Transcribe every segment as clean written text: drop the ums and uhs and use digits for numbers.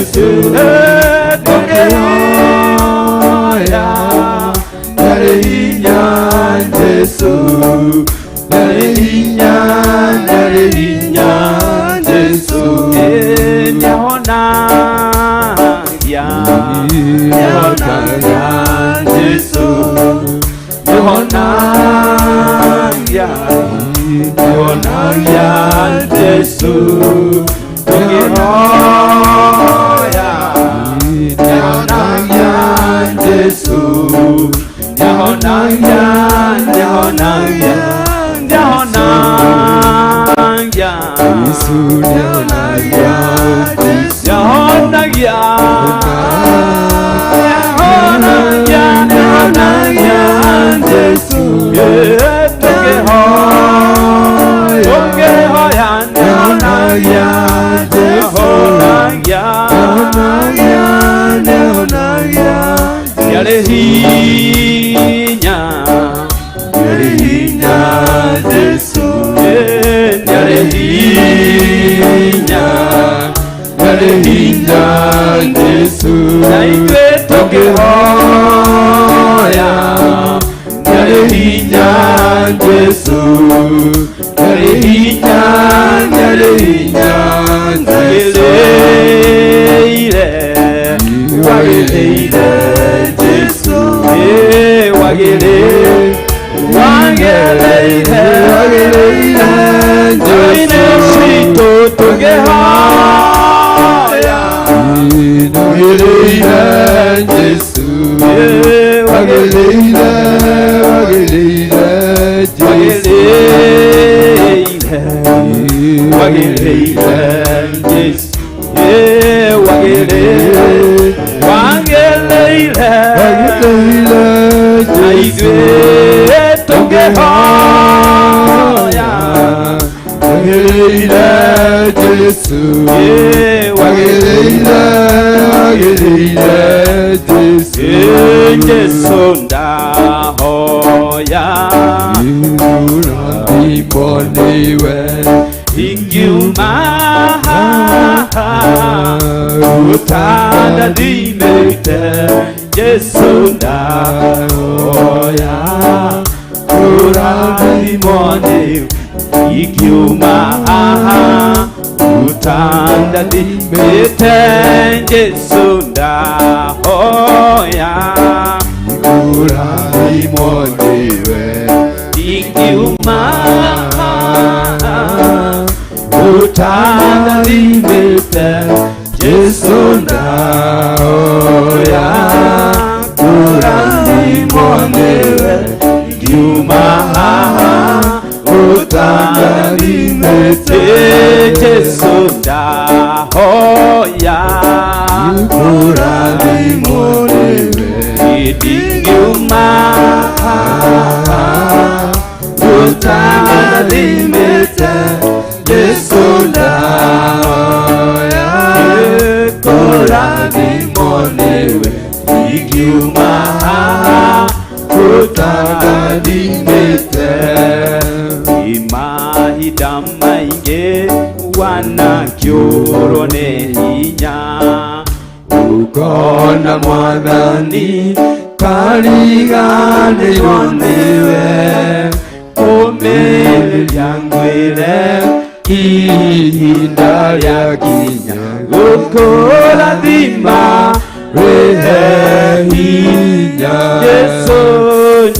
Jesu tũkĩhoya ndarĩ hinya Jesu ndarĩ hinya ndarĩ hinya Jesu nĩahonagia nĩahonagia Jesu nĩahonagia nĩahonagia Jesu tũkĩhoya nĩahonagia Jesu nĩahonagia nĩahonagia nĩahonagia Jesu nĩahonagia nĩahonagia nĩahonagia nĩahonagia Jesu tũkĩhoya nĩahonagia nĩahonagia nĩahonagia nĩahonagia nĩarĩ hinya nĩarĩ hinya Jesu nĩarĩ hinya nĩarĩ hinya Jesu na ithuĩ tũkĩhoya nĩarĩ hinya Jesu nĩarĩ hinya nĩarĩ hinya Jesu wagĩrĩire wagĩrĩire Jesu wagĩrĩire wagĩrĩire wagĩrĩire Ngoro-inĩ Jesu citũ tũkĩhoya wagĩrĩire Jesu wagĩrĩire wagĩrĩire Jesu wagĩrĩire wagĩrĩire Jesu wagĩrĩire wagĩrĩire wagĩrĩire na Jesu ithuĩ tũkĩhoya wagĩrĩire Jesu wagĩrĩire wagĩrĩire Jesu Jesu ndahoya Urathimwo nĩwe ingiuma ũtandathimĩte Jesu ndahoya ũrathimwo nĩwe ingiuma ũtandathimĩte Jesu ndahoya Urathimwo nĩwe ingiuma ũtandathimĩte Jesu ndahoya ũrathimwo nĩwe ingiuma ũtandathimĩte Jesu ndahoya Urathimwo nĩwe ingiuma ũtandathimĩte Jesu ndahoya kũrathimwo nĩwe ingiuma ũtandathimĩte mahinda maingĩ wanakĩũrwo nĩ hinya Ukona mwathani kariganĩrwo nĩwe ũmĩrĩria ngwĩre ihinda rĩakinya gũkũrathima wĩhe hinya Jesu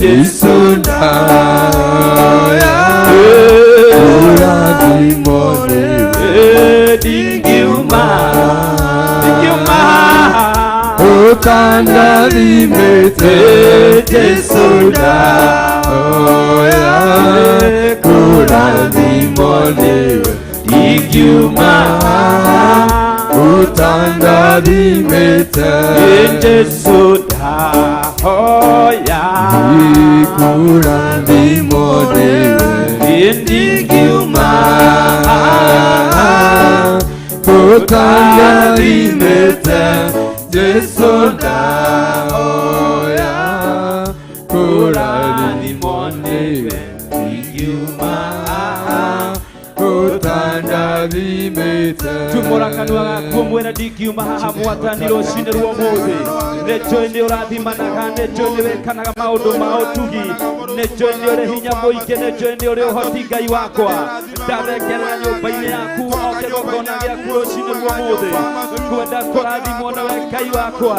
Jesu Jesu ndahoya ũrathimwo nĩwe ndingiuma ndingiuma ũtandathimĩte Jesu ndahoya kũrathimwo nĩwe ndingiuma ũtandathimĩte Jesu ndahoya kũrathimwo nĩwe ndingiuma ũtandathimĩte Jesu ndahoya kũrathimwo nĩwe ndingiuma ũtandathimĩte. Tumũra kanua gaku mwĩre ndingiuma haha Mwathani rũcinĩ rwa ũmũthĩ. Nĩ njũĩ nĩ ũrathimanaga, nĩ njũĩ nĩ wĩkanaga maũndũ ma ũtugi, nĩ njũĩ nĩ ũrĩ hinya mũingĩ, nĩ njũĩ nĩ ũrĩ ũhoti, Ngai wakwa. Ndathengerera nyũmba-inĩ yaku o kĩgongona gĩaku rũcinĩ rwa ũmũthĩ, ngwenda kũrathimwo nĩwe, Ngai wakwa.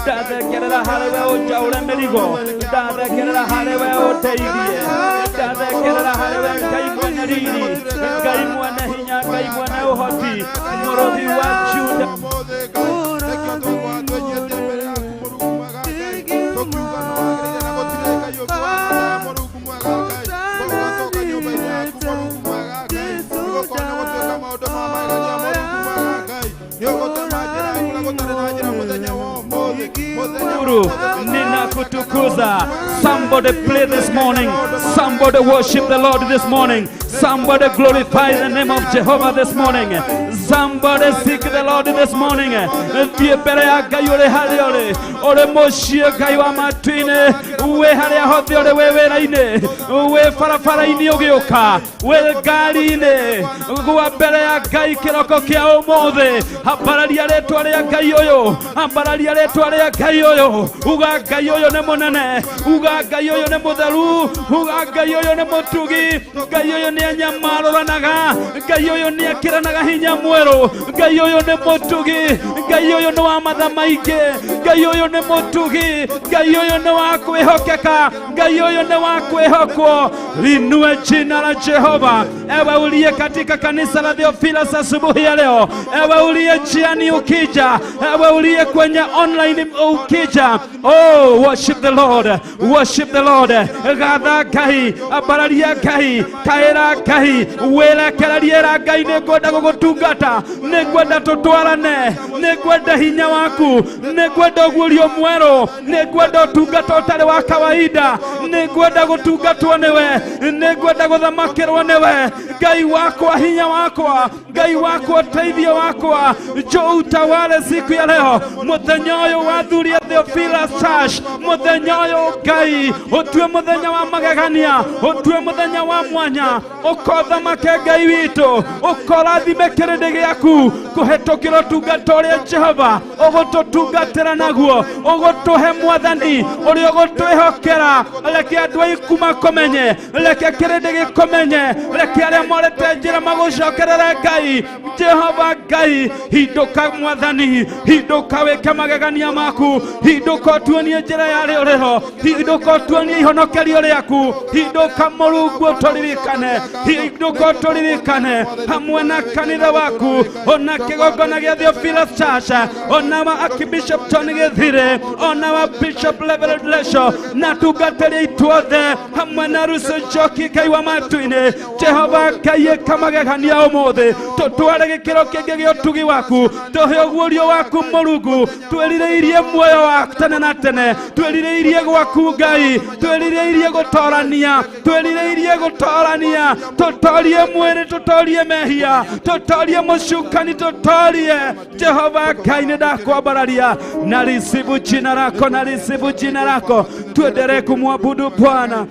Ndathengerera harĩ we ũnjaũre mĩrigo, ndathengerera harĩ we ũndeithie, ndathengerera harĩ we, Ngai mwene riri, Ngai mwene hinya, Ngai mwene ũhoti, mũrũthi wa Juda. Ũmũthĩ Ngai, nĩkĩo twĩnyihĩtie mbere yaku, Mũrungu mwega Ngai, tũkiuga nĩ wagĩrĩire na gũtirĩ Ngai ũngĩ wa Mũrungu mwega Ngai. Tũgatoka nyũmba-inĩ yaku, Mũrungu mwega Ngai, nĩgũkorwo nĩ gũtuĩka maũndũ ma magegania, Mũrungu mwega Ngai. Nĩ ũgũtema njĩra yaku na gũtarĩ na njĩra mũthenya wa ũmũthĩ, mũthenya wa Guru, ũmũthĩ. Ninakutukuza. Somebody play this morning. Somebody worship the Lord this morning. Somebody glorify the name of Jehovah this morning. Somebody seek the Lord this morning. Thiĩ mbere ya Ngai ũrĩ harĩa ũrĩ, ũrĩ mũciĩ, Ngai wa matu-inĩ, wĩ harĩa hothe ũrĩ, wĩ wĩra-inĩ, wĩ barabara-inĩ ũgĩũka, wĩ ngari-inĩ, gwa mbere ya Ngai kĩroko kĩa ũmũthĩ. Ambararia rĩtwa rĩa Ngai ũyũ, ambararia rĩtwa rĩa Ngai ũyũ. Uga Ngai ũyũ nĩ mũnene, uga Ngai ũyũ nĩ mũtheru, uga Ngai ũyũ nĩ mũtugi, Ngai ũyũ nĩ anyamarũranaga, Ngai ũyũ nĩ ekĩranaga hinya mwerũ, Ngai ũyũ nĩ mũtugi, Ngai ũyũ nĩ wa matha maingĩ, Ngai ũyũ nĩ mũtugi, Ngai ũyũ nĩ wa kwĩhokeka, Ngai ũyũ nĩ wa kwĩhokwo. Linue jina la Jehova. Ewe uliye katika kanisa la Theophilus asubuhi ya leo, ewe uliye njiani ukija, ewe uliye kwenye online ukija, oh, worship the Lord, worship the Lord. Gatha Ngai, ambararia Ngai, kaĩra Ngai, wĩrekererie ra Ngai, nĩ ngwenda gũgũtungata, nĩ ngwenda tũtwarane, nĩ ngwenda hinya waku, nĩ ngwenda ũguũrio mwerũ, nĩ ngwenda ũtungata ũtarĩ wa kawaida, nĩ ngwenda gũtungatwo nĩwe, nĩ ngwenda gũthamakĩrwo nĩwe, Ngai wakwa, hinya wakwa, Ngai wakwa, ũteithio wakwa. Njoo utawale siku ya leo, mũthenya ũyũ wathuria Theophilus Church, mũthenya ũyũ Ngai ũtue mũthenya wa magegania, ũtue mũthenya wa mwanya, ũkothamake Ngai witũ, ũkorathime kĩrĩndĩ gĩaku kũhetũkĩra ũtungata ũrĩa Jehova ũgũtũtungatĩra naguo, ũgũtũhe Mwathani ũrĩa ũgũtwĩhokera. Reke andũ aiku makũmenye, reke kĩrĩndĩ gĩkũmenye, reke arĩa morĩte njĩra magũcokerere. Ngai Jehova Ngai, hindũka Mwathani, hindũka wĩke magegania maku, hindũka ũtuonie njĩra ya rĩũrĩro, hindũka ũtuonie ihonokerio rĩaku, hindũka Mũrungu ũtũririkane, hindũka ũtũririkane hamwe na kanitha waku, ona kĩgongona gĩa Theophilus Church, ona wa Archbishop John Gĩthire, ona wa Bishop Reverend Lesho na tungatĩri aitũ othe hamwe na Rusu Njoki. Ngai wa matu-inĩ, Jehova Ngai, ĩka magegania ũmũthĩ, tũtware gĩkĩro kĩngĩ gĩa ũtugi waku, tũhe ũguũrio waku Mũrungu. Twĩrirĩirie muoyo wa tene na tene, twĩrirĩirie gwaku Ngai, twĩrirĩirie gũtorania, twĩrirĩirie gũtorania, tũtorie mwĩrĩ, tũtorie mehia, tũtorie mũcukani, tũtorie. Jehova Ngai, nĩ ndakwambararia na risibu jina lako, na risibu jina lako. Tuendelee kumwabudu Bwana.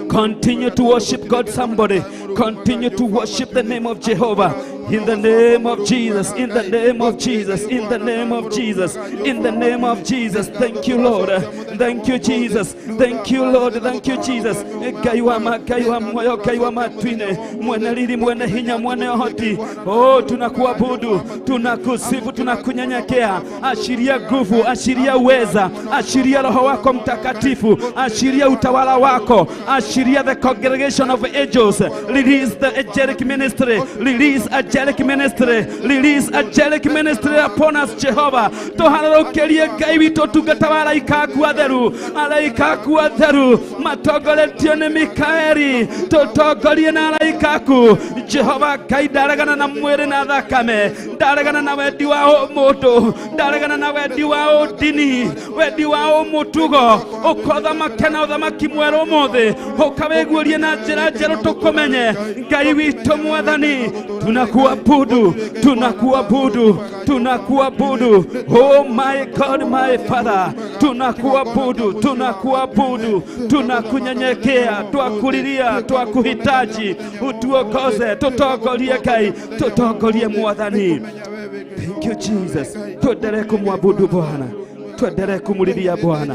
Continue to worship God, somebody. Continue to worship the name of Jehovah. In the name of Jesus, in the name of Jesus, in the name of Jesus, in the name of Jesus. Thank you, Lord. Thank you, Jesus. Thank you, Lord. Thank you, Jesus. Ngai wa ma, Ngai wa moyo, Ngai wa matu-inĩ, mwene riri, mwene hinya, mwene ũhoti. Oh, tunakuabudu, tunakusifu, tunakunyenyekea. Ashiria nguvu, ashiria uweza, ashiria Roho wako Mtakatifu, ashiria utawala wako, ashiria the congregation of angels. Release the angelic ministry, release angelic ministry, release angelic ministry upon us, Jehovah. Tũharũrũkĩrie Ngai witũ ũtungata wa araika aku atheru, araika aku atheru matongoretio nĩ Mikaeli, tũtongorie na araika aku, Jehova Ngai. Ndaregana na mwĩrĩ na thakame, ndaregana na wendi wa mũndũ, ndaregana na wendi wa ũndini, wendi wa ũmũtugo. Ũkothamake na ũthamaki mwerũ ũmũthĩ, ũkawĩguũrie na njĩra njerũ tũkũmenye. Ngai witũ Mwathani, tunakuabudu, tunakuabudu, tunakuabudu. Oh my God, my Father, tunakuabudu. Tunakuabudu, tunakuabudu, tunakunyenyekea, twakulilia, twakuhitaji, utuokoze, tutongorie Ngai, tutongorie Mwathani. Thank you Jesus. Tuendelee kumwabudu Bwana, tuendelee kumulilia Bwana.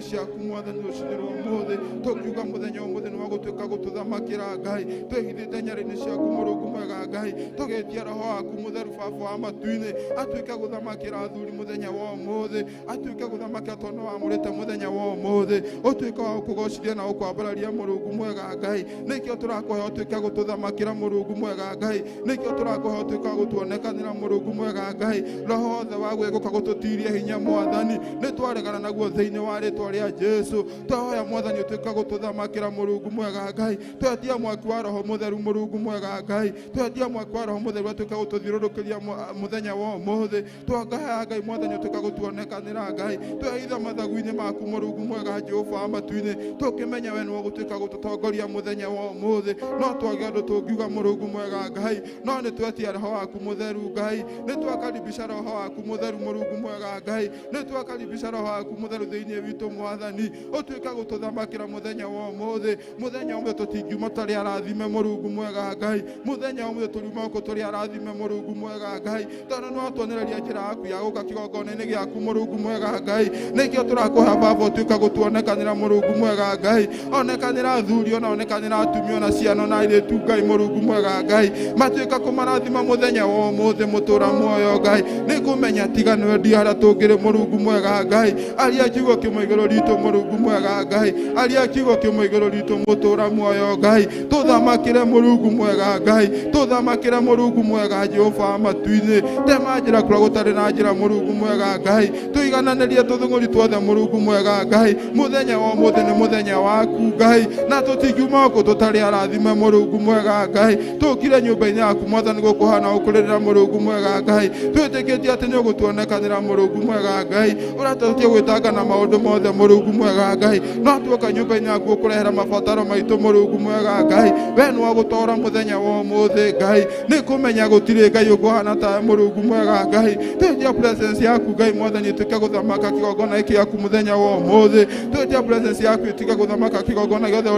Ciaku Mwathani rũcinĩ rwa ũmũthĩ tũkiuga mũthenya ũmũthĩ nĩ wa gũtuĩka gũtũthamakĩra Ngai, twĩhithĩte nyarĩrĩ ciaku Mũrungu mwega Ngai, tũgĩtia roho waku mũtheru Baba wa matu-inĩ atuĩke gũthamakĩra athuri mũthenya wa ũmũthĩ, atuĩke gũthamakĩra tondũ nĩwamũrĩte mũthenya wa ũmũthĩ, ũtuĩke wa gũkũgocithia na gũkwambararia Mũrungu mwega Ngai. Nĩkĩo tũrakũhe ũtuĩke gũtũthamakĩra Mũrungu mwega Ngai, nĩkĩo tũrakũhe ũtuĩke wa gũtuonekanĩra Mũrungu mwega Ngai. Roho wothe wa gwĩgũka gũtũtiria hinya Mwathani nĩtwaregana naguo thĩinĩ wa rĩtwa rĩa Jesu. Twahoya Mwathani ũtuĩke gũtũthamakĩra Mũrungu mwega Ngai, twetia mwaki wa roho mũtheru Mũrungu mwega Ngai, twetia mwaki wa roho mũtheru atuĩke gũtũthiũrũrũkĩria mũthenya wa ũmũthĩ. Twakahaya Ngai Mwathani ũtuĩke gũtuonekanĩra Ngai, twehitha mathagu-inĩ maku Mũrungu mwega Jehova wa matu-inĩ, tũkĩmenya we nĩwe ũgũtuĩka gũtũtongoria mũthenya wa ũmũthĩ. No twage ũndũ tũngiuga Mũrungu mwega Ngai, no nĩtwetia roho waku mũtheru Ngai, nĩtwakaribisha roho waku mũtheru Mũrungu mwega Ngai, nĩtwakaribisha roho waku mũtheru thĩinĩ witũ Mwathani, ũtuĩke gũtũthamakĩra mũthenya wa ũmũthĩ. Mũthenya wa ũmũthĩ tũtingiuma tũrĩ arathime Mũrungu mwega Ngai, mũthenya wa ũmũthĩ tũriuma gũkũ tũrĩ arathime Mũrungu mwega Ngai, tondũ nĩwatuonereria njĩra yaku ya gũka kĩgongona-inĩ gĩaku Mũrungu mwega Ngai. Nĩkĩo tũrakũhe Baba ũtuĩke gũtuonekanĩra Mũrungu mwega Ngai, onekanĩra athuri ona onekanĩra atumia ona ciana ona airĩtu Ngai Mũrungu mwega Ngai, matuĩka kũmarathima mũthenya wa ũmũthĩ mũtũra muoyo Ngai. Nĩngũmenya tiga nĩwe ndi harĩa tũngĩrĩ Mũrungu mwega Ngai, aria kiugo kĩmwe igũrũ ritũ Mũrungu mwega Ngai, aria kiugo kĩmwe igũrũ ritũ mũtũra muoyo Ngai, tũthamakĩre Mũrungu mwega Ngai, tũthamakĩre Mũrungu mwega Jehova wa matu-inĩ, tema njĩra kũrĩa gũtarĩ na njĩra Mũrungu mwega Ngai, tũigananĩrie tũthũng'ũri tuothe Mũrungu mwega Ngai. Mũthenya wa ũmũthĩ nĩ mũthenya waku Ngai, na tũtingiuma gũkũ tũtarĩ arathime Mũrungu mwega Ngai. Tũkire nyũmba-inĩ yaku Mwathani gũkũhana gũkũrĩrĩra Mũrungu mwega Ngai, twĩtĩkĩtie atĩ nĩũgũtuonekanĩra Mũrungu mwega Ngai, ũratũtie gwĩtanga na maũndũ mothe Mũrungu mwega Ngai, no tuoka nyũmba-inĩ yaku ũkũrehera mabataro maitũ Mũrungu mwega Ngai, we nĩwe ũgũtora mũthenya wa ũmũthĩ Ngai. Nĩkũmenya gũtirĩ Ngai ũkũhana tawe Mũrungu mwega Ngai. Twetia presence yaku Ngai Mwathani ĩtuĩke gũthamaka kĩgongona gĩkĩ gĩaku mũthenya wa ũmũthĩ, twetia presence yaku ĩtuĩke gũthamaka kĩgongona gĩothe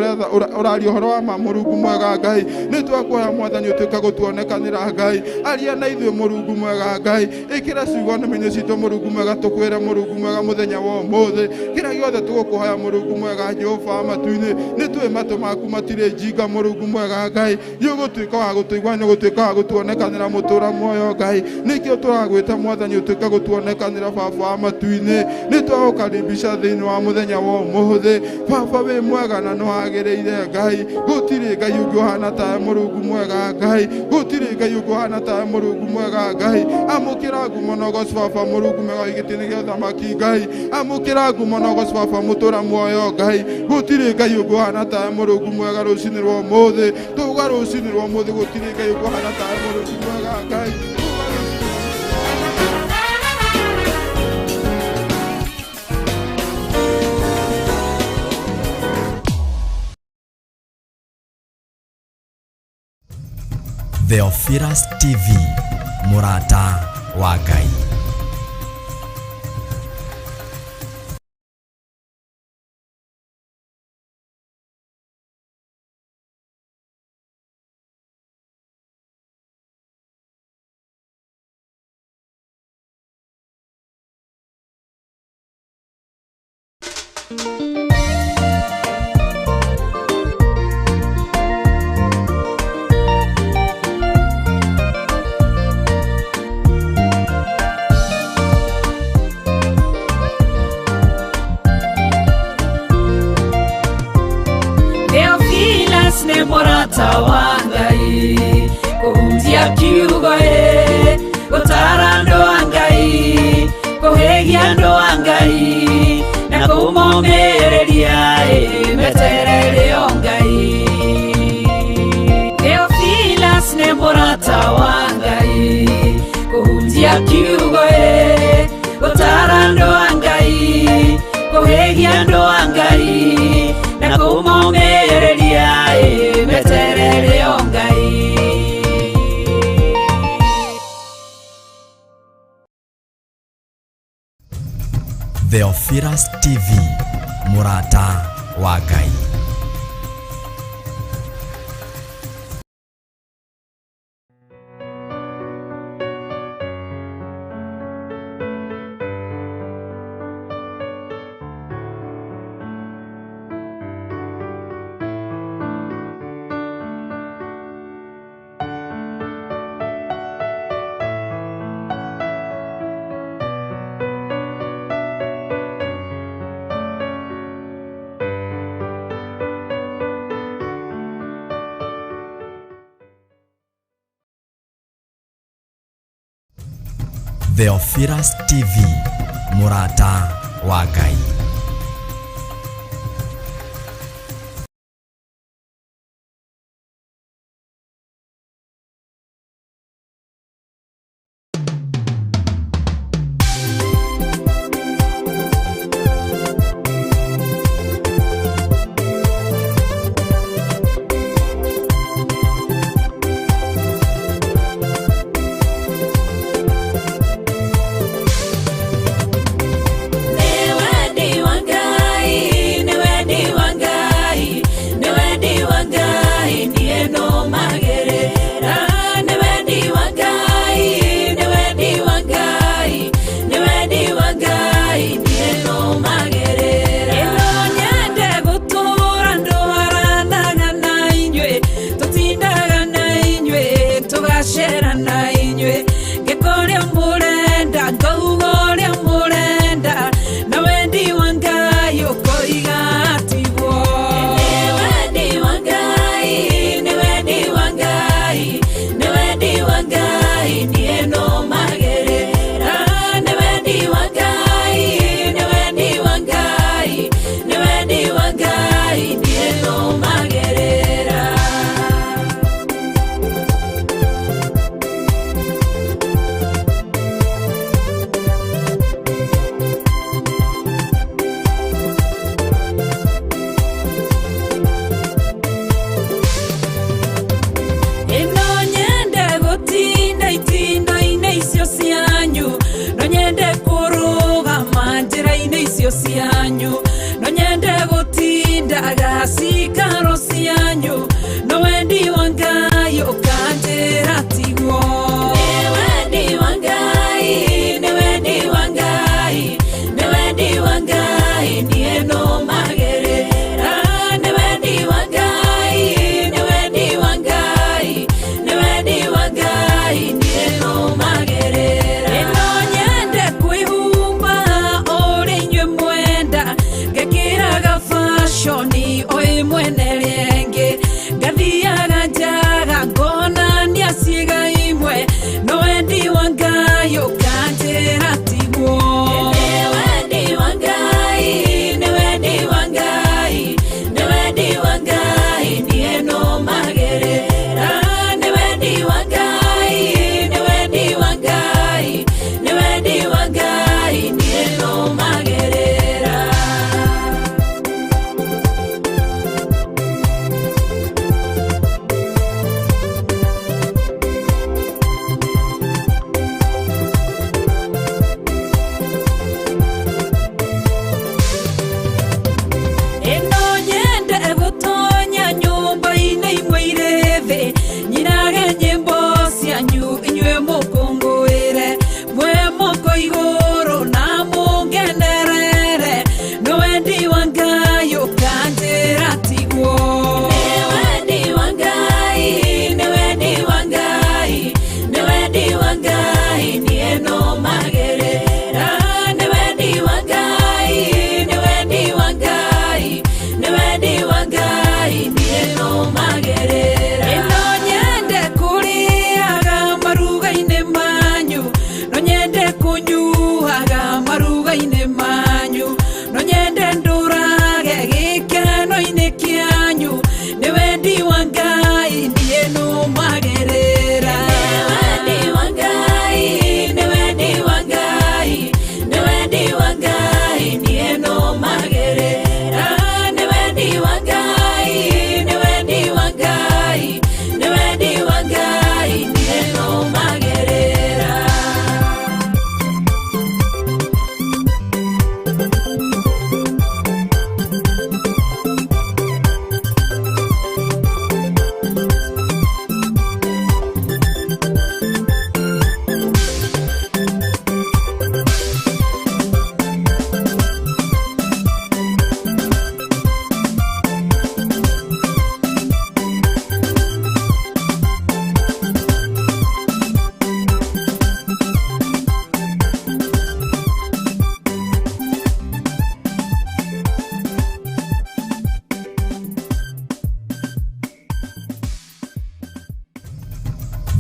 ũraria ũhoro wa ma Mũrungu mwega Ngai. Nĩtwakũhoya Mwathani ũtuĩke gũtuonekanĩra Ngai, aria na ithuĩ Mũrungu mwega Ngai, ĩkĩra ciugo nĩmĩ-inĩ citũ Mũrungu mwega, tũkwĩre Mũrungu mwega mũthenya wa ũmũthĩ. Kĩrĩa gĩothe tũgũkũhoya Mũrungu mwega Jehova wa matu-inĩ, nĩtũĩ matũ maku matirĩ njinga Mũrungu mwega Ngai, nĩũgũtuĩka wa gũtũigua, nĩũgũtuĩka wa gũtuonekanĩra mũtũra muoyo Ngai. Nĩkĩo tũragwĩta Mwathani ũtuĩke gũtuonekanĩra Baba wa matu-inĩ, nĩtwagũkaribisha thĩinĩ wa mũthenya wa ũmũthĩ. Baba wĩ mwega na nĩwagĩrĩire Ngai, gũtirĩ Ngai ũngĩ ũhana tawe Mũrungu mwega Ngai, gũtirĩ Ngai ũngĩ ũhana tawe Mũrungu mwega Ngai. Amũkĩra ngumo na ũgoci Baba Mũrungu mwega gĩtĩ-inĩ gĩa ũthamaki Ngai, amũkĩra ngumo na ũgoci Baba mũtũra muoyo Ngai, gũtirĩ Ngai ũngĩ ũhana tawe Mũrungu mwega rũcinĩ rwa ũmũthĩ, tauga rũcinĩ rwa ũmũthĩ gũtirĩ Ngai ũngĩ ũhana tawe Mũrungu mwega Ngai. Theophilus TV, Murata wa Ngai. Theophilus nĩ mũrata wa Ngai, kũhunjia kiugo ĩ, gũtara andũ a Ngai, kũhĩgia andũ a Ngai, na kũmomĩrĩria ĩ, meterere o Ngai. Theophilus nĩ mũrata wa Ngai, kũhunjia kiugo ĩ, gũtara andũ a Ngai, kũhĩgia andũ a Ngai, na kũmomĩrĩria ĩ, meterere o Ngai. Theophilus TV, mũrata wa Ngai. Theophilus TV, mũrata wa Ngai. Nĩwe.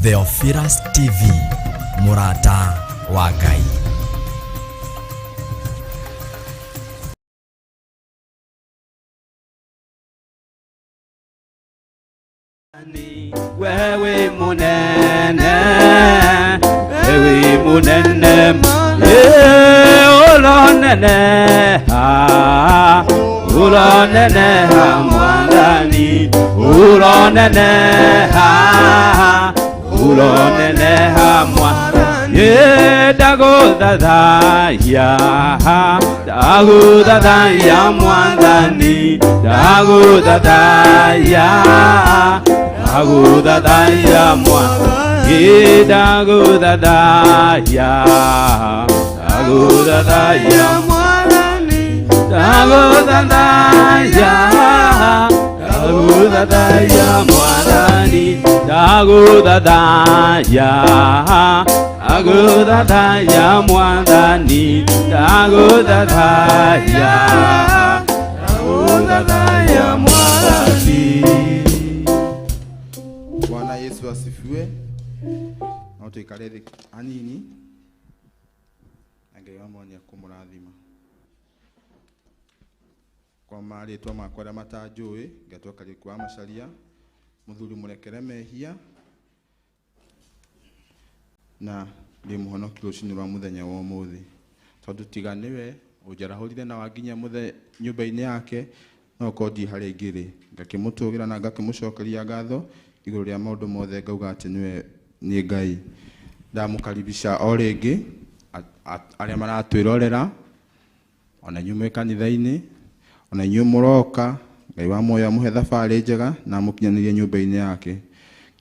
Theophilus TV, mũrata wa Ngai. Wewe munene, wewe munene, eh, ulonene, ah, ulonene ha mwathani, ulonene ha, ulonene ha mwathani, eh, ndagũthathaiya, ndagũthathaiya mwathani, ndagũthathaiya, ndagũthathaiya mwathani, ndagũthathaiya, ndagũthathaiya ndagũthathaiya, ndagũthathaiya mwathani, ndagũthathaiya, ndagũthathaiya mwathani, ndagũthathaiya, ndagũthathaiya mwathani. Bwana Yesu asifiwe. No tuikare thĩ hanini na Ngai wa mwanya kũmũrathima. Kwa marĩtwa makwa arĩa matanjũĩ, ngetwo Kariũki wa Macharia, mũthuri mũrekere mehia na ndĩ mũhonoki rũcinĩ rwa mũthenya wa ũmũthĩ, tondũ tiga nĩwe ũnjarahũrire na wanginyia nyũmba-inĩ yake, no korwo ndi harĩa ingĩrĩ. Ngakĩmũtũgĩra na ngakĩmũcokeria ngatho igũrũ rĩa maũndũ mothe, ngauga atĩ nĩwe nĩ Ngai. Ndamũkaribisha o rĩngĩ arĩa maratwĩrorera, ona inyuĩ mwĩ kanitha-inĩ, ona inyuĩ mũroka, Ngai wa muoyo amũhe thabarĩ njega na amũkinyanĩrie nyũmba-inĩ yake.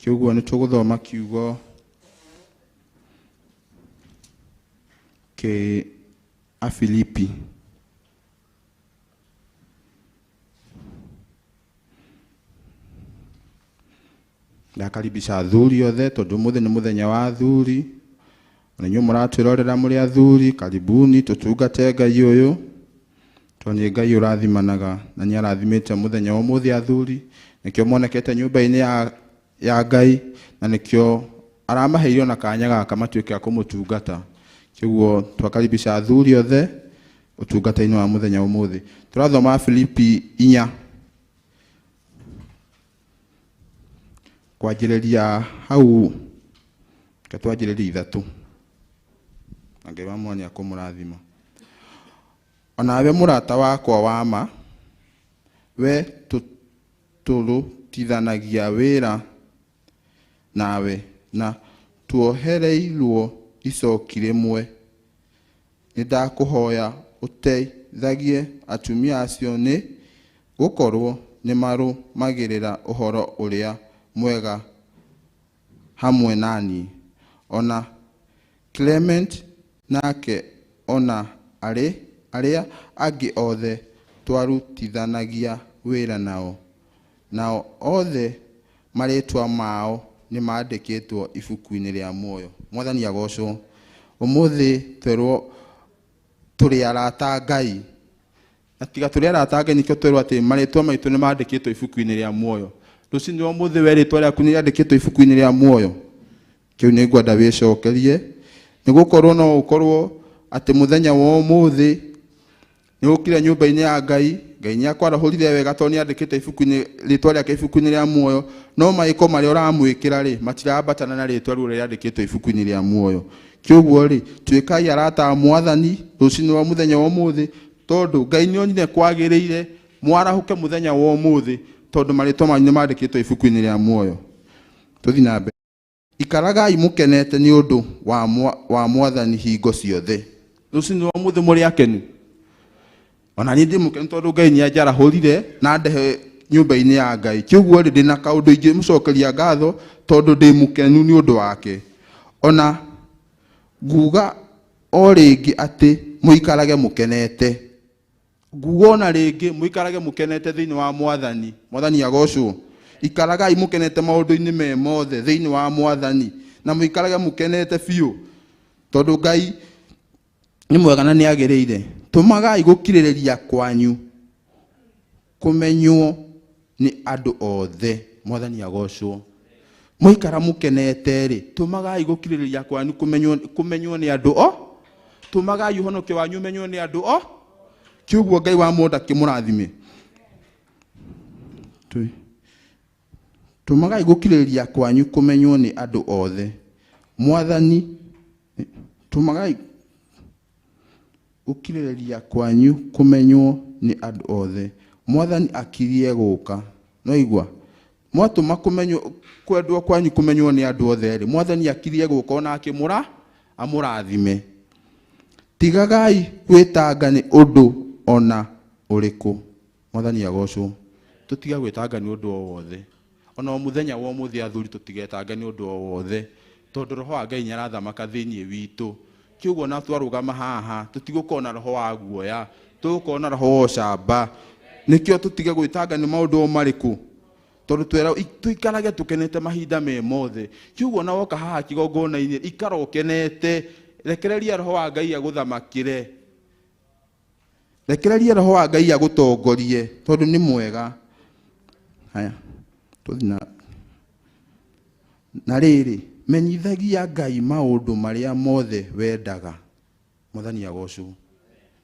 Kĩũguo nĩ tũgũthoma kiugo kĩ Afilipi. Ndakaribisha athuri othe tondũ ũmũthĩ nĩ mũthenya wa athuri. Ona inyuĩ mũratwĩrorera mũrĩ athuri, karibuni tũtungate Ngai ũyũ, tondũ nĩ Ngai ũrathimanaga na nĩ arathimĩte mũthenya wa ũmũthĩ athuri, nĩkĩo monekete nyũmba-inĩ ya Ngai, na nĩkĩo aramaheire ona kanya gaka matuĩke a kũmũtungata. Kĩguo twakaribisha athuri othe ũtungata-inĩ wa mũthenya wa ũmũthĩ. Tũrathoma Filipi 4 kwanjĩrĩria hau, reke twanjĩrĩrie 3, na Ngai wa mwanya akũmũrathima. Onawe mũrata wakwa wa ma, we tũrutithanagia wĩra nawe na tuohereirwo icoki rĩmwe, nĩndakũhoya ũteithagie atumia acio, nĩ gũkorwo nĩmarũmagĩrĩra ũhoro ũrĩa mwega hamwe naniĩ. Ona Clement nake, ona arĩa angĩ othe twarutithanagia wĩra nao, nao othe marĩtwa mao nĩmandĩkĩtwo ibuku-inĩ rĩa muoyo. Mwathani agocwo. Ũmũthĩ twerwo tũrĩ arata Ngai, na tiga tũrĩ arata Ngai nĩkĩo twerwo atĩ marĩtwa maitũ nĩmandĩkĩtwo ibuku-inĩ rĩa muoyo. Rũcinĩ rwa ũmũthĩ we rĩtwa rĩaku nĩrĩandĩkĩtwo ibuku-inĩ rĩa muoyo. Kĩu nĩ ngwenda wĩcokerie, nĩ gũkorwo no ũkorwo atĩ mũthenya wa ũmũthĩ nĩ ũkire nyũmba-inĩ ya Ngai, Ngai nĩ akwarahũrire wega tondũ nĩ andĩkĩte ibuku-inĩ rĩtwa rĩake ibuku-inĩ rĩa muoyo, no maĩko marĩa ũramwĩkĩra rĩ matirambatana na rĩtwa rĩu rĩandĩkĩtwo ibuku-inĩ rĩa muoyo. Kĩũguo rĩ, tuĩkai arata a Mwathani rũcinĩ rwa mũthenya wa ũmũthĩ, tondũ Ngai nĩ onire kwagĩrĩire mwarahũke mũthenya wa ũmũthĩ, tondũ marĩtwa manyu nĩ mandĩkĩtwo ibuku-inĩ rĩa muoyo. Tũthiĩ na mbere. Ikaragai mũkenete nĩ ũndũ wa Mwathani hingo ciothe. Rũcinĩ rwa ũmũthĩ mũrĩ akenu. Ona niĩ ndĩ mũkenu tondũ Ngai nĩ anjarahũrire na ndehe nyũmba-inĩ ya Ngai. Kĩũguo rĩ, ndĩna kaũndũ ingĩmũcokeria ngatho tondũ ndĩ mũkenu nĩ ũndũ wake. Ona nguga o rĩngĩ atĩ mũikarage mũkenete. Nguga ona rĩngĩ mũikarage mũkenete thĩinĩ wa Mwathani. Mwathani agocwo. Ikaragai mũkenete maũndũ-inĩ me mothe thĩinĩ wa Mwathani, na mũikarage mũkenete biũ, tondũ Ngai nĩ mwega na nĩ agĩrĩire. Tũmagai gũkirĩrĩria kwanyu kũmenywo nĩ andũ othe. Mwathani agocwo. Mwaikara mũkenete rĩ, tũmagai gũkirĩrĩria kwanyu kũmenywo nĩ andũ o, tũmagai ũhonokio wanyu ũmenywo nĩ andũ o. Kĩũguo Ngai wa mũndũ akĩmũrathime. Tũmagai gũkirĩrĩria kwanyu kũmenywo nĩ andũ othe. Mwathani, tũmagai gũkirĩrĩria kwanyu kũmenywo nĩ andũ othe. Mwathani akirie gũka. No igua mwatũma kũmenywo kwendwo kwanyu kũmenywo nĩ andũ othe rĩ, Mwathani akirie gũka ona akĩmũra amũrathime. Tigagai gwĩtanga nĩ ũndũ ona ũrĩkũ. Mwathani agocwo. Tũtiga gwĩtanga nĩ ũndũ o wothe. Ona o mũthenya wa ũmũthĩ athuri tũtigetanga nĩ ũndũ o wothe, tondũ roho wa Ngai nĩarathamaka thĩinĩ witũ. Kĩũguo na twarũgama haha tũtigũkorwo na roho wa guoya, tũgũkorwo na roho wa ũcamba. Nĩkĩo tũtige gwĩtanga nĩ maũndũ o marĩkũ, tondũ twĩra tũikarage tũkenete mahinda me mothe. Kĩũguo na woka haha kĩgongona-inĩ ikara ũkenete, rekereria roho wa Ngai agũthamakĩre, rekereria roho wa Ngai agũtongorie, tondũ nĩ mwega. Haya, tũthiĩ na rĩrĩ, menyithagia Ngai maũndũ marĩa mothe wendaga. Mwathani agocwo.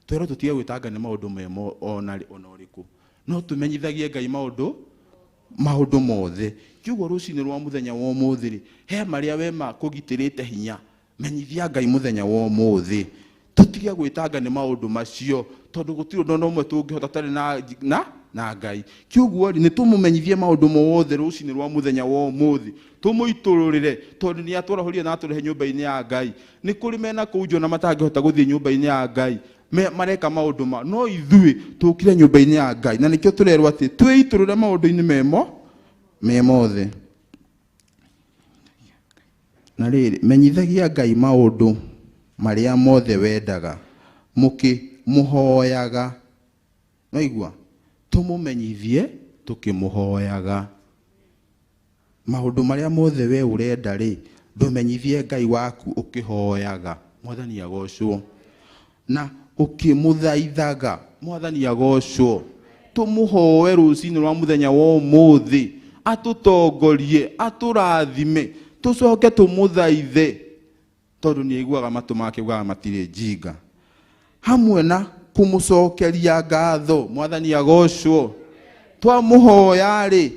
Twĩrwo tũtige gwĩtanga nĩ maũndũ memo ona ũrĩkũ, no tũmenyithagie Ngai maũndũ mothe. Kiugo rũcinĩ rwa mũthenya wa ũmũthĩ rĩ, he marĩa we makũgitĩrĩte hinya, menyithia Ngai mũthenya wa ũmũthĩ. Tũtige gwĩtanga nĩ maũndũ macio, tondũ gũtirĩ ũndũ ona ũmwe tũngĩhota tũtarĩ na Ngai. Kĩũguo rĩ, nĩ tũmũmenyithie maũndũ mothe rũcinĩ rwa mũthenya wa ũmũthĩ, tũmũitũrũrĩre, tondũ nĩ atũrahũrire na atũrehe nyũmba-inĩ ya Ngai. Nĩ kũrĩ mena kũu nja ona matangĩhota gũthiĩ nyũmba-inĩ ya Ngai, mareka maũndũ ma, no ithuĩ tũkire nyũmba-inĩ ya Ngai. Na nĩkĩo tũrerwo atĩ twĩitũrũre maũndũ-inĩ me mothe. Na rĩrĩ, menyithagia Ngai maũndũ marĩa mothe wendaga, mũkĩmũhoyaga. No igua, tũmũmenyithie tũkĩmũhoyaga. Maũndũ marĩa mothe we ũrenda rĩ, ndũmenyithie Ngai waku ũkĩhoyaga. Mwathani agocwo. Na ũkĩmũthaithaga. Mwathani agocwo. Tũmũhoe rũcinĩ rwa mũthenya wa ũmũthĩ, atũtongorie, atũrathime, tũcoke tũmũthaithe, tondũ nĩ aiguaga matũ make augaga matirĩ njinga. Hamwe na kũmũcokeria ngatho. Mwathani agocwo. Twamũhoya rĩ,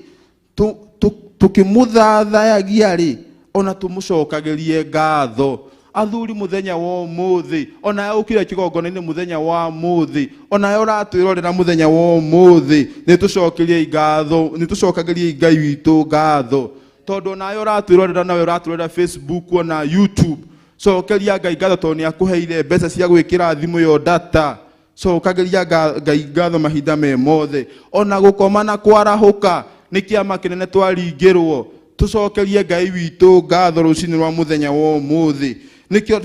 tũkĩmũthathayagia rĩ, ona tũmũcokagĩrie ngatho. Athuri mũthenya wa ũmũthĩ, ona ũkire kĩgongona-inĩ mũthenya wa ũmũthĩ, ona ũratwĩrorera mũthenya wa ũmũthĩ, nĩ tũcokerie ngatho, nĩ tũcokagĩrie Ngai witũ ngatho, tondũ onawe ũratwĩrorera, nawe ũratwĩrorera Facebook ona YouTube, cokeria Ngai ngatho tondũ nĩ akũheire mbeca cia gwĩkĩra thimũ yo data. Cokagĩria Ngai ngatho mahinda me mothe. Ona gũkoma na kwarahũka nĩ kĩama kĩnene twaringĩrwo, tũcokerie Ngai witũ ngatho rũcinĩ rwa mũthenya wa ũmũthĩ. Nĩkĩo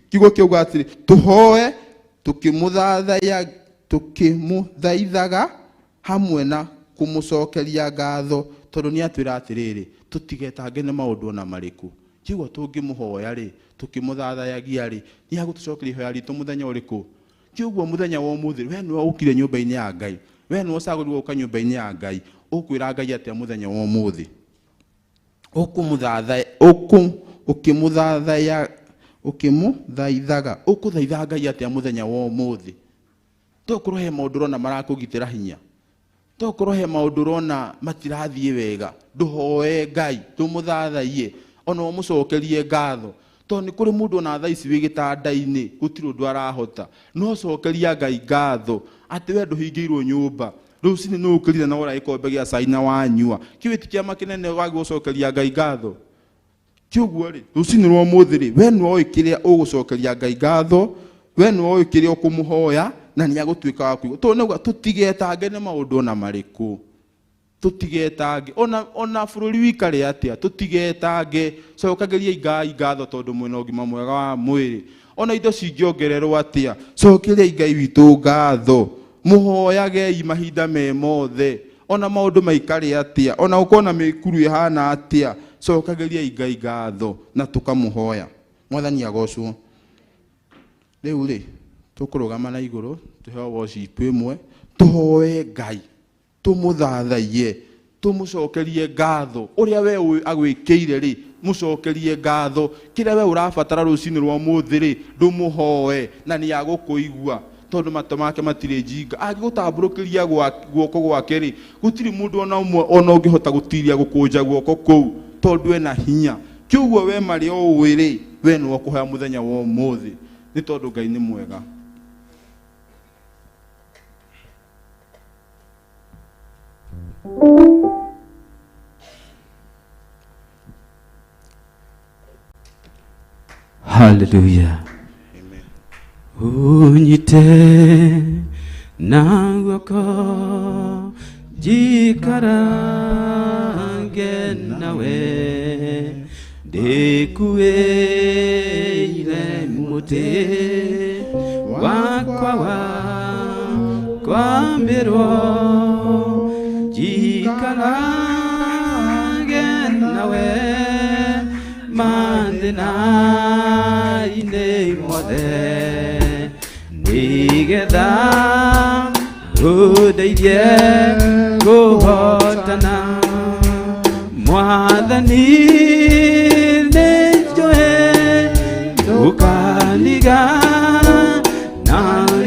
kiugo kĩauga atĩrĩ, tũhoe tũkĩmũthaithaga hamwe na kũmũcokeria ngatho, tondũ nĩ atwĩra atĩrĩrĩ, tũtigetange nĩ maũndũ ona marĩkũ. Kiugo tũngĩmũhoya rĩ, tũkĩmũthathayagia rĩ, nĩ agũtũcokeria ihoya ritũ mũthenya ũrĩkũ. Kĩũguo mũthenya wa ũmũthĩ, we nĩwe ũkire nyũmba-inĩ ya Ngai, we nĩwe ũcagũrirwo gũka nyũmba-inĩ ya Ngai, ũkwĩra Ngai atĩa mũthenya wa ũmũthĩ? Ũkĩmũthaithaga, ũkũthaitha Ngai atĩa mũthenya wa ũmũthĩ? Tokorwo he maũndũ ũrona marakũgitĩra hinya, tokorwo he maũndũ ũrona matirathiĩ wega, ndũhoe Ngai, ndũmũthathaiye, ona ũmũcokerie ngatho, tondũ nĩ kũrĩ mũndũ ona thaa ici wĩ gĩtanda-inĩ gũtirĩ ũndũ arahota, no cokeria Ngai ngatho atĩ we ndũhingĩirwo nyũmba, rũcinĩ nĩ ũkĩrire na wora gĩkombe gĩa cai na wanyua. Kĩu ti kĩama kĩnene wagĩrĩirwo gũcokeria Ngai ngatho. Kĩũguo rĩ, rũcinĩ rwa ũmũthĩ rĩ, we nĩwe ũĩ kĩrĩa ũgũcokeria Ngai ngatho, we nĩwe ũĩ kĩrĩa ũkũmũhoya, na nĩ agũtuĩka wa kũigua. Tondũ nĩauga tũtigetange nĩ maũndũ ona marĩkũ. Tũtigetange. Ona bũrũri wikare atĩa, tũtigetange. Cokagĩriai Ngai ngatho tondũ mwĩna ũgima mwega wa mwĩrĩ. Ona indo cingĩongererwo atĩa, cokeriai Ngai witũ ngatho. Mũhoyagei mahinda me mothe. Ona maũndũ maikare atĩa, ona gũkorwo na mĩkuru ĩhana atĩa, cokagĩriai Ngai ngatho na tũkamũhoya. Mwathani agocwo. Rĩu rĩ, tũkũrũgama na igũrũ, tũheo worship ĩmwe, tũhoe Ngai, tũmũthathaiye, Tumucokerie ngatho uria we agwikeire ri, mucokerie ngatho kiria we urabatara rucini rwa muthi ri, ndumuhoe na ni agukuigua tondu mato make matire jinga. Angigutamburukiria guoko gwake ri, gutiri mundu ona umwe ona ungihota gutiria gukunja guoko kuu tondu ena hinya. Kiuguo we mari o uwi ri, we no kuhoya muthenya wa umuthi ni tondu Ngai ni mwega. Hallelujah. Amen. Unyite na guoko njikarange nawe, ndikuĩire mũtĩ wakwa wa kwambĩrwo, njikarange nawe mathĩna-inĩ mothe, nĩgetha ũndeithie kũhotana. Mwathani nĩnjũĩ ndũkaniga, na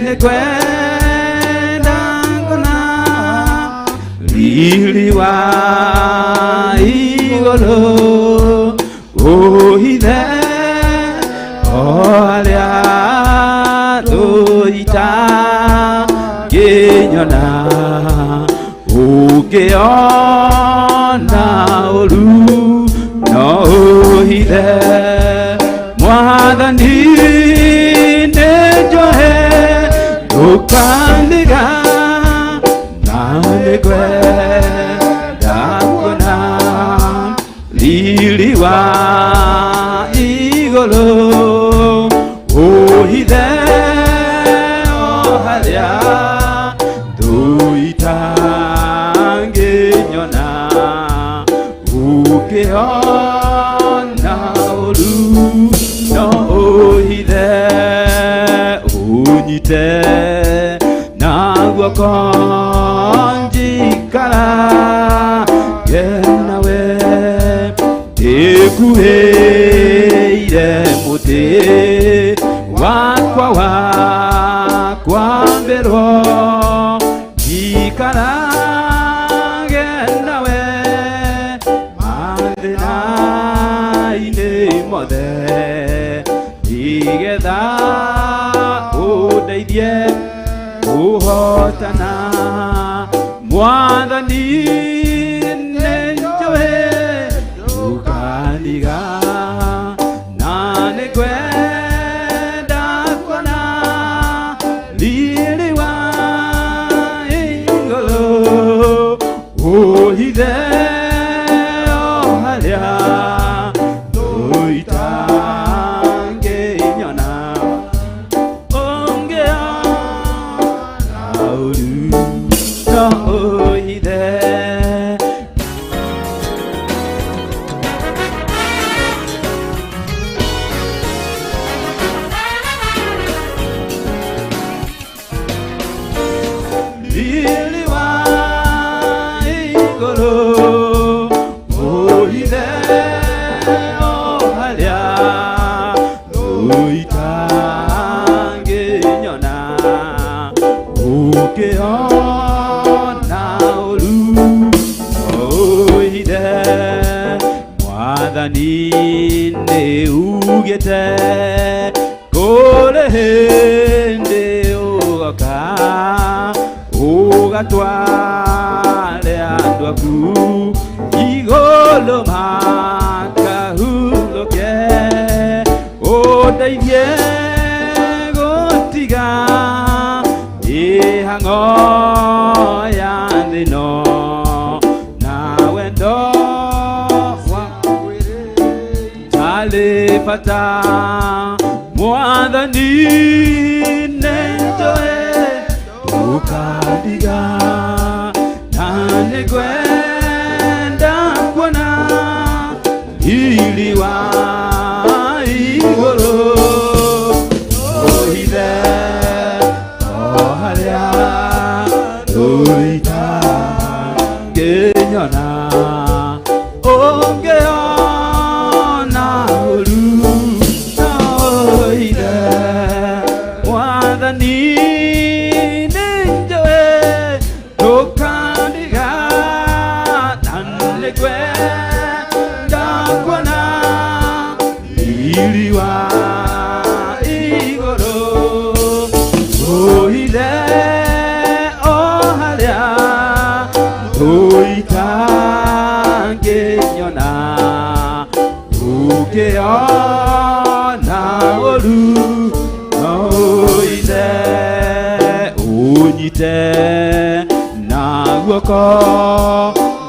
nĩngwenda ngona riri wa igũrũ, ũhithe o harĩa tũitangĩnyona, ũngĩona ũru no ũhithe. Mwathani nĩnjũĩ ndũkaniga, na nĩngwenda kuona riri wa igũrũ, ũhithe o harĩa tũitangĩnyona, ũngĩona ũru no ũhithe. Ũnyite na guoko njikarage nawe, ndĩkuĩire mũtĩ wakwa wa kwambĩrwo, njikarage nawe mathĩna-inĩ mothe, nĩgetha ũndeithie kũhotana. Mwathani nĩnjũĩ ndũkaniga, na nĩngwenda kuona riri wa igũrũ, ũhithe o harĩa tũitangĩnyona, ũngĩona ũru no ũhithe. Riri wa igũrũ, ũhithe o harĩa tũitangĩnyona, ũngĩona ũru ũhithe. Mwathani nĩugĩte kũrĩ hĩndĩ ũgoka, ũgatware andũ aku igũrũ makahurũke, ũndeithie gũtiga mĩhang'o ya thĩ ĩno, na wendo wa tarĩ bata. Mwathani nĩnjũĩ ndũkaniga, na nĩngwenda kuona riri wa igũrũ, ũhithe o harĩa tũitangĩnyona. Ũnyite na guoko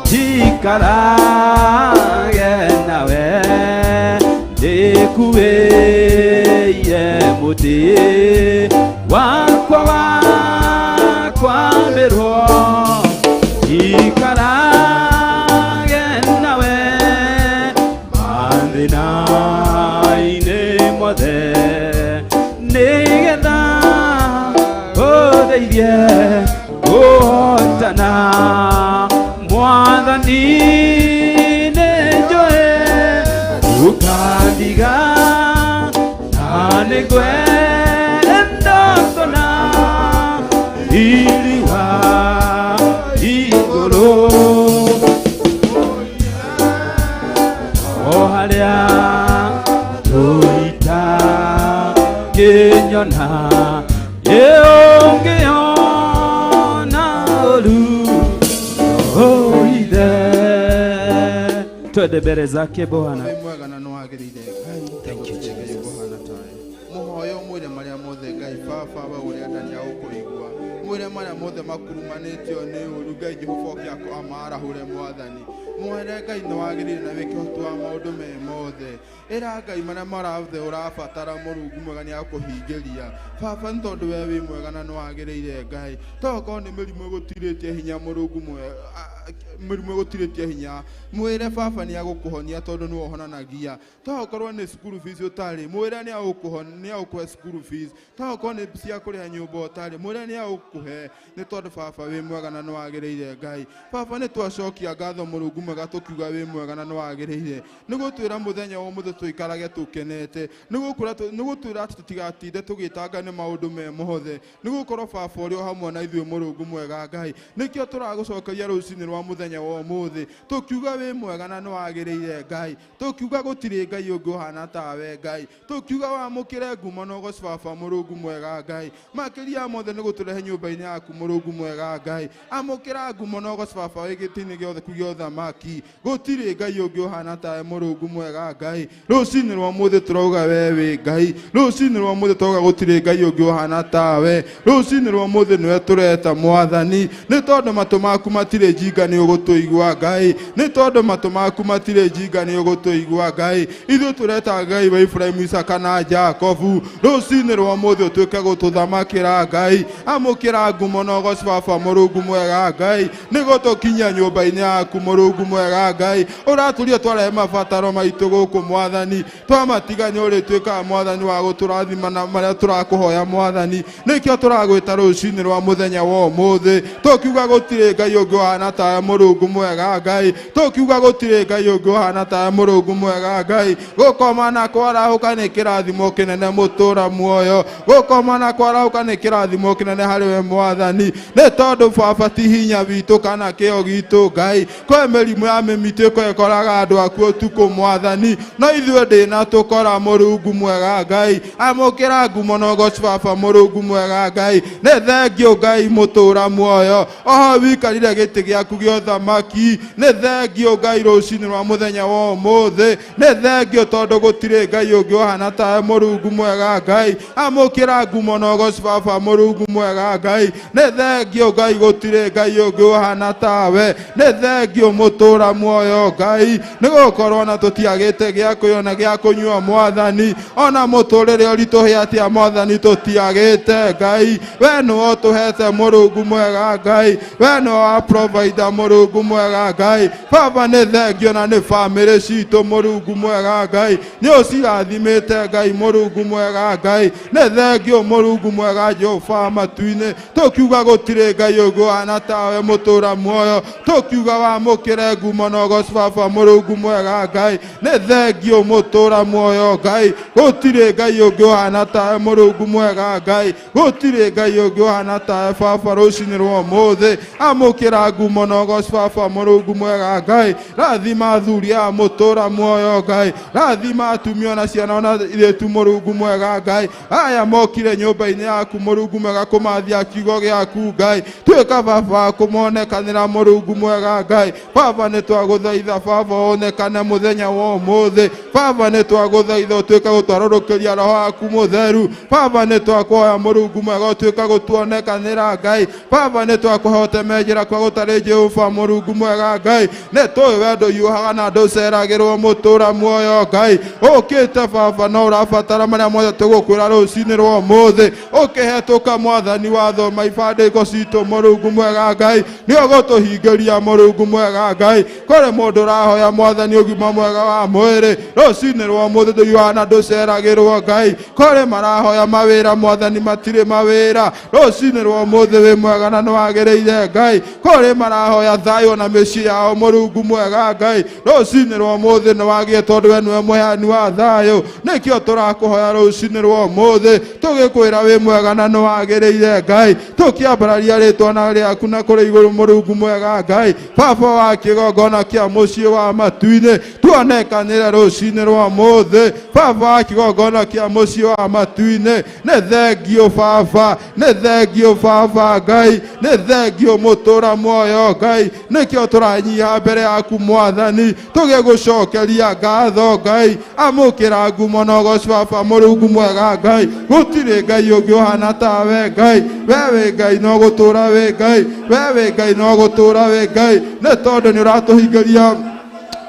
njikarage nawe ndĩkuĩire mũtĩ wakwa wa kwambĩrwo ikarage nawe mathĩna-inĩ mothe nĩgetha ũndeithie kũhotana mwathani nĩ njũĩ ũkandiga na nĩngwenda kuona riri wa igũrũ o harĩa tũita kĩnyona ĩũngĩona ũru ũithe twende mbere zake Bwana. Wĩ mwega na nĩ wagĩrĩire Ngai. Thank you Jesus. Tae mũhoyo mwĩre marĩa mothe Ngai baba we ũrenda nĩ agũkũigua mwĩre marĩa mothe makurumanĩtio nĩ ũru Ngai Jehova oke amarahũre mwathani mwĩre Ngai nĩ wagĩrĩire na wĩ kĩhoti wa maũndũ me mothe ĩra Ngai marĩa marothe ũrabatara Mũrungu mwega nĩ akũhingĩria baba nĩ tondũ we wĩ mwega na nĩ wagĩrĩire Ngai tokorwo nĩ mĩrimũ ĩgũtirĩtie hinya Mũrungu mwega mĩrimũ ĩgũtirĩtie hinya mwĩre baba nĩ agũkũhonia tondũ nĩwe ũhonanagia tokorwo nĩ school fees ũtarĩ mwĩre nĩ agũkũhe school fees tokorwo nĩ cia kũrĩha nyũmba ũtarĩ mwĩre nĩ agũkũhe nĩ tondũ baba wĩ mwega na nĩ wagĩrĩire Ngai baba nĩ twacokia ngatho Mũrungu mwega tũkiuga wĩ mwega na nĩ wagĩrĩire nĩ gũtwĩra mũthenya wa ũmũthĩ tũikarage tũkenete nĩ gũtwĩra atĩ tũtigatinde tũgĩtanga nĩ maũndũ me mothe nĩ gũkorwo baba ũrĩ o hamwe na ithuĩ Mũrungu mwega Ngai nĩkĩo tũragũcokeria rũcinĩ rwa mũthenya wa ũmũthĩ tũkiuga wĩ mwega na nĩ wagĩrĩire Ngai tũkiuga gũtirĩ Ngai ũngĩ ũhana tawe Ngai tũkiuga wamũkĩre ngumo na ũgoci baba Mũrungu mwega Ngai makĩria mothe nĩ gũtũrehe nyũmba-inĩ yaku Mũrungu mwega Ngai amũkĩra ngumo na ũgoci baba wĩ gĩtĩ-inĩ gĩothe kĩa ũthamaki gũtirĩ Ngai ũngĩ ũhana tawe Mũrungu mwega Ngai rũcinĩ rwa ũmũthĩ tũrauga we wĩ Ngai rũcinĩ rwa ũmũthĩ tũrauga gũtirĩ Ngai ũngĩ ũhana tawe rũcinĩ rwa ũmũthĩ nĩwe tũreta mwathani nĩ tondũ matũ maku matirĩ njinga nĩ ũgũtũigua Ngai nĩ tondũ matũ maku matirĩ njinga nĩ ũgũtũigua Ngai ithuĩ tũreta Ngai wa Ibrahimu Isaka na Jakobu rũcinĩ rwa ũmũthĩ ũtuĩke gũtũthamakĩra Ngai amũkĩra ngumo na ũgoci baba Mũrungu mwega Ngai nĩ gũtũkinyia nyũmba-inĩ yaku Mũrungu mwega Ngai ũratũria twarehe mabataro maitũ gũkũ mwathani twamatiga nĩ ũrĩtuĩkaga mwathani wa gũtũrathima na marĩa tũrakũhoya mwathani nĩkĩo tũragwĩta rũcinĩ rwa mũthenya wa ũmũthĩ tũkiuga gũtirĩ Ngai ũngĩ ũhana tawe Mũrungu mwega Ngai tũkiuga gũtirĩ Ngai ũngĩ ũhana tawe Mũrungu mwega Ngai gũkoma na kwarahũka nĩ kĩrathimo kĩnene mũtũra muoyo gũkoma na kwarahũka nĩ kĩrathimo kĩnene harĩ we mwathani nĩ tondũ baba ti hinya witũ kana kĩo gitũ Ngai kwĩ mĩrimũ ya mĩmitũ ĩkoraga andũ aku ũtukũ mwathani no ithuĩ ndĩna tũkora Mũrungu mwega Ngai amũkĩra ngumo na ũgoci baba Mũrungu mwega Ngai nĩ thengio Ngai mũtũra muoyo oho wikarire gĩtĩ gĩaku gĩa ũthamaki nĩ thengio Ngai rũcinĩ rwa mũthenya wa ũmũthĩ nĩ thengio tondũ gũtirĩ Ngai ũngĩ ũhana tawe Mũrungu mwega Ngai amũkĩra ngumo na ũgoci baba Mũrungu mwega Ngai nĩ thengio Ngai gũtirĩ Ngai ũngĩ ũhana tawe nĩ thengio mũtũra muoyo Ngai nĩ gũkorwo na tũtiagĩte gĩa kũrĩa na gĩa kũnyua mwathani ona mũtũrĩre ũritũhe atĩa mwathani tũtiagĩte Ngai we nĩwe ũtũhete Mũrungu mwega Ngai we nĩwe wa provider Mũrungu mwega Ngai baba nĩ thengio na nĩ bamĩrĩ citũ Mũrungu mwega Ngai nĩ ũcirathimĩte Ngai Mũrungu mwega Ngai nĩ thengio Mũrungu mwega Jehova matu-inĩ tũkiuga gũtirĩ Ngai ũngĩ ũhana tawe mũtũra muoyo tũkiuga wamũkĩre ngumo na ũgoci baba Mũrungu mwega Ngai nĩ thengio mũtũra muoyo Ngai gũtirĩ Ngai ũngĩ ũhana tawe Mũrungu mwega Ngai gũtirĩ Ngai ũngĩ ũhana tawe baba rũcinĩ rwa ũmũthĩ amũkĩra ngumo na na ũgoci baba Mũrungu mwega Ngai. Rathima athuri a mũtũra muoyo Ngai, rathima atumia ona ciana ona irĩtu Mũrungu mwega Ngai. Aya mokire nyũmba-inĩ yaku Mũrungu mwega kũmathia kiugo gĩaku Ngai, tuĩka baba kũmonekanĩra Mũrungu mwega Ngai. Baba nĩ twagũthaitha baba onekane mũthenya wa ũmũthĩ. Baba nĩ twagũthaitha ũtuĩke gũtwarũrũkĩria roho waku mũtheru. Baba nĩ twakũhoya Mũrungu mwega ũtuĩke gũtuonekanĩra Ngai. Baba nĩ twakũhoya ũteme njĩra kwa gũtarĩ Jehova Mũrungu mwega Ngai. Nĩ tũĩ we ndũhiũhaga na ndũceragĩrwo mũtũra muoyo Ngai. Ũkĩte baba no ũrabatara marĩa mothe tũgũkwĩra rũcinĩ rwa ũmũthĩ. Ũkĩhetũka mwathani wathoma ibandĩko citũ Mũrungu mwega Ngai, nĩ ũgũtũhingĩria Mũrungu mwega Ngai. Kũrĩ mũndũ ũrahoya mwathani ũgima mwega wa mwĩrĩ rũcinĩ rwa ũmũthĩ ndũhiũhaga na ndũceragĩrwo Ngai. Kũrĩ marahoya mawĩra mwathani matirĩ mawĩra rũcinĩ rwa ũmũthĩ wĩ mwega na nĩwagĩrĩire Ngai. Kũrĩ marahoya thayũ na mĩciĩ yao Mũrungu mwega Ngai, rũcinĩ rwa ũmũthĩ nĩwagĩe tondũ we nĩwe mũheani wa thayũ. Nĩkĩo tũrakũhoya rũcinĩ rwa ũmũthĩ tũgĩkwĩra wĩ mwega na nĩwagĩrĩire Ngai. Tũkĩambararia rĩtwa na rĩaku na kũrĩ igũrũ Mũrungu mwega Ngai. Baba wa kĩgongona kĩa mũciĩ wa matu-inĩ, tuonekanĩre rũcinĩ rwa ũmũthĩ. Baba wa kĩgongona kĩa mũciĩ wa matu-inĩ, nĩ thengio baba, nĩ thengio baba Ngai, nĩ thengio mũtũra muoyo Ngai. Nĩkĩo tũranyiha mbere yaku mwathani tũgĩgũcokeria ngatho Ngai. Amũkĩra ngumo na ũgoci baba Mũrungu mwega Ngai. Gũtirĩ Ngai ũngĩ ũhana tawe Ngai. We wĩ Ngai no gũtũra wĩ Ngai, we wĩ Ngai no gũtũra wĩ Ngai. Nĩ tondũ nĩ ũratũhingĩria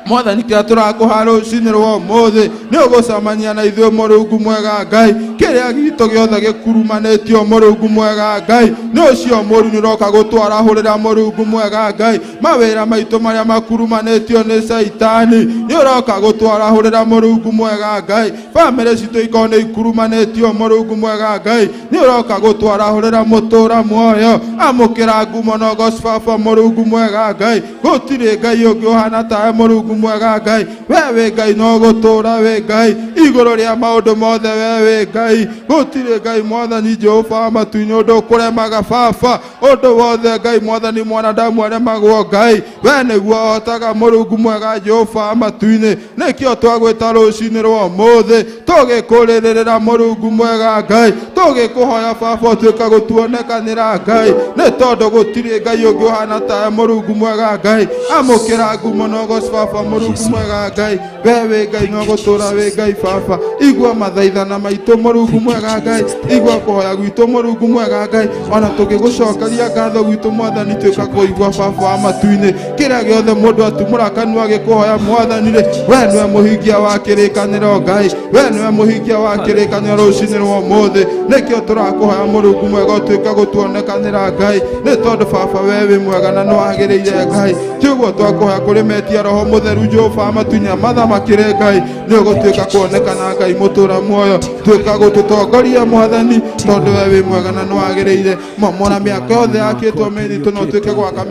mwathani kĩrĩa tũrakũha rũcinĩ rwa ũmũthĩ. Nĩ ũgũcemania na ithuĩ Mũrungu mwega Ngai. Kĩrĩa gitũ gĩothe gĩkurumanĩtio Mũrungu mwega Ngai, nĩ ũcio mũru nĩ ũroka gũtwarahũrĩra Mũrungu mwega Ngai. Mawĩra maitũ marĩa makurumanĩtio nĩ Caitani nĩ ũroka gũtwarahũrĩra Mũrungu mwega Ngai. Bamĩrĩ citũ ikorwo nĩ ikurumanĩtio Mũrungu mwega Ngai, nĩ ũroka gũtwarahũrĩra mũtũra muoyo. Amũkĩra ngumo na ũgoci baba Mũrungu mwega Ngai. Gũtirĩ Ngai ũngĩ ũhana tawe Mũrungu mwega Ngai. We wĩ Ngai no gũtũra wĩ Ngai, igũrũ rĩa maũndũ mothe we wĩ Ngai. Gũtirĩ Ngai mwathani Jehova wa matu-inĩ ũndũ ũkũremaga baba, ũndũ wothe Ngai mwathani mwanadamu aremagwo Ngai, we nĩguo ũhotaga Mũrungu mwega Jehova wa matu-inĩ. Nĩkĩo twagwĩta rũcinĩ rwa ũmũthĩ tũgĩkũrĩrĩra Mũrungu mwega Ngai, tũgĩkũhoya baba ũtuĩke gũtuonekanĩra Ngai, nĩ tondũ gũtirĩ Ngai ũngĩ ũhana tawe Mũrungu mwega Ngai. Amũkĩra ngumo na ũgoci baba Mũrungu mwega Ngai. We wĩ Ngai no gũtũra wĩ Ngai baba. Igua mathaithana maitũ Mũrungu mwega Ngai, igua kũhoya gwitũ Mũrungu mwega Ngai. Ona tũgĩgũcokeria ngatho gwitũ mwathani, tuĩka kũigua baba wa matu-inĩ. Kĩrĩa gĩothe mũndũ atumũra kanua gĩkũhoya mwathani rĩ, we nĩwe mũhingia wa kĩrĩkanĩro Ngai, we nĩwe mũhingia wa kĩrĩkanĩro rũcinĩ rwa ũmũthĩ. Nĩkĩo tũrakũhoya Mũrungu mwega ũtuĩke gũtuonekanĩra Ngai, nĩ tondũ baba we wĩ mwega na nĩwagĩrĩire Ngai. Tiguo twakũhoya kũrĩ metia roho mũtheru Jehova wa matu-inĩ mathamakĩre Ngai, nĩ ũgũtuĩka kuonekana Ngai mũtũra muoyo. Tuĩka gũtũtongoria mwathani, tondũ we wĩ mwega na nĩwagĩrĩire. Momora mĩako yothe yakĩtwo mĩritũ na ũtuĩke gwaka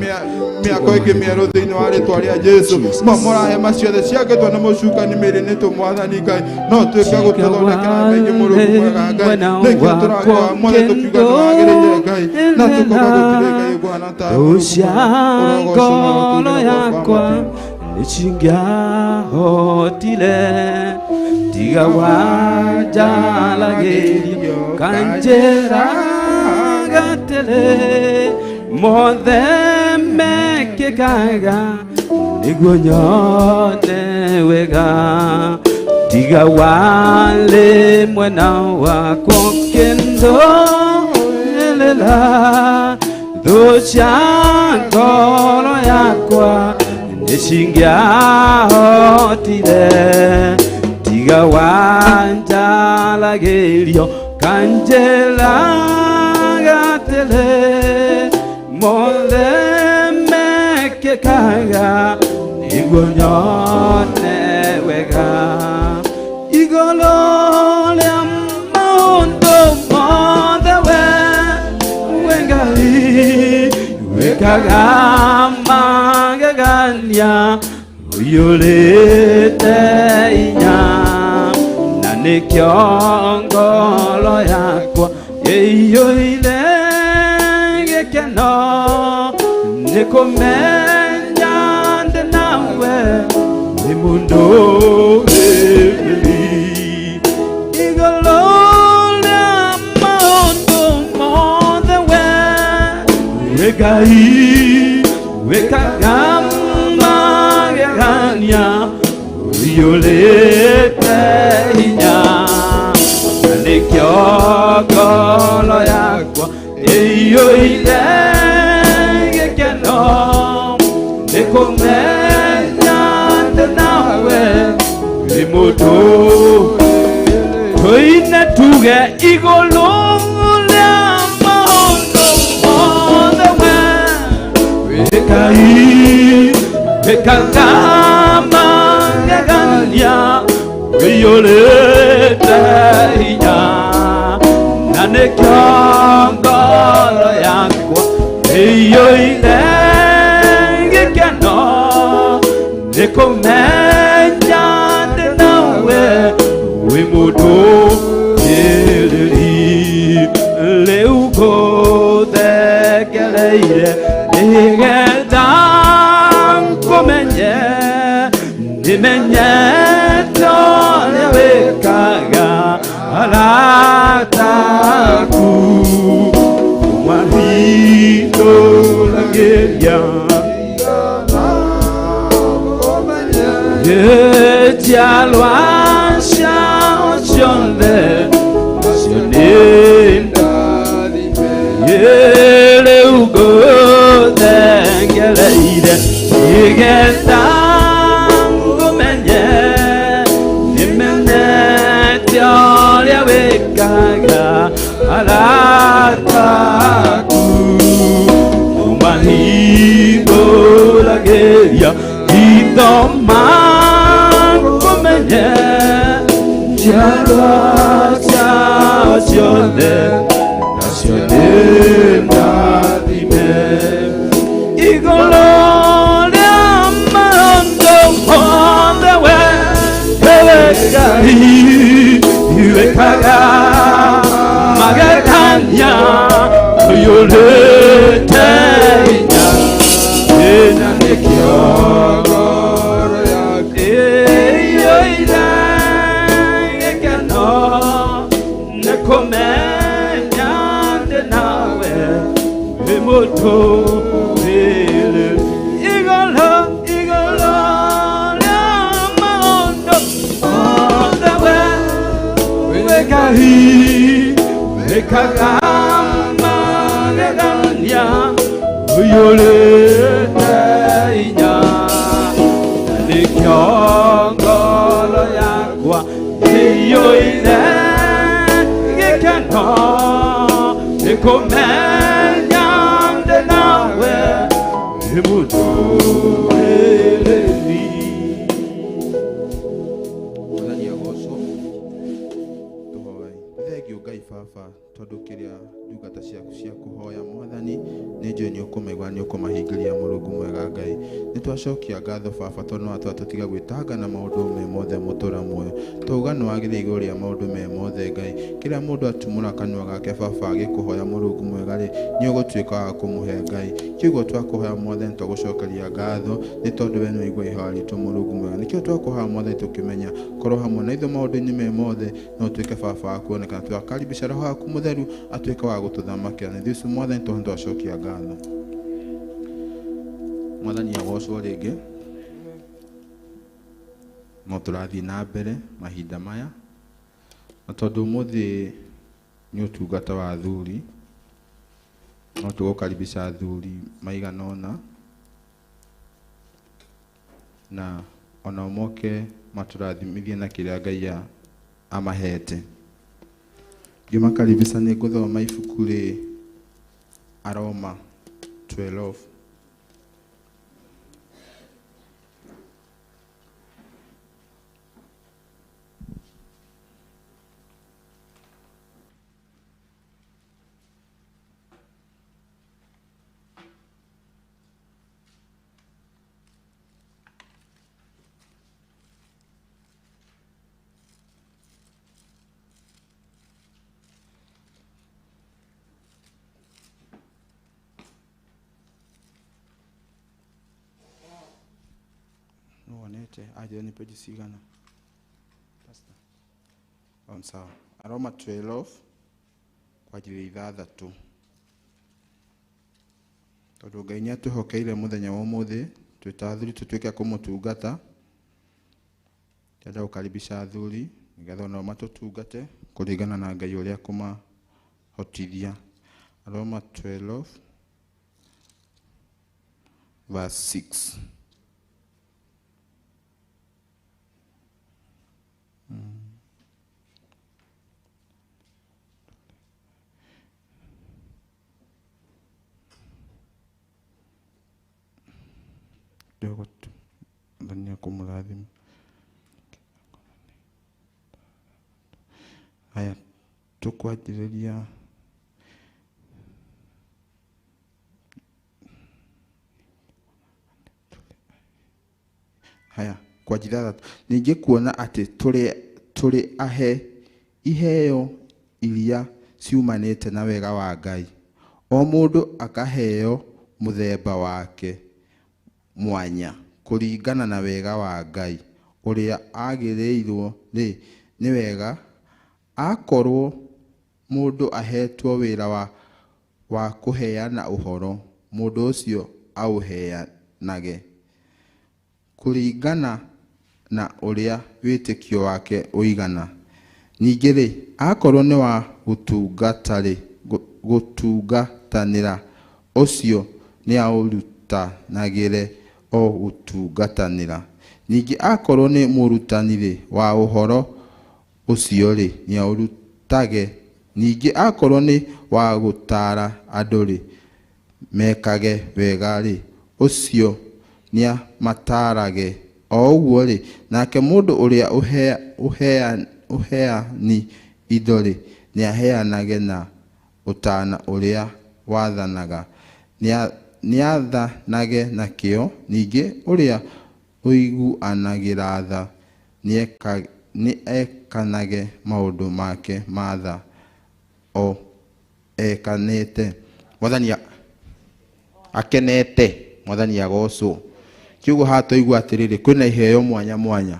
mĩako ĩngĩ mĩerũ thĩinĩ wa rĩtwa rĩa Jesu. Momora hema ciothe ciakĩtwo nĩ mũcukani mĩrĩ nĩtũ mwathani Ngai, no ũtuĩke gũtũthondekera hema ingĩ Mũrungu mwega Ngai. Nĩkĩo tũrakũhoya mothe tũkiuga nĩwagĩrĩire Ngai, na tũkauga gũtirĩ Ngai ũkũhana tawe Mũrungu mwega. Ũrogocwo na ngoro ũtũũre Baba wa yakwa matu-inĩ. nĩcingĩahotire tiga wanjalagĩrio kanjĩra gatĩrĩ mothe mekĩkaga nĩguo nyone wega tiga warĩ mwena wakwa ũkĩndũĩrĩra thũ cia ngoro yakwa nĩcingĩahotire tiga wanjalagĩrio kanjĩra gatĩrĩ mothe mekĩkaga nĩguo nyone wega igũrũ rĩa maũndũ mothe we wĩ Ngai wĩkaga magegania ũiyũrĩte hinya na nĩkĩo ngoro yakwa ĩiyũire gĩkeno nĩ Nikumenya ndĩ nawe wĩ mũndũ wĩrĩri igũrũ rĩa maũndũ mothe we wĩ Ngai wĩkaga magegania ũiyũrĩte hinya na nĩkĩo ngoro yakwa ĩiyũire gĩkeno nĩkũmenya ndĩ nawe wĩ mũndũ tũine tuge igũrũ rĩa maũndũ mothe we wĩ Ngai wĩkaga magegania ũiyũrĩte hinya na nĩkĩo ngoro yakwa ĩiyũire gĩkeno nĩkũmenya ndĩ nawe wĩ mũndũ wĩrĩri rĩu ngũthengereire nĩgetha ngũmenye nĩmenyete ũrĩa wĩkaga arata aku ũmahithũragĩria njiarwa ciao ciothe cio nĩ rĩu ngũthengereire nĩgetha ngũmenye nĩmenyete ũrĩa wĩkaga arata aku ũmahingũragĩria hitho makũmenye njiarwa ciao ciothe nacio nĩ ndathime igũrũ rĩa maũndũ mothe we wĩ Ngai wĩkaga magegania ũiyũrĩte hinya na nĩkĩo ngoro yakwa ĩiyũire gĩkeno nĩkũmenya ndĩ nawe wĩ mũndũ wĩrĩ igũrũ igũrũ rĩa maũndũ mothe we wĩ Ngai wĩkaga magegania ũiyũrĩte hinya na nĩkĩo ngoro yakwa ĩiyũire gĩkeno nĩkũmenya ndĩ nawe wĩ mũndũ wĩrĩri. Mwathani agocwo tũhoe. Nĩ thengio Ngai Baba tondũ kĩrĩa ndungata ciaku cia kũhoya Mwathani nĩ njũĩ nĩ ũkũmaigua nĩ ũkũmahingĩria Mũrungu mwega Ngai. Nĩ twacokia ngatho Baba tondũ no twatũtiga gwĩtanga na maũndũ me mothe mũtũra muoyo. Twauga nĩ wagĩrĩire igũrũ rĩa maũndũ me mothe Ngai. Kĩrĩa mũndũ atumũra kanua gake Baba agĩkũhoya Mũrungu mwega rĩ nĩ ũgũtuĩka wa kũmũhe Ngai. Kĩguo twakũhoya Mwathani twagũcokeria ngatho nĩ tondũ we nĩ waigua ihoya ritũ Mũrungu mwega. Nĩkĩo twakũhoya Mwathani tũkĩmenya korwo hamwe na ithuĩ maũndũ-inĩ me mothe no ũtuĩke Baba wa kuonekana. Twakaribisha Roho waku Mũtheru atuĩke wa gũtũthamakĩra. Nĩ ithuĩ Mwathani tondũ twacokia ngatho. Mwathani agocwo rĩngĩ. No tũrathiĩ na mbere mahinda maya na tondũ ũmũthĩ nĩ ũtungata wa athuri no tũgũkaribisha athuri maigana ũna na onao moke matũrathimithie na kĩrĩa Ngai amahete. Ngĩmakaribisha nĩ ngũthoma ibuku rĩ Aroma 12. Thomete anjĩre nĩ page cigana. Pastor. Oh, sawa. Aroma 12 kwanjĩrĩria ithathatũ. Tondũ Ngai nĩ atũhokeire mũthenya wa ũmũthĩ twĩ ta athuri tũtuĩke a kũmũtungata. Ndĩrenda gũkaribisha athuri nĩgetha onao matũtungate kũringana na Ngai ũrĩa kũmahotithia. Aroma 12 verse 6. Kidogo tu ndani ya kumradhi. Haya, tukwanjĩrĩria haya kwanjĩrĩria ithathatũ. Ningĩ kuona atĩ tũrĩ ahe iheo iria ciumanĩte na wega wa Ngai, o mũndũ akaheo mũthemba wake mwanya kũringana na wega wa Ngai ũrĩa agĩrĩirwo rĩ nĩ wega. Akorwo mũndũ ahetwo wĩra wa kũheana ũhoro, mũndũ ũcio aũheanage kũringana na ũrĩa wĩtĩkio wake ũigana. Ningĩ rĩ, akorwo nĩ wa gũtungatanĩra, ũcio nĩaũrutanagĩre o gũtungatanĩra. Ningĩ akorwo nĩ mũrutani-rĩ wa ũhoro ũcio-rĩ, nĩaũrutage. Ningĩ akorwo nĩ wa gũtaara andũ-rĩ, mekage wega-rĩ, ũcio nĩamataarage o ũguo-rĩ. Nake mũndũ ũrĩa ũheani indo-rĩ, nĩaheanage na ũtaana ũrĩa wathanaga, nĩathanage na kĩyo. Ningĩ ũrĩa ũiguanagĩra tha nĩekanage maũndũ make ma tha o ekanĩte. Mwathani akenete, Mwathani agocwo. Kiugo haha twaigua atĩrĩrĩ, kwĩna iheo mwanya mwanya.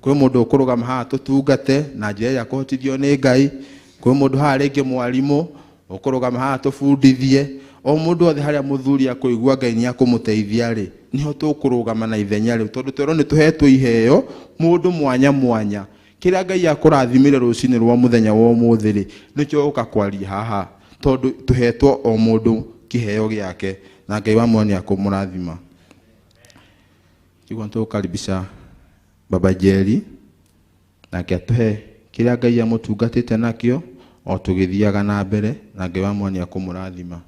Kwĩ mũndũ ũkũrũgama haha tũtungate na njĩra ĩrĩa kũhotithio nĩ Ngai. Kwĩ mũndũ haha rĩngĩ mwarimũ ũkũrũgama haha tũbundithie. O mũndũ othe harĩa mũthuri akũigua Ngai nĩ akũmũteithia rĩ, niho tũkũrũgama na ithenya rĩu, tondũ twerwo nĩ tũhetwo iheo mũndũ mwanya mwanya. Kĩrĩa Ngai akũrathimire rũcinĩ rwa mũthenya wa ũmũthĩ rĩ, nĩkĩo ũka kwaria haha, tondũ tũhetwo o mũndũ kĩheo gĩake, na Ngai wa muoyo nĩ akũmũrathima. Kiugo nĩtũgũkaribisha Baba Jerry, nake atũhe kĩrĩa Ngai amũtungatĩte nakĩo o tũgĩthiaga na mbere, na Ngai wa muoyo nĩ akũmũrathima.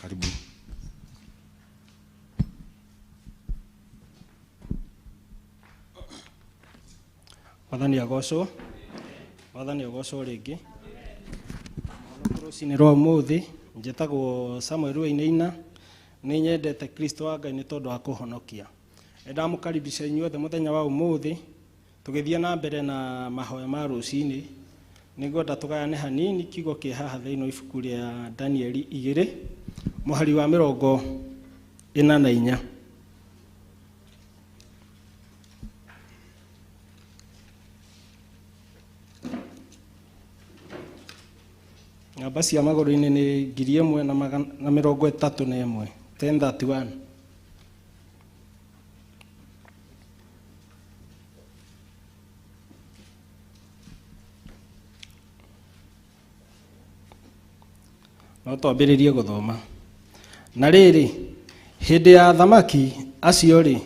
Karibu. Mwathani agocwo. Mwathani agocwo rĩngĩ. Rũcinĩ rwa ũmũthĩ njĩtagwo Samuel Wainaina. Nĩ nyendete Kristo wa Ngai nĩ tondũ wa kũhonokia. Nĩndamũkaribisha inyuothe mũthenya wa ũmũthĩ tũgĩthiĩ na mbere na mahoya ma rũcinĩ. Nĩngwenda tũgayane hanini kiugo kĩ haha thĩinĩ wa ibuku rĩa Danieli 2 mũhari wa 44. Namba cia magũrũ-inĩ nĩ 1131, 1031. No twambĩrĩrie gũthoma. Na rĩrĩ, hĩndĩ ya athamaki acio-rĩ,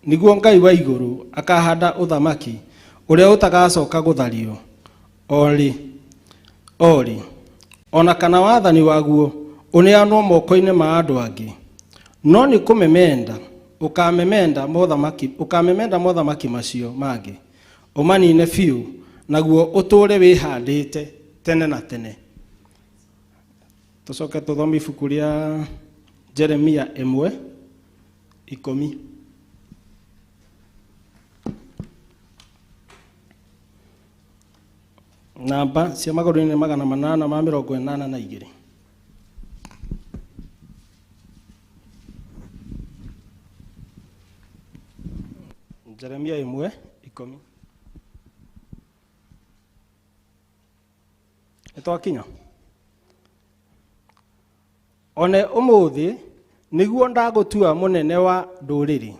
nĩguo Ngai wa igũrũ akahanda ũthamaki ũrĩa ũtagacoka gũthario o rĩ, ona kana wathani waguo ũneanwo moko-inĩ ma andũ angĩ. No nĩ kũmemenda ũkamemenda mothamaki macio mangĩ, ũmanine biũ, naguo ũtũũre wĩhandĩte tene na tene. Tũcoke tũthome ibuku rĩa Jeremia 1:10. Namba cia magũrũ-inĩ nĩ 882. Jeremia 1:10. Nĩ twakinya. One ũmũthĩ nĩguo ndagũtua mũnene wa ndũrĩrĩ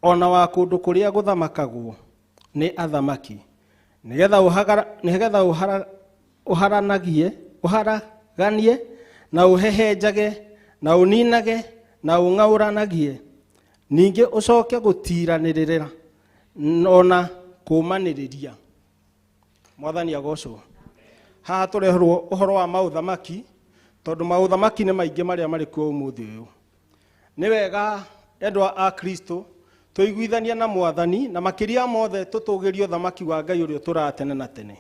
ona wa kũndũ kũrĩa gũthamakagwo nĩ athamaki, nĩgetha ũharaganie na ũhehenjage na ũninage na ũng'aũranagie, ningĩ ũcoke gũtiranĩrĩra ona kũmanĩrĩria. Mwathani agocwo. Haha tũreherwo ũhoro wa maũthamaki, tondũ maũthamaki nĩ maingĩ marĩa marĩ kuo ũmũthĩ ũyũ. Nĩ wega endwa a Kristo tũiguithanie na Mwathani, na makĩria mothe tũtũgĩrie ũthamaki wa Ngai ũrĩa ũtũũraga tene na tene.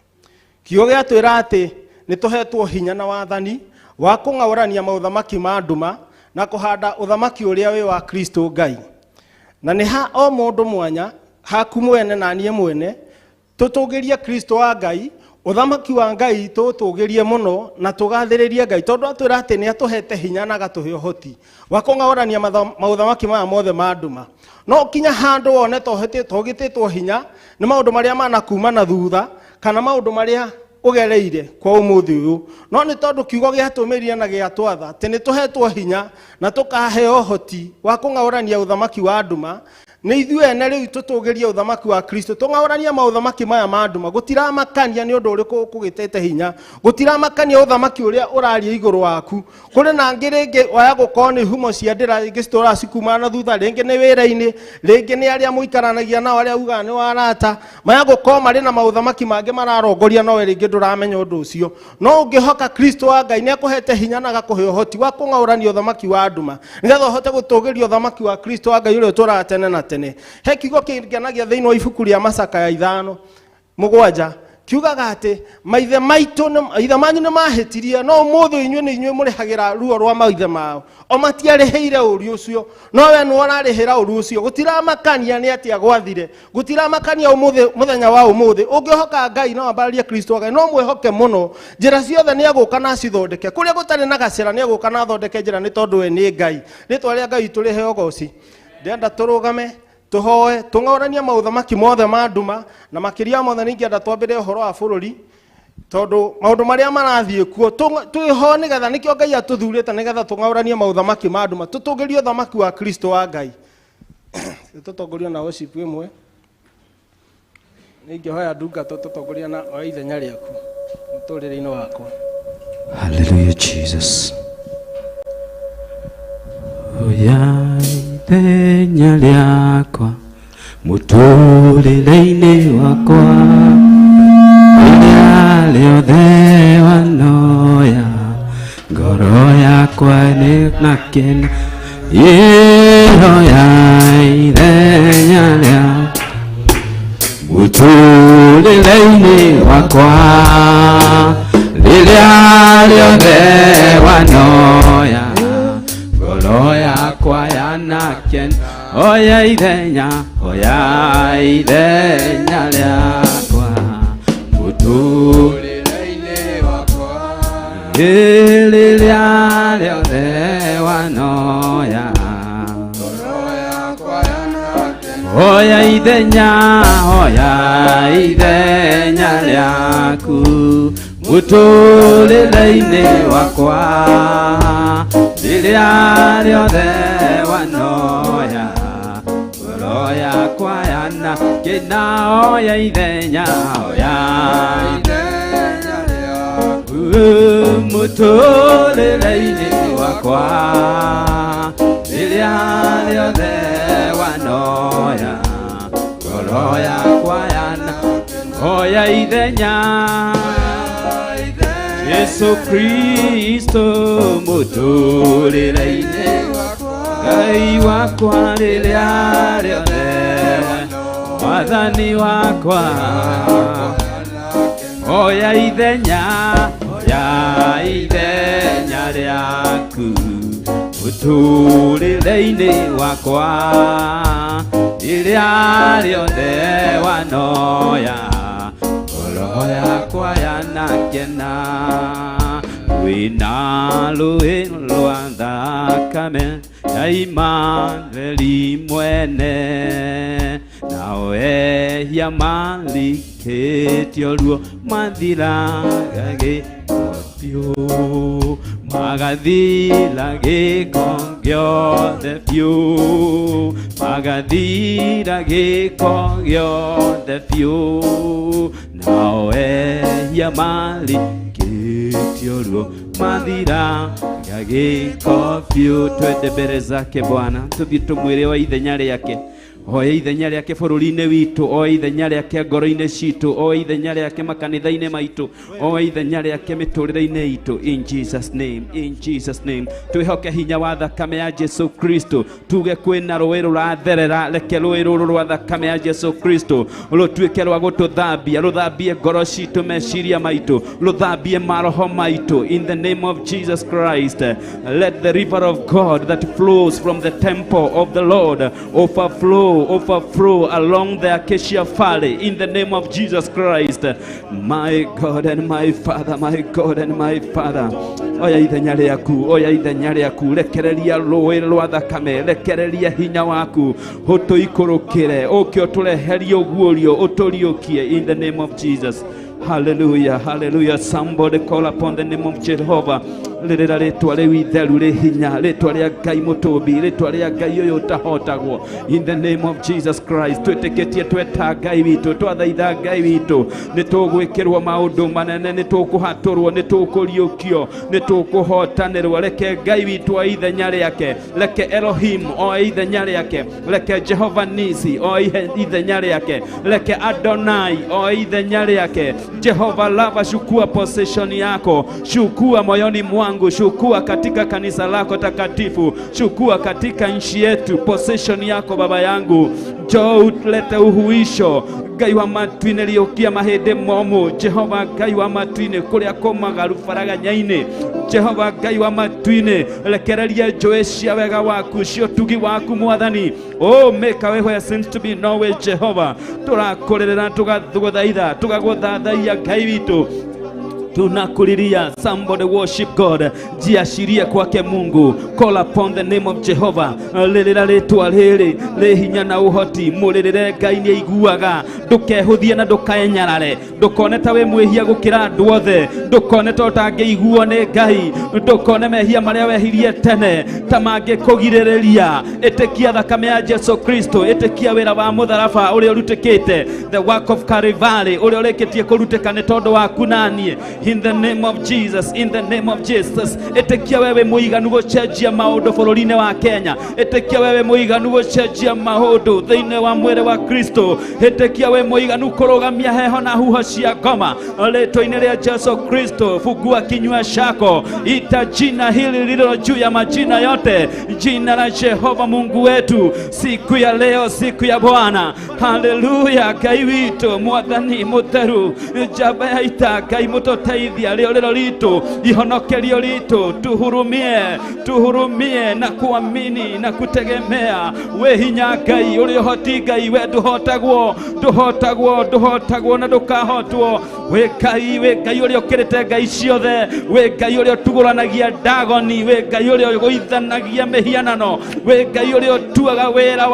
Kiugo gĩatwĩra atĩ nĩ tũhetwo hinya na wathani wa kũng'aũrania maũthamaki ma nduma na kũhanda ũthamaki ũrĩa wĩ wa Kristo Ngai. Na nĩ ha o mũndũ mwanya, haku mwene na niĩ mwene, tũtũgĩrie Kristo wa Ngai, ũthamaki wa Ngai tũtũgĩrie mũno na tũgathĩrĩrie Ngai, tondũ atwĩra atĩ nĩ atũhete hinya na agatũhe ũhoti wa kũng'aũrania maũthamaki maya mothe ma nduma. No kinya handũ wone togĩtĩtwo hinya nĩ maũndũ marĩa manakuma na thutha kana maũndũ marĩa ũgereire kwa ũmũthĩ ũyũ, no nĩ tondũ kiugo gĩatũmĩria na gĩatwatha atĩ nĩ tũhetwo hinya na tũkaheo ũhoti wa kũng'aũrania ũthamaki wa nduma, nĩ ithuĩ ene rĩu tũtũgĩrie ũthamaki wa Kristo, tũng'aũranie maũthamaki maya ma nduma. Gũtiramakania nĩ ũndũ ũrĩkũ ũkũgĩtĩte hinya, gũtiramakania ũthamaki ũrĩa ũraria igũrũ waku. Kũrĩ na angĩ rĩngĩ waya gũkorwo nĩ humo cia ndĩra, rĩngĩ citũraga cikuma na thutha, rĩngĩ nĩ wĩra-inĩ, rĩngĩ nĩ arĩa mũikaranagia nao arĩa ugaga nĩ warata, maya gũkorwo marĩ na maũthamaki mangĩ mararongoria, nowe rĩngĩ ndũramenya ũndũ ũcio. No ũngĩhoka Kristo wa Ngai nĩ akũhete hinya na agakũhe ũhoti wa kũng'aũrania ũthamaki wa nduma, nĩgetha ũhote gũtũgĩria ũthamaki wa Kristo wa Ngai ũrĩa ũtũũraga tene na tene. He kiugo kĩngenagia thĩinĩ wa ibuku rĩa Macakaya 5:7, kiugaga atĩ maithe maitũ maithe manyu nĩ mahĩtirie, no ũmũthĩ inyuĩ nĩ inyuĩ mũrĩhagĩra ruo rwa maithe mao. O matiarĩhĩire ũũru ũcio, no we nĩwe ũrarĩhĩra ũũru ũcio. Gũtiramakania nĩ atĩa gwathire, gũtiramakania ũmũthĩ, mũthenya wa ũmũthĩ. Ũngĩhoka Ngai no ambararie Kristo wa Ngai, no mwĩhoke mũno. Njĩra ciothe nĩ egũka na acithondeke, kũrĩa gũtarĩ na gacĩra nĩ egũka na athondeke njĩra, nĩ tondũ we nĩ Ngai. Rĩtwa rĩa Ngai tũrĩhe ũgoci. Ndĩrenda tũrũgame tũhoe, tũng'aũranie maũthamaki mothe ma nduma, na makĩria mothe ningĩenda twambĩre ũhoro wa bũrũri, tondũ maũndũ marĩa marathiĩ kuo twĩho nĩgetha, nĩkĩo Ngai atũthurĩte nĩgetha tũng'aũranie maũthamaki ma nduma, tũtũgĩrie ũthamaki wa Kristo wa Ngai. Tũtongorio na worship ĩmwe. Nĩingĩhoya ndungata tũtongoria na oya ithenya rĩaku mũtũrĩre-inĩ wakwa. Hallelujah, Jesus. Oya ithenya rĩakwa mũtũrĩre-inĩ wakwa, rĩrĩa rĩothe wanoya ngoro yakwa nĩ na kĩna. Oya ithenya rĩakwa mũtũrĩre-inĩ wakwa, rĩrĩa rĩothe wanoya ngoro yakwa yanakena. Oya ithenya, oya ithenya rĩakwa mũtũrĩre-inĩ wakwa, rĩrĩa rĩothe wanoya ngoro yakwa yanakena. Oya ithenya, oya ithenya rĩaku mũtũrĩre-inĩ wakwa, rĩrĩa rĩothe wanoya ngoro yakwa yanakena. Oya ithenya, oya ithenya rĩaku mũtũrĩre-inĩ wakwa, rĩrĩa rĩothe wanoya ngoro yakwa yana. Oya ithenya, Jesu Kristo mũtũrĩre-inĩ Ngai wakwa, rĩrĩa rĩothe Mwathani wakwa. Oya ithenya, oya ithenya rĩaku mũtũrĩre-inĩ wakwa, rĩrĩa rĩothe wanoya ngoro yakwa yana. Kena Wĩna rũĩ rwa thakame ya Imanueli mwene nao ehia marikĩtio ruo mathiraga gĩko biũ magathira gĩko gĩothe biũ magathira gĩko gĩothe biũ nao ehia marikĩtio ruo mathiraga gĩko biũ. Twende mbere zake Bwana, tũthiĩ tũmwĩre wa ithenya rĩake, oe ithenya rĩake bũrũri-inĩ witũ, oe ithenya rĩake ngoro-inĩ citũ, oe ithenya rĩake makanitha-inĩ maitũ, oe ithenya rĩake mĩtũrĩre-inĩ itũ. In Jesus name, in Jesus name. Twĩhoke hinya wa thakame ya Jesu Kristo, tuge kwĩna rũĩ rũratherera, reke rũĩ rũrũ rwa thakame ya Jesu Kristo rũtuĩke rwa gũtũthambia, rũthambie ngoro citũ, meciria maitũ, rũthambie maroho maitũ. In the name of Jesus Christ, let the river of God that flows from the temple of the Lord overflow, overflow along the Acacia Valley in the name of Jesus Christ. My God and my Father, my God and my Father, oya ithenya rĩaku, oya ithenya rĩaku, rekereria rũĩ rwa thakame, rekereria hinya waku ũtũikũrũkĩre, ũke ũtũreherie ũguũrio, ũtũriũkie in the name of Jesus. Hallelujah, hallelujah. Somebody call upon the name of Jehovah. Rĩrĩra rĩtwa rĩu itheru rĩ hinya, rĩtwa rĩa Ngai mũtũmbi, rĩtwa rĩa Ngai ũyũ ũtahotagwo. In the name of Jesus Christ, twĩtĩkĩtie tweta Ngai witũ, twathaitha Ngai witũ, nĩ tũgwĩkĩrwo maũndũ manene, nĩ tũkũhatũrwo, nĩ tũkũriũkio, nĩ tũkũhotanĩrwo. Reke Ngai witũ oe ithenya rĩake, reke Elohim oe ithenya rĩake, reke Jehova Nisi oe ithenya rĩake, reke Adonai oe ithenya rĩake. Jehova Lava, chukua possession yako, chukua moyoni mwangu, chukua katika kanisa lako takatifu, chukua katika nchi yetu possession yako baba yangu. Njoo ulete uhuisho Ngai wa matu-inĩ, riũkia mahĩndĩ momũ. Jehova Ngai wa matu-inĩ, kũrĩa kũmagaru baraganya-inĩ. Jehova Ngai wa matu-inĩ, rekereria njũĩ cia wega waku, cia ũtugi waku Mwathani. Oh, make a way where seems to be no way, Jehova. Tũrakũrĩrĩra, tũgagũthaitha, tũgagũthathaiya Ngai witũ, tunakulilia. Somebody worship God, jiashirie kwake Mungu. Call upon the name of Jehovah. Rĩrĩra rĩtwa rĩrĩ rĩ hinya na ũhoti, mũrĩrĩre Ngai nĩ aiguaga. Ndũkehũthie na ndũkaenyarare, ndũkone ta wĩ mwĩhia gũkĩra andũ othe, ndũkone ta ũtangĩiguo nĩ Ngai, ndũkone mehia marĩa wehirie tene ta mangĩkũgirĩrĩria. Ĩtĩkia thakame ya Jesu Kristo, ĩtĩkia wĩra wa mũtharaba ũrĩa ũrutĩkĩte, the work of Calvary ũrĩa ũrĩkĩtie kũrutĩka nĩ tondũ waku naniĩ. In the name of Jesus, in the name of Jesus. Ĩtĩkia wewe mũiganu gũcenjia maũndũ bũrũri-inĩ wa Kenya, ĩtĩkia wewe mũiganu gũcenjia maũndũ thĩinĩ wa mwĩrĩ wa Kristo, ĩtĩkia we mũiganu kũrũgamia heho na huho cia ngoma rĩtwa-inĩ rĩa Jesu Kristo. Fungua kinywa chako, ita jina hili lililo juu ya majina yote, jina la Jehova Mungu wetu, siku ya leo, siku ya Bwana. Haleluya. Ngai witũ Mwathani mũtheru, njamba ya ita, Ngai mũtũteithia, rĩũrĩro ritũ, ihonokerio ritũ, tuhurumie, tuhurumie na kuamini na kutegemea. Wĩ hinya Ngai, ũrĩ ũhoti Ngai, we ndũhotagwo, ndũhotagwo, ndũhotagwo na ndũkahotwo. Wĩ Ngai, wĩ Ngai ũrĩa ũkĩrĩte ngai ciothe, wĩ Ngai ũrĩa ũtugũranagia ndagoni, wĩ Ngai ũrĩa ũgũithanagia mĩhianano, wĩ Ngai ũrĩa ũtuaga wĩra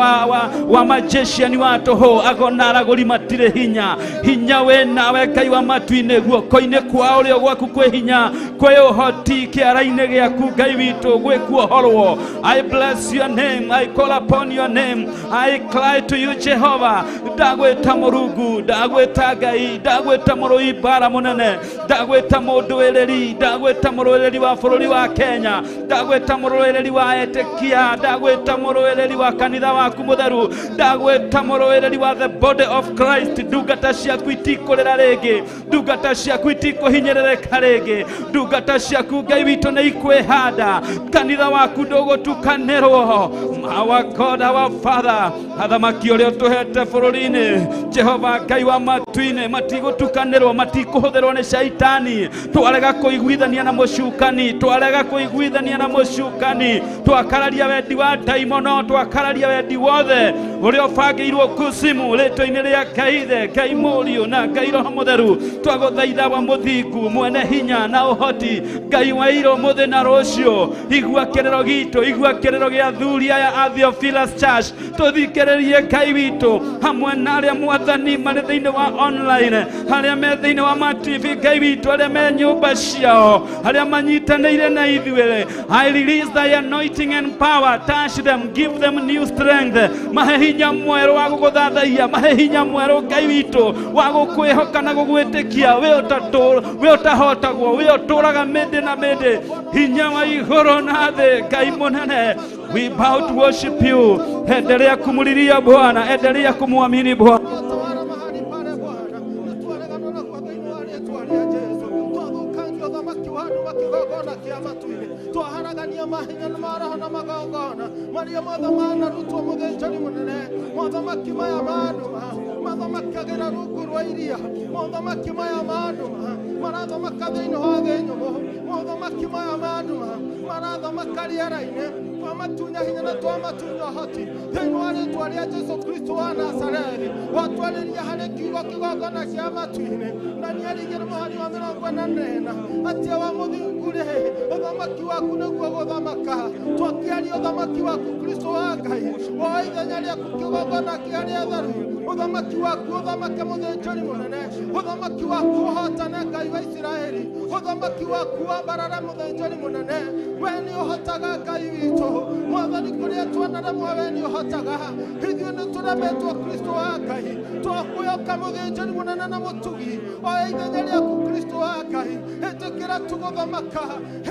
wa magician wa tũhũ, agona aragũri matirĩ hinya. Hinya wĩ nawe Ngai wa matu-inĩ, guoko-inĩ kwa ũrĩo gwaku kwĩ hinya, kwĩ ũhoti kĩara-inĩ gĩaku Ngai witũ gwĩ kuohorwo. I bless your name, I call upon your name, I cry to you Jehovah. Ndagwĩta Mũrungu, ndagwĩta Ngai, ndagwĩta mũrũi mbara mũnene, ndagwĩta mũndũĩrĩri, ndagwĩta mũrũĩrĩri wa bũrũri wa Kenya, ndagwĩta mũrũĩrĩri wa etĩkia, ndagwĩta mũrũĩrĩri wa kanitha waku mũtheru, ndagwĩta mũrũĩrĩri wa the body of Christ. Ndungata ciaku itikũrĩra rĩngĩ, ndungata ciaku itikũhinyĩrĩrĩka rĩngĩ, ndungata ciaku Ngai witũ nĩ ikwĩhanda, kanitha waku ndũgũtukanĩrwo. Our God, our Father, athamaki ũrĩa ũtũhete bũrũri-inĩ, Jehova Ngai wa matu-inĩ, matigũtukanĩrwo, matikũhũthĩrwo nĩ shaitani. Twarega kũiguithania na mũcukani, twarega kũiguithania na mũcukani, twakararia wendi wa ndaimono, twakararia wendi wothe Ũrĩa ũbangĩirwo kuzimu rĩtwa-inĩ rĩa Ngai Ithe, Ngai Mũriũ na Ngai Roho Mũtheru. Twagũthaitha wa mũthingu, mwene hinya na ũhoti, Ngai wa ira ũmũthĩ na rũciũ, igua kĩrĩro gitũ, igua kĩrĩro gĩa athuri aya a Theophilus Church. Tũthikĩrĩrie Ngai witũ hamwe na arĩa Mwathani marĩ thĩinĩ wa online, arĩa me thĩinĩ wa ma TV, Ngai witũ, arĩa me nyũmba ciao, arĩa manyitanĩire na ithuĩ. I release thy anointing and power. Touch them, give them new strength. Mahe hinya mwerũ wa gũgũthathaiya, mahe hinya mwerũ Ngai witũ wa gũkwĩhoka na gũgwĩtĩkia. We ũtatũ, we ũtahotagwo, we ũtũraga mĩndĩ na mĩndĩ, hinya wa igũrũ na thĩ, Ngai mũnene. We bow to worship you. Endelea kumulilia Bwana, endelea kumwamini Bwana. Twatwara mahali pale Bwana, nĩtwaregana naguo thĩinĩ wa rĩtwa rĩa Jesũ. Twathũkangia ũthamaki wa andũ makĩgongona kĩa matu-inĩ, twaharagania mahinya na maroho na magongona marĩa mothe manarutwo mũthĩnjĩri mũnene. Mothamaki maya ma nduma mathamakagĩra rungu rwa iria, mothamaki maya ma nduma marathamaka thĩinĩ wa thĩ nyũmũ, mothamaki maya ma nduma marathamaka rĩera-inĩ. Twamatunya hinya na twamatunya ũhoti thĩinĩ wa rĩtwa rĩa Jesu Kristo wa Nazarethi. Watwarĩria harĩ kiugo kĩgongona kĩa matu-inĩ, Danieli igĩrĩ mũhari wa 44, atĩ wa mũthingu rĩ, ũthamaki waku nĩguo gũthamaka. Twakĩaria ũthamaki waku Kristo wa Ngai, woe ithenya rĩaku kĩgongona kĩa rĩatheru. Ũthamaki waku ũthamake mũthĩnjĩri mũnene, ũthamaki waku ũhotane Ngai wa Isiraeli, ũthamaki waku wambarare mũthĩnjĩri mũnene. We nĩ ũhotaga Ngai witũ, Mwathani, kũrĩa twanaremwo we nĩ ũhotaga. Ithuĩ nĩ tũremetwo Kristo wa Ngai, twakwĩhoka mũthĩnjĩri mũnene na mũtugi. Oya ithenya rĩaku Kristo wa Ngai, ĩtĩkĩra tu gũthamaka,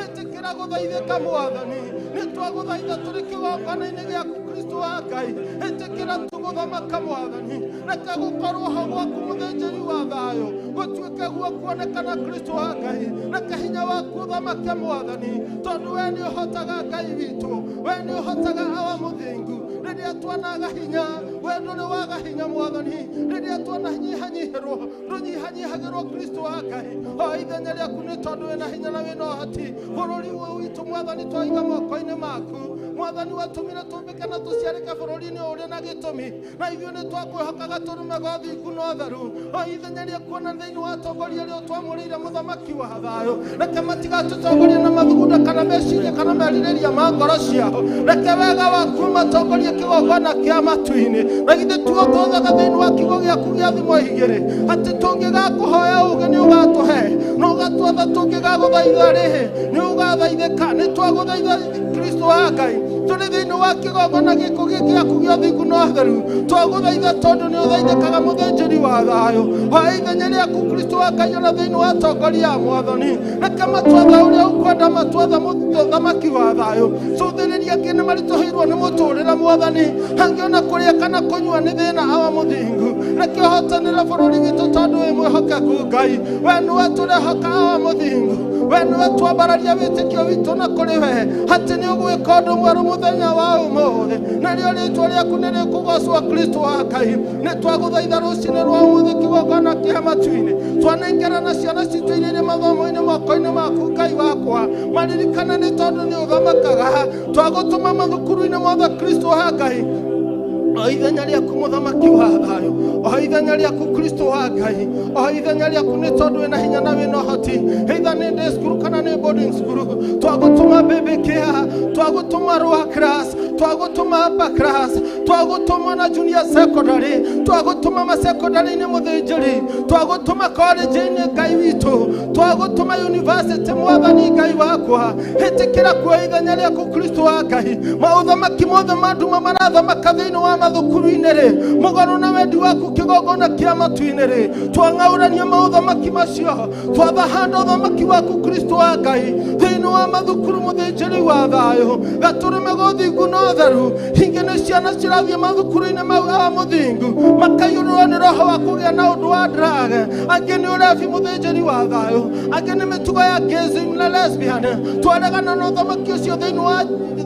ĩtĩkĩra gũthaithĩka Mwathani. Nĩ twagũthaitha tũrĩ kĩgongona-inĩ gĩaku Kristo wa Ngai, ĩtĩkĩra tu gũthamaka Mwathani. Reke gũkorwo ho gwaku mũthĩnjĩri wa thayũ gũtuĩke guo kuonekana Kristo wa Ngai. Reke hinya waku ũthamake Mwathani, tondũ we nĩ ũhotaga Ngai witũ, we nĩ ũhotaga awa mũthingu. Rĩrĩa twanaga hinya, we ndũrĩ waga hinya Mwathani. Rĩrĩa twananyihanyihĩrwo, ndũnyihanyihagĩrwo Kristo wa Ngai. O ithenya rĩaku nĩ tondũ wĩna hinya na wĩna ũhoti. Bũrũri ũyũ witũ Mwathani twaiga moko-inĩ maku. Mwathani, watũmire tũmbĩke na tũciarĩke bũrũri-inĩ ũrĩ na gĩtũmi, na ithuĩ nĩ twakwĩhokaga tũrume gwa thingu na ũtheru. O ithenya rĩaku ona thĩinĩ wa atongoria arĩa ũtwamũrĩire mũthamaki wa thayũ, reke matigatũtongorie na mathugunda kana meciria kana merirĩria ma ngoro ciao. Reke wega waku matongorie kĩgongona kĩa matu-inĩ. Na githĩ tuo twathaga thĩinĩ wa kiugo gĩaku gĩa thimo igĩrĩ, atĩ tũngĩgakũhoya ũũgĩ nĩ ũgatũhe, na ũgatwatha tũngĩgagũthaitha rĩ, nĩ ũgathaithĩka. Nĩ twagũthaitha Kristo wa Ngai, tũrĩ thĩinĩ wa kĩgongona gĩkũ gĩaku gĩa ũthingu na ũtheru. Twagũthaitha tondũ nĩ ũthaithĩkaga mũthĩnjĩri wa thayũ. Oya ithenya rĩaku Kristo wa Ngai ona thĩinĩ wa atongoria a Mwathani, reke matwatha ũrĩa ũkwenda, matwatha mũthamaki wa thayũ. Cũthĩrĩria angĩ nĩ maritũhĩirwo nĩ mũtũrĩre Mwathani, angĩ ona kũrĩa kana kũnyua nĩ thĩna awa mũthingu. Reke ũhotanĩre bũrũri witũ tondũ wĩ mwĩhokeku Ngai. We nĩwe tũrehoka awa mũthingu, we nĩwe twambararia wĩtĩkio witũ na kũrĩ we, atĩ nĩ ũgwĩka ũndũ mwerũ mũthenya wa ũmũthĩ, narĩo rĩtwa rĩaku nĩ rĩkũgocwo Kristo wa Ngai. Nĩ twagũthaitha rũcinĩ rwa ũmũthĩ kĩgongona kĩa matu-inĩ, twanengerana ciana citũ iria irĩ mathomo-inĩ moko-inĩ maku Ngai wakwa, maririkane nĩ tondũ nĩ ũthamakaga. Twagũtũma mathukuru-inĩ mothe Kristo wa Ngai. O ithenya rĩaku mũthamaki wa thayũ, o ithenya rĩaku Kristo wa Ngai, o ithenya rĩaku nĩ tondũ wĩna hinya na wĩna ũhoti. Either nĩ day school kana nĩ boarding school, twagũtũma baby care, twagũtũma lower class, twagũtũma upper class, twagũtũma na junior secondary, twagũtũma masecondary-inĩ mũthĩnjĩri, twagũtũma college-inĩ Ngai witũ, twagũtũma university Mwathani Ngai wakwa. Ĩtĩkĩra kuoya ithenya rĩaku Kristo wa Ngai. Maũthamaki mothe ma nduma marathamaka thĩinĩ wa mathukuru-inĩ rĩ, mũgarũ na wendi waku kĩgongona kĩa matu-inĩ rĩ, twang'aũrania maũthamaki macio, twatha handũ ũthamaki waku Kristo wa Ngai thĩinĩ wa mathukuru mũthĩnjĩri wa thayũ. Gatũrũme gũthingu na ũtheru. Hingĩ nĩ ciana cirathiĩ mathukuru-inĩ mau awa mũthingu, makaiyũrwo nĩ roho. Roho wa kũgĩa na ũndũ wa drag, angĩ nĩ ũrebi mũthĩnjĩri wa thayũ, angĩ nĩ mĩtugo ya gayism na lesbian. Twaregana na ũthamaki ũcio thĩinĩ wa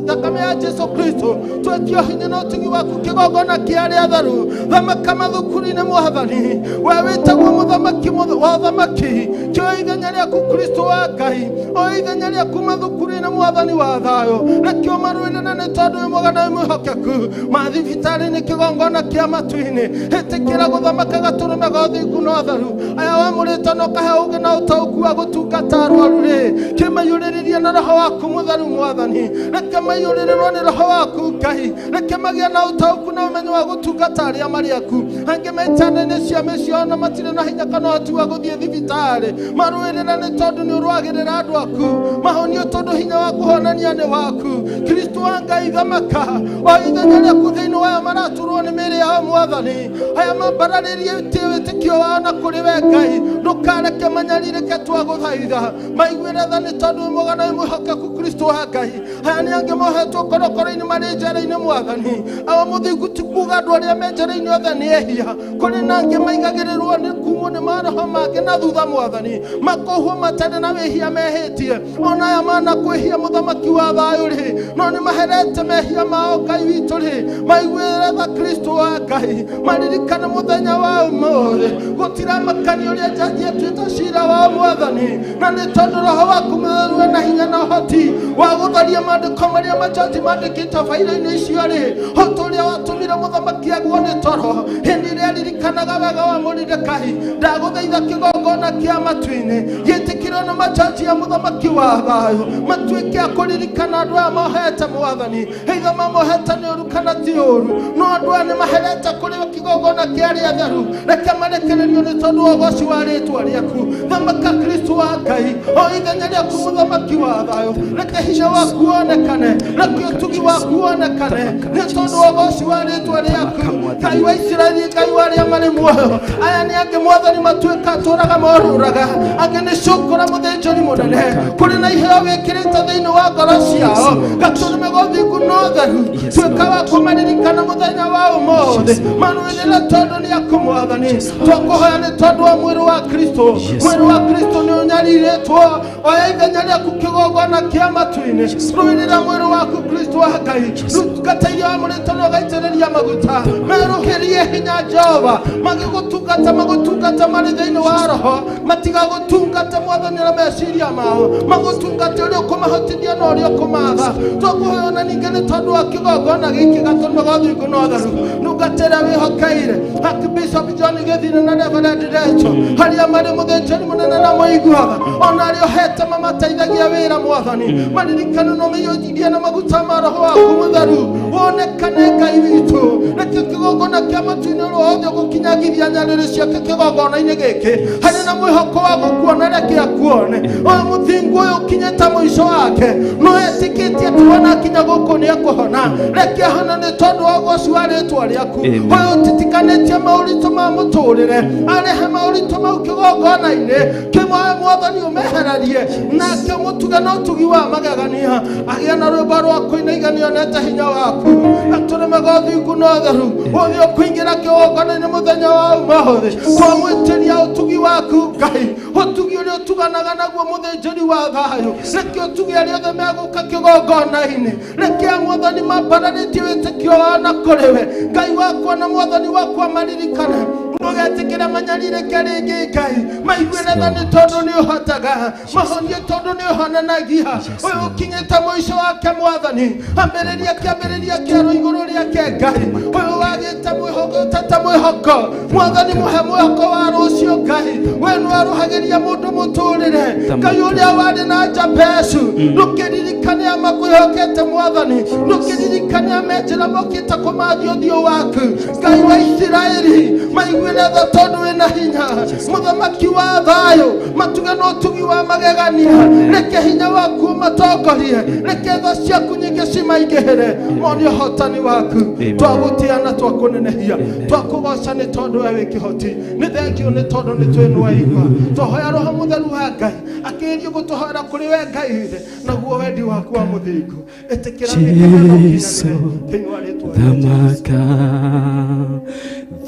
thakame ya Jesu Kristo. Twetio hinya na ũtugi waku kĩgongona kĩa arĩa atheru. Thamaka mathukuru-inĩ mwathani, we wĩtagwo mũthamaki wa thamaki, kĩoe ithenya rĩaku Kristo wa Ngai, oe ithenya rĩaku mathukuru-inĩ mwathani wa thayũ. Reke ũmarũĩrĩre nĩ tondũ wĩ mwega na wĩ mwĩhokeku. Mathibitarĩ-inĩ kĩgongona kĩa matu-inĩ, ĩtĩkĩra gũthamaka gatũrũme ga ũthingu na ũtheru. Aya wamũrĩte na ũkahe ũũgĩ na ũtaũku wa gũtungata arwaru rĩ, kĩmaiyũrĩrĩrie na roho waku mũtheru mwathani. Reke maiyũrĩrĩrwo nĩ roho waku Ngai, reke magĩe na ũtaũku na ũmenyo wa gũtungata arĩa marĩ aku. Angĩ me itanda-inĩ cia mĩciĩ ona matirĩ na hinya kana ũhoti wa gũthiĩ thibitarĩ, marũĩrĩre nĩ tondũ nĩ ũrũagĩrĩra andũ aku. Mahonio tondũ hinya wa kũhonania nĩ waku. Kristo wa Ngai thamaka, o ithenya rĩaku thĩinĩ wa aya maraturwo nĩ mĩĩrĩ yao mwathani, aya mambararĩrie wĩtĩkio wao na kũrĩ we Ngai, ndũkareke manyarirĩke twagũthaitha. Maiguĩre tha nĩ tondũ wĩ mwega na wĩ mwĩhokeku Kristo wa Ngai. Aya nĩ angĩ mohetwo korokoro-inĩ marĩ njera-inĩ mwathani. Awa mũthingu ti kuuga andũ arĩa me njera-inĩ othe nĩ ehia, kũrĩ na angĩ maigagĩrĩrwo nĩ kumwo nĩ maroho mangĩ na thutha mwathani, makohwo matarĩ na wĩhia mehĩtie. Ona aya manakwĩhia mũthamaki wa thayũ rĩ, no nĩ maherete mehia mao Ngai witũ rĩ, maiguĩre tha Kristo wa Ngai, maririkane mũthenya wa ũmũthĩ. Gũtiramakania ũrĩa njaji atuĩte cira wao mwathani, na nĩ tondũ roho waku mũtheru wĩna hinya na ũhoti wa gũtharia maandĩko marĩa majaji mandĩkĩte baira-inĩ icio rĩ, ũhoti ũrĩa watũmire mũthamaki agwo nĩ toro hĩndĩ ĩrĩa aririkanaga wega wa Moridekai. Ndagũthaitha kĩgongona kĩa matu-inĩ gĩtĩkĩrwo nĩ majaji ya mũthamaki wa thayũ, matuĩke a kũririkana andũ aya mohete mwathani, either mamohete nĩ ũru kana ti ũru, no andũ aya nĩ maherete kũrĩ kĩgongona kĩa arĩa atheru. Reke marekererio nĩ tondũ wa ũgoci wa rĩtwa rĩaku. Thamaka Kristo wa Ngai, o ithenya rĩaku mũthamaki wa thayũ, reke hinya waku wonekane, reke ũtugi waku wonekane nĩ tondũ wa ũgoci wa rĩtwa rĩaku. Ngai wa Isiraeli, Ngai wa arĩa marĩ muoyo, aya nĩ angĩ mwathani matuĩka tũraga morũraga, angĩ nĩ cũkũra mũthĩnjĩri mũnene, kũrĩ na iheo wĩkĩrĩte thĩinĩ wa ngoro ciao, gatũrũme ga ũthingu na ũtheru. Tuĩka wa kũmaririkana mũthenya wa ũmũthĩ, marũĩrĩre tondũ nĩ aku mwathani. Twakũhoya nĩ tondũ wa mwĩrĩ wa Kristo. Mwĩrĩ wa Kristo nĩ ũnyarirĩtwo, oya ithenya rĩaku kĩgongona kĩa matu-inĩ, rũĩrĩra mwĩrĩ waku Kristo wa Ngai, ndungata iria wamũrĩte na ũgaitĩrĩria maguta, merũhĩrie hinya Jehova, magĩgũtungata magũtungata marĩ thĩinĩ wa roho, matigagũtungata mwathani na meciria mao, magũtungate ũrĩa ũkũmahotithia na ũrĩa ũkũmatha. Twakũhoya na ningĩ nĩ tondũ wa kĩgongona gĩkĩ gatũrũme ga ũthingu na ũtheru, ndungata ĩrĩa wĩhokeire Archbishop John Gĩthire na Reverend Rachel, harĩa marĩ mũthĩnjĩri mũnene na mũiguaga, ona arĩa ũhete mamateithagia wĩra mwathani, maririkane na ũmaiyũrie na maguta ma roho waku mũtheru, wonekane Ngai witũ. Reke kĩgongona kĩa matu-inĩ rwothe gũkinyagithia nyarĩrĩ ciake kĩgongona-inĩ gĩkĩ, harĩ na mwĩhoko wa gũkuona, reke akuone. Ũyũ mũthingu ũyũ ũkinyĩte mũico wake, no etĩkĩtie atĩ wona akinya gũkũ nĩ ekũhona, reke ahone nĩ tondũ wa ũgoci wa rĩtwa rĩaku. Ũyũ ũtitikanĩtie maũritũ ma mũtũrĩre, arehe maũritũ mau kĩgongona-inĩ kĩmwe, mwathani ũmehererie, nake mũtuge na ũtugi wa magegania, agĩe na rwĩmbo rwa kũina iganionete hinya waku, atũrũme ga ũthingu na ũtheru, ũthiĩ ũkũingĩra kĩgongona-inĩ mũthenya wa ũmũthĩ. Twamwĩtĩria ũtugi waku Ngai, ũtugi ũrĩa ũtuganaga naguo mũthĩnjĩri wa thayũ, reke ũtugi arĩa othe megũka kĩgongona-inĩ, reke mwathani mambararĩtie wĩtĩkio wao na kũrĩ we Ngai wakwa na mwathani wakwa maririkane, ndũgetĩkĩre manyarirĩke rĩngĩ Ngai, maiguĩre tha nĩ tondũ nĩ ũhotaga, mahonie tondũ nĩ ũhonanagia. Ũyũ ũkinyĩte mũico wake mwathani, ambĩrĩria kĩambĩrĩria kĩerũ igũrũ rĩake Ngai. Ũyũ wagĩte mwĩhoko, ũtete mwĩhoko mwathani, mũhe mwĩhoko wa rũciũ Ngai. We nĩ warũhagĩria mũndũ mũtũrĩre Ngai ũrĩa warĩ na Jabezu, ndũkĩririkane makwĩhokete mwathani, ndũkĩririkane menjĩra mokĩte kũmathia ũthiũ waku Ngai wa Isiraeli, maiguĩre tha tondũ wĩna hinya, mũthamaki wa thayũ, matuge na ũtugi wa magegania, reke hinya waku ũmatongorie, reke tha ciaku nyingĩ cimaingĩhĩre, mone ũhotani waku. Twagũtĩa na twakũnenehia, twakũgoca nĩ tondũ we wĩ kĩhoti. Nĩ thengio nĩ tondũ nĩ twĩnwaigua. Twahoya roho mũtheru wa Ngai akĩgerie gũtũhoera kũrĩ we Ngai ithe, naguo wendi waku wa mũthingu ĩtĩkĩra mĩkana Jesu, thĩinĩ wa rĩtwa rĩa Jesũ.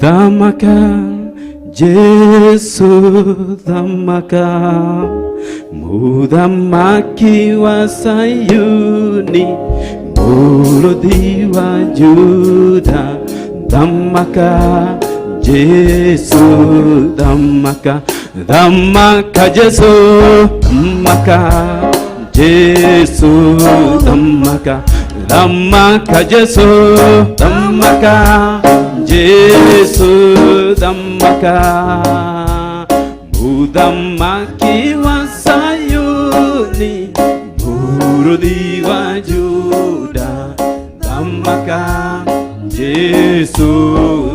Thamaka, thamaka, Jesu thamaka, muthamaki wa Sayuni, mũrũthi wa Juda, thamaka, Jesu thamaka, thamaka Jesu thamaka, Jesu thamaka, thamaka Jesu thamaka, Jesu thamaka, muthamaki wa Sayuni, mũrũthi wa Juda, thamaka, Jesu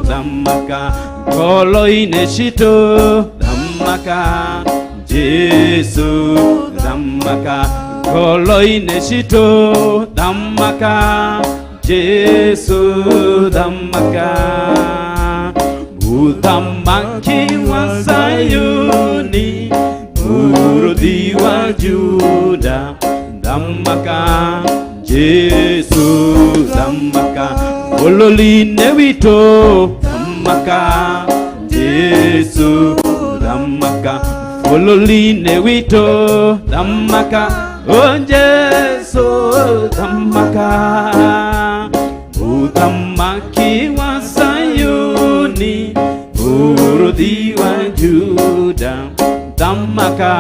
thamaka, ngoro-inĩ citũ thamaka, Jesu thamaka, ngoro-inĩ citũ thamaka, Jesu thamaka, muthamaki wa Sayuni, mũrũthi wa Juda, thamaka, Jesu thamaka, bũrũri-inĩ witũ thamaka, Jesu thamaka, bũrũri-inĩ witũ thamaka, o Jesu thamaka, muthamaki wa Sayuni, mũrũthi wa Juda, thamaka,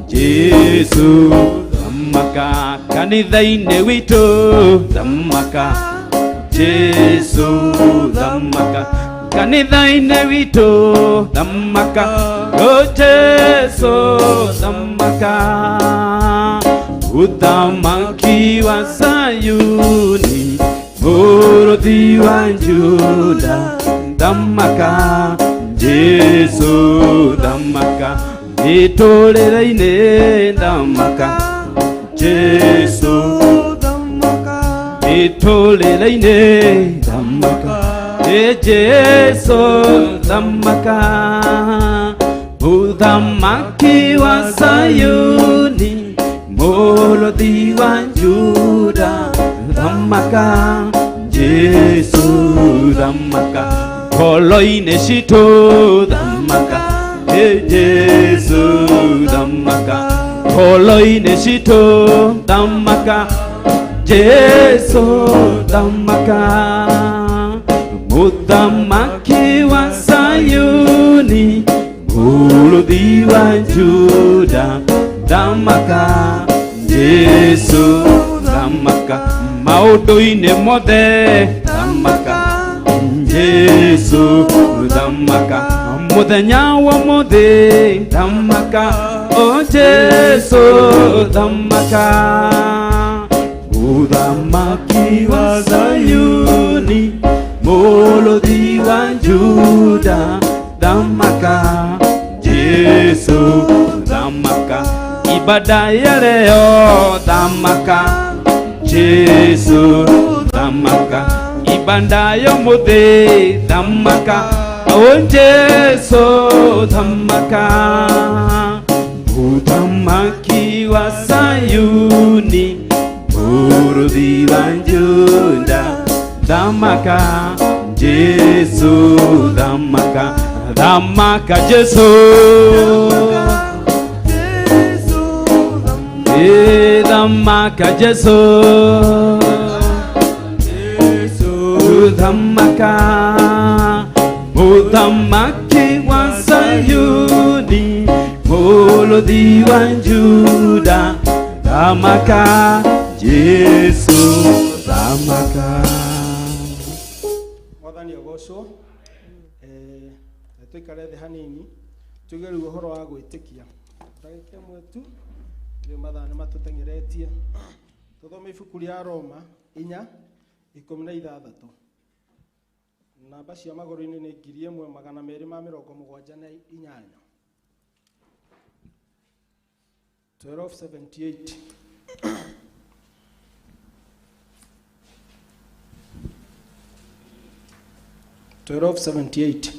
Jesu thamaka, kanitha-inĩ witũ thamaka, Jesu thamaka, kanitha-inĩ witũ thamaka, o Jesu thamaka, uthamaki wa Sayuni, mũrũthi wa Juda, thamaka, Jesu thamaka, mĩtũrĩre-inĩ thamaka, Jesu mĩtũrĩre-inĩ thamaka, ĩ Jesu thamaka, muthamaki wa Sayuni, mũrũthi wa Juda, thamaka, Jesu thamaka, ngoro-inĩ citũ thamaka, ĩ Jesu thamaka, ngoro-inĩ citũ thamaka, Jesu thamaka, muthamaki wa Sayuni, mũrũthi wa Juda, thamaka, Jesu thamaka, maũndũ-inĩ mothe thamaka, Jesu thamaka, mũthenya wa mũthĩ thamaka, o Jesu thamaka, muthamaki wa Sayuni, mũrũthi wa Juda, thamaka, Jesu thamaka, ibada ya leo thamaka, Jesu thamaka, ibada ya mũthĩ thamaka, o Jesu thamaka, muthamaki wa Sayuni, mũrũthi wa Juda, thamaka, Jesu thamaka, thamaka Jesu, thamaka Jesu, thamaka, muthamaki wa Sayuni, mũrũthi wa Juda, thamaka, Jesu thamaka. Mwathani agocwo. Tũikare thĩ hanini tuge rĩu ũhoro wa gwĩtĩkia ndagĩka ĩmwe tu, rĩu mathaa nĩ matũteng'eretie. Tũthome ibuku rĩa Roma 4:16, namba cia magũrũ-inĩ nĩ 1278, 1278. 1278,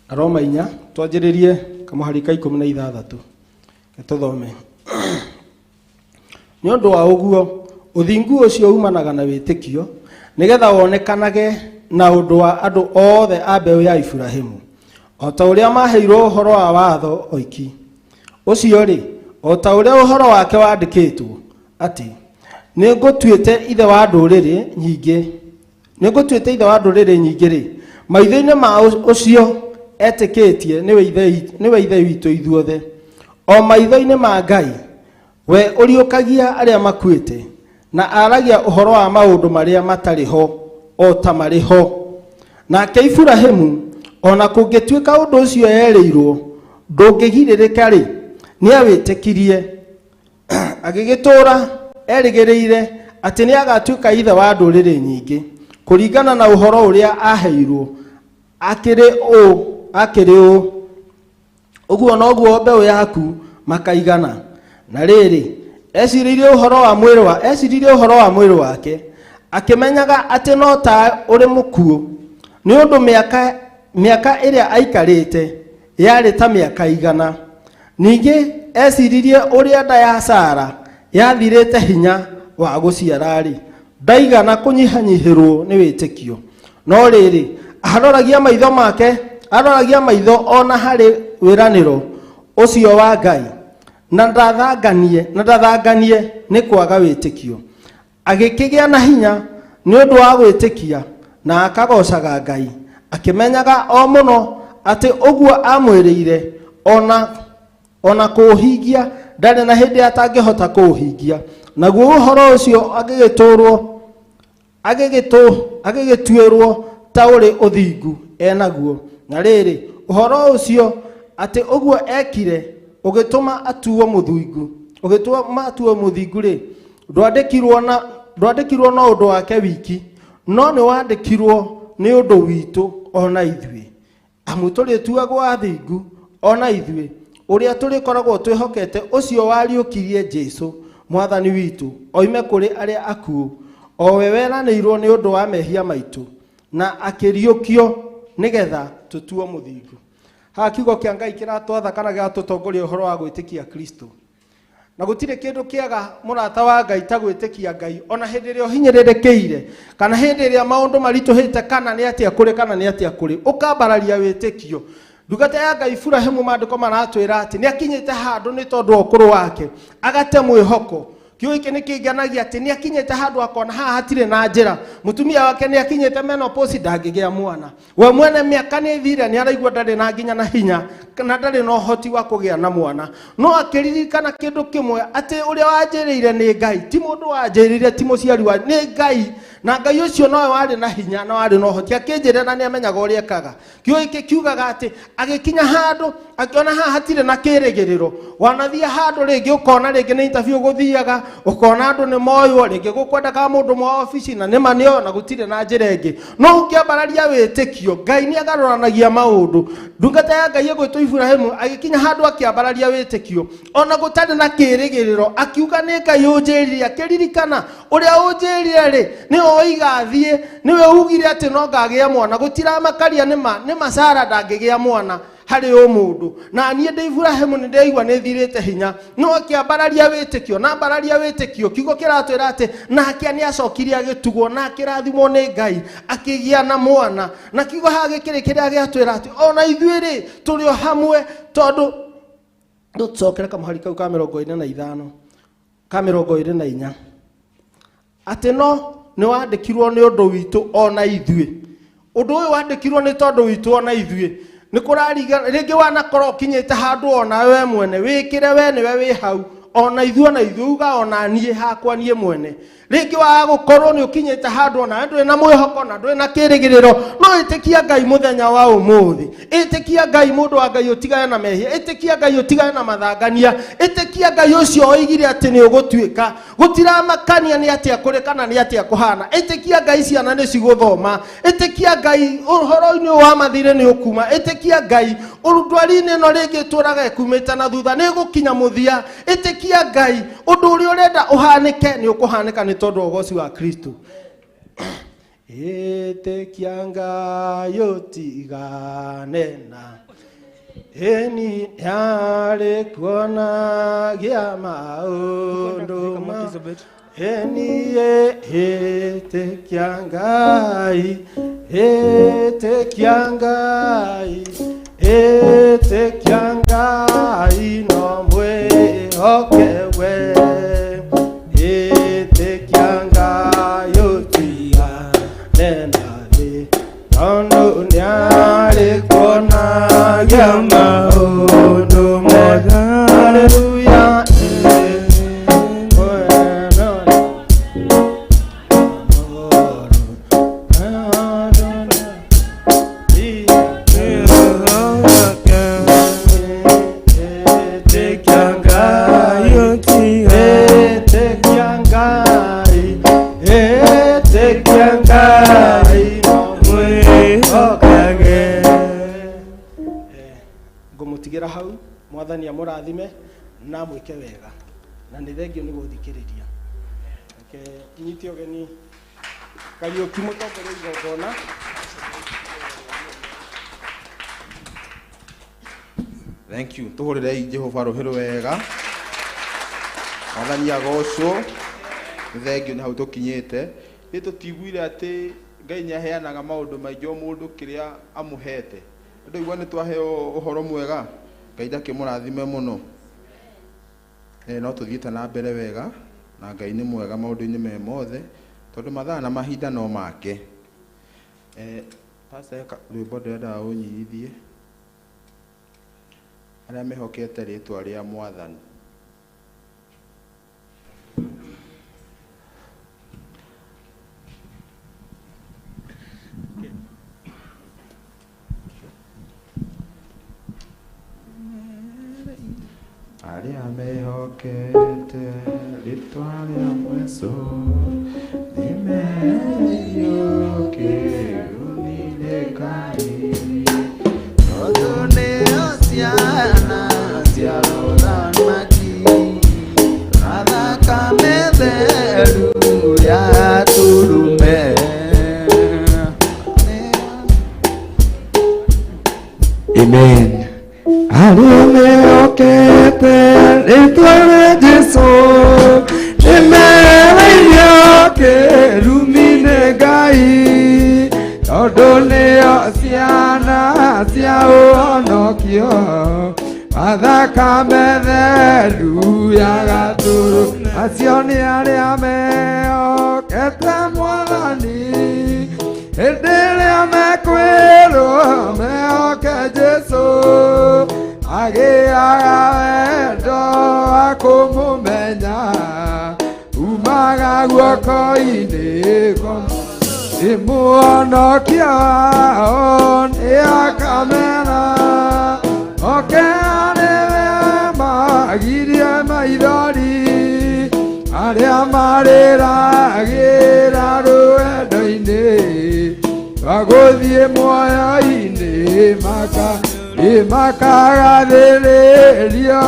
Aroma 4, twanjĩrĩrie kamũhari ka 16, tũthome. Nĩ ũndũ wa ũguo ũthingu ũcio umanaga na wĩtĩkio, nĩgetha wonekanage na ũndũ wa andũ othe a mbeũ ya Iburahĩmu, O ta ũrĩa maheirwo ũhoro wa watho oiki. Ũcio rĩ, o ta ũrĩa ũhoro wake wandĩkĩtwo atĩ nĩngũtuĩte ithe wa ndũrĩrĩ nyingĩ, nĩngũtuĩte ithe wa ndũrĩrĩ nyingĩ rĩ, maitho-inĩ ma ũcio etĩkĩtie nĩwe ithe witũ ithuothe, o maitho-inĩ ma Ngai we ũriũkagia arĩa makuĩte na aragia ũhoro wa maũndũ marĩa matarĩ ho o ta marĩ ho. Nake Iburahĩmu ona kũngĩtuĩka ũndũ ũcio erĩirwo ndũngĩgirĩrĩka rĩ, nĩawĩtĩkirie agĩgĩtũũra erĩgĩrĩire atĩ nĩagatuĩka ithe wa ndũrĩrĩ nyingĩ kũringana na ũhoro ũrĩa aheirwo akĩrĩ ũũ ũguo noguo mbeũ yaku makaigana. Na rĩrĩ, eciririe ũhoro wa mwĩrĩ wake akĩmenyaga atĩ no ta ũrĩ mũkuũ, nĩ ũndũ mĩaka ĩrĩa aikarĩte yarĩ ta mĩaka 100. Ningĩ eciririe ũrĩa nda ya Sara yathirĩte hinya wa gũciara-rĩ, ndaigana kũnyihanyihĩrwo nĩ wĩtĩkio. No rĩrĩ, aroragia maitho make, aroragia maitho ona harĩ wĩranĩro ũcio wa Ngai, na ndathanganie nĩ kwaga wĩtĩkio. Agĩkĩgĩa na hinya nĩ ũndũ wa gwĩtĩkia na akagocaga Ngai, akĩmenyaga o mũno atĩ ũguo amwĩrĩire ona kũũhingia ndarĩ na hĩndĩ atangĩhota kũũhingia. Naguo ũhoro ũcio agĩgĩtuĩrwo ta ũrĩ ũthingu enaguo. Na rĩrĩ, ũhoro ũcio atĩ ũguo ekire ũgĩtũma atuo mũthingu rĩ, ndwandĩkirwo no ũndũ wake wiki, no nĩ wandĩkirwo nĩ ũndũ witũ ona ithuĩ. Amu tũrĩtuagwo athingu ona ithuĩ ũrĩa tũrĩkoragwo twĩhokete ũcio wariũkirie Jesũ mwathani witũ oime kũrĩ arĩa akuũ, o we weranĩirwo nĩ ũndũ wa mehia maitũ na akĩriũkio nĩgetha tũtuo mũthingu. Haha kiugo kĩa Ngai kĩratwatha kana gĩgatũtongoria ũhoro wa gwĩtĩkia Kristo. Na gũtirĩ kĩndũ kĩega mũrata wa Ngai ta gwĩtĩkia Ngai ona hĩndĩ ĩrĩa ũhinyĩrĩrĩkĩire kana hĩndĩ ĩrĩa maũndũ maritũhĩte, kana nĩ atĩa kũrĩ kana nĩ atĩa kũrĩ, ũkambararia wĩtĩkio. Ndungata ya Ngai Iburahĩmu maandĩko maratwĩra atĩ nĩ akinyĩte handũ nĩ tondũ wa ũkũrũ wake agate mwĩhoko. Kiugo gĩkĩ nĩ kĩnganagia atĩ nĩ akinyĩte handũ akona haha hatirĩ na njĩra. Mũtumia wake nĩ akinyĩte menopause, ndangĩgĩa mwana. We mwene mĩaka nĩ ĩthire, nĩ araigua ndarĩ na nginya na hinya na ndarĩ na ũhoti wa kũgĩa na mwana. No akĩririkana kĩndũ kĩmwe, atĩ ũrĩa wanjĩrĩire nĩ Ngai, ti mũndũ wanjĩrĩire, ti mũciari wa, nĩ Ngai. Na Ngai ũcio nowe warĩ na hinya na warĩ na ũhoti, akĩnjĩra na nĩ amenyaga ũrĩa ekaga. Kiugo gĩkĩ kiugaga atĩ agĩkinya handũ akĩona haha hatirĩ na kĩrĩgĩrĩro. Wanathiĩ handũ rĩngĩ ũkona rĩngĩ nĩ interview gũthiaga, ũkona andũ nĩ moywo, rĩngĩ gũkwendekaga mũndũ mwa obici na nĩma nĩoyo na gũtirĩ na njĩra ĩngĩ. No ũngĩambararia wĩtĩkio, Ngai nĩ agarũranagia maũndũ. Ndungata ya Ngai ĩgwĩtwo Iburahĩmu agĩkinya handũ akĩambararia wĩtĩkio ona gũtarĩ na kĩrĩgĩrĩro, akiuga nĩ Ngai ũnjĩrire, akĩririkana ũrĩa ũnjĩrire rĩ nĩwe ũigathiĩ, nĩwe ugire atĩ no ngagĩa mwana. Gũtiramakaria nĩma Sara ndangĩgĩa mwana harĩ o mũndũ, na niĩ ndĩ Iburahĩmu nĩ ndĩraigua nĩ thirĩte hinya. No akĩambararia wĩtĩkio, na ambararia wĩtĩkio, kiugo kĩratwĩra atĩ nake nĩ acokirie agĩtugwo na akĩrathimwo nĩ Ngai akĩgĩa na mwana. Na kiugo haha gĩkĩrĩ kĩrĩa gĩatwĩra atĩ ona ithuĩ rĩ tũrĩ o hamwe, tondũ tũcokere kamũhari kau ka 45 ka 24 atĩ no nĩ wandĩkirwo nĩ ũndũ witũ ona ithuĩ. Ũndũ ũyũ wandĩkirwo nĩ tondũ witũ ona ithuĩ. Nĩ kũrariga rĩngĩ wanakorwo ũkinyĩte handũ ona we mwene wĩkĩre we nĩwe wĩ hau, ona ithuĩ ona ithuĩ uga ona niĩ hakwa niĩ mwene. Rĩngĩ waga gũkorwo nĩ ũkinyĩte handũ ona ndũrĩ na mwĩhoko na ndũrĩ na kĩrĩgĩrĩro, no ĩtĩkia Ngai mũthenya wa ũmũthĩ. Ĩtĩkia Ngai, mũndũ wa Ngai ũtigane na mehia, ĩtĩkia Ngai ũtigane na mathangania, ĩtĩkia Ngai ũcio oigire atĩ nĩ ũgũtuĩka. Gũtiramakania nĩ atĩa kũrĩ kana nĩ atĩa kũhana. Ĩtĩkia Ngai ciana nĩ cigũthoma, ĩtĩkia Ngai ũhoro-inĩ wa mathirĩ nĩ ũkuma, ĩtĩkia Ngai ndwari-inĩ ĩno rĩngĩ ĩtũraga ĩkumĩte na thutha nĩ ĩgũkinya mũthia, ĩtĩkia Ngai ũndũ ũrĩa ũrenda ũhanĩke nĩ ũkũhanĩka nĩ tondũ wa ũgoci wa Kristo. Ĩtĩkia Ngai ũtigane na ĩni yarĩ kuonagia maũndũ ma ĩni ĩtĩkia Ngai, ĩtĩkia Ngai, Ĩtĩkia Ngai no mwĩhoke we. Ĩtĩkia Ngai ũtigane na thĩ, tondũ nĩarĩ kuonagia maũndũ mothe. Hallelujah. Ngũmũtigĩra hau, mwathani amũrathime na amwĩke wega, na nĩ thengio nĩ gũthikĩrĩria. Reke nyite ũgeni Kariũki mũtongoria igongona. Thank you. Tuhũrĩrei Jehova rũhĩ rwega. Mwathani agocwo. Nĩ thengio nĩ hau tũkinyĩte. Nĩ tũtiguire atĩ Ngai nĩ aheanaga maũndũ maingĩ o mũndũ kĩrĩa amũhete. Ndũigua nĩ twaheo ũhoro mwega. Ngai ndakĩmũrathime mũno. No tũthiĩte na mbere wega na Ngai nĩ mwega maũndũ-inĩ me mothe tondũ mathaa na mahinda no make. Pastor, rwĩmbo ndĩrendaga ũnyinithie. Arĩa mehokete rĩtwa rĩa mwathani. Arĩa mehokete rĩtwa rĩa Jesũ nĩmerio kĩrumi-inĩ Ngai. Tondũ nĩo ciana cia ũthamaki, na thakame theru ya tũrũme. Amen. Arĩa mehokete rĩtwa rĩa Jesũ nĩmereirio kĩrumi-inĩ Ngai, tondũ nĩo ciana cia ũhonokio, wa thakame theru ya gatũrũ. Acio nĩ arĩa mehokete Mwathani, hĩndĩ ĩrĩa mekwĩrwo mehoke Jesũ, agĩaga wendo wa kũmũmenya, umaga guoko-inĩ kwa Mũhonokia wao nĩakamera, oke arĩ we magirie maithori, arĩa marĩragĩra rũendo-inĩ rwa gũthiĩ muoyo-inĩ makagathĩrĩrio.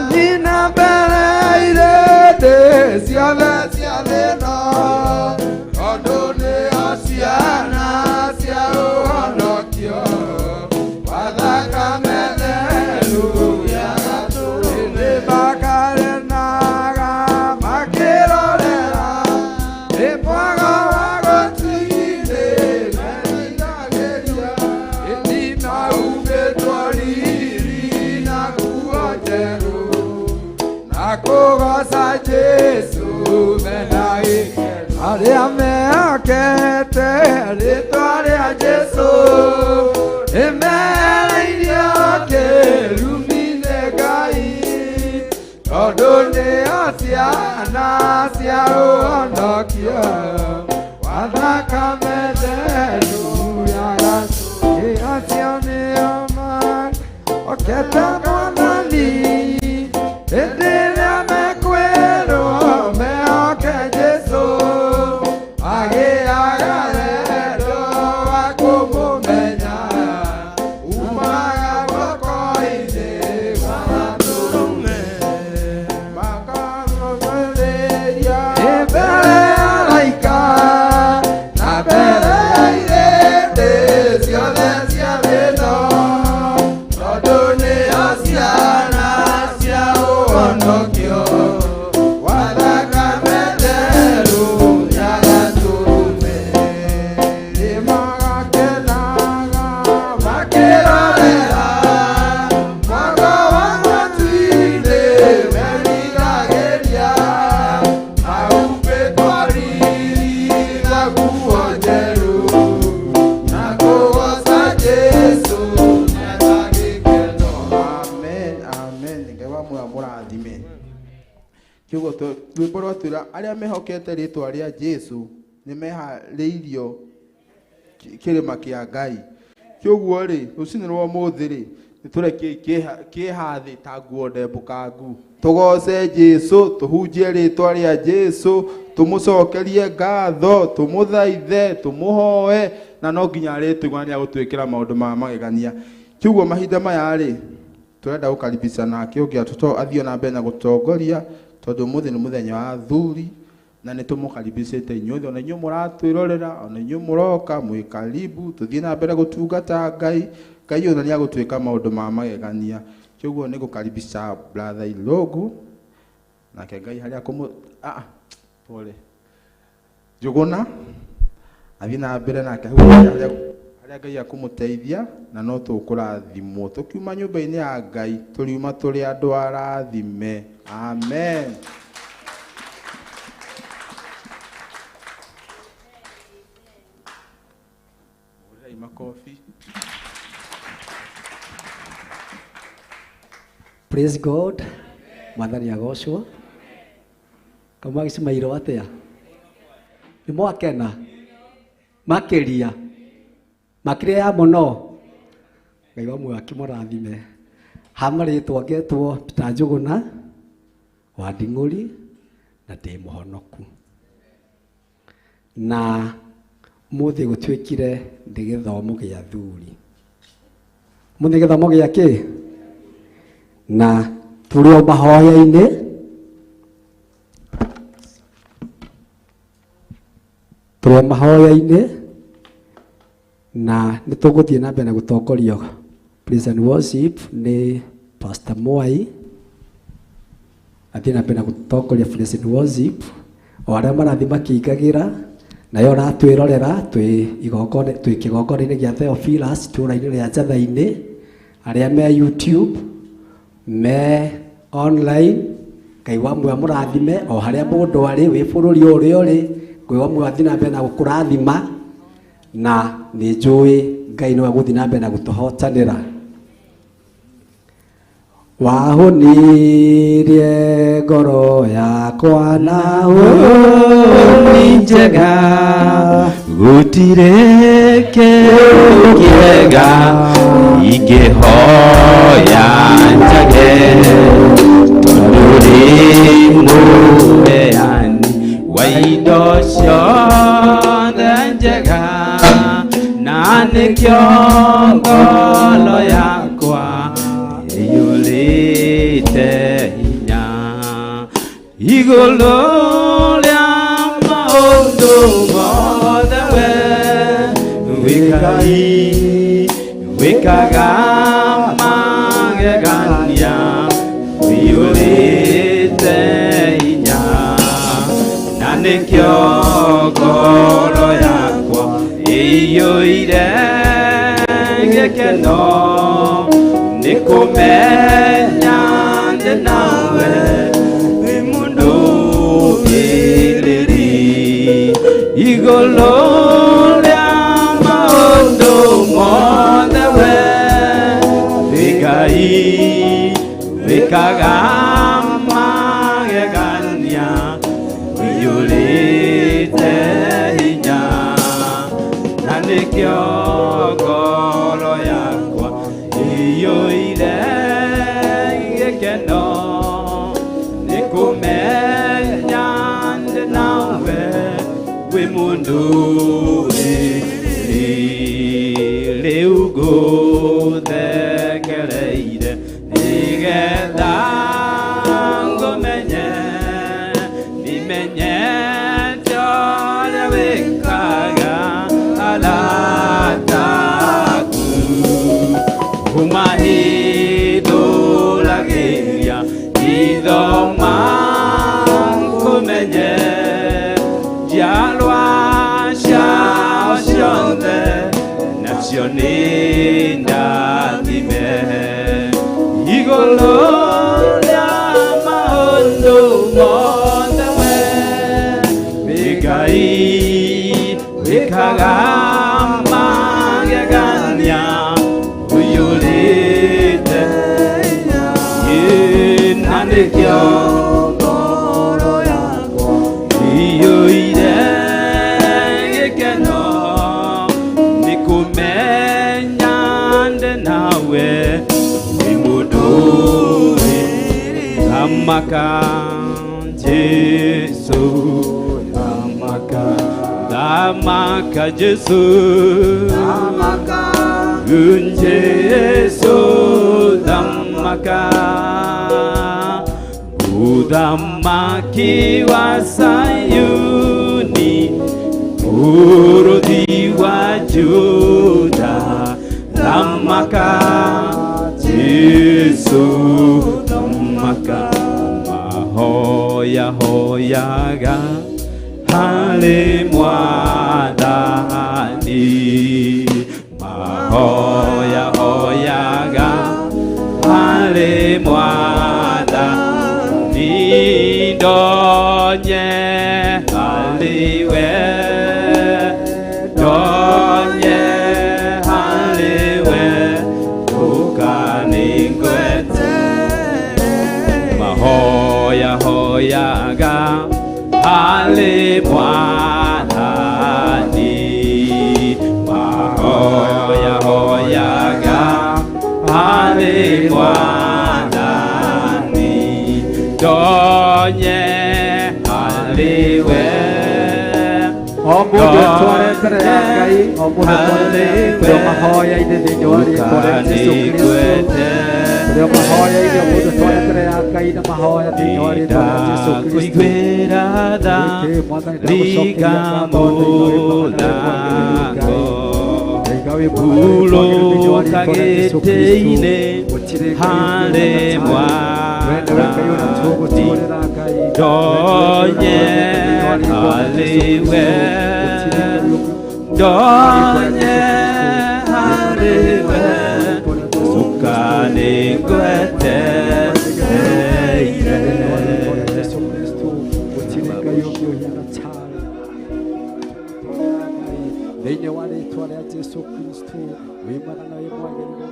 Thiĩ na mbere irĩndĩ ciothe cia thĩ ĩno, tondũ nĩo ciana cia ũhonokio, wa thakame theru ya gatũrũme. Makarenaga makĩrorera, nĩ mwago wa gũtirĩ meriragĩria, ĩndĩ mahumbĩtwo riri na nguo njerũ, na kũgooca Jesũ mena gĩkeno. Arĩa mehokete rĩtwa rĩa Jesũ nĩmereirio kĩrumi-inĩ Ngai, tondũ nĩo ciana cia ũhonokio, wa thakame theru ya gatũrũme. Acio nĩo mehokete Mwathani, hĩndĩ ĩrĩa mekwĩrwo mehoke Jesũ, agĩaga wendo wa kũmũmenya, umaga guoko-inĩ gwa gatũrũme. Makamũthĩrĩria Mbere ya araika na mbere ya irĩndĩ ciothe cia thĩ ĩno, tondũ nĩo Rwĩmbo rwatwĩra arĩa mehokete rĩtwa rĩa Jesu nĩ meharĩirio kĩrĩma kĩa Ngai. Kĩoguo rĩ, rũcinĩ rwa ũmũthĩ rĩ, nĩtũrekei kĩeha thĩ ta nguo ndembũkangu. Tũgoce Jesu, tũhunjie rĩtwa rĩa Jesu, tũmũcokerie ngatho, tũmũthaithe, tũmũhoe, na no nginya arĩtũigua na nĩagũtwĩkĩra maũndũ ma magegania. Kĩoguo mahinda maya rĩ, tũrenda gũkaribisha nake ũngĩ athiĩ na mbere na gũtongoria, tondũ ũmũthĩ nĩ mũthenya wa athuri, na nĩ tũmũkaribicĩte inyuothe, ona inyuĩ mũratwĩrorera, ona inyuĩ mũroka, mwĩ karibu, tũthiĩ na mbere gũtungata Ngai. Ngai ona nĩagũtwĩka maũndũ ma magegania. Kĩoguo nĩ gũkaribisha brother Ilogu, nake Ngai harĩa kũmũ, pole. Njũgũna, athiĩ na mbere nake hau harĩa Ngai akũmũteithia, na no tũkũrathimwo. Tũkiuma nyũmba-inĩ ya Ngai, tũriuma tũrĩ andũ arathime. Amen. Hũrĩrai makobi. Praise God. Mwathani agocwo. Kauma gĩcimairwo atĩa? Nĩ mwakena? Makĩria. Makĩria ya mũno. Ngai wa muoyo akĩmũrathime. Ha marĩtwa ngetwo Peter Njũgũna wa Nding'ũri na ndĩ mũhonoku. Na mũthĩ gũtuĩkire ndĩ gĩthomo gĩa athuri. Mũthĩ gĩthomo gĩa kĩ? Na tũrĩ o mahoya-inĩ. Tũrĩ o mahoya-inĩ na nĩ tũgũthiĩ na mbere na gũtongorio praise and worship nĩ Pastor Mwai. Athiĩ na mbere na gũtongoria praise and worship o arĩa marathiĩ makĩingagĩra, nayo ũratwĩrorera twĩ igongona, twĩ kĩgongona-inĩ gĩa Theophilus itũũra-inĩ rĩa Njatha-inĩ, arĩa me YouTube, me online, Ngai wa muoyo amũrathime o harĩa mũndũ arĩ, wĩ bũrũri ũrĩa ũrĩ, Ngai wa muoyo athiĩ na mbere na gũkũrathima, na nĩ njũĩ Ngai nĩwe ũgũthiĩ na mbere na gũtũhotanĩra. Wahũnirie ngoro yakwa na hũni njega, gũtirĩ kĩndũ kĩega ingĩhoya njage, tondũ rĩ mũheani wa indo ciothe njega, na nĩkĩo ngoro yakwa ĩiyũrĩte hinya. Igũrũ rĩa maũndũ mothe we wĩ Ngai, wĩkaga magegania, ũiyũrĩte hinya, na nĩkĩo ngoro yakwa ĩiyũire gĩkeno, nĩ kũmenya ndĩ nawe wĩ mũndũ ũkĩrĩri. Igũrũ rĩa maũndũ mothe we wĩ Ngai, wĩkaga magegania, ũiyũrĩte hinya, na nĩkĩo ngoro yakwa ĩiyũire gĩkeno, nĩ kũmenya ndĩ nawe wĩ mũndũ ũrĩ. Rĩu ngũthekereire nĩgetha ngũmenye, ndimenyete ũrĩa wĩkaga arata aku. Ũmahithũragĩria hitho makũmenye, njiarwa ciao ciothe nacio nĩ ndathime. Igũrũ rĩa maũndũ mothe we wĩ Ngai, wĩkaga magegania, ũiyũrĩte hinya, na nĩkĩo ngoro Thamaka Jesu, thamaka, thamaka Jesu, thamaka Jesu, thamaka Uthamaki wa Sayuni, Mũrũthi wa Juda, thamaka Jesu, thamaka mahoya hoyaga harĩ Mwathani, mahoya hoyaga harĩ Mwathani, ndonye harĩ we, ndonye harĩ we, ũkaningwete mahoya hoyaga harĩ Mwathani, mahoya hoyaga harĩ Mwathani, ndonye harĩ we, O mũndũ etware mbere ya Ngai, o mũndũ etware mbere mahoya-inĩ thĩinĩ wa rĩtwa rĩa Jesũ Kristo. Tũrĩ o mahoya-inĩ, o mũndũ etware mbere ya Ngai na mahoya thĩinĩ wa rĩtwa rĩa Jesũ Kristo. Ndakuiguĩra tha Ĩĩ, Mwathani, ndagũcokeria ngatho thĩinĩ wa rĩtwa rĩa mũrango Ngai wĩ mwega na wĩ mwagĩrĩru thĩinĩ wa hurũka rĩtwa rĩa Jesũ Kristo. gĩtĩ-inĩ Gũtirĩ Ngai harĩ ũngĩ We nĩwe Ngai ũrĩa tũgũtũũrĩra Ngai. Ndonye harĩ we, ndonye harĩ we, ũkanĩngwetereire. Jesũ Kristo, gũtirĩ Ngai ũngĩ ũhiana tawe. Thĩinĩ wa rĩtwa rĩa Jesũ Kristo, wĩ mwega na wĩ mwagĩrĩru Ngai,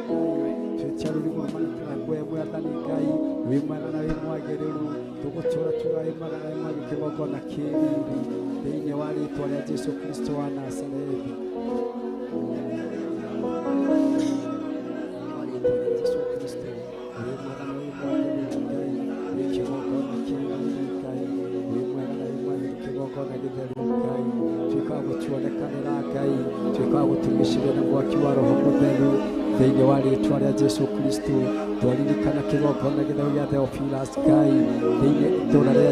twĩtia rũrigo rumanĩte na we Mwathani Ngai, wĩ mwega na wĩ mwagĩrĩru, tũgũtũũra tuga wĩ mwega na wĩ mwagĩrĩru kĩgongona kĩ riri, thĩinĩ wa rĩtwa rĩa Jesũ Kristo wa Nazarethi. Thĩinĩ wa rĩtwa rĩa Jesũ Kristo, wĩ mwega na wĩ mwagĩrĩru Ngai, wĩ kĩgongona kĩ riri Ngai, wĩ mwega na wĩ mwagĩrĩru kĩgongona gĩtheru Ngai, tuĩka wa gũtuonekanĩra Ngai, tuĩka wa gũtũgicĩria na mwaki wa Roho Mũtheru thĩinĩ wa rĩtwa rĩa Jesũ Kristo. Twaririkana kĩgongona gĩtheru gĩa Theophilus Ngai thĩinĩ itũũra rĩa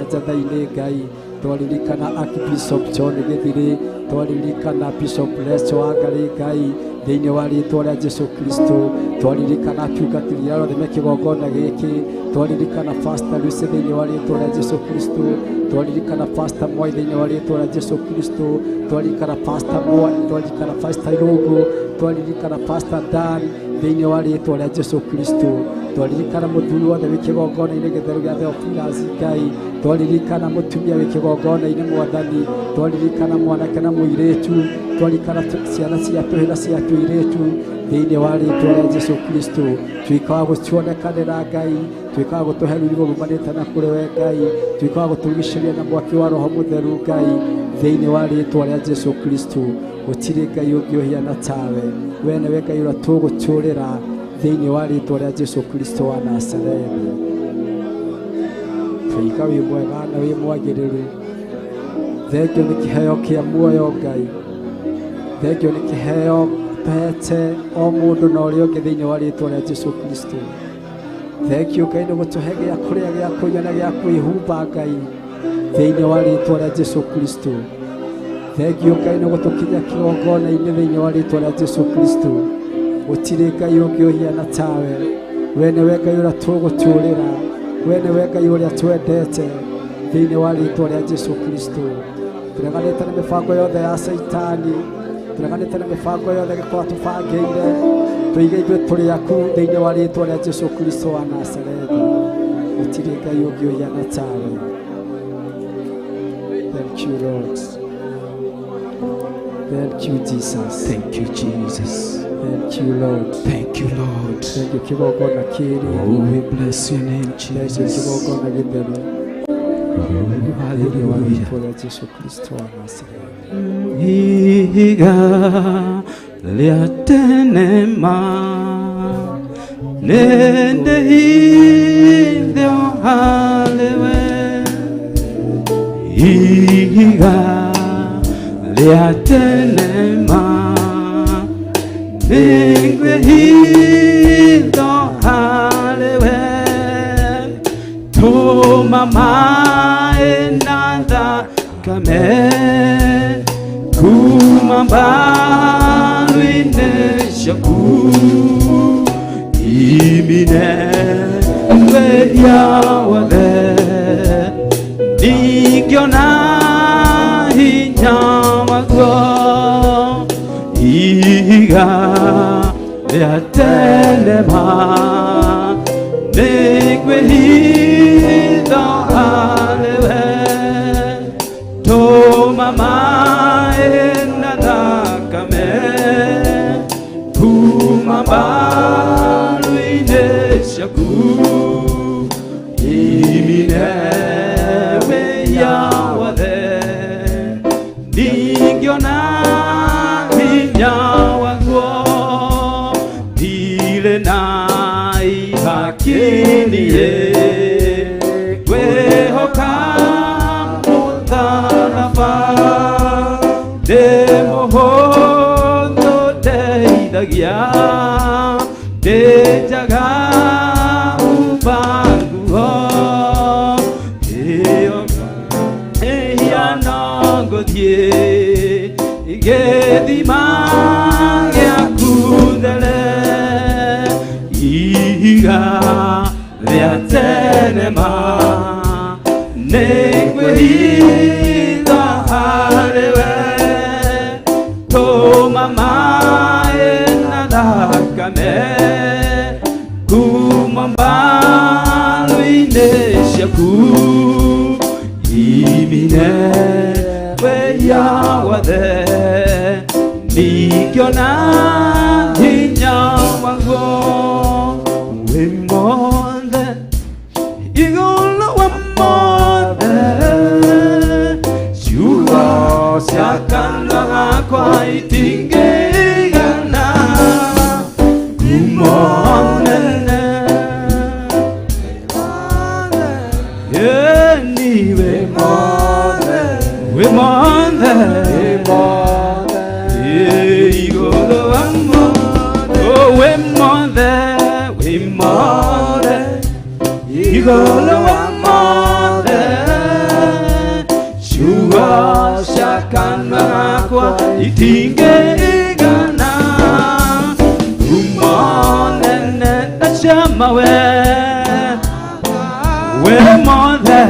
Njathai-inĩ Ngai, twaririkana Archbishop John Gĩthirĩ, twaririkana Bishop Leso Wangarĩ Ngai thĩinĩ wa rĩtwa rĩa Jesũ Kristo, twaririkana atungatĩri arĩa othe me kĩgongona gĩkĩ, twaririkana Pastor Lucy thĩinĩ wa rĩtwa rĩa Jesũ Kristo, twaririkana Pastor Moi thĩinĩ wa rĩtwa rĩa Jesũ Kristo, twaririkana Pastor Moi, twaririkana Pastor Irũngũ, twaririkana Pastor Dan thĩinĩ wa rĩtwa rĩa Jesũ Kristo, twaririkana mũthuri wothe wĩ kĩgongona-inĩ gĩtheru gĩa Theophilus Ngai, twaririkana mũtumia wĩ kĩgongona-inĩ Mwathani, twaririkana mwanake na mũirĩtu, twaririkana ciana cia tũhĩ na cia tũirĩtu thĩinĩ wa rĩtwa rĩa Jesũ Kristo. Tuĩka wa gũtuonekanĩra Ngai, tuĩka wa gũtũhe rũrigo rumanĩte na kũrĩ we Ngai, tuĩka wa gũtũrigicĩria na mwaki wa Roho Mũtheru Ngai thĩinĩ wa rĩtwa rĩa Jesũ Kristo. Gũtirĩ Ngai ũngĩ ũhiana tawe, we nĩwe Ngai ũrĩa tũgũtũũrĩra thĩinĩ wa rĩtwa rĩa Jesũ Kristo wa Nazarethi. Tũiga wĩ mwega na wĩ mwagĩrĩru. Thengio nĩ kĩheo kĩa muoyo Ngai, thengio nĩ kĩheo tũhete o mũndũ na ũrĩa ũngĩ thĩinĩ wa rĩtwa rĩa Jesũ Kristo. Thengio Ngai nĩ gũtũhe gĩa kũrĩa, gĩa kũnyua na gĩa kwĩhumba Ngai thĩinĩ wa rĩtwa rĩa Jesũ Kristo. Thengio Ngai nĩ gũtũkinyia kĩgongona-inĩ thĩinĩ wa rĩtwa rĩa Jesũ Kristo. Gũtirĩ Ngai ũngĩ ũhiana tawe, we nĩwe Ngai ũrĩa tũgũtũũrĩra, we nĩwe Ngai ũrĩa twendete thĩinĩ wa rĩtwa rĩa Jesũ Kristo. Tũreganĩte na mĩbango yothe ya Caitani, tũreganĩte na mĩbango yothe gĩkorwo tũbangĩire, tũige ithuĩ tũrĩ aku thĩinĩ wa rĩtwa rĩa Jesũ Kristo wa Nazarethi. Gũtirĩ Ngai ũngĩ ũhiana tawe. Thank you, Lord. Thank you, Jesus. Thank you, Jesus. Thank you, Lord. Thank you, Lord. Thank you, kĩgongona kĩrĩ. Oh, we bless your name, Thank you, Jesus. kĩgongona gĩtheru. Oh, Thĩinĩ wa hallelujah. rĩtwa rĩa Jesũ Kristo wa Nazarethi. Ihiga rĩa tene ma Nĩndĩhithio harĩwe ihiga rĩa tene ma nĩngwĩhitho harĩwe tũma maĩ na thakame kuma mbaru-inĩ ciaku imine wĩhia wothe ndingĩona hinya waguo ihiga rĩa tene ma nĩngwĩhitha harĩwe tũma maĩ na thakame kuma mbaru-inĩ ciaku imine wĩhia wothe ndingĩona hinya waguo ndirĩ na ihaki-niĩ ngwĩhoka mũtharaba ndĩ mũhũthũ ndeithagia ndĩ njaga umba nguo ĩyo ĩhia no ngũthiĩ gĩthima gĩaku there ihiga rĩa tene ma nĩngwĩhitha harĩwe tũma maĩ na thakame kuma mbaru-inĩ ciaku imine wĩhia wothe ndingĩona hinya waguo wĩ mothe igũrũ wa mothe ciugo cia kanua gakwa itingĩigana ngumo nene ĩni wĩ mothe wĩ mothe igũrũ wa mothe wĩ mothe wĩ mothe igũrũ wa mothe ciugo cia kanua gakwa itingĩigana ngumo nene na ciama we wĩ mothe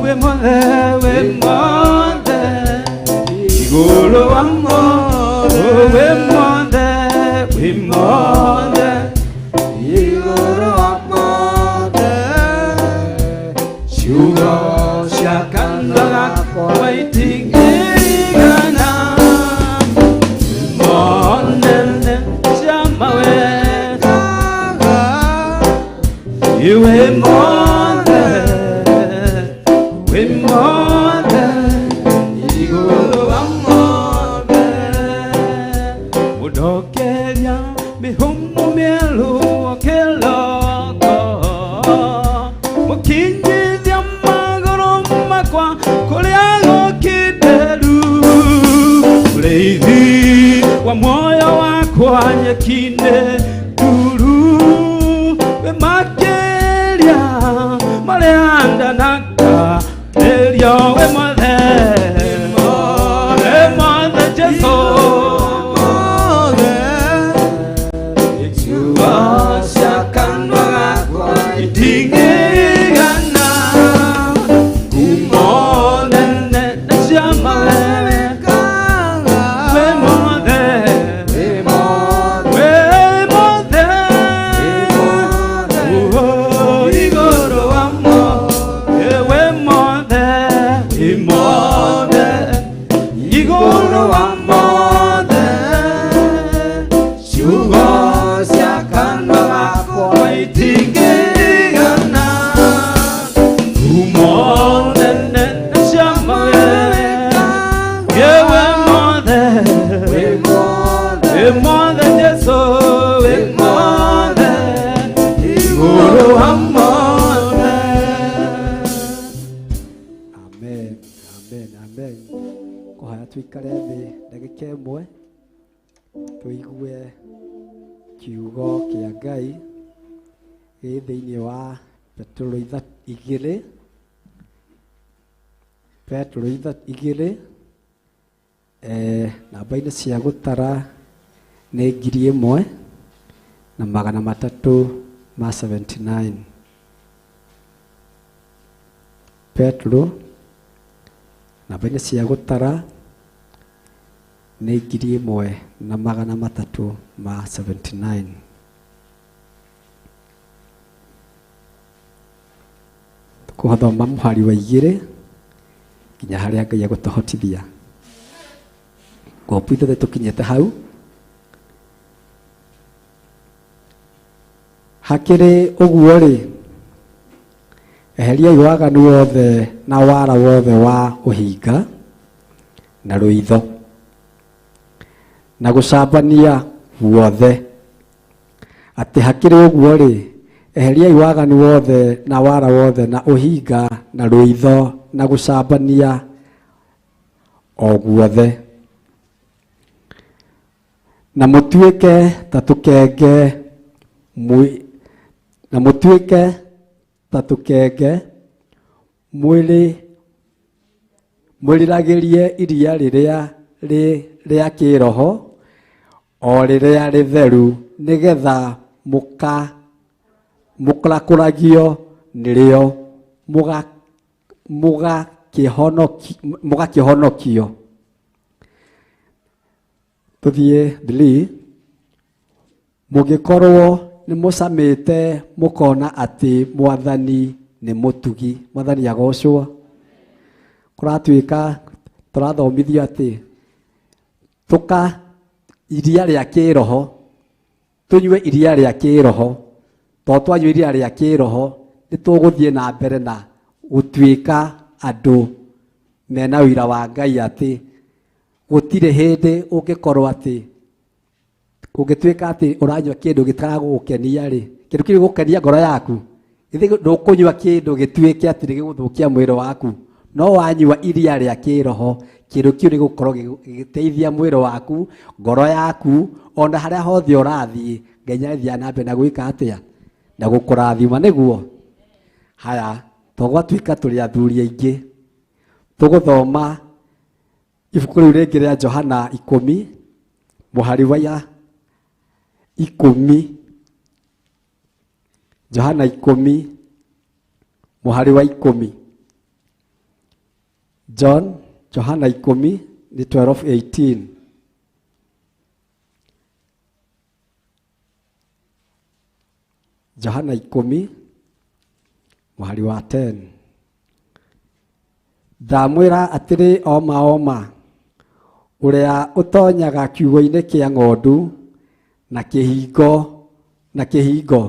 wĩ mothe wĩ mothe igũrũ wa mothe wĩ mothe wĩ mothe igũrũ wa mothe ciugo cia kanua gakwa itingĩigana monene ciama we wĩ mothe wĩ mothe igũrũ wa mothe mũndokeria mĩhũmũ mĩerũ o kĩroko mũkinyithia magũrũ makwa kũrĩa gũkindĩru ũrĩithi wa muoyo wakwa nyeki-inĩ nduru wĩ makĩria marĩa ndanakaĩrio wĩ mothe wĩ mothe Jesũ ciugo cia kanua gakwa itingĩigana ngumo nene na ciama we mothe we mothe oh igũrũ wa mothe we mothe we mothe igũrũ wa mothe ciugo cia kanua gakwa itingĩigana ngumo nene na ciama we mothe we mothe Jesũ we Ndagĩka ĩmwe tũigue kiugo kĩa Ngai gĩ thĩinĩ wa Petero igĩrĩ, Petero igĩrĩ, namba-inĩ cia gũtara nĩ 1379. Petero namba-inĩ cia gũtara nĩ 1379. Tũkũthoma mũhari wa 2 nginya harĩa Ngai egũtũhotithia. Ngombu ithuothe tũkinyĩte hau. Hakĩrĩ ũguo rĩ, eheriai waganu wothe na wara wothe wa ũhinga na rũitho na gũcambania guothe. Atĩ hakĩrĩ ũguo rĩ, eheriai waganu wothe na wara wothe na ũhinga na rũitho na gũcambania o guothe. Na mũtuĩke ta tũkenge na mũtuĩke ta tũkenge mwĩrĩ mwĩriragĩrie iria rĩrĩa rĩa kĩroho o rĩrĩa rĩtheru, nĩgetha mũkũrakũragio nĩrĩo mũgakĩhonokio. Tũthiĩ 3. Mũngĩkorwo nĩ mũcamĩte mũkona atĩ Mwathani nĩ mũtugi. Mwathani agocwo. Kũratuĩka tũrathomithio atĩ tũka iria rĩa kĩroho, tũnyue iria rĩa kĩroho. Tondũ twanyua iria rĩa kĩroho nĩ tũgũthiĩ na mbere na gũtuĩka andũ mena ũira wa Ngai atĩ gũtirĩ hĩndĩ ũngĩkorwo atĩ ũngĩtuĩka atĩ ũranyua kĩndũ gĩtaragũgũkenia rĩ, kĩndũ kĩu gĩgũkenia ngoro yaku, githĩ ndũkũnyua kĩndũ gĩtuĩke atĩ nĩ gĩgũthũkia mwĩrĩ waku. No wanyua iria rĩa kĩroho, kĩndũ kĩu nĩgũkorwo gĩgĩteithia mwĩrĩ waku, ngoro yaku, ona harĩa hothe ũrathiĩ, Ngai nĩathiaga na mbere na gwĩka atĩa? Na gũkũrathima nĩguo. Haya, to gwatuĩka tũrĩ athuri aingĩ, tũgũthoma ibuku rĩu rĩngĩ rĩa Johana 10, mũhari wa 10. Johana 10, mũhari wa 10. John, Johana 10 ni 12:18. Johana 10 mũhari wa 10. Ndamwĩra atĩrĩ oma oma, ũrĩa ũtonyaga kiugũ-inĩ kĩa ng'ondu na kĩhingo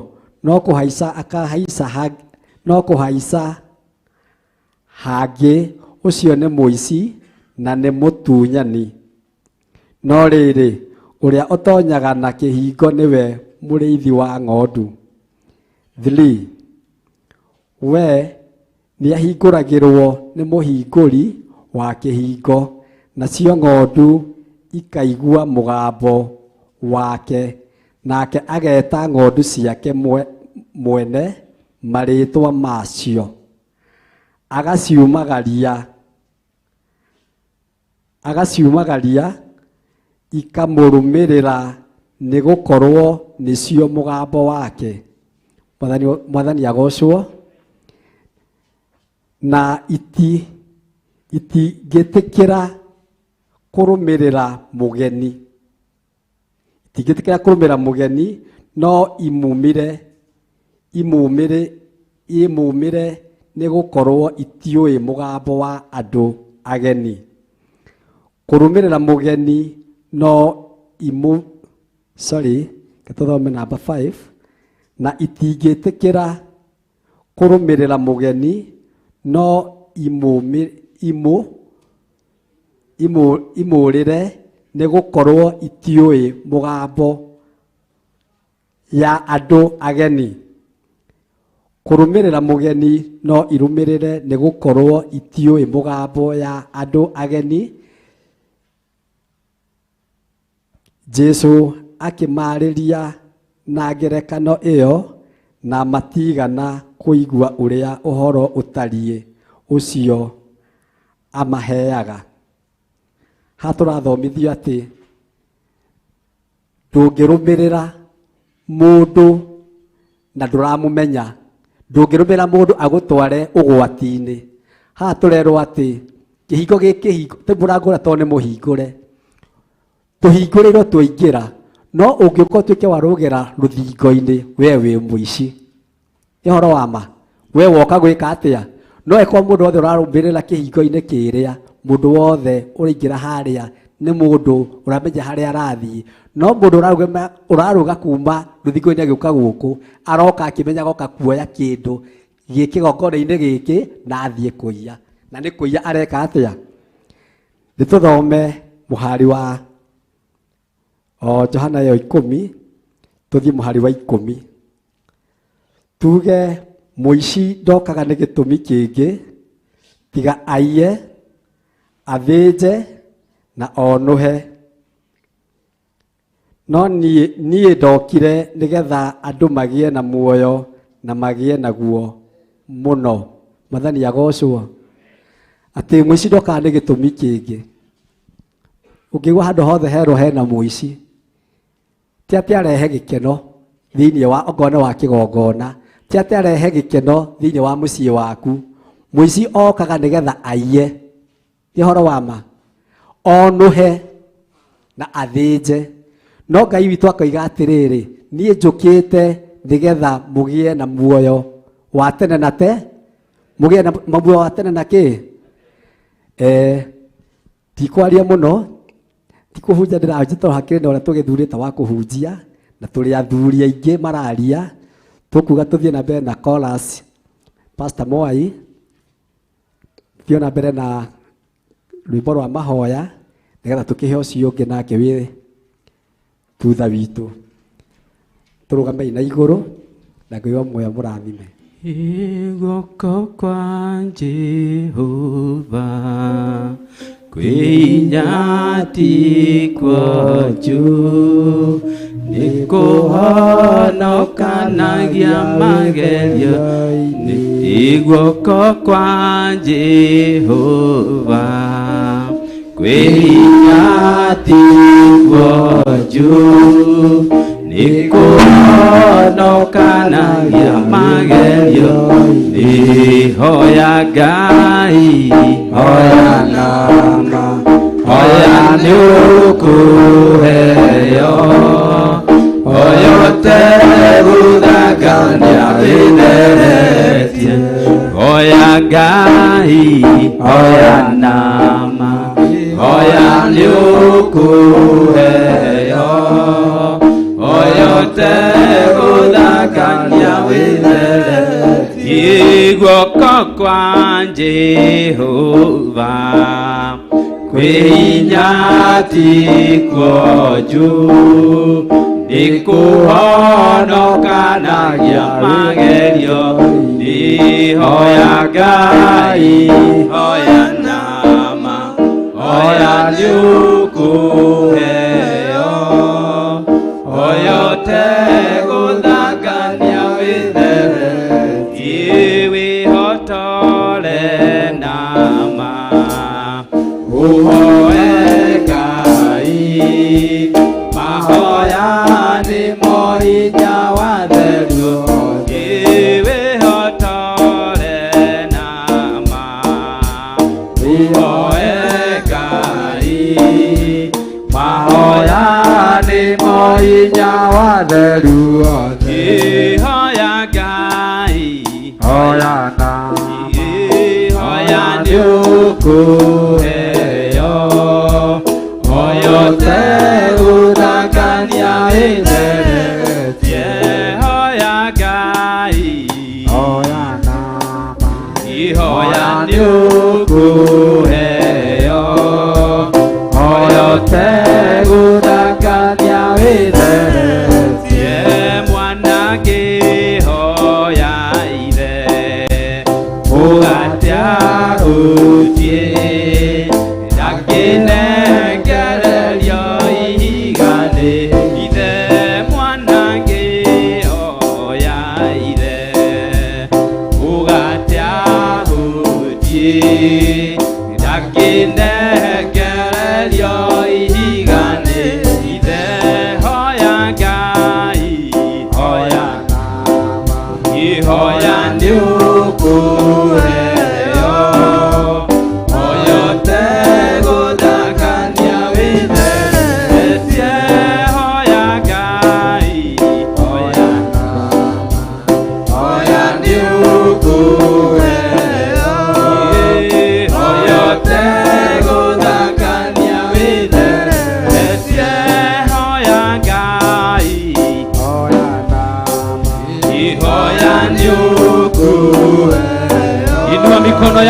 no kũhaica akahaica no kũhaica hangĩ, ũcio nĩ mũici na nĩ mũtunyani. No rĩrĩ, ũrĩa ũtonyaga na kĩhingo nĩwe mũrĩithi wa ng'ondu. 3. We nĩahingũragĩrwo nĩ mũhingũri wa kĩhingo, nacio ng'ondu ikaigua mũgambo wake, nake ageta ng'ondu ciake mwene marĩtwa macio, agaciumagaria ikamũrũmĩrĩra, nĩgũkorwo nĩcio mũgambo wake. Mwathani agocwo. Na itingĩtĩkĩra kũrũmĩrĩra mũgeni, itingĩtĩkĩra kũrũmĩrĩra mũgeni, no imumĩre nĩgũkorwo itiũĩ mũgambo wa andũ ageni. Kũrũmĩrĩra mũgeni no imu, sorry, tũthome namba 5. Na itingĩtĩkĩra kũrũmĩrĩra mũgeni no imũrĩre, nĩgũkorwo itiũĩ mũgambo ya andũ ageni. Kũrũmĩrĩra mũgeni no irũmĩrĩre, nĩgũkorwo itiũĩ mũgambo ya andũ ageni. Jesu akĩmaarĩria na ngerekano ĩyo na matigana kũigua ũrĩa ũhoro ũtariĩ ũcio amaheaga. Haha tũrathomithio atĩ ndũngĩrũmĩrĩra mũndũ na ndũramũmenya, ndũngĩrũmĩrĩra mũndũ agũtware ũgwati-inĩ. Haha tũrerwo atĩ kĩhingo gĩkĩ ti mũrango ũrĩa tondũ nĩ mũhingũre, tũhingũrĩrwo twaingĩra, no ũngĩũka ũtuĩke warũgĩra rũthingo-inĩ we wĩ mũici. Nĩ ũhoro wa ma, we woka gwĩka atĩa? No ĩkorwo mũndũ wothe ũrarũmĩrĩra kĩhingo-inĩ kĩrĩa, mũndũ wothe ũraingĩra harĩa nĩ mũndũ ũramenya harĩa arathiĩ, no mũndũ ũrarũga kuma rũthingo-inĩ agĩũka gũkũ aroka akĩmenya goka kuoya kĩndũ gĩ kĩgongona-inĩ gĩkĩ na athiĩ kũiya, na nĩ kũiya areka atĩa? Nĩ tũthome mũhari wa o Johana ĩyo 10, tũthiĩ mũhari wa 10. Tuge mũici ndokaga nĩ gĩtũmi kĩngĩ tiga aiye, athĩnje na onũhe. No niĩ ndokire nĩgetha andũ magĩe na muoyo na magĩe naguo mũno. Mwathani agocwo. Atĩ mũici ndokaga nĩ gĩtũmi kĩngĩ. Ũngĩigua handũ hothe herwo hena mũici, ti atĩ arehe gĩkeno thĩinĩ wa okorwo nĩ wa kĩgongona, ti atĩ arehe gĩkeno thĩinĩ wa mũciĩ waku. Mũici okaga nĩgetha aiye, nĩ ũhoro wa ma, onũhe na athĩnje. No Ngai witũ akoiga atĩrĩrĩ, niĩ njũkĩte nĩgetha mũgĩe na muoyo wa tene na te, mũgĩe na muoyo wa tene na kĩ? Tikwaria mũno, ti kũhunjia ndĩrahunjia tondũ hakĩrĩ na ũrĩa tũgĩthurĩte wa kũhunjia, na tũrĩ athuri aingĩ mararia. Tũkuga tũthiĩ na mbere na chorus. Pastor Mwai, thiĩ na mbere na rwĩmbo rwa mahoya nĩgetha tũkĩhe ũcio ũngĩ nake wĩ thutha witũ. Tũrũgamei na igũrũ na Ngai wa muoyo mũrathime. Guoko kwa Jehova kwĩ ti kwa juu, nĩkũhonokanagia magerio-inĩ. Guoko kwa Jehova kwĩ ti kwa juu, nĩkũhonokanagia magerio-inĩ. Hoya Ngai, hoya nama, hoya nĩũkũheo, hoya ũtegũthangania wĩtheretie. Hoya Ngai, hoya nama, hoya nĩũkũheo, hoya ũtegũthangania wĩtheretie. Guoko kwa Jehova kwĩ hinya ti kuo juu, nĩkũhonokanagia magerio-inĩ. Hoya Ngai, hoya nama, hoya nĩũkũheo, hoya ũtegũthangania wĩtheretie. Wĩhotore nama, ũhoe Ngai, mahoya nĩmo hinya wa theru. Wĩhotore nama, ũhoe Ngai, mahoya nĩmo hinya wa theru. Hoya Ngai, hoya nama, hoya nĩũkũheo, hoya ũtegũthangania wĩtheretie. Hoya Ngai, hoya nama, hoya nĩũkũheo, hoya ũtegũthangania wĩtheretie. Mwana ngĩhoya ithe, mũgate ahunjie, ndangĩnengererio ihiga.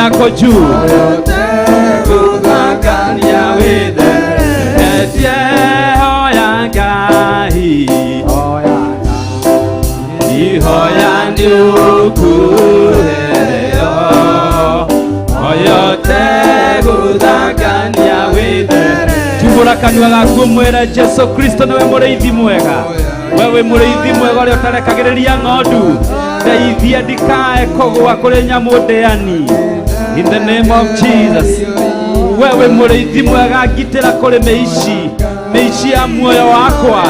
yako juu. Etie hoya Ngai, ihoya nĩũkũheo, oyote gũthakania wĩthere. Tumbũra kanua gaku mwĩre Jesu Kristo nĩwe mũrĩithi mwega. Wewe mũrĩithi mwega ũrĩa ũtarekagĩrĩria ng'ondu, ndeithia ndikae kũgũa kũrĩ nyamũ ndĩani. In the name of Jesus. Wewe mũrĩithi mwega, ngitĩra kũrĩ mĩici, mĩici ya muoyo wakwa,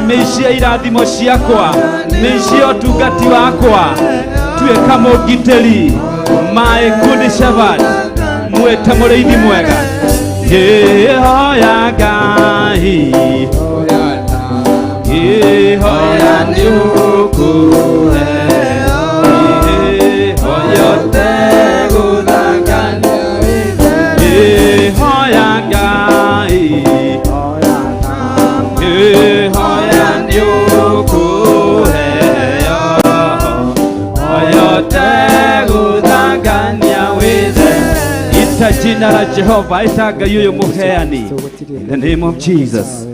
mĩici ya irathimo ciakwa, mĩici ya ũtungati wakwa. Tuĩka mũngitĩri. My good shepherd, mwĩte mũrĩithi mwega. Hoya Ngai, hoya nĩũkũheo, oyote gũthakania. Hoya Ngai, hoya nĩũkũheo, oyote gũthakania wĩthe. Ita jina la Jehova, ita Ngai ũyũ mũheani. In the name of Jesus.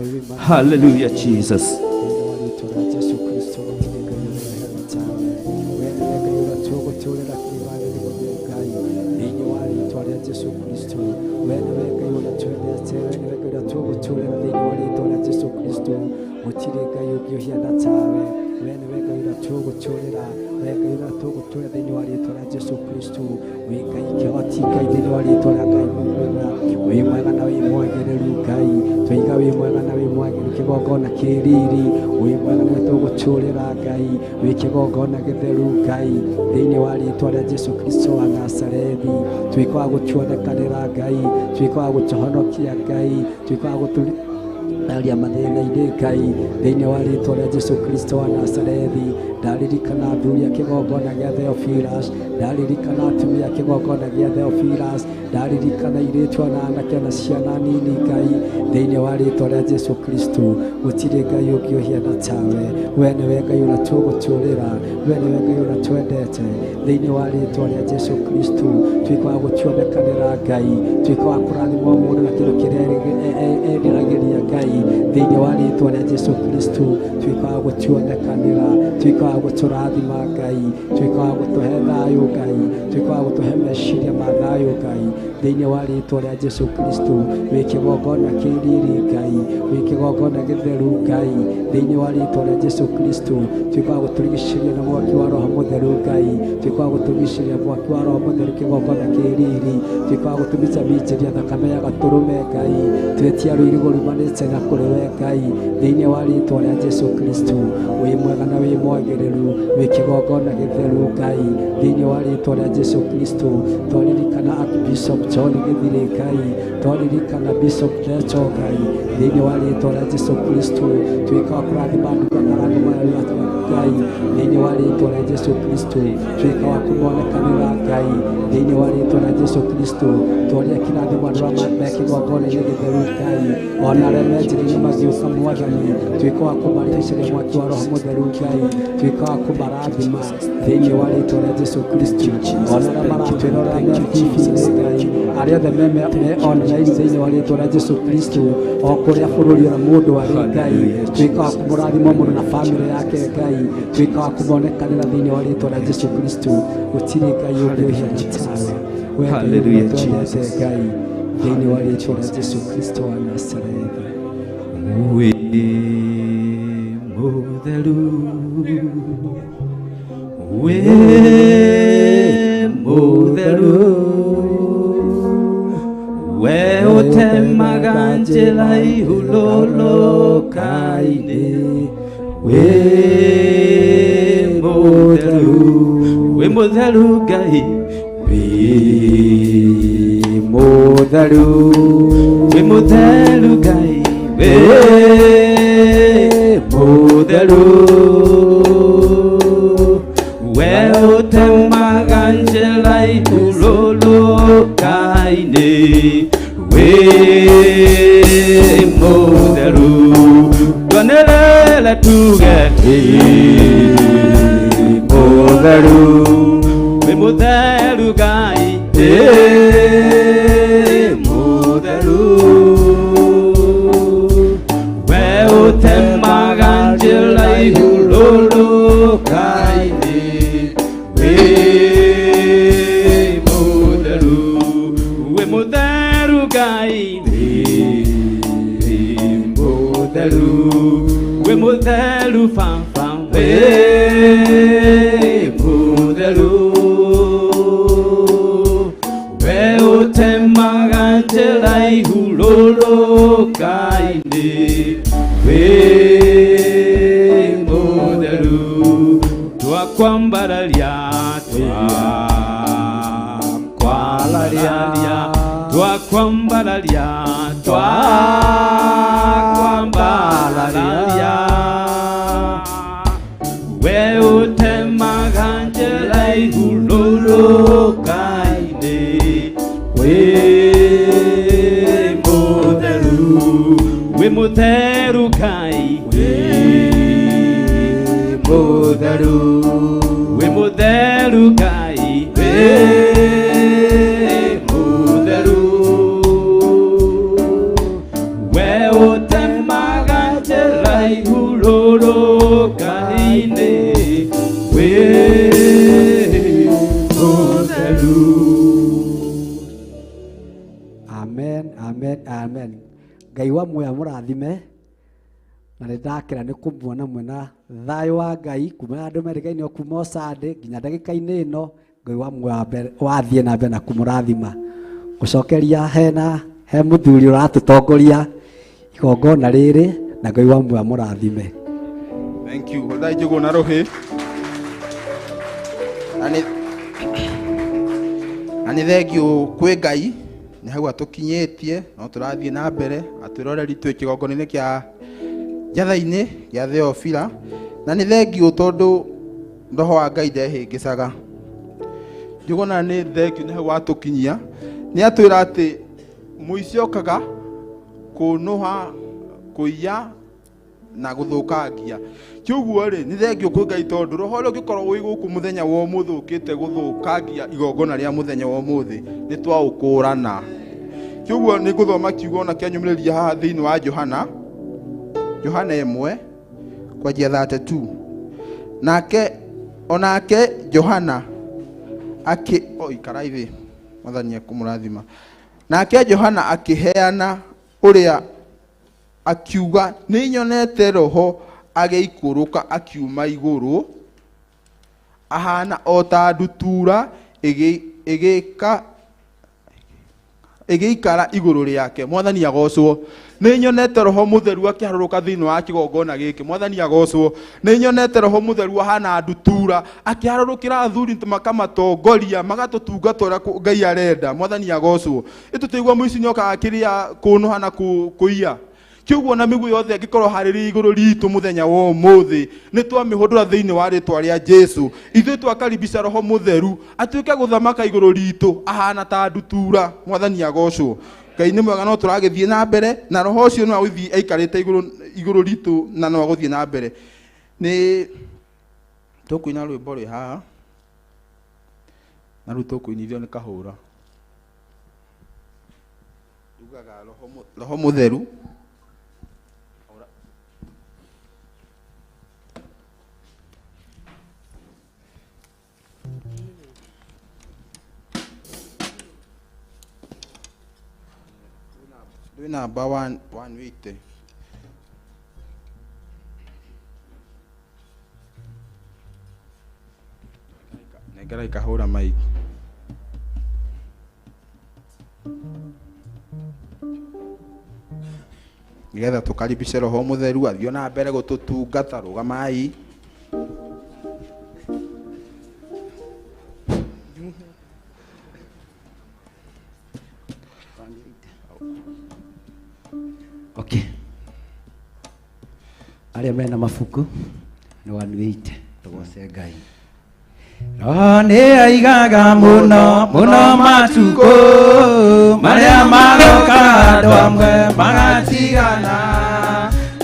Hallelujah, Jesus. Jesu Kristo gũtirĩ Ngai ũrehema tawe. We nĩwe Ngai ũrĩa tũgũtũũrĩra kĩrĩma Ngai thĩinĩ wa rĩtwa rĩa Jesu Kristo. We nĩwe Ngai ũrĩa twendete, we nĩwe Ngai ũrĩa tũgũtũũrĩra thĩinĩ wa rĩtwa rĩa Jesu Kristo. Gũtirĩ Ngai ũngĩ ũhiana tawe. We nĩwe Ngai ũrĩa tũgũtũũrĩra, we Ngai ũrĩa tũgũtũũrĩra thĩinĩ wa rĩtwa rĩa Jesu Kristo. Wĩ Ngai kĩhoti, Ngai thĩinĩ wa rĩtwa rĩa Ngai mwega, wĩ mwega na wĩ mwagĩrĩru Ngai. Twaiga wĩ mwega na wĩ mwagĩrĩru, kĩgongona kĩ riri, wĩ mwega na tũgũtũũrĩra Ngai, wĩ kĩgongona gĩtheru Ngai thĩinĩ wa rĩtwa rĩa Jesu Kristo wa Nazarethi. Tuĩka wa gũtuonekanĩra Ngai, tuĩka wa gũtũhonokia Ngai, tuĩka wa gũtũ aria mathĩna-inĩ Ngai thĩinĩ wa rĩtwa rĩa Jesu Kristo wa Nazarethi. Ndaririkana athuri a kĩgongona gĩa Theophilus, ndaririkana atumia a kĩgongona gĩa Theophilus, ndaririkana airĩtu ona anake na ciana nini Ngai thĩinĩ wa rĩtwa rĩa Jesu Kristo. Gũtirĩ Ngai ũngĩ ũhiana tawe. We nĩwe Ngai ũrĩa tũgũtũũrĩra, we nĩwe Ngai ũrĩa twendete thĩinĩ wa rĩtwa rĩa Jesu Kristo. Tuĩka wa gũtuonekanĩra Ngai, tuĩka wa kũrathima mũndũ na kĩndũ kĩrĩa eriragĩria Ngai thĩinĩ wa rĩtwa rĩa Jesu Kristo. Tuĩka wa gũtuonekanĩra, tuĩka wa gũtũrathima Ngai, tuĩka wa gũtũhe thayũ Ngai, tuĩka wa gũtũhe meciria ma thayũ Ngai thĩinĩ wa rĩtwa rĩa Jesu Kristo. Wĩ kĩgongona kĩ riri Ngai, wĩ kĩgongona gĩtheru Ngai thĩinĩ wa rĩtwa rĩa Jesu Kristo. Tuĩka wa gũtũrigicĩria na mwaki wa Roho Mũtheru Ngai, tuĩka wa gũtũrigicĩria mwaki wa Roho Mũtheru kĩgongona kĩ riri, tuĩka wa gũtũmicamicĩria thakame ya gatũrũme Ngai, twĩtia rũirigo rumanĩte na kũrĩ we Ngai thĩinĩ wa rĩtwa rĩa Jesu Kristo. Wĩ mwega na wĩ mwagĩrĩru, wĩ kĩgongona gĩtheru Ngai thĩinĩ wa rĩtwa rĩa Jesu Kristo. Twaririkana Archbishop John Gĩthirĩ Ngai, twaririkana Bishop Lecho Ngai thĩinĩ wa rĩtwa rĩa Jesu Kristo. Tuĩka wa kũrathima ndungata Ngai thĩinĩ wa rĩtwa rĩa Jesu Kristo. Tuĩka wa kũmonekanĩra Ngai thĩinĩ wa rĩtwa rĩa Jesu Kristo. Twaria kĩrathimo andũ arĩa me kĩgongona-inĩ gĩtheru Ngai, ona arĩa me njĩra-inĩ magĩũka Mwathani, tuĩka wa kũmarehicĩria mwaki wa Roho Mũtheru Ngai, tuĩka wa kũmarathima thĩinĩ wa rĩtwa rĩa Jesu Kristo. Ona arĩa maratwĩrora me TV-inĩ Ngai, arĩa othe me online thĩinĩ wa rĩtwa rĩa Jesu Kristo, o kũrĩa bũrũri ona mũndũ arĩ Ngai, tuĩka wa kũmũrathima mũndũ na bamĩrĩ yake Ngai, tuĩka wa kũmonekanĩra thĩinĩ wa rĩtwa rĩa Jesu Kristo. Gũtirĩ Ngai ũngĩ ũhiana tawe. We Ngai Hallelujah, ũrĩa twendete Jesus. Ngai thĩinĩ wa rĩtwa rĩa Jesu Kristo wa Nazarethi. Wĩ mũtheru, wĩ mũtheru, we ũtemaga njĩra ihulũlũka-inĩ, wĩ mũtheru, wĩ mũtheru Ngai, wĩ mũtheru, wĩ mũtheru Ngai, wĩ mũtheru, we ũtemaga njĩra ihulũlũka-inĩ, wĩ mũtheru. Twanĩrĩre tuge wĩ mũtheru, wĩ mũtheru Ngai, wĩ ũtemaga njĩra ihurũrũka-inĩ wĩ mũtheru wĩ mũtheru Ngai wĩ mũtheru wĩ mũtheru Baba wĩ mũtheru we ũtemaga njĩra ihurũrũka-inĩ wĩ mũtheru twakwambararia twakwambararia twakwambararia twakwambararia we ũtemaga njĩra ihurũrũka-inĩ wĩ mũtheru wĩ mũtheru Ngai wĩ mũtheru wĩ mũtheru Ngai wĩ mũtheru we ũtemaga njĩra ihurũrũka-inĩ wĩ mũtheru. Amen, amen, amen. Ngai wa muoyo mũrathime na nĩ ndakena nĩ kũmuona mwena thayũ wa Ngai kuma andũ merĩgaine o kuma o Sunday nginya ndagĩka-inĩ ĩno Ngai wa muoyo wathiĩ na mbere na kũmũrathima. Gũcokeria hena he mũthuri ũratũtongoria igongona rĩrĩ na Ngai wa muoyo mũrathime. Thank you. Hũthai njũgũ na rũhĩ. Na nĩ thengiũ kwĩ Ngai nĩ hau atũkinyĩtie no tũrathiĩ na mbere atwĩroreri twĩ kĩgongona-inĩ kĩa Njatha-inĩ gĩa Theofila na nĩ thengiũ tondũ roho wa Ngai ndehĩngĩcaga. Njũgũna nĩ thengiũ nĩ hau atũkinyia nĩ atwĩra atĩ mũici okaga kũnũha kũiya na gũthũkangia kĩũguo rĩ nĩ thengiũ kwĩ Ngai tondũ roho ũrĩa ũngĩkorwo wĩ gũkũ mũthenya wa ũmũthĩ ũkĩte gũthũkangia igongona rĩa mũthenya wa ũmũthĩ nĩ twaũkũrana. Kĩũguo nĩ ngũthoma kiugo ona kĩanyumĩrĩria haha thĩinĩ wa Johana Johana 1 kwanjia 32 nake onake Johana akĩ ikarai thĩ Mwathani ekũmũrathima. Nake Johana akĩheana ũrĩa akiuga nĩ nyonete roho agĩikũrũka akiuma igũrũ ahana o ta ndutura ĩgĩikara igũrũ rĩake. Mwathani agocwo. Nĩ nyonete roho mũtheru akĩharũrũka thĩinĩ wa kĩgongona gĩkĩ. Mwathani agocwo. Nĩ nyonete roho mũtheru ahana ndutura akĩharũrũkĩra athuri makamatongoria magatũtungata ũrĩa Ngai arenda. Mwathani agocwo. Ĩtũtĩigua mũici nĩokaga kĩrĩa kũnũha na kũiya. Kĩũguo na mĩguĩ yothe ĩngĩkorwo harĩrĩ igũrũ ritũ mũthenya wa ũmũthĩ nĩ twamĩhũndũra thĩinĩ wa rĩtwa rĩa Jesu. Ithuĩ twakaribisha roho mũtheru atuĩke gũthamaka igũrũ ritũ ahana ta ndutura. Mwathani agocwo. Ngai nĩ mwega no tũragĩthiĩ na mbere na roho ũcio no agũthiĩ aikarĩte igũrũ ritũ na no agũthiĩ na mbere. Nĩ tũkũina rwĩmbo rwĩ haha na rĩu tũkũinithio nĩ Kahũra. Rugaga roho mũtheru. Rwĩ namba 180. Nengera ikahũra mic. Nĩgetha tũkaribishe roho mũtheru athiĩ na mbere gũtũtungata. Rũgamai. Okay. Arĩa mena mabuku nĩ 180 tũgoce Ngai. Roho nĩ aigaga mũno mũno matukũ marĩa maroka andũ amwe magatigana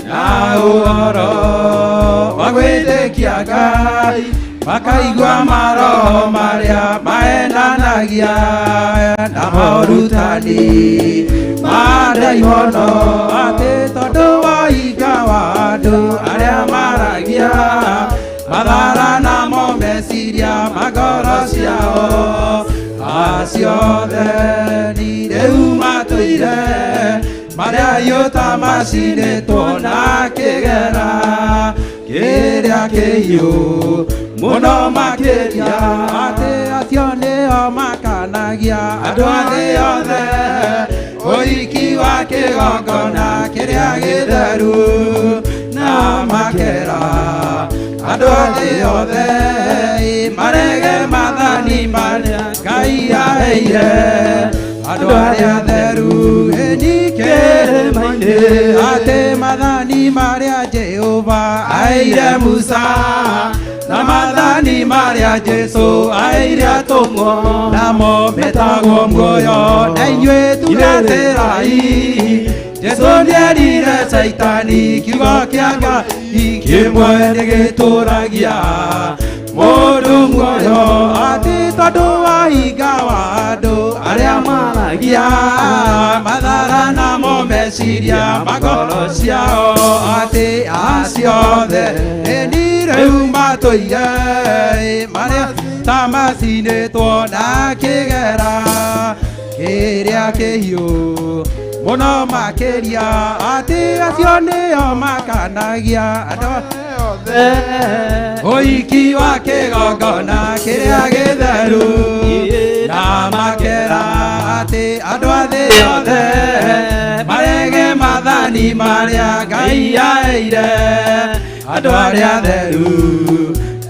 na ũhoro wa gwĩtĩkia Ngai makaigua maroho marĩa maendanagia na morutani ma ndaimono atĩ tondũ wa hinga wa Acio theri rĩu matũire marĩa yũta macinĩtwo na kĩgera kĩrĩa kĩhiũ mũno makĩria atĩ acio nĩo makanagia andũ a thĩ yothe ũhiki wa kĩgongona kĩrĩa gĩtheru na makera andũ a thĩ yothe marege mathani marĩa Ngai aheire andũ arĩa atheru ĩni kĩrĩma-inĩ atĩ mathani marĩa Jehova aheire Musa na mathani marĩa Jesũ aheire atũmwo namo metagwo muoyo na inyuĩ tungatĩrai Jesũ nĩerire Caitani kiugo kĩa Ngai kĩmwe nĩgĩtũragia mũndũ muoyo atĩ tondũ wa hinga wa andũ arĩa maragia mathara namo meciria ma ngoro ciao atĩ acio othe ĩni rĩu matũire marĩa ta macinĩtwo na kĩgera kĩrĩa kĩhiũ mũno makĩria atĩ acio nĩo makanagia andũ othe ũhiki wa kĩgongona kĩrĩa gĩtheru na makera atĩ andũ a thĩ yothe marege mathani marĩa Ngai aheire andũ arĩa atheru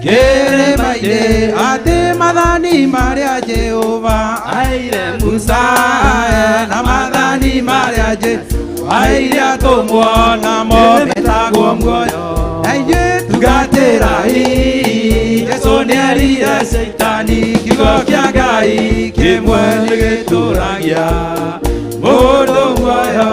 kĩrĩma-inĩ atĩ mathani marĩa Jehova aheire Musa na mathani marĩa Jesũ aheire atũmwo namo metagwo muoyo na inyuĩ tungatĩrai Jesũ nĩerire Caitani kiugo kĩa Ngai kĩmwe nĩgĩtũragia mũndũ muoyo.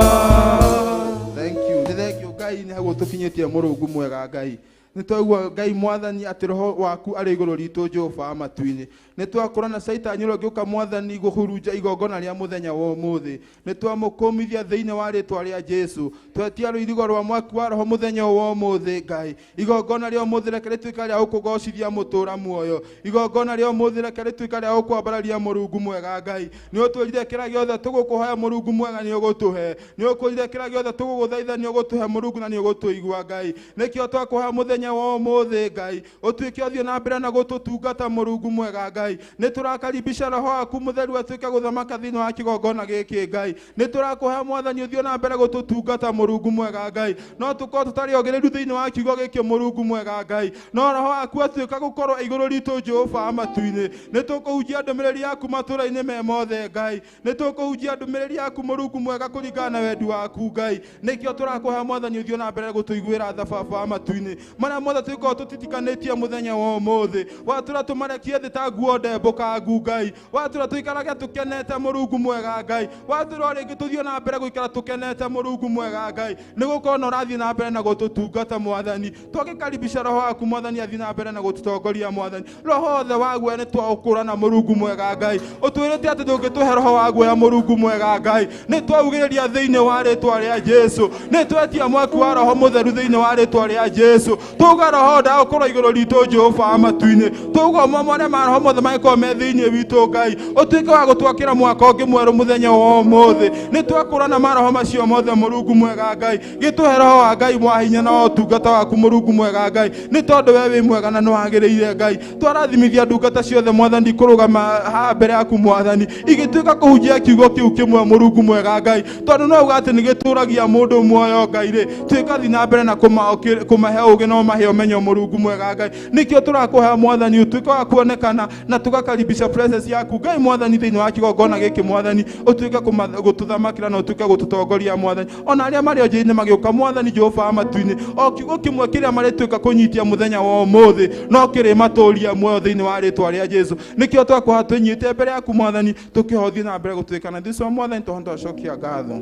Thank you. Nĩ thank you Ngai nĩ hau ũtũkinyĩtie mũrungu mwega Ngai. Nĩ twaigua Ngai mwathani atĩ roho waku arĩ igũrũ ritũ Jehova matu-inĩ. Nĩ twakũrana Caitani ũrĩa ũngĩũka mwathani gũhurunja igongona rĩa mũthenya wa ũmũthĩ. Nĩ twamũkũmithia thĩinĩ wa rĩtwa rĩa Jesũ. Twetia rũirigo rwa mwaki wa roho mũthenya wa ũmũthĩ Ngai. Igongona rĩa ũmũthĩ reke rĩtuĩke rĩa gũkũgocithia mũtũra muoyo. Igongona rĩa ũmũthĩ reke rĩtuĩke rĩa gũkwambararia mũrungu mwega Ngai. Nĩ ũtwĩrire kĩrĩa gĩothe tũgũkũhoya mũrungu mwega nĩ ũgũtũhe. Nĩ ũkwĩrire kĩrĩa gĩothe tũgũgũthaitha nĩ ũgũtũhe mũrungu na nĩ ũgũtũigua Ngai. Nĩkĩo twakũhoya mũthenya wa ũmũthĩ Ngai. Ũtuĩke ũthiĩ na mbere na gũtũtungata mũrungu mwega Ngai. Nĩ tũrakaribisha roho waku mũtheru atuĩke gũthamaka thĩinĩ wa kĩgongona gĩkĩ Ngai. Nĩ tũrakũhoya mwathani ũthiĩ na mbere gũtũtungata mũrungu mwega Ngai. No tũkorwo tũtarĩ ogĩrĩru thĩinĩ wa kiugo gĩkĩ mũrungu mwega Ngai. No roho waku atuĩka gũkorwo igũrũ ritũ Jehova matu-inĩ. Nĩ tũkũhunjia ndũmĩrĩri yaku matũũra-inĩ me mothe Ngai. Nĩ tũkũhunjia ndũmĩrĩri yaku mũrungu mwega kũringana na wendi waku Ngai. Nĩkĩo tũrakũhoya mwathani ũthiĩ na mbere gũtũiguĩra tha Baba matu-inĩ. Marĩa mothe tũkorwo tũtitikanĩtie mũthenya wa ũmũthĩ. Watũra tũmarekie thĩ ta nguo ndembũkangu Ngai. Watũra tũikarage tũkenete mũrungu mwega Ngai. Watũra o rĩngĩ tũthiĩ na mbere gũikara tũkenete mũrungu mwega Ngai. Nĩ gũkorwo na ũrathiĩ na mbere na gũtũtungata mwathani. Twagĩkaribisha roho waku mwathani athiĩ na mbere na gũtũtongoria mwathani. Roho wothe wa guoya nĩ twaũkũrana mũrungu mwega Ngai. Ũtwĩrĩte atĩ ndũngĩtũhe roho wa guoya mũrungu mwega Ngai. Nĩ twaugĩrĩria thĩinĩ wa rĩtwa rĩa Jesũ. Nĩ twetia mwaki wa roho mũtheru thĩinĩ wa rĩtwa rĩa Jesũ. Tuga roho ndagũkorwo igũrũ ritũ Jehova matu-inĩ. Tuga ũmomore maroho mothe mangĩkorwo me thĩinĩ witũ Ngai. Ũtuĩke wa gũtwakĩra mwaka ũngĩ mwerũ mũthenya wa ũmũthĩ. Nĩ twakũrana maroho macio mothe mũrungu mwega Ngai. Gĩtũhe roho wa Ngai wa hinya na wa ũtungata waku mũrungu mwega Ngai. Nĩ tondũ we wĩ mwega na nĩ wagĩrĩire Ngai. Twarathimithia ndungata ciothe mwathani kũrũgama haha mbere yaku mwathani. Igĩtuĩka kũhunjia kiugo kĩu kĩmwe mũrungu mwega Ngai. Tondũ no uga atĩ nĩ gĩtũragia mũndũ muoyo Ngai rĩ. Tuĩka thiĩ na mbere na kũmahe ũũgĩ na ũmahe ũmenyo mũrungu mwega Ngai. Nĩkĩo tũrakũhoya mwathani ũtuĩke wa kuonekana na tũgakaribisha presence yaku Ngai mwathani thĩinĩ wa kĩgongona gĩkĩ mwathani. Ũtuĩke gũtũthamakĩra na ũtuĩke gũtũtongoria mwathani. Ona arĩa marĩ o njĩra-inĩ magĩũka mwathani Jehova matu-inĩ. O kiugo kĩmwe kĩrĩa marĩtuĩka kũnyitia mũthenya wa ũmũthĩ no kĩrĩmatũria muoyo thĩinĩ wa rĩtwa rĩa Jesũ. Nĩkĩo twakũhoya twĩnyihĩte mbere yaku mwathani tũkĩhoya ũthiĩ na mbere gũtuĩka na thĩinĩ wa mwathani tũhoya twacokia ngatho.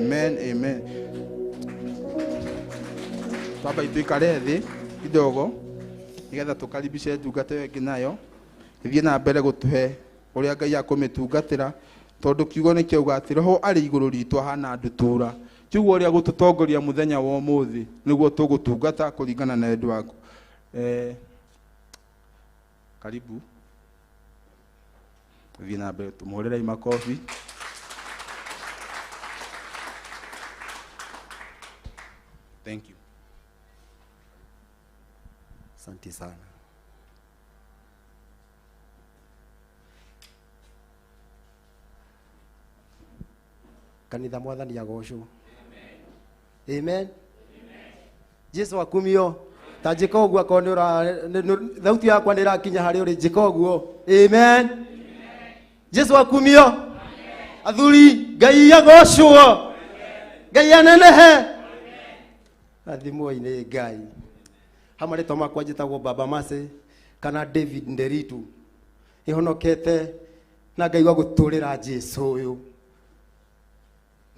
Amen, amen. Twamba tuikare thĩ kidogo nĩgetha tũkaribishe ndungata ĩyo ĩngĩ nayo ĩthiĩ na mbere gũtũhe ũrĩa Ngai akũmĩtungatĩra tondũ kiugo nĩ kĩauga atĩ roho arĩ igũrũ ritũ ahana ndutura. Kiugo ũrĩa gũtũtongoria mũthenya wa ũmũthĩ nĩguo tũgũtungata kũringana na wendi waku. Karibu. Tũthiĩ na mbere tũmũhũrĩrei makobi. Thank you. Asante sana. Kanitha mwathani agocwo. Amen. Jesu akumio. Ta njĩka ũguo akorwo nĩ thauti yakwa nĩ ĩrakinya harĩ ũrĩ, njĩka ũguo. Amen. Jesu akumio. Athuri, Ngai agocwo. Ngai anenehe. Athimwo nĩ Ngai. Hamwe rĩtwa makwa njĩtagwo Baba Mercy kana David Nderitu. Ihonokete na ngaigua gũtũrĩra Jesu ũyũ.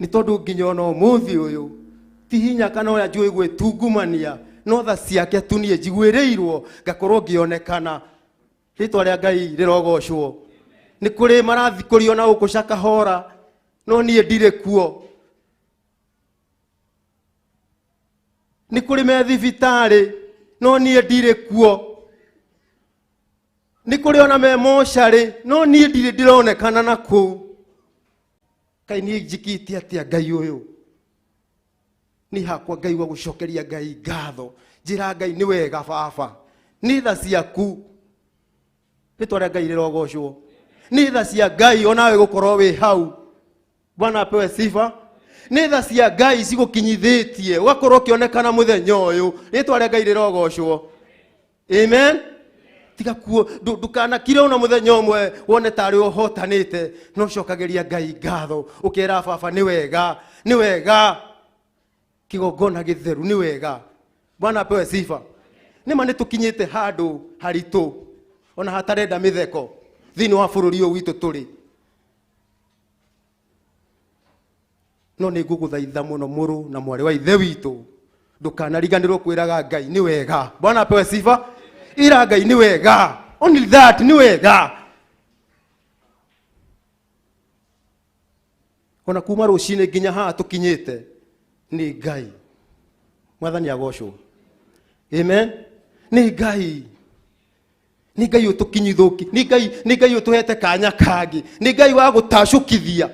Nĩ tondũ nginya ona ũmũthĩ ũyũ ti hinya kana ũrĩa njũĩ gwĩtungumania, no tha ciake tu niĩ njiguĩrĩirwo ngakorwo ngĩonekana. Rĩtwa rĩa Ngai rĩrogocwo. Nĩ kũrĩ marathikũrio na gũkũ Shakahola, no niĩ ndirĩ kuo. Nĩ kũrĩ me thibitarĩ, no niĩ ndirĩ kuo. Nĩ kũrĩ ona me mocarĩ, no niĩ ndirĩ ndĩronekana na kũu. Kaĩ niĩ njĩkĩte atĩa Ngai ũyũ? Niĩ hakwa ngaigua gũcokeria Ngai ngatho, njĩra Ngai nĩ wega baba, nĩ tha ciaku. Rĩtwa rĩa Ngai rĩrogocwo. Nĩ tha cia Ngai onawe gũkorwo wĩ hau. Bwana apewe sifa. Nĩ tha cia Ngai cigũkinyithĩtie ũgakorwo ũkĩonekana mũthenya ũyũ. Rĩtwa rĩa Ngai rĩrogocwo. Amen. Tiga kuo, ndukanakire ona mũthenya ũmwe wone tarĩ ũhotanĩte, no cokagĩria Ngai ngatho ũkera baba nĩ wega, nĩ wega, kĩgongona gĩtheru nĩ wega. Bwana apewe sifa. Nĩ ma nĩ tũkinyĩte handũ haritũ ona hatarenda mĩtheko thĩinĩ wa bũrũri ũyũ witũ tũrĩ, no nĩ ngũgũthaitha mũno mũrũ na mwarĩ wa ithe witũ, ndũkanariganĩrwo kwĩraga Ngai nĩ wega. Bwana apewe sifa. Ira Ngai nĩ wega, only that, nĩ wega. Ona kuma rũcinĩ nginya haha tũkinyĩte nĩ Ngai. Mwathani agocwo. Amen. Nĩ Ngai, nĩ Ngai ũtũkinyithũki, nĩ Ngai, nĩ Ngai ũtũhete kanya kangĩ, nĩ Ngai wa gũtacũkithia.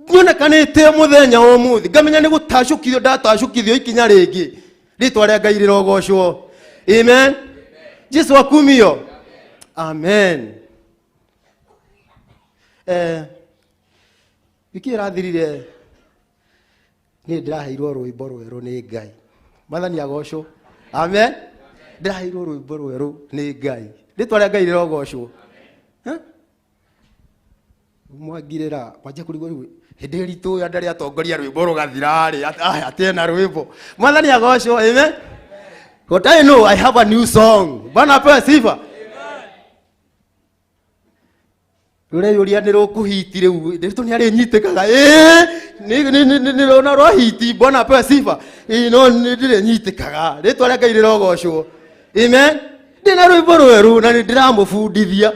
Nyonekanĩte mũthenya wa ũmũthĩ ngamenya nĩ gũtacũkithio ndatacũkithio ikinya rĩngĩ. Rĩtwa rĩa Ngai rĩrogocwo. Amen. Jesu akumio. Amen. Wiki ĩrathirire niĩ ndĩraheirwo rwĩmbo rwerũ nĩ Ngai. Mwathani agocwo. Amen. Ndĩraheirwo rwĩmbo rwerũ nĩ Ngai. Rĩtwa rĩa Ngai rĩrogocwo. Mwangirĩra kwanjia kũrigwo rĩu hĩndĩ ĩyo ritũ ũyũ andũ arĩa atongoria rwĩmbo rũgathira rĩ, atĩ ena rwĩmbo. Mwathani agocwo. Amen. But I know I have a new song. Bwana apewe sifa. Rũreyũria nĩ rũkũhiti rĩu, rĩtũ nĩ arĩnyitĩkaga. Ĩĩ, nĩ rũna rwa hiti. Bwana apewe sifa. Ĩĩ, no nĩ ndĩrĩnyitĩkaga. Rĩtwa rĩa Ngai rĩrogocwo. Amen. Ndĩna rwĩmbo rwerũ na nĩ ndĩramũbundithia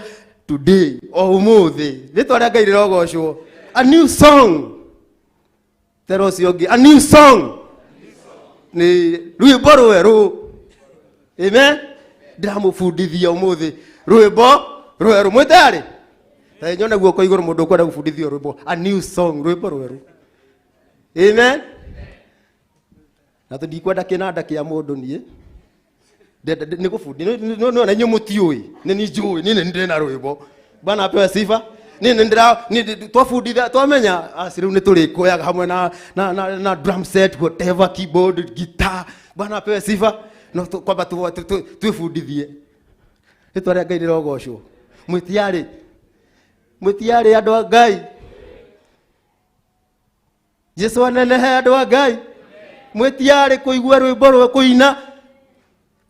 today, o ũmũthĩ. Rĩtwa rĩa Ngai rĩrogocwo. A new song. Tera ũcio ũngĩ, a new song. Nĩ rwĩmbo rwerũ. Amen. Ndĩramũbundithia ũmũthĩ rwĩmbo rwerũ. Mwĩ tayari? Ta nyone guoko igũrũ mũndũ ũkwenda gũbundithio rwĩmbo, a new song, rwĩmbo rwerũ. Amen. Na tũndikwenda kĩnanda kĩa mũndũ niĩ. Nĩ gũbundi, nĩ ona inyuĩ mũtiũĩ, nĩ niĩ njũĩ, niĩ nĩ ndĩna rwĩmbo. Bwana apewe sifa. Niĩ nĩ ndĩra, niĩ twabundithia, twamenya, aci rĩu nĩ tũrĩkũyaga hamwe na drum set, whatever, keyboard, guitar. Bwana apewe sifa. No kwamba twĩbundithie. Rĩtwa rĩa Ngai rĩrogocwo. Mwĩtiarĩ, mwĩtiarĩ andũ a Ngai. Jesu anenehe andũ a Ngai. Mwĩtiarĩ kũigua rwĩmbo rwa kũina,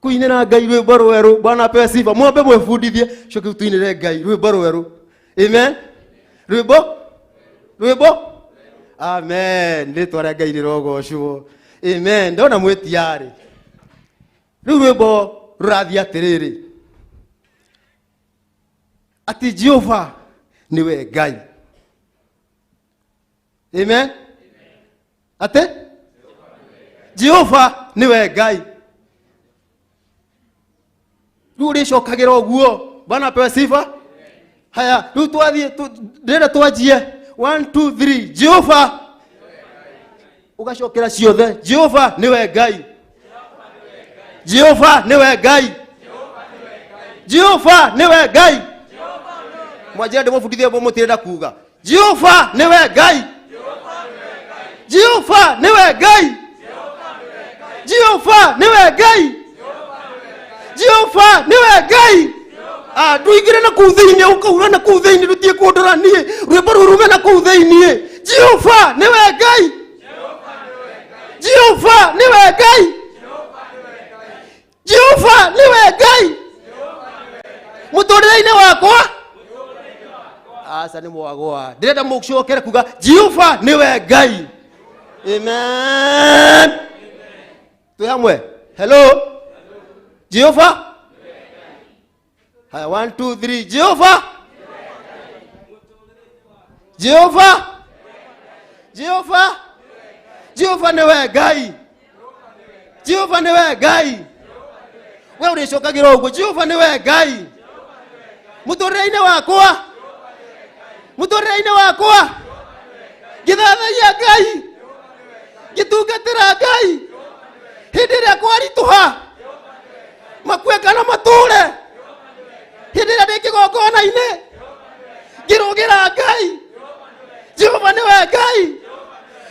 kũinĩra Ngai rwĩmbo rwerũ. Bwana apewe sifa. Mwambe mwĩbundithie, coke tũinĩre Ngai rwĩmbo rwerũ. Amen. Rwĩmbo, rwĩmbo. Amen. Rĩtwa rĩa Ngai rĩrogocwo. Amen. Ndona mwĩtiarĩ. Rĩu rwĩmbo rũrathiĩ atĩrĩrĩ, atĩ Jehova nĩwe Ngai. Amen. Atĩ Jehova nĩwe Ngai. Rĩu ũrĩcokagĩra ũguo. Bwana apewe sifa. Haya rĩu twathiĩ ndĩrenda twanjie 1 2 3 Jehova ũgacokera ciothe. Jehova nĩwe Ngai. Jehova nĩwe Ngai. Jehova nĩwe Ngai. Mwanjĩra ndĩmũbundithie mũtirenda kuga Jehova nĩwe Ngai. Jehova nĩwe Ngai. Jehova nĩwe Ngai. Jehova nĩwe Ngai. Nduingĩre na kũu thĩinĩ ũkaura na kũu thĩinĩ ndũtige kũndora niĩ rwĩmbo rũu rume na kũu thĩinĩ. Jehova nĩwe Ngai. Jehova nĩwe Ngai. Jehova nĩwe Ngai. Mũtũrĩre-inĩ wakwa aca nĩ mwagwa ndĩrenda mũcokere kuga Jehova nĩwe Ngai. Amen. Twĩ hamwe. Hello. Jehova. Haya 1 2 3 Jehova. Jehova. Jehova. Jehova nĩwe Ngai. Jehova nĩwe Ngai. We ũrĩcokagĩra ũguo Jehova nĩwe Ngai. Mũtũrĩre-inĩ wakwa. Mũtũrĩre-inĩ wakwa. Ngĩthathaiya Ngai. Ngĩtungatĩra Ngai. Hĩndĩ ĩrĩa kwaritũha. Makue kana matũre. Hĩndĩ ĩrĩa ndĩ kĩgongona-inĩ. Ngĩrũgĩra Ngai. Jehova nĩwe Ngai.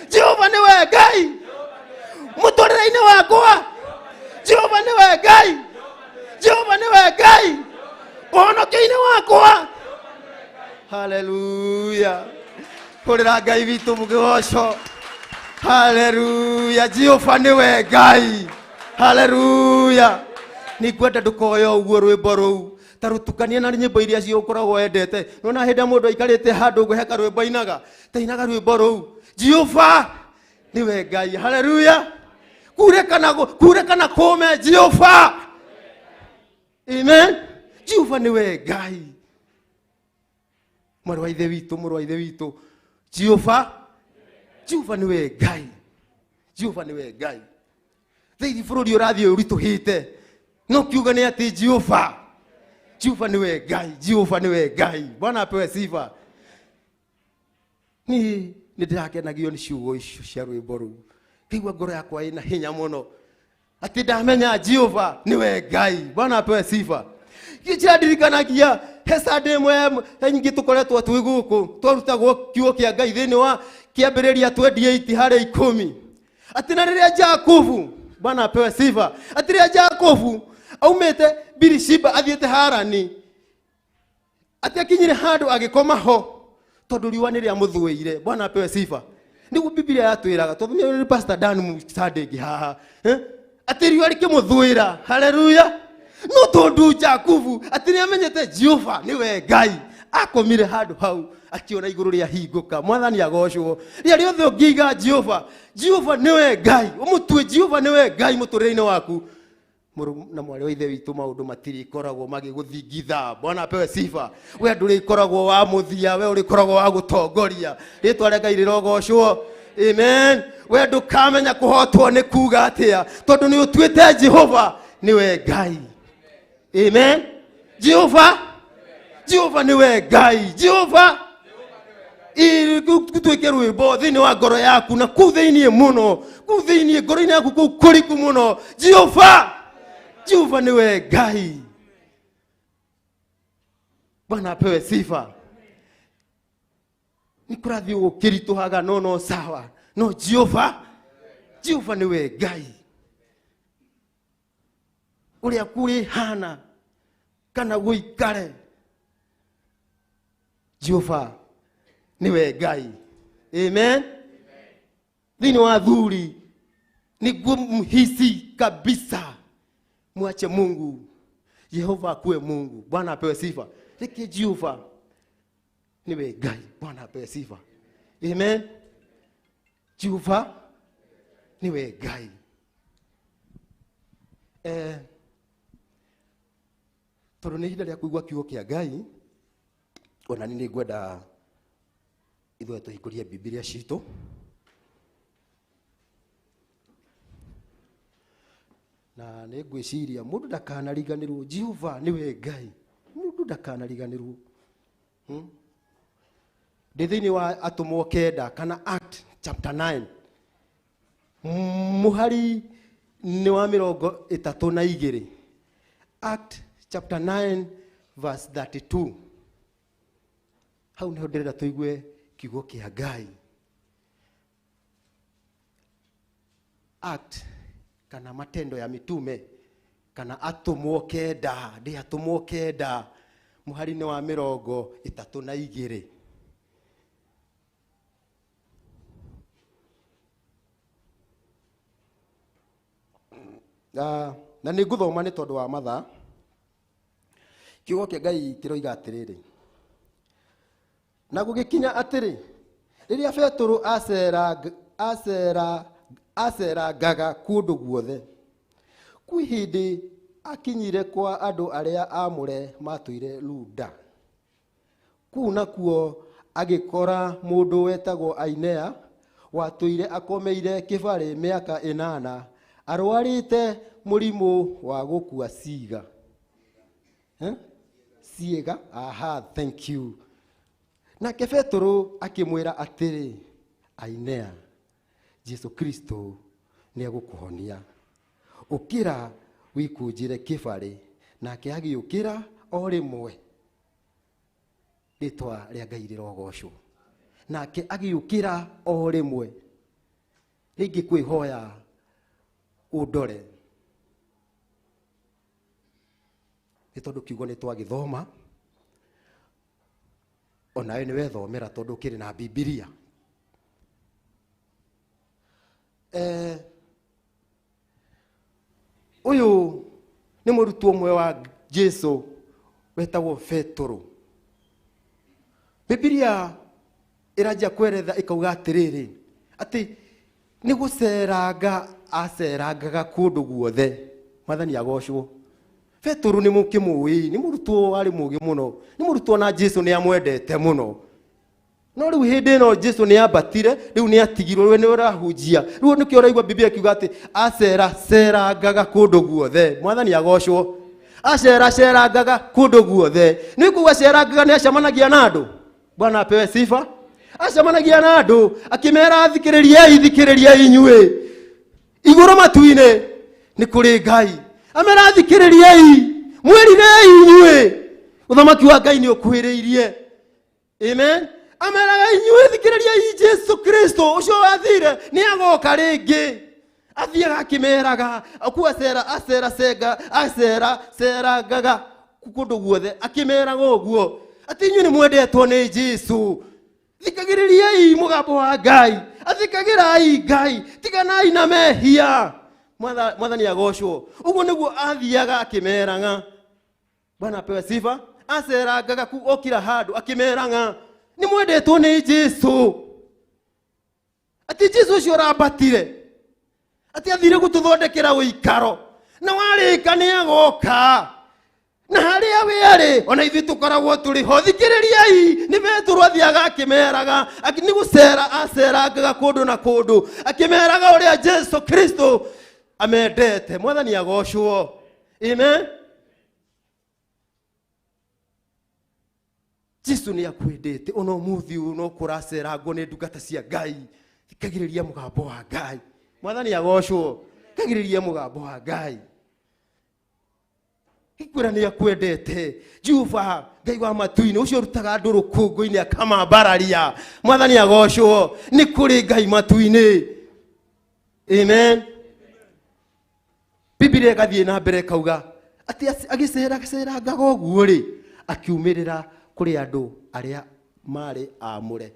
Jehova nĩwe Ngai. Mũtũrĩre-inĩ wakwa. Jehova nĩwe Ngai. Jehova nĩwe Ngai. Ũhonokio-inĩ wakwa. Haleluya. Hũrĩra Ngai witũ mũgĩgoco. Haleluya. Jehova nĩwe Ngai. Haleluya. Nĩngwenda ndũkoe ũguo rwĩmbo rũu ta rũtukanie na nyĩmbo iria cio ũkoragwo wendete. Nĩwona hĩndĩ ĩrĩa mũndũ aikarĩte handũ ũguo he karwĩmbo ainaga, ta inaga rwĩmbo rũu. Jehova nĩwe Ngai. Haleluya. Kure kana kũme Jehova. Amen. Jehova nĩwe Ngai. Mwarĩ wa ithe witũ, mũrũ wa ithe witũ. Jehova. Jehova nĩwe Ngai. Jehova nĩwe Ngai. Thĩinĩ bũrũri ũrathiĩ ũritũhĩte. No kiuga nĩ atĩ Jehova. Jehova nĩwe Ngai. Jehova nĩwe Ngai. Bwana apewe sifa. Niĩ nĩ ndĩrakenagio nĩ ciugo icio cia rwĩmbo rũu. Ngaigua ngoro yakwa ĩna hinya mũno. Atĩ ndamenya Jehova nĩwe Ngai. Bwana apewe sifa. Kĩndirikanagia he Sunday ĩmwe nyingĩ tũkoretwo twĩ gũkũ twarutagwo kiugo kĩa Ngai thĩinĩ wa kĩambĩrĩria 28 harĩ 10. Atĩ na rĩrĩa Jakubu, Bwana apewe sifa, atĩ rĩrĩa Jakubu aumĩte Birishiba athiĩte Harani, atĩ akinyire handũ agĩkoma ho tondũ riũa nĩ rĩamũthũĩire. Bwana apewe sifa. Nĩguo Biblia yatwĩraga tondũ nĩ Pastor Dan Sunday ĩngĩ haha. Atĩ riũa rĩkĩmũthũĩra. Haleluya. No tondũ Jakubu atĩ nĩamenyete Jehova nĩwe Ngai, akomire handũ hau akiona igũrũ rĩahingũka. Mwathani agocwo. Rĩrĩa rĩothe ũngĩiga Jehova, Jehova nĩwe Ngai, ũmũtue Jehova nĩwe Ngai mũtũrĩre-inĩ waku, mũrũ na mwarĩ wa ithe witũ maũndũ matirĩkoragwo magĩgũthingitha. Bwana apewe sifa. We ndũrĩkoragwo wa mũthia, we ũrĩkoragwo wa gũtongoria. Rĩtwa rĩa Ngai rĩrogocwo. Amen. We ndũkamenya kũhotwo nĩ kuga atĩa, tondũ nĩ ũtuĩte Jehova nĩwe Ngai. Amen. Jehova, Jehova nĩwe Ngai. Jehova gũtuĩke rwĩmbo thĩinĩ wa ngoro yaku na kũu thĩinĩ mũno, kũu thĩinĩ ngoro-inĩ yaku kũu kũriku mũno. Jehova, Jehova nĩwe Ngai. Bwana apewe sifa. Nĩ kũrathiĩ gũkĩritũhaga no no sawa, no Jehova, Jehova nĩwe Ngai. Ũrĩa kũrĩhana kana gũikare, Jehova nĩwe Ngai. Amen. Thĩinĩ wa athuri nĩguo mhisi kabisa, mwache Mungu, Jehova akuwe Mungu. Bwana apewe sifa. Reke Jehova nĩwe Ngai. Bwana apewe sifa. Amen. Jehova nĩwe Ngai. Tondũ nĩ ihinda rĩa kũigua kiugo kĩa Ngai, ona niĩ nĩngwenda ithuĩ tũhingũrie Bibilia citũ. Na nĩngwĩciria mũndũ ndakanariganĩrwo Jehova nĩwe Ngai. Mũndũ ndakanariganĩrwo. Ndĩ thĩinĩ wa atũmwo kenda kana Act chapter 9 mũhari nĩ wa 32. Act chapter 9 verse 32. Hau nĩho ndĩrenda tũigue kiugo kĩa Ngai. Act kana Matendo ya Mitume kana atũmwo kenda, ndĩ atũmwo kenda mũhari nĩ wa 32. Na nĩ ngũthoma nĩ tondũ wa mathaa. Kiugo kĩa Ngai kĩroiga atĩrĩrĩ, na gũgĩkinya atĩrĩ, rĩrĩa Petero acerangaga kũndũ guothe, kwĩ hĩndĩ akinyire kwa andũ arĩa aamũre matũire Luda. Kũu nakuo agĩkora mũndũ wetagwo Ainea, watũire akomeire kĩbarĩ mĩaka 8, arwarĩte mũrimũ wa gũkua ciĩga. Ciĩga? Aha, thank you. Nake Petero akĩmwĩra atĩrĩ, Ainea, Jesu Kristo nĩegũkũhonia. Ũkĩra wikũnjĩre kĩbarĩ. Nake agĩũkĩra o rĩmwe. Rĩtwa rĩa Ngai rĩrogocwo. Nake agĩũkĩra o rĩmwe. Rĩngĩ kwĩhoya ũndore, nĩ tondũ kiugo nĩ twagĩthoma, onawe nĩ wethomera tondũ ũkĩrĩ na Bibilia. Ũyũ nĩ mũrutwo ũmwe wa Jesu wetagwo Petero. Bibilia ĩranjia kweretha ĩkauga atĩrĩrĩ, atĩ nĩ gũceranga acerangaga kũndũ guothe. Mwathani agocwo. Petero nĩ mũkĩmũĩ, nĩ mũrutwo warĩ mũũgĩ mũno, nĩ mũrutwo na Jesu nĩ amwendete mũno. No rĩu hĩndĩ ĩno Jesu nĩ ambatire, rĩu nĩ atigirwo, we nĩ ũrahunjia. Rĩu nĩkĩo ũraigua Bibilia ĩkiuga atĩ aceracerangaga kũndũ guothe. Mwathani agocwo. Aceracerangaga kũndũ guothe. Nĩ kuga cerangaga nĩ acemanagia na andũ. Bwana apewe sifa. Acemanagia na andũ akĩmera, thikĩrĩriai, thikĩrĩriai inyuĩ, igũrũ matu-inĩ nĩ kũrĩ Ngai. Amera, thikĩrĩriai, mwĩrirei inyuĩ, ũthamaki wa Ngai nĩ ũkuhĩrĩirie. Amen. Ameraga inyuĩ, thikĩrĩriai Jesu Kristo ũcio wathire nĩ agoka rĩngĩ. Athiaga akĩmeraga, ku acera acera cenga acera cerangaga kũndũ guothe akĩmeraga ũguo atĩ inyuĩ nĩ mwendetwo nĩ Jesu. Thikagĩrĩriai mũgambo wa Ngai, athikagĩrai Ngai, tiganai na mehia. Mwathani agocwo. Ũguo nĩguo athiaga akĩmeraga. Bwana apewe sifa. Acerangaga ku o kila handũ akĩmeraga nĩ mwendetwo nĩ Jesu, atĩ Jesu ũcio ũrambatire, atĩ athire gũtũthondekera ũikaro, na warĩka nĩ agoka, na harĩa we arĩ ona ithuĩ tũkoragwo tũrĩ ho. Thikĩrĩriai, nĩ Petero athiaga akĩmeraga, nĩ gũcera acerangaga kũndũ na kũndũ akĩmeraga ũrĩa Jesu Kristo amendete. Mwathani agocwo. Amen. Jesu nĩ akwendete ona ũmũthĩ ũyũ no kũracerangwo nĩ ndungata cia Ngai. Thikagĩrĩria mũgambo wa Ngai. Mwathani agocwo. Thikagĩrĩria mũgambo wa Ngai. Ikwĩra nĩ akwendete. Jehova Ngai wa matu-inĩ ũcio ũrutaga andũ rũkũngũ-inĩ akamambararia. Mwathani agocwo. Nĩ kũrĩ Ngai matu-inĩ. Amen. Bibilia ĩgathiĩ na mbere ĩkauga atĩ agĩceracerangaga ũguo rĩ, akiumĩrĩra kũrĩ andũ arĩa marĩ aamũre,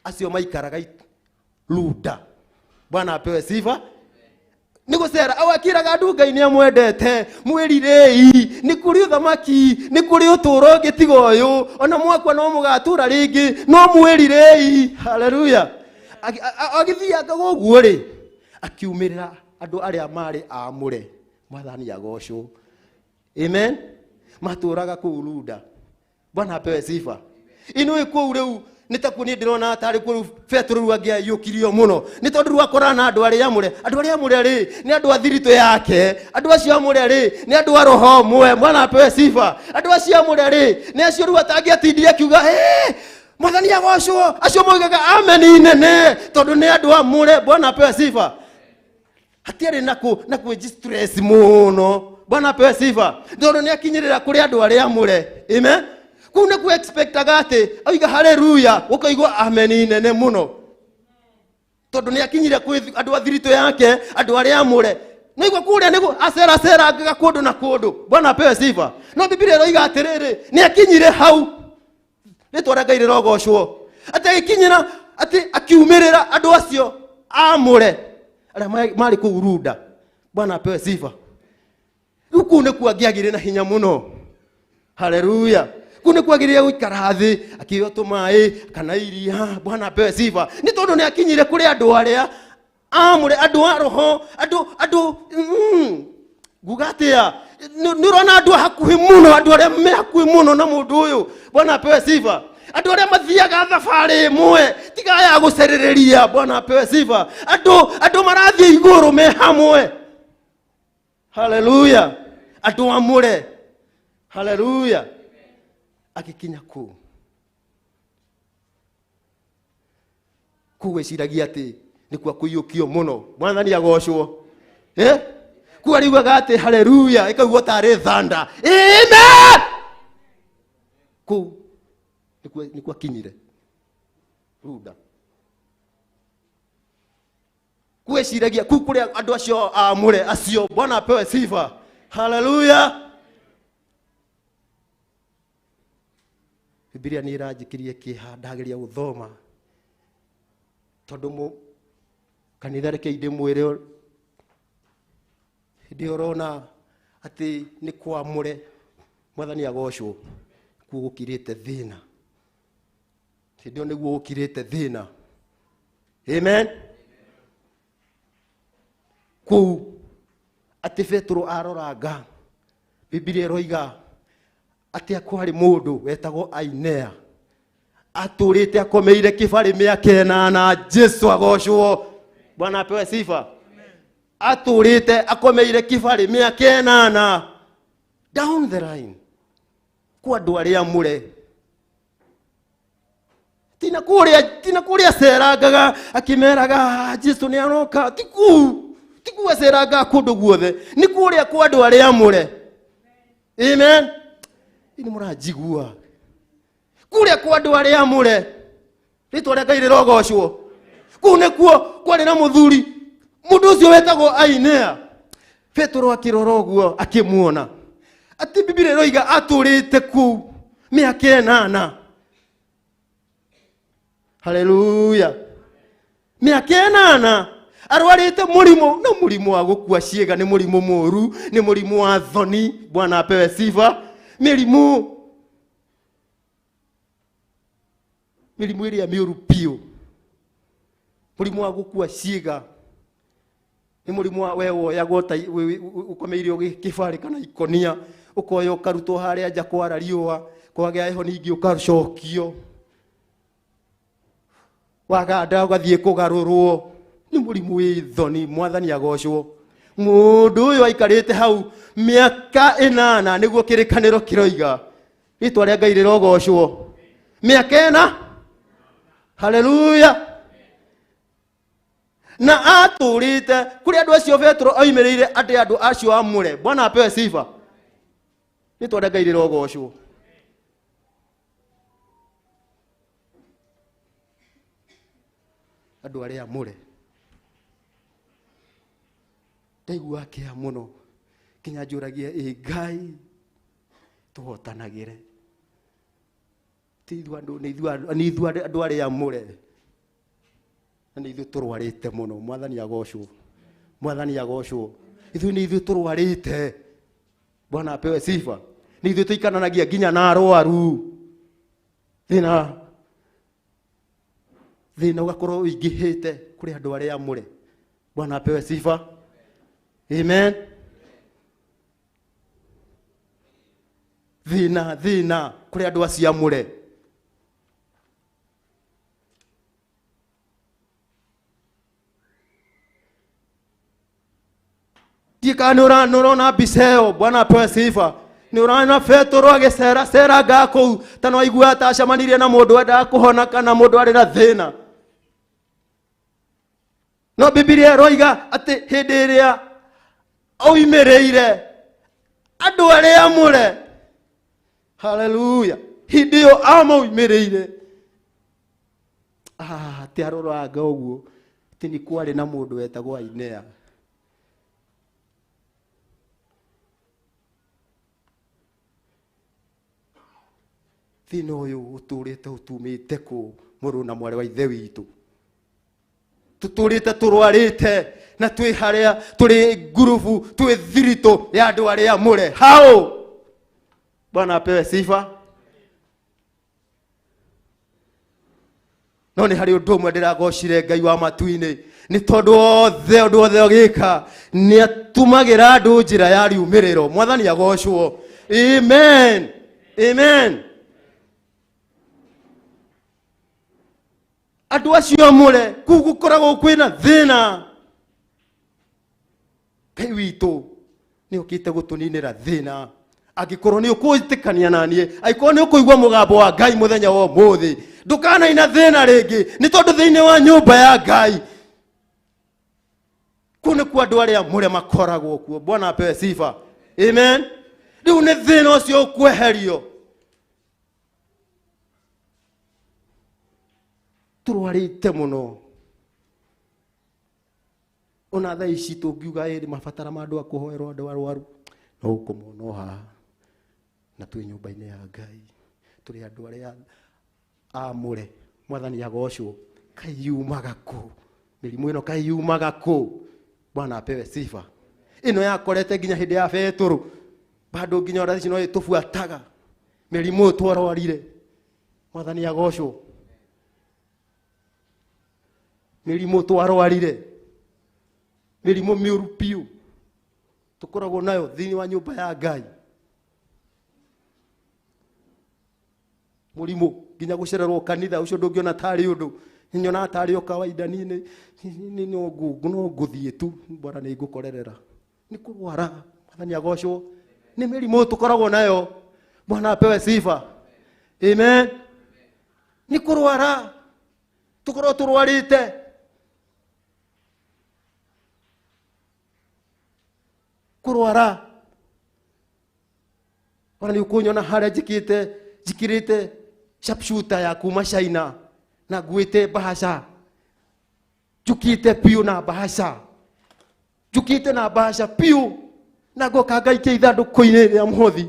acio maikaraga Luda. Bwana apewe sifa. Nĩ gũcera au akĩraga andũ Ngai nĩ amwendete, mwĩrirei, nĩ kũrĩ ũthamaki, nĩ kũrĩ ũtũũro ũngĩ tiga ũyũ, ona mwakua no mũgatũũra rĩngĩ, no mwĩrirei. Haleluya. Agĩthianga ũguo rĩ, akiumĩrĩra andũ arĩa marĩ aamũre. Mwathani agocwo. Amen. Matũũraga kũu Luda. Bwana apewe sifa. Inũĩ kũu rĩu Nĩ takuo niĩ ndĩrona tarĩ kuo rĩu Petero rĩu angĩaiyũkirio mũno, nĩ tondũ rĩu akorana na andũ arĩa amũre. Andũ arĩa amũre rĩ, nĩ andũ a thiritũ yake. Andũ acio amũre rĩ, nĩ andũ a roho ũmwe. Bwana apewe sifa. Andũ acio amũre rĩ, nĩ acio rĩu atangĩatindire akiuga, "Hey, Mwathani agocwo." Acio moigaga ameni nene, tondũ nĩ andũ amũre. Bwana apewe sifa. Hatiarĩ na kũ na kwĩji stress mũno. Bwana apewe sifa, tondũ nĩ akinyĩrĩra kũrĩ andũ arĩa amũre. Amen. Kũu nĩkuo expectaga atĩ oiga haleluya ũkaigua ameni nene mũno, tondũ nĩ akinyire kwĩ andũ a thiritũ yake, andũ arĩa amũre. Nĩguo kũrĩa nĩguo aceracerangaga kũndũ na kũndũ. Bwana apewe sifa. No Bibilia ĩroiga atĩrĩrĩ, nĩ akinyire hau, rĩtwa rĩa Ngai rĩrogocwo, atĩ agĩkinyĩra, atĩ akiumĩrĩra andũ acio amũre arĩa marĩ kũu Runda. Bwana apewe sifa. Rĩu kũu nĩkuo angĩagĩire na hinya mũno. Haleluya. Kũu nĩkuo agĩrĩire gũikara thĩ akĩheo tũmaĩ kana iria. Bwana apewe sifa. Nĩ tondũ nĩ akinyire kũrĩ andũ arĩa amũre, andũ a roho, andũ nguga atĩa, nĩ ũrona andũ a hakuhĩ mũno, andũ arĩa me hakuhĩ mũno na mũndũ ũyũ. Bwana apewe sifa. Andũ arĩa mathiaga thabarĩ ĩmwe, tiga ya gũcerĩrĩria. Bwana apewe sifa. Andũ marathiĩ igũrũ me hamwe. Haleluya. Andũ amũre. Haleluya. Agĩkinya kũu, kũu eciragia atĩ nĩkuo akũiyũkio mũno. Mwathani agocwo. Kũu ariugaga atĩ haleluya ĩkaugwo tarĩ thanda. Amen. Kũu nĩkuo akinyire Runda. Kwĩciragia kũu kũrĩa andũ acio amũre acio. Bwana apewe sifa. Haleluya. Bibilia nĩ ĩranjĩkĩrie kĩeha ndageria gũthoma, tondũ kanitha, reke ndĩmwĩre, hĩndĩ ĩyo ũrona atĩ nĩ kwamũre, Mwathani agocwo, kuo gũkirĩte thĩna. Hĩndĩ ĩyo nĩguo gũkirĩte thĩna. Amen. Kũu atĩ Petero aroranga, Bibilia ĩroiga atĩ kwarĩ mũndũ wetagwo Ainea, atũrĩte akomeire kĩbarĩ mĩaka 8. Jesu agocwo. Bwana apewe sifa. Atũrĩte akomeire kĩbarĩ mĩaka 8 down the line, kwa andũ arĩa amũre. Tina kũrĩa acerangaga akĩmeraga Jesu nĩ aroka. Ti kũu, ti kũu acerangaga kũndũ guothe, nĩ kũrĩa kwa andũ arĩa amũre. Amen. Nĩ mũranjigua? Kũrĩa kwa andũ arĩa amũre, rĩtwa rĩa Ngai rĩrogocwo. Kũu nĩkuo kwarĩ na mũthuri, mũndũ ũcio wetagwo Ainea. Petero akĩrora ũguo akĩmuona, atĩ Bibilia ĩroiga atũrĩte kũu mĩaka 8. Haleluya. Mĩaka 8 arwarĩte mũrimũ, na mũrimũ wa gũkua ciĩga nĩ mũrimũ mũru, nĩ mũrimũ wa thoni. Bwana apewe sifa. Mĩrimũ ĩrĩa mĩũru biũ, mũrimũ wa gũkua ciĩga nĩ mũrimũ wa we woyagwo ta ũkomeire kĩbarĩ kana ikonia, ũkoya ũkarutwo harĩa nja kwara riũa, kwagĩa heho, ningĩ ũgacokio, waganda ũgathiĩ kũgarũrwo. Nĩ mũrimũ wĩ thoni. Mwathani agocwo. Mũndũ ũyũ aikarĩte hau mĩaka 8, nĩguo kĩrĩkanĩro kĩroiga. Rĩtwa rĩa Ngai rĩrogocwo. Mĩaka 4. Haleluya. Na atũrĩte kũrĩ andũ acio Petero oimĩrĩire, atĩ andũ acio amũre. Bwana apewe sifa. Rĩtwa rĩa Ngai rĩrogocwo. Andũ arĩa amũre, ndaigua kĩeha mũno, nginya njũragia, ĩ Ngai tũhotanagĩre, ti ithuĩ andũ, nĩ ithuĩ andũ arĩa amũre, na nĩ ithuĩ tũrwarĩte mũno. Mwathani agocwo. Mwathani agocwo. Ithuĩ nĩ ithuĩ tũrwarĩte. Bwana apewe sifa. Nĩ ithuĩ tũikaranagia nginya na arwaru. Thĩna ũgakorwo ũingĩhĩte kũrĩ andũ arĩa amũre. Bwana apewe sifa. Amen. Thĩna kũrĩ andũ acio amũre. Ndiĩ kana nĩ ũrona mbica ĩyo. Bwana apewe sifa. Nĩ ũrona Petero agĩcera ceranga kũu ta no aiguaga ta acemanirie na mũndũ wendaga kũhona kana mũndũ arĩ na thĩna. No Bibilia ĩroiga atĩ hĩndĩ ĩrĩa oimĩrĩire andũ arĩa amũre, haleluya, hĩndĩ ĩyo amaumĩrĩire, atĩ aroranga ũguo atĩ nĩ kwarĩ na mũndũ wetagwo Ainea. Thĩna ũyũ ũtũrĩte ũtumĩte kũ, mũrũ na mwarĩ wa ithe witũ? Tũtũrĩte tũrwarĩte na twĩ harĩa tũrĩ ngurubu, twĩ thiritũ ya andũ arĩa amũre. Hau Bwana apewe sifa. No nĩ harĩ ũndũ ũmwe ndĩragocire Ngai wa matu-inĩ, nĩ tondũ othe ũndũ wothe ũgĩka nĩ atumagĩra andũ njĩra ya riumĩrĩro. Mwathani agocwo. Amen, amen. Andũ acio amũre kũu gũkoragwo kwĩna thĩna. Ngai witũ nĩ okĩte gũtũninĩra thĩna. Angĩkorwo nĩ ũkwĩtĩkania na niĩ, angĩkorwo nĩ ũkũigua mũgambo wa Ngai mũthenya wa ũmũthĩ, ndũkanaina thĩna rĩngĩ, nĩ tondũ thĩinĩ wa nyũmba ya Ngai kũu nĩkuo andũ arĩa amũre makoragwo kuo. Bwana apewe sifa. Amen. Rĩu nĩ thĩna ũcio ũkweherio. Tũrwarĩte mũno ona thaa ici tũngiuga ĩrĩ mabatara ma andũ a kũhoerwo andũ arwaru, no ũkũmona o haha na twĩ nyũmba-inĩ ya Ngai, tũrĩ andũ arĩa amũre. Mwathani agocwo. Kaĩ yumaga kũ mĩrimũ ĩno? Kaĩ yumaga kũ? Bwana apewe sifa. Ĩno yakorete nginya hĩndĩ ya Petũrũ, bado nginya ona ici no ĩtũbuataga mĩrimũ twarwarire. Mwathani agocwo. Mĩrimũ twarwarire, mĩrimũ mĩũru biũ tũkoragwo nayo thĩinĩ wa nyũmba ya Ngai, mũrimũ nginya gũcererwo kanitha ũcio ndũngĩona tarĩ ũndũ, nyonaga tarĩ o kawaida. Niĩ no ngũthiĩ tu, bwana nĩ ngũkorerera nĩ kũrwara. Mwathani agocwo. Nĩ mĩrimũ tũkoragwo nayo. Bwana apewe sifa. Amen. Nĩ kũrwara tũkorwo tũrwarĩte. Kũrwara ona nĩ ũkũnyona harĩa njĩkĩte, njikĩrĩte sharpshooter ya kuma China na nguĩte bahasha, njũkĩte biũ na bahasha, njũkĩte na bahasha biũ na ngoka ngaikia ithandũkũ-inĩ rĩa mũhothi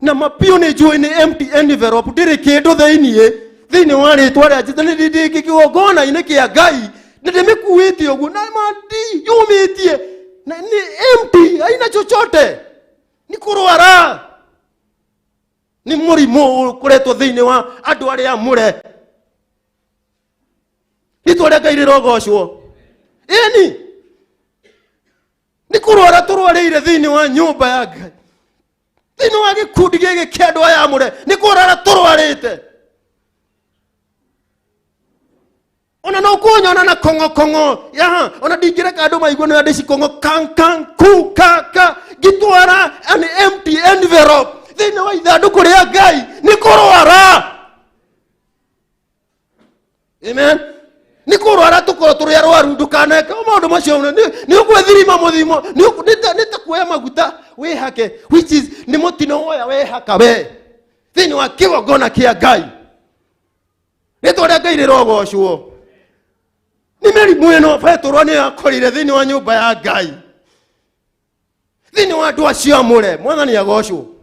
na mabiũ nĩ njũĩ nĩ empty envelope, ndĩrĩ kĩndũ thĩiniĩ. Thĩinĩ wa rĩtwa rĩa Jesũ nĩ ndĩ kĩgongona-inĩ kĩa Ngai nĩ ndĩmĩkuĩte ũguo na mandi yũmĩtie na nĩ empty, haina chochote. Nĩ kũrwara, nĩ mũrimũ ũkoretwo thĩinĩ wa andũ arĩa amũre. Rĩtwa rĩa Ngai rĩrogocwo. Ĩni nĩ kũrwara tũrwarĩire thĩinĩ wa nyũmba ya Ngai, thĩinĩ wa gĩkundi gĩkĩ kĩa andũ aya amũre, nĩ kũrwara tũrwarĩte. Ona no kunyona na kongo kongo ya ona ndingĩreka andũ maigue nĩ andĩ cikongo kan kan ku ka ka ngĩtwara an empty envelope thĩinĩ wa ithandũkũ rĩa Ngai, nĩ kũrwara. Amen. Nĩ kũrwara tũkorwo tũrĩ arwaru. Ndũkaneke maũndũ macio, nĩ ũgwĩthirima mũthimo, nĩ ta kuoya maguta wĩhake, which is nĩ mũtino woya wehaka we thĩinĩ wa kĩgongona kĩa Ngai. Rĩtwa rĩa Ngai rĩrogocwo. Nĩ mĩrimũ ĩno Petũrũ nĩ akorire thĩinĩ wa nyũmba ya Ngai, thĩinĩ wa andũ acio amũre. Mwathani agocwo.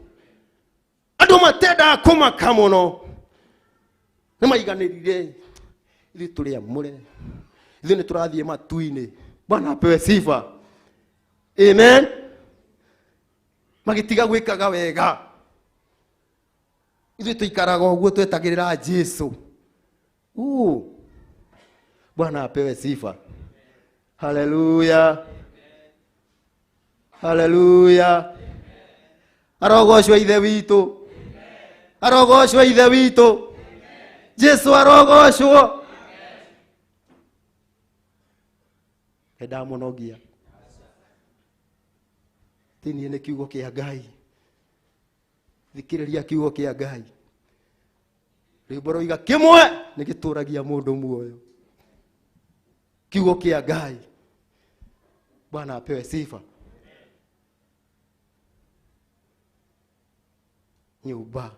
Andũ matendaga kũmaka mũno nĩ maiganĩrire, ithuĩ tũrĩ amũre, ithuĩ nĩ tũrathiĩ matu-inĩ. Bwana apewe sifa. Amen. Magĩtiga gwĩkaga wega. Ithuĩ tũikaraga ũguo twetagĩrĩra Jesu. Bwana apewe sifa. Haleluya, haleluya. Arogocwo Ithe witũ, arogocwo Ithe witũ Jesu, arogocwo. Ndamunogia. Thĩinĩ nĩ kiugo kĩa Ngai. Thikĩrĩria kiugo kĩa Ngai. Rwĩmbo rũiga kĩmwe nĩ gĩtũragia mũndũ muoyo. Kiugo kĩa Ngai. Bwana apewe sifa. Nyũmba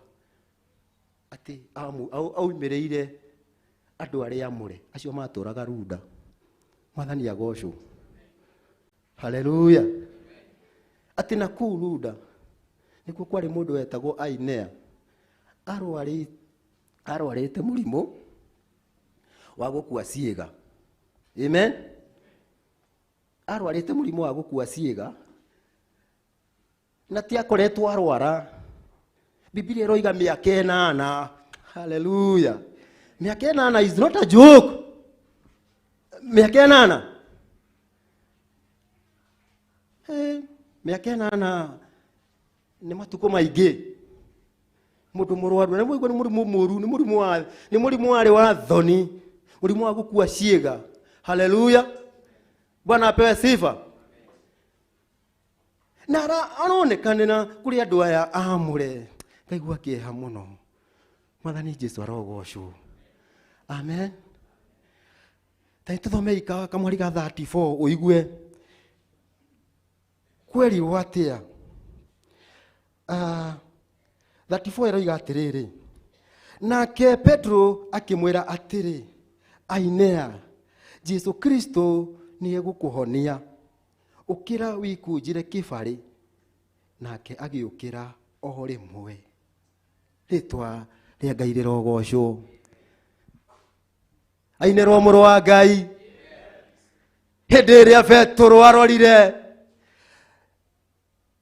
atĩ aumĩrĩire andũ arĩa amũre acio matũraga Runda. Mwathani agocwo. Haleluya. Atĩ na kũu Runda nĩkuo kwarĩ mũndũ wetagwo Ainea. Arwarĩte mũrimũ wa gũkua ciĩga. Amen. Arwarĩte mũrimũ wa gũkua ciĩga na ti akoretwo arwara. Biblia ĩroiga mĩaka ĩnana. Haleluya. Mĩaka ĩnana is not a joke. Mĩaka ĩnana. Mĩaka ĩnana nĩ matukũ maingĩ. Mũndũ mũrwaru, na mũigua nĩ mũrimũ mũru, nĩ mũrimũ warĩ wa thoni, mũrimũ wa gũkua ciĩga. Haleluya. Bwana apewe sifa. Na aronekanĩra kũrĩ andũ aya amũre. Ngaigua kĩeha mũno. Mwathani Jesu arogocwo. Amen. Ta tũthomei kamweri ga 34 ũigue kwerirwo atĩa. 34 ĩroiga atĩrĩrĩ, nake Petro akĩmwĩra atĩrĩ, Ainea, Jesu Kristo nĩegũkũhonia, ũkĩra wikũnjĩre kĩbarĩ. Nake agĩũkĩra o rĩmwe. Rĩtwa rĩa Ngai rĩrogocwo. Ainĩrwo mũrũ wa Ngai. Hĩndĩ ĩrĩa Petero arorire,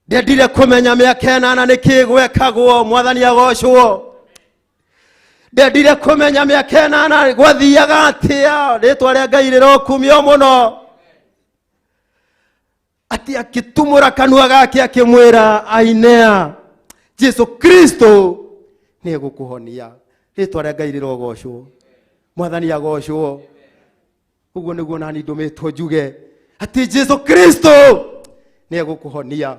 ndendire kũmenya mĩaka ĩnana nĩkĩ gwekagwo. Mwathani agocwo. Ndendire kũmenya mĩaka ĩnana gwathiaga atĩa. Rĩtwa rĩa Ngai rĩrokumio mũno. Atĩ akĩtumũra kanua gake akĩmwĩra, Ainea, Jesu Kristo nĩegũkũhonia. Rĩtwa rĩa Ngai rĩrogocwo. Mwathani agocwo. Ũguo nĩguo nani ndũmĩtwo njuge atĩ Jesu Kristo nĩegũkũhonia.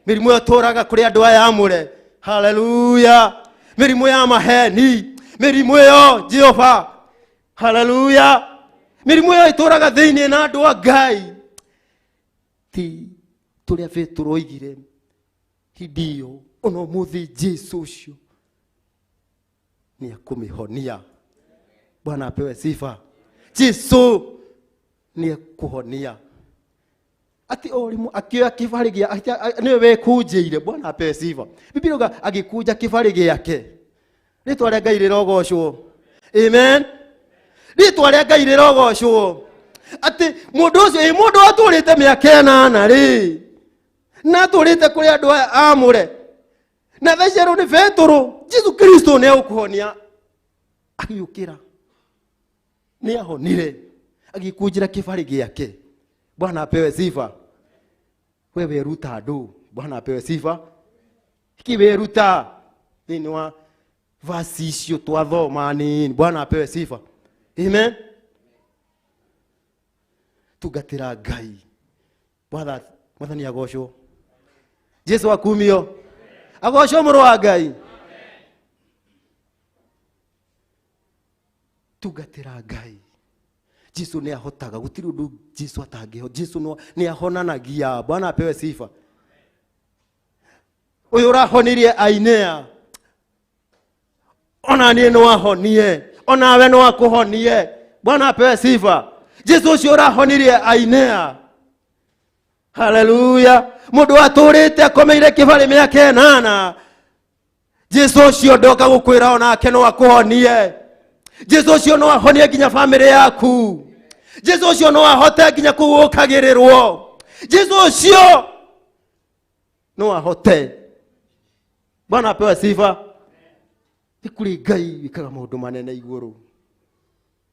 Mĩrimũ ĩyo tũraga kũrĩ andũ aya amũre. Haleluya. Mĩrimũ ya maheni, mĩrimũ ĩyo Jehova. Haleluya. Mĩrimũ ĩyo ĩtũraga thĩinĩ na andũ a Ngai. Ti tũrĩa Petero oigire hĩndĩ ĩyo, ona ũmũthĩ Jesu ũcio nĩekũmĩhonia. Bwana apewe sifa. Jesu nĩekũhonia. Ati o rĩmwe akĩoya kĩbarĩ gĩa, nĩwe wekũnjĩire. Bwana apewe sifa. Biblia ĩrauga agĩkũnja kĩbarĩ gĩake. Rĩtwa rĩa Ngai rĩrogocwo. Amen. Rĩtwa rĩa Ngai rĩrogocwo. Atĩ mũndũ ũcio, ĩ mũndũ atũrĩte mĩaka ĩnana rĩ, na atũrĩte kũrĩ andũ aya amũre, na thaa ici erwo nĩ Petero, Jesu Kristo nĩegũkũhonia. Agĩũkĩra, nĩahonire, agĩkũnjĩra kĩbarĩ gĩake. Bwana apewe sifa. Wewe weruta andũ. Bwana apewe sifa. Hiki weruta thĩinĩ wa verse icio twathoma nini. Bwana apewe sifa. Amen. Tungatĩra Ngai. Bwana, Mwathani agocwo. Jesu akumio. Agocwo mũrũ wa Ngai. Tungatĩra Ngai. Jesu nĩ ahotaga, gũtirĩ ũndũ Jesu atangĩho. Jesu nĩ ahonanagia. Bwana apewe sifa. Ũyũ ũrahonirie Ainea, ona niĩ no ahonie, ona we no akũhonie. Bwana apewe sifa. Jesu ũcio ũrahonirie Ainea. Haleluya. Mũndũ atũrĩte akomeire kĩbarĩ mĩaka ĩnana, Jesu ũcio ndoka gũkwĩra onake no akũhonie. Jesu ũcio no ahonie nginya bamĩrĩ yaku. Jesu ũcio no ahote nginya kũu ũkagĩrĩrwo. Jesu ũcio no ahote. Bwana apewe sifa. Nĩ kũrĩ Ngai wĩkaga maũndũ manene igũrũ.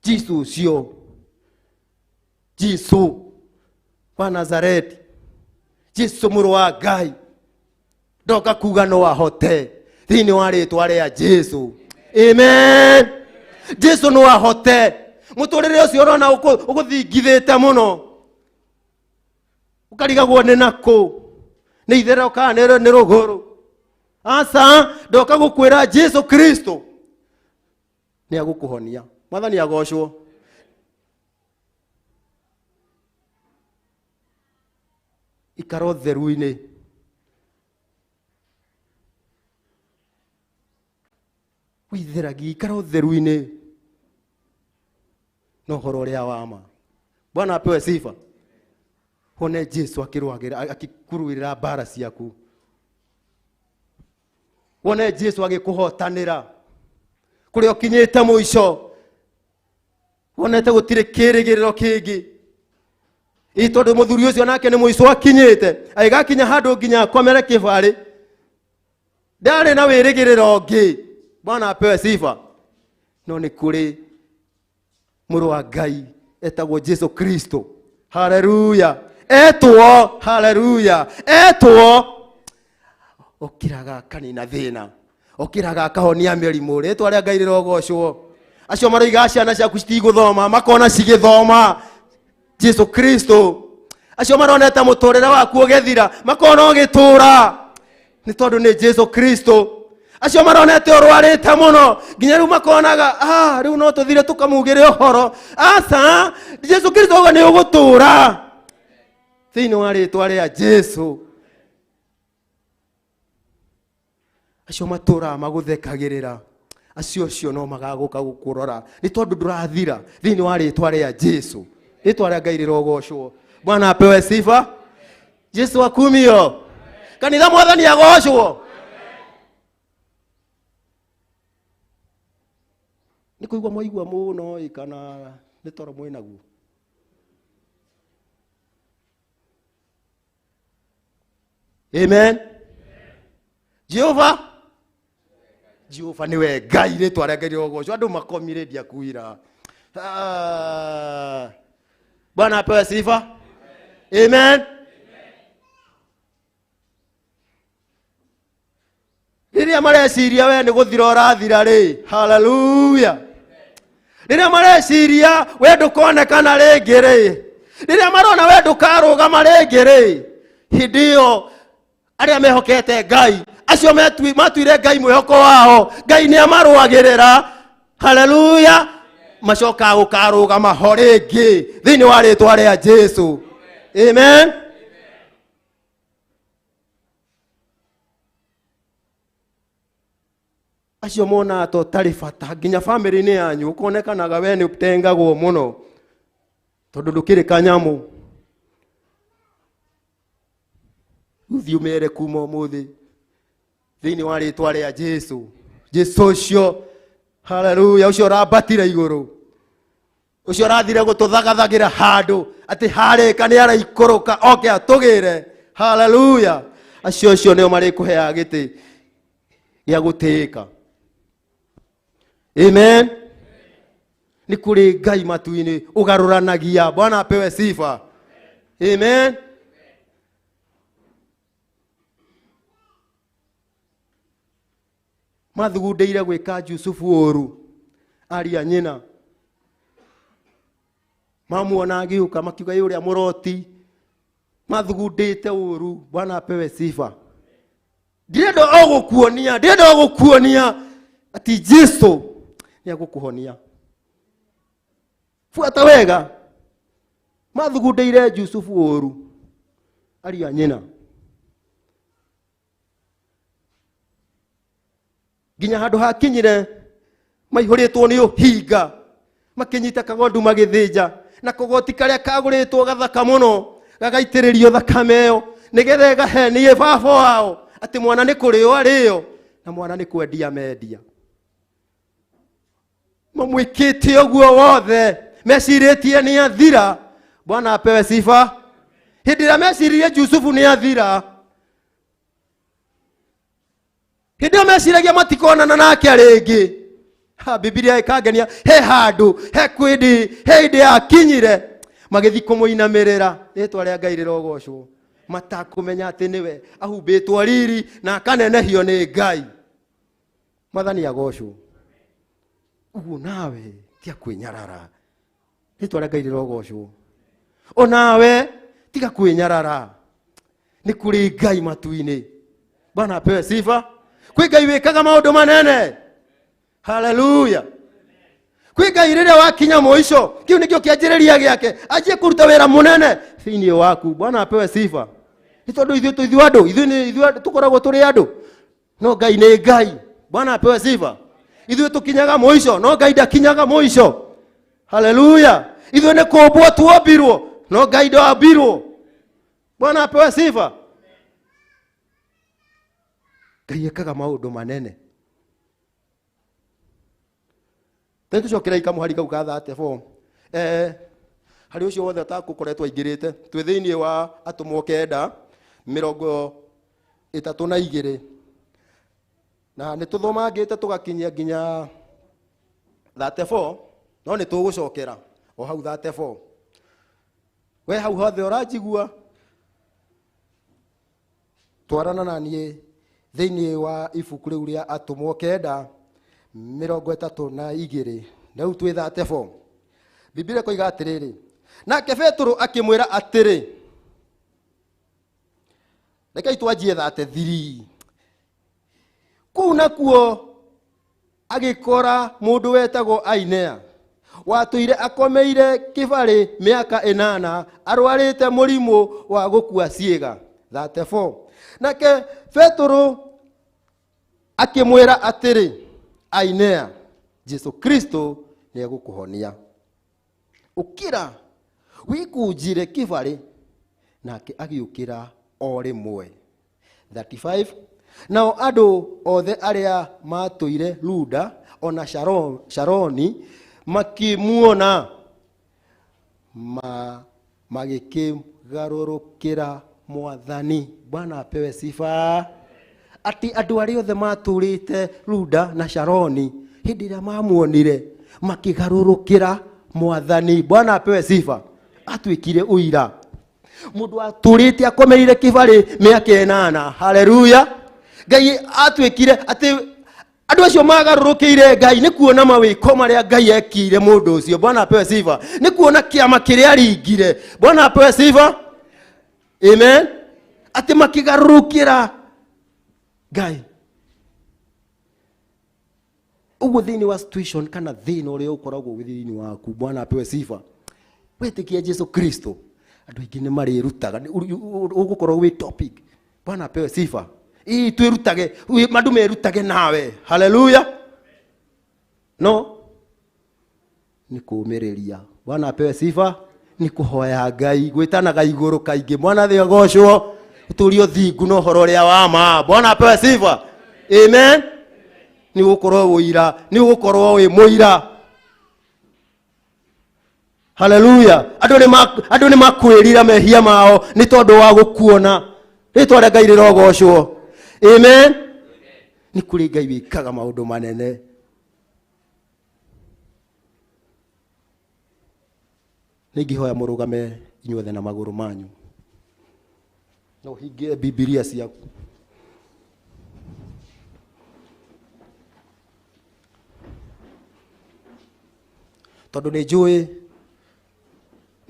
Jesu ũcio, Jesu wa Nazareti, Jesu mũrũ wa Ngai, ndoka kuga no ahote thĩinĩ wa rĩtwa rĩa Jesu. Amen. Jesu no ahote. Mũtũrĩre ũcio ũrona ũgũthingithĩte mũno, ũkarigagwo nĩ nakũ, Nĩ itherero kana nĩ rũgũrũ? Aca, ndoka gũkwĩra Jesu Kristo nĩ agũkũhonia. Mwathani agocwo. Ikara ũtheru-inĩ. Wĩtheragie, ikara ũtheru-inĩ na ũhoro ũrĩa wa ma. Bwana apewe sifa. Wone Jesu akĩrũagĩra, akĩkũrũĩrĩra mbara ciaku. Wone Jesu agĩkũhotanĩra kũrĩa ũkinyĩte mũico. Wonete gũtirĩ kĩrĩgĩrĩro kĩngĩ. Ĩ tondũ mũthuri ũcio nake nĩ mũico akinyĩte, agĩgakinya handũ nginya akomere kĩbarĩ, ndarĩ na wĩrĩgĩrĩro ũngĩ. Bwana apewe sifa. No nĩ kũrĩ mũrũ wa Ngai etagwo Jesu Kristo. Haleluya. Etwo, haleluya. Etwo. Okĩraga akanina thĩna, okĩraga akahonia mĩrimũ. Rĩtwa rĩa Ngai rĩrogocwo. Acio maroiga ciana ciaku citigũthoma, makona cigĩthoma. Jesu Kristo. Acio maronete mũtũrĩre waku ũgĩthira, makona ũgĩtũra, nĩ tondũ nĩ Jesu Kristo. Acio maronete ũrwarĩte mũno nginya rĩu makonaga, rĩu no tũthire tũkamugĩre ũhoro. Aca, Jesu Kristo auga nĩ ũgũtũra thĩinĩ wa rĩtwa rĩa Jesu. Acio matũraga magũthekagĩrĩra, acio cio no magagũka gũkũrora, nĩ tondũ ndũrathira thĩinĩ wa rĩtwa rĩa Jesu. Rĩtwa rĩa Ngai rĩrogocwo. Bwana apewe sifa. Jesu akumio. Kanitha Mwathani agocwo. Nĩ kũigua mwaigua mũno ĩ, kana nĩ toro mwĩ naguo? Amen. Jehova, Jehova niwe Ngai. Rĩtwa rĩa Ngai rĩrogocwo. Andũ makomire ndiakuira. Bwana apewe sifa. Amen. Rĩrĩa mareciria we nĩ gũthira ũrathira rĩ, haleluya. Rĩrĩa mareciria we ndũkonekana rĩngĩ rĩ, rĩrĩa marona we ndũkarũgama rĩngĩ rĩ, hĩndĩ ĩyo arĩa mehokete Ngai, acio matuire Ngai mwĩhoko wao, Ngai nĩ amarũagĩrĩra. Haleluya. Macokaga gũkarũgama ho rĩngĩ thĩinĩ wa rĩtwa rĩa Jesu. Amen. Acio monaga ta ũtarĩ bata nginya bamĩrĩ-inĩ yanyu, ũkonekanaga we nĩ ũtengagwo mũno tondũ ndũkĩrĩ kanyamũ. Ũthiĩ ũmere kuma ũmũthĩ thĩinĩ wa rĩtwa rĩa Jesu. Jesu ũcio, haleluya, ũcio ũrambatire igũrũ, ũcio ũrathire gũtũthagathagĩra handũ atĩ harĩka nĩ araikũrũka oke atũgĩre. Haleluya. Acio ũcio nĩo marĩkũheaga gĩtĩ gĩa gũtĩĩka. Amen. Nĩ kũrĩ Ngai matu-inĩ ũgarũranagia. Bwana apewe sifa. Amen. Mathugundĩire gwĩka Jusufu ũru, aria nyina mamuona agĩũka makiuga ĩ ũrĩa mũroti. Mathugundĩte ũru. Bwana apewe sifa. Ndirenda o gũkuonia, ndirenda o gũkuonia atĩ Jesu nĩ agũkũhonia. Buata wega. Mathugundĩire Jusufu ũru, aria nyina, nginya handũ hakinyire maihũrĩtwo nĩ ũhinga, makĩnyita kagondu magĩthĩnja, na kagoti karĩa kagũrĩtwo gathaka mũno gagaitĩrĩrio thakame ĩyo nĩgetha ĩgahenie baba wao atĩ mwana nĩ kũrĩo arĩo na mwana nĩ kwendia mendia. Mamwĩkĩte ũguo wothe mecirĩtie nĩ athira. Bwana apewe sifa. Hĩndĩ ĩrĩa meciririe Jusufu nĩ athira, hĩndĩ ĩyo meciragia matikonana nake rĩngĩ. Ha, Bibilia ĩkangenia, he handũ, he kwĩndĩ, he hĩndĩ yakinyire magĩthiĩ kũmũinamĩrĩra. Rĩtwa rĩa Ngai rĩrogocwo. Matakũmenya atĩ nĩwe ahumbĩtwo riri na akanenehio nĩ Ngai. Mwathani agocwo. Ũguo nawe tiga kwĩnyarara. Rĩtwa rĩa Ngai rĩrogocwo. Onawe tiga kwĩnyarara. Nĩ kũrĩ Ngai matu-inĩ. Bwana apewe sifa. Kwĩ Ngai wĩkaga maũndũ manene. Haleluya. Kwĩ Ngai rĩrĩa wakinya mũico, kĩu nĩkĩo kĩanjĩrĩria gĩake, anjie kũruta wĩra mũnene thĩinĩ waku. Bwana apewe sifa. Nĩ tondũ ithuĩ tũ ithuĩ andũ, ithuĩ nĩ ithuĩ andũ, tũkoragwo tũrĩ andũ, no Ngai nĩ Ngai. Bwana apewe sifa. Ithuĩ tũkinyaga mũico, no Ngai ndakinyaga mũico. Haleluya. Ithuĩ nĩ kũmbwo tuombirwo, no Ngai ndambirwo. Bwana apewe sifa. Ngai ekaga maũndũ manene. Tene tũcokerei kamũhari kau ka 34. Harĩ ũcio wothe ũtakũkoretwo aingĩrĩte, twĩ thĩinĩ wa atũmwo kenda mĩrongo ĩtatũ na igĩrĩ, na nĩ tũthomangĩte tũgakinyia nginya 34, no nĩ tũgũcokera o hau 34. We hau hothe ũranjigua, twarana na niĩ thĩinĩ wa ibuku rĩu rĩa atũmwo kenda mĩrongo ĩtatũ na igĩrĩ, na rĩu twĩ 34. Biblia ĩkoiga atĩrĩrĩ, nake Petero akĩmwĩra atĩrĩ, rekei twanjie 33. Kũu nakuo agĩkora mũndũ wetagwo Ainea, watũire akomeire kĩbarĩ mĩaka ĩnana, arwarĩte mũrimũ wa gũkua ciĩga. 34. Nake Petero akĩmwĩra atĩrĩ, Ainea, Jesu Kristo nĩegũkũhonia. Ũkĩra, wĩkũnjire kĩbarĩ. Nake agĩũkĩra o rĩmwe. 35. Nao andũ othe arĩa matũire Luda ona Sharoni makĩmuona, magĩkĩgarũrũkĩra Mwathani. Bwana apewe sifa. Atĩ andũ arĩa othe matũrĩte Luda na Sharoni hĩndĩ ĩrĩa mamuonire makĩgarũrũkĩra Mwathani. Bwana apewe sifa. Atuĩkire ũira. Mũndũ atũrĩte akomeire kĩbarĩ mĩaka ĩnana. Haleluya. Ngai atuĩkire atĩ andũ acio magarũrũkĩire Ngai nĩ kuona mawĩko marĩa Ngai ekire mũndũ ũcio. Bwana apewe sifa. Nĩ kuona kĩama kĩrĩa aringire. Bwana apewe sifa. Amen. Atĩ makĩgarũrũkĩra Ngai. Ũguo thĩinĩ wa situation kana thĩna ũrĩa ũkoragwo wĩ thĩinĩ waku, Bwana apewe sifa. Wetĩkia Jesu Kristo, andũ aingĩ nĩ marĩrutaga, ũgũkorwo wĩ topic. Bwana apewe sifa. Ii twĩrutage, andũ merutage nawe. Haleluya. No nĩ kũũmĩrĩria. Bwana apewe sifa. Nĩ kũhoya Ngai, gwĩtanaga igũrũ kaingĩ. Mwana thĩ agocwo, ũtũrie ũthingu na ũhoro ũrĩa wa ma. Bwana apewe sifa. Amen. Nĩ ũgũkorwo ũira, nĩ ũgũkorwo wĩ mũira. Haleluya. Andũ nĩ makwĩrira mehia mao nĩ tondũ wa gũkuona. Rĩtwa rĩa Ngai rĩrogocwo. Amen. Nĩ kũrĩ Ngai wĩkaga maũndũ manene. Nĩ ingĩhoya mũrũgame inyuothe na magũrũ manyu. No ũhingie Bibilia ciaku. Tondũ nĩ njũĩ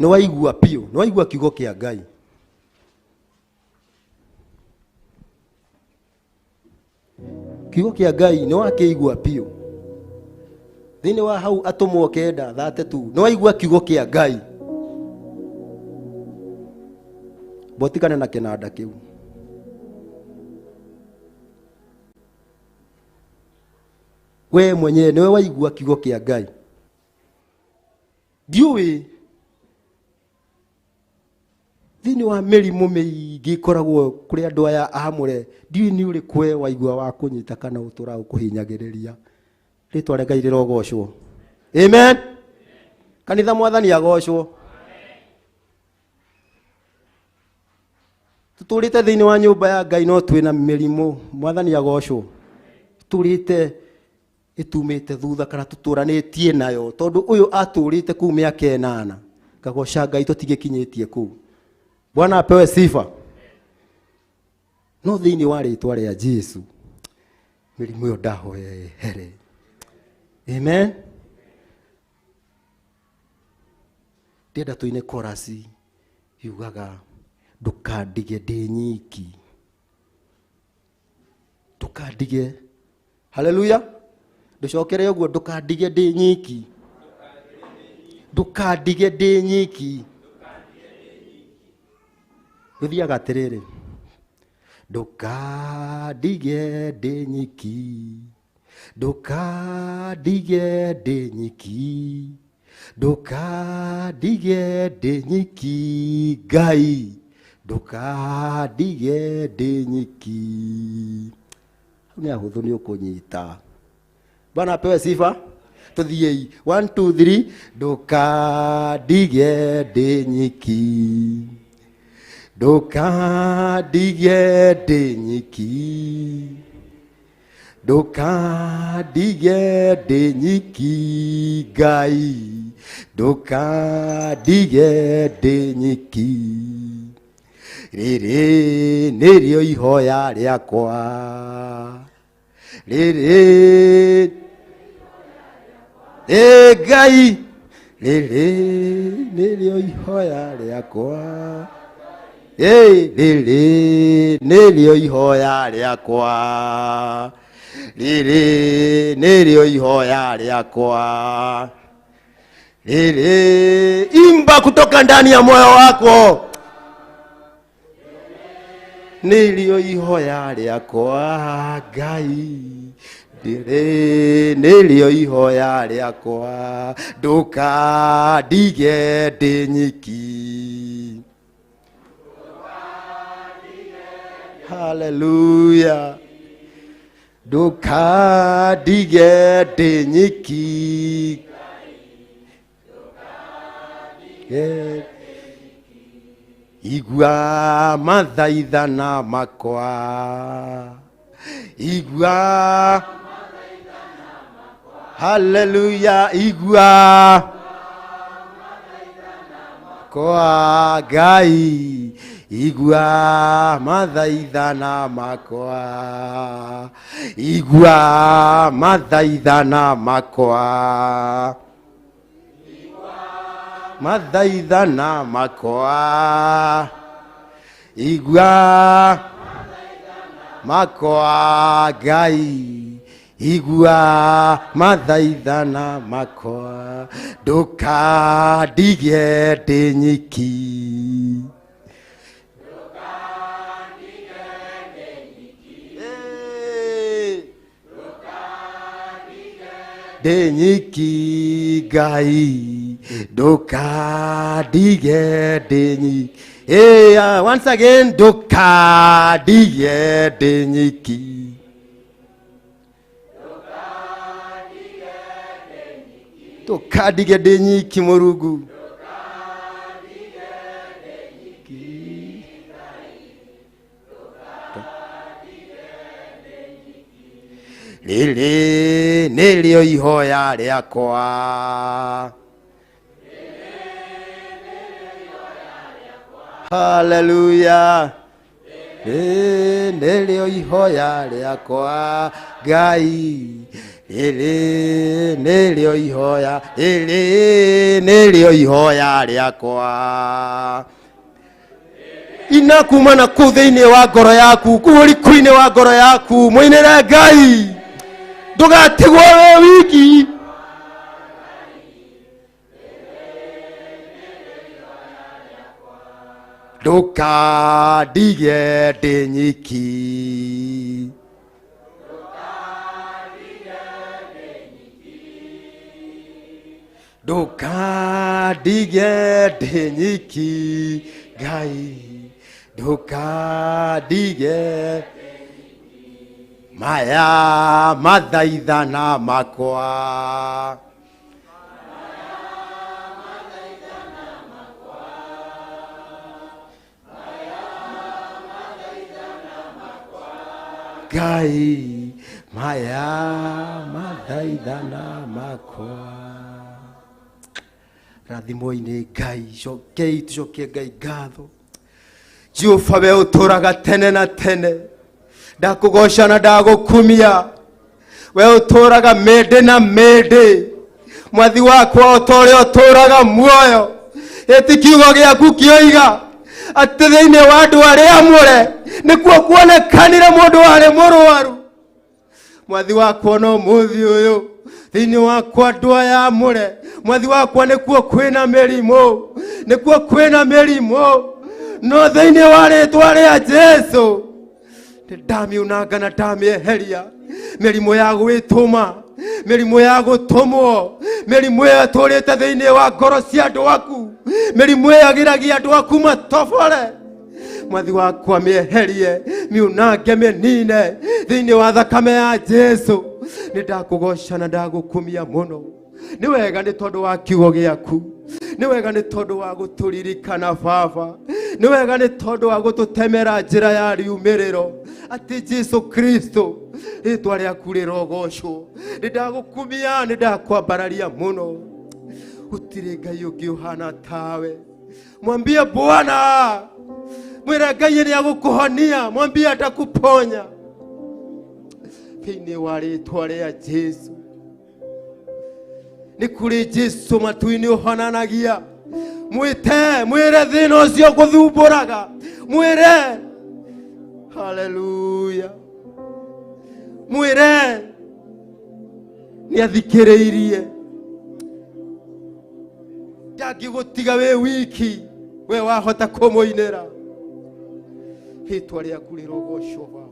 nĩ waigua biũ, nĩ waigua kiugo kĩa Ngai. Kiugo kĩa Ngai nĩ wakĩigua biũ. Thĩinĩ wa hau atũmwo kenda thate tu, nĩ waigua kiugo kĩa Ngai. Mbotigane na kĩnanda kĩu. We mwenyewe nĩwe waigua kiugo kĩa Ngai. Ndiũĩ thĩinĩ wa mĩrimũ mĩingĩ ĩkoragwo kũrĩ andũ aya amũre, ndiũĩ nĩ ũrĩkũ we waigua wa kũnyita kana ũtũra ũkũhinyagĩrĩria. Rĩtwa rĩa Ngai rĩrogocwo. Amen. Kanitha Mwathani agocwo. Tũtũrĩte thĩinĩ wa nyũmba ya Ngai no twĩna mĩrimũ. Mwathani agocwo. Tũtũrĩte ĩtumĩte thutha kana tũtũranĩtie nayo, tondũ ũyũ atũrĩte kũu mĩaka ĩnana. Ngagoca Ngai tũtigĩkinyĩtie kũu. Bwana apewe sifa. No thĩinĩ wa rĩtwa rĩa Jesu mĩrimũ ĩyo ndahoya ĩhere. Amen. Ndĩrenda tũine chorus yugaga Ndũkandige ndĩ nyiki. Ndũkandige. Haleluya. Ndũcokere ũguo, ndũkandige ndĩ nyiki. Ndũkandige ndĩ nyiki. Gũthiaga atĩrĩrĩ, ndũkandige ndĩ nyiki, ndũkandige ndĩ nyiki, ndũkandige ndĩ nyiki, Ngai, ndũkandige ndĩ nyiki. Hau nĩ ahũthũ, nĩ ũkũnyita. Bwana apewe sifa. Tuthiei 1 2 3. Ndũkandige ndĩ nyiki, ndũkandige ndĩ nyiki, ndũkandige ndĩ nyiki, Ngai, ndũkandige ndĩ nyiki. Rĩrĩ nĩrĩo ihoya rĩakwa, rĩrĩ ĩ Ngai, rĩrĩ nĩrĩo ihoya rĩakwa, ĩ rĩrĩ nĩrĩo ihoya rĩakwa, rĩrĩ nĩrĩo ihoya rĩakwa, rĩrĩ. Imba kutoka ndani ya moyo wako, nĩrĩo ihoya rĩakwa, Ngai, rĩrĩ nĩrĩo ihoya rĩakwa, ndũkandige ndĩ nyiki. Haleluya. Ndũkandige ndĩ nyiki. Yeah. Igua mathaithana makwa, igua, haleluya, igua kwa Ngai, igua mathaithana makwa, igua mathaithana makwa, mathaithana makwa, igua makwa, Ngai, igua mathaithana makwa, ndũkandige ndĩ nyiki. Ndĩ nyiki, Ngai, ndũkandige ndĩ nyiki. Hey, once again, ndũkandige ndĩ nyiki. Ndũkandige ndĩ nyiki, Mũrungu. Rĩrĩ nĩrĩo ihoya rĩakwa, haleluya, rĩrĩ nĩrĩo ihoya rĩakwa, Ngai, rĩrĩ nĩrĩo ihoya, rĩrĩ nĩrĩo ihoya rĩakwa. Ina kuma na kũu thĩinĩ wa ngoro yaku, kũu ũriku-inĩ wa ngoro yaku, mũinĩre Ngai, ndũgatigwo wĩ wiki. Ndũkandige ndĩ nyiki. Ndũkandige ndĩ nyiki, Ngai, ndũkandige. Maya mathaithana makwa, Ngai, maya mathaithana makwa. Rathimwo-inĩ Ngai, cokei tucokie Ngai ngatho. Jehova, we ũtũraga tene na tene, ndakũgoca na ndagũkumia. We ũtũraga mĩndĩ na mĩndĩ, mwathi wakwa, o ta ũrĩa ũtũraga muoyo. Ĩti kiugo gĩaku kĩoiga Atĩ thĩinĩ wa andũ arĩa amũre nĩkuo kuonekanire mũndũ warĩ mũrwaru. Mwathi wakwa no mũthĩ ũyũ thĩinĩ wakwa andũ aya amũre, mwathi wakwa nĩkuo kwĩna mĩrimũ, nĩkuo kwĩna mĩrimũ, no thĩinĩ wa rĩtwa rĩa Jesu ndamiunanga na ndamĩeheria. Mĩrimũ ya gwĩtũma, mĩrimũ ya gũtũmwo, mĩrimũ ĩyo ĩtũrĩte thĩinĩ wa ngoro cia andũ aku, mĩrimũ ĩyo ĩgiragia andũ aku matobore, mwathi wakwa mĩeherie, miunange, mĩnine thĩinĩ wa thakame ya Jesu. Nĩ ndakũgoca na ndagũkumia mũno. Nĩ wega nĩ tondũ wa kiugo gĩaku, nĩ wega nĩ tondũ wa gũtũririkana Baba, nĩ wega nĩ tondũ wa gũtũtemera njĩra ya riumĩrĩro atĩ Jesu Kristo rĩtwa rĩaku rĩrogocwo. Nĩ ndagũkumia, nĩ ndakwambararia mũno. Gũtirĩ Ngai ũngĩ ũhana tawe. Mwambie Bwana, mwĩre Ngai nĩ agũkũhonia, mwambie atakuponya thĩinĩ wa rĩtwa rĩa Jesu. Nĩ kũrĩ Jesu matu-inĩ ũhonanagia. Mwĩte, mwĩre thĩna ũcio gũthumbũraga, mwĩre haleluya, mwĩre nĩ athikĩrĩirie, ndangĩgũtiga wĩ wiki, we wahota kũmũinĩra. Rĩtwa rĩaku rĩrogocwo Baba.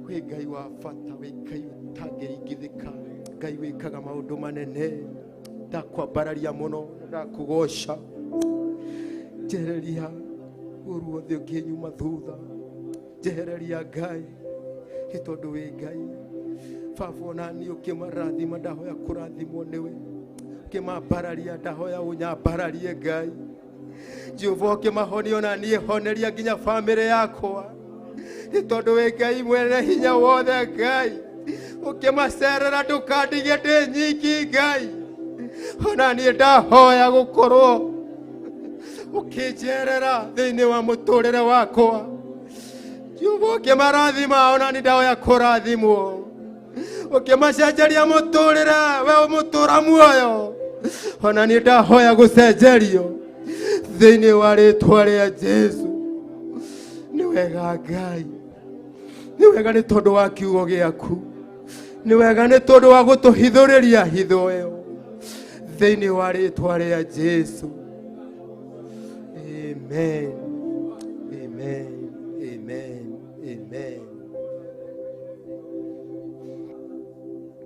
Wĩ Ngai wa bata, wĩ Ngai ũtangĩringithĩka, Ngai wĩkaga maũndũ manene. Ndakwambararia mũno, ndakũgoca. Njehereria ũru wothe ũngĩnyuma thutha, njehereria Ngai, nĩ tondũ wĩ Ngai. Baba, ona niĩ ũkĩmarathima ndahoya kũrathimwo nĩwe, ũkĩmambararia ndahoya ũnyambararie Ngai. Jehova ũkĩmahonia ona niĩ honeria nginya bamĩrĩ yakwa, nĩ tondũ wĩ Ngai mwene hinya wothe. Ngai ũkĩmacerera ndũkandigie ndĩ nyiki Ngai, ona niĩ ndahoya gũkorwo ũkĩnjerera thĩinĩ wa mũtũrĩre wakwa. Jehova ũkĩmarathima ona niĩ ndahoya kũrathimwo, ũkĩmacenjeria mũtũrĩre we mũtũra muoyo, ona niĩ ndahoya gũcenjerio thĩinĩ wa rĩtwa rĩa Jesu. Nĩ wega Ngai, nĩ wega nĩ tondũ wa kiugo gĩaku, nĩ wega nĩ tondũ wa gũtũhithũrĩria hitho ĩyo thĩinĩ wa rĩtwa rĩa Jesu. Amen, amen, amen, amen,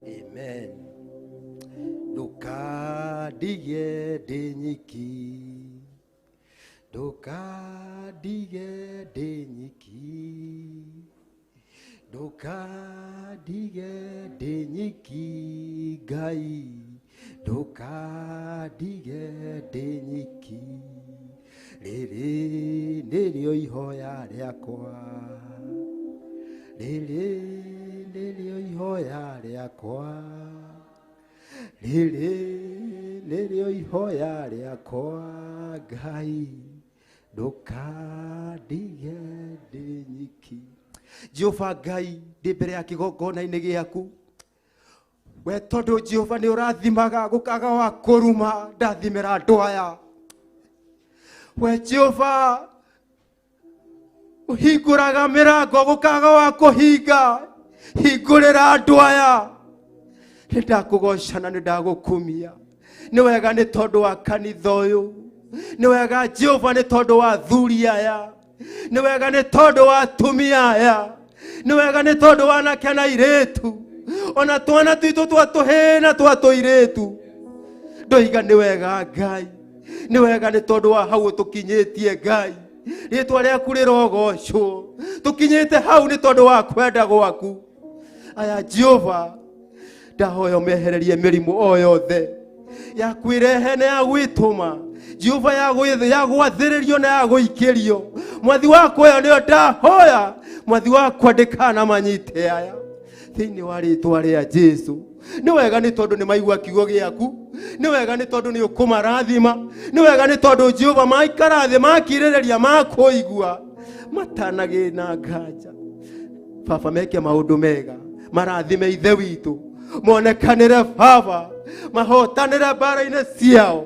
amen. Ndũkandige ndĩ nyiki, ndũkandige ndĩ nyiki, ndũkandige ndĩ nyiki Ngai, ndũkandige ndĩ nyiki. Rĩrĩ nĩrĩo ihoya rĩakwa, rĩrĩ nĩrĩo ihoya rĩakwa, rĩrĩ nĩrĩo ihoya rĩakwa Ngai, ndũkandige ndĩ nyiki. Jehova Ngai, ndĩ mbere ya kĩgongona-inĩ gĩaku we, tondũ Jehova nĩ ũrathimaga gũkaga wa kũruma, ndathimĩra andũ aya. We Jehova ũhingũraga mĩrango gũkaga wa kũhinga, hingũrĩra andũ aya. Nĩ ndakũgoca na nĩ ndagũkumia. Nĩ wega nĩ tondũ wa kanitha ũyũ, nĩ wega Jehova nĩ tondũ wa athuri aya, nĩ wega nĩ tondũ wa atumia aya, nĩ wega nĩ tondũ wa anake na airĩtu, ona twana twitũ twa tũhĩĩ na twa tũirĩtu. Ndoiga nĩ wega Ngai, nĩ wega nĩ tondũ wa hau ũtũkinyĩtie Ngai. Rĩtwa rĩaku rĩrogocwo. Tũkinyĩte hau nĩ tondũ wa kwenda gwaku. Aya Jehova, ndahoya ũmehererie mĩrimũ o yothe ya kwĩrehe na ya gwĩtũma, Jehova, ya gwathĩrĩrio na ya gũikĩrio. Mwathi wakwa ĩyo nĩyo ndahoya, mwathi wakwa ndĩkanamanyite aya thĩinĩ wa rĩtwa rĩa Jesu. Nĩ wega nĩ tondũ nĩ maigua kiugo gĩaku, nĩ wega nĩ tondũ nĩ ũkũmarathima, nĩ wega nĩ tondũ Jehova maikara thĩ makirĩrĩria makũigua matanagĩ na nganja. Baba, meke maũndũ mega, marathime ithe witũ, monekanĩre Baba, mahotanĩre mbara-inĩ ciao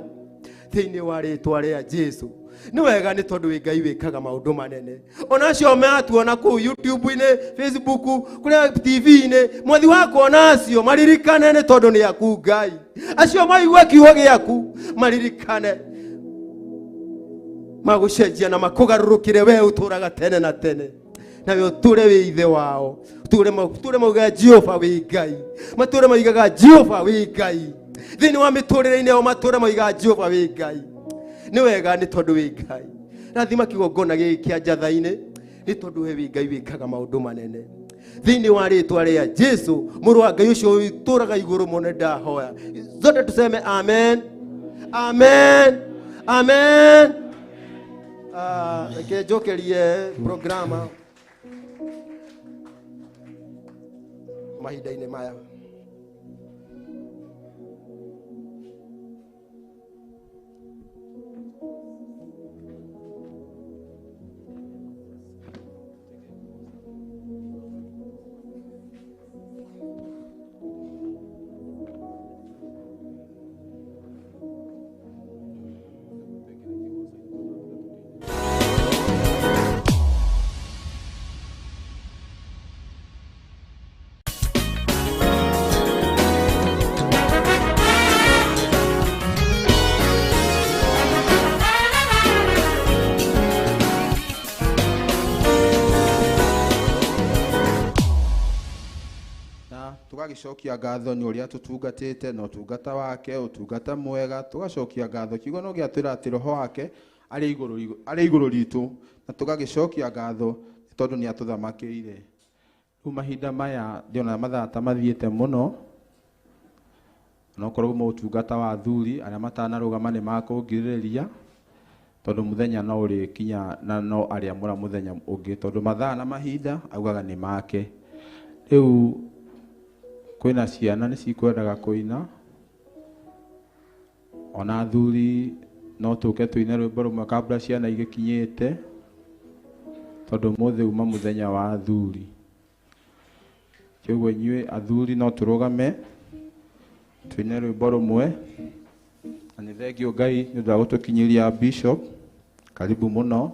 Thĩinĩ wa rĩtwa rĩa Jesu. Nĩ wega nĩ tondũ wĩ Ngai wĩkaga maũndũ manene. Ona acio matuona kũu YouTube-inĩ, Facebook, kũrĩa TV-inĩ, mwathi wakwa ona acio maririkane nĩ tondũ nĩ aku Ngai. Acio maigua kiugo gĩaku maririkane magũcenjia na makũgarũrũkĩre we ũtũraga tene na tene. Nawe ũtũre wĩ ithe wao. Ũtũre maugaga Jehova wĩ Ngai. Matũre maugaga Jehova wĩ Ngai. Thĩinĩ wa mĩtũrĩre-inĩ yao matũre maugaga Jehova wĩ Ngai. Nĩ wega nĩ tondũ wĩ Ngai. Rathima kĩgongona gĩkĩ kĩa njatha-inĩ nĩ tondũ we wĩ Ngai wĩkaga maũndũ manene. Thĩinĩ wa rĩtwa rĩa Jesu mũrũ wa Ngai ũcio ũtũraga igũrũ mũno ndahoya. Zote tuseme amen. Amen. Amen. Reke njokerie programa mahinda-inĩ maya. Tugagicokia ngatho nĩ ũrĩa tũtungatĩte na ũtungata wake, ũtungata mwega, tugacokia ngatho kiugo no gĩatwĩra atĩ roho wake arĩ igũrũ ritũ, na tugagicokia ngatho tondũ nĩ atũthamakĩire. Rĩu mahinda maya ndĩona mathaa ta mathiĩte mũno, onokorwo motungata wa athuri arĩa matanarũgama nĩ makũngirĩrĩria tondũ mũthenya no ũrĩkinya na no arĩamũra mũthenya ũngĩ tondũ mathaa na mahinda augaga nĩ make. Rĩu kwĩna ciana nĩ cikwendaga kũina, ona athuri no tũke tũine rwĩmbo rũmwe kabla ciana igĩkinyĩte tondũ ũmũthĩ uma mũthenya wa athuri. Kĩoguo inyuĩ athuri no tũrũgame tũine rwĩmbo rũmwe. Na nĩ thengio Ngai nĩ ũndũ wa gũtũkinyĩria Bishop, karibu mũno.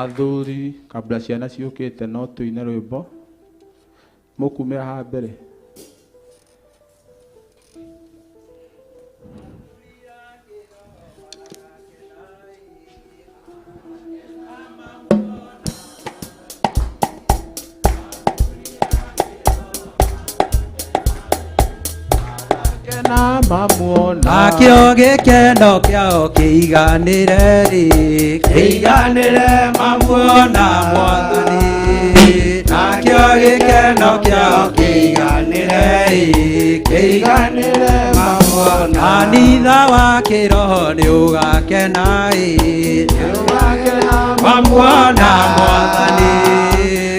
Athuri kabla ciana ciũkĩte no tũine rwĩmbo. Mũkumĩra haha mbere. Nakĩo gĩkeno kĩao kĩiganĩre rĩ, kĩiganĩre mamuona Mwathani. Nakĩo gĩkeno kĩao kĩiganĩre rĩ, kĩiganĩre mamuona. Kanitha wa kĩroho nĩũgakena ĩ, mamuona Mwathani.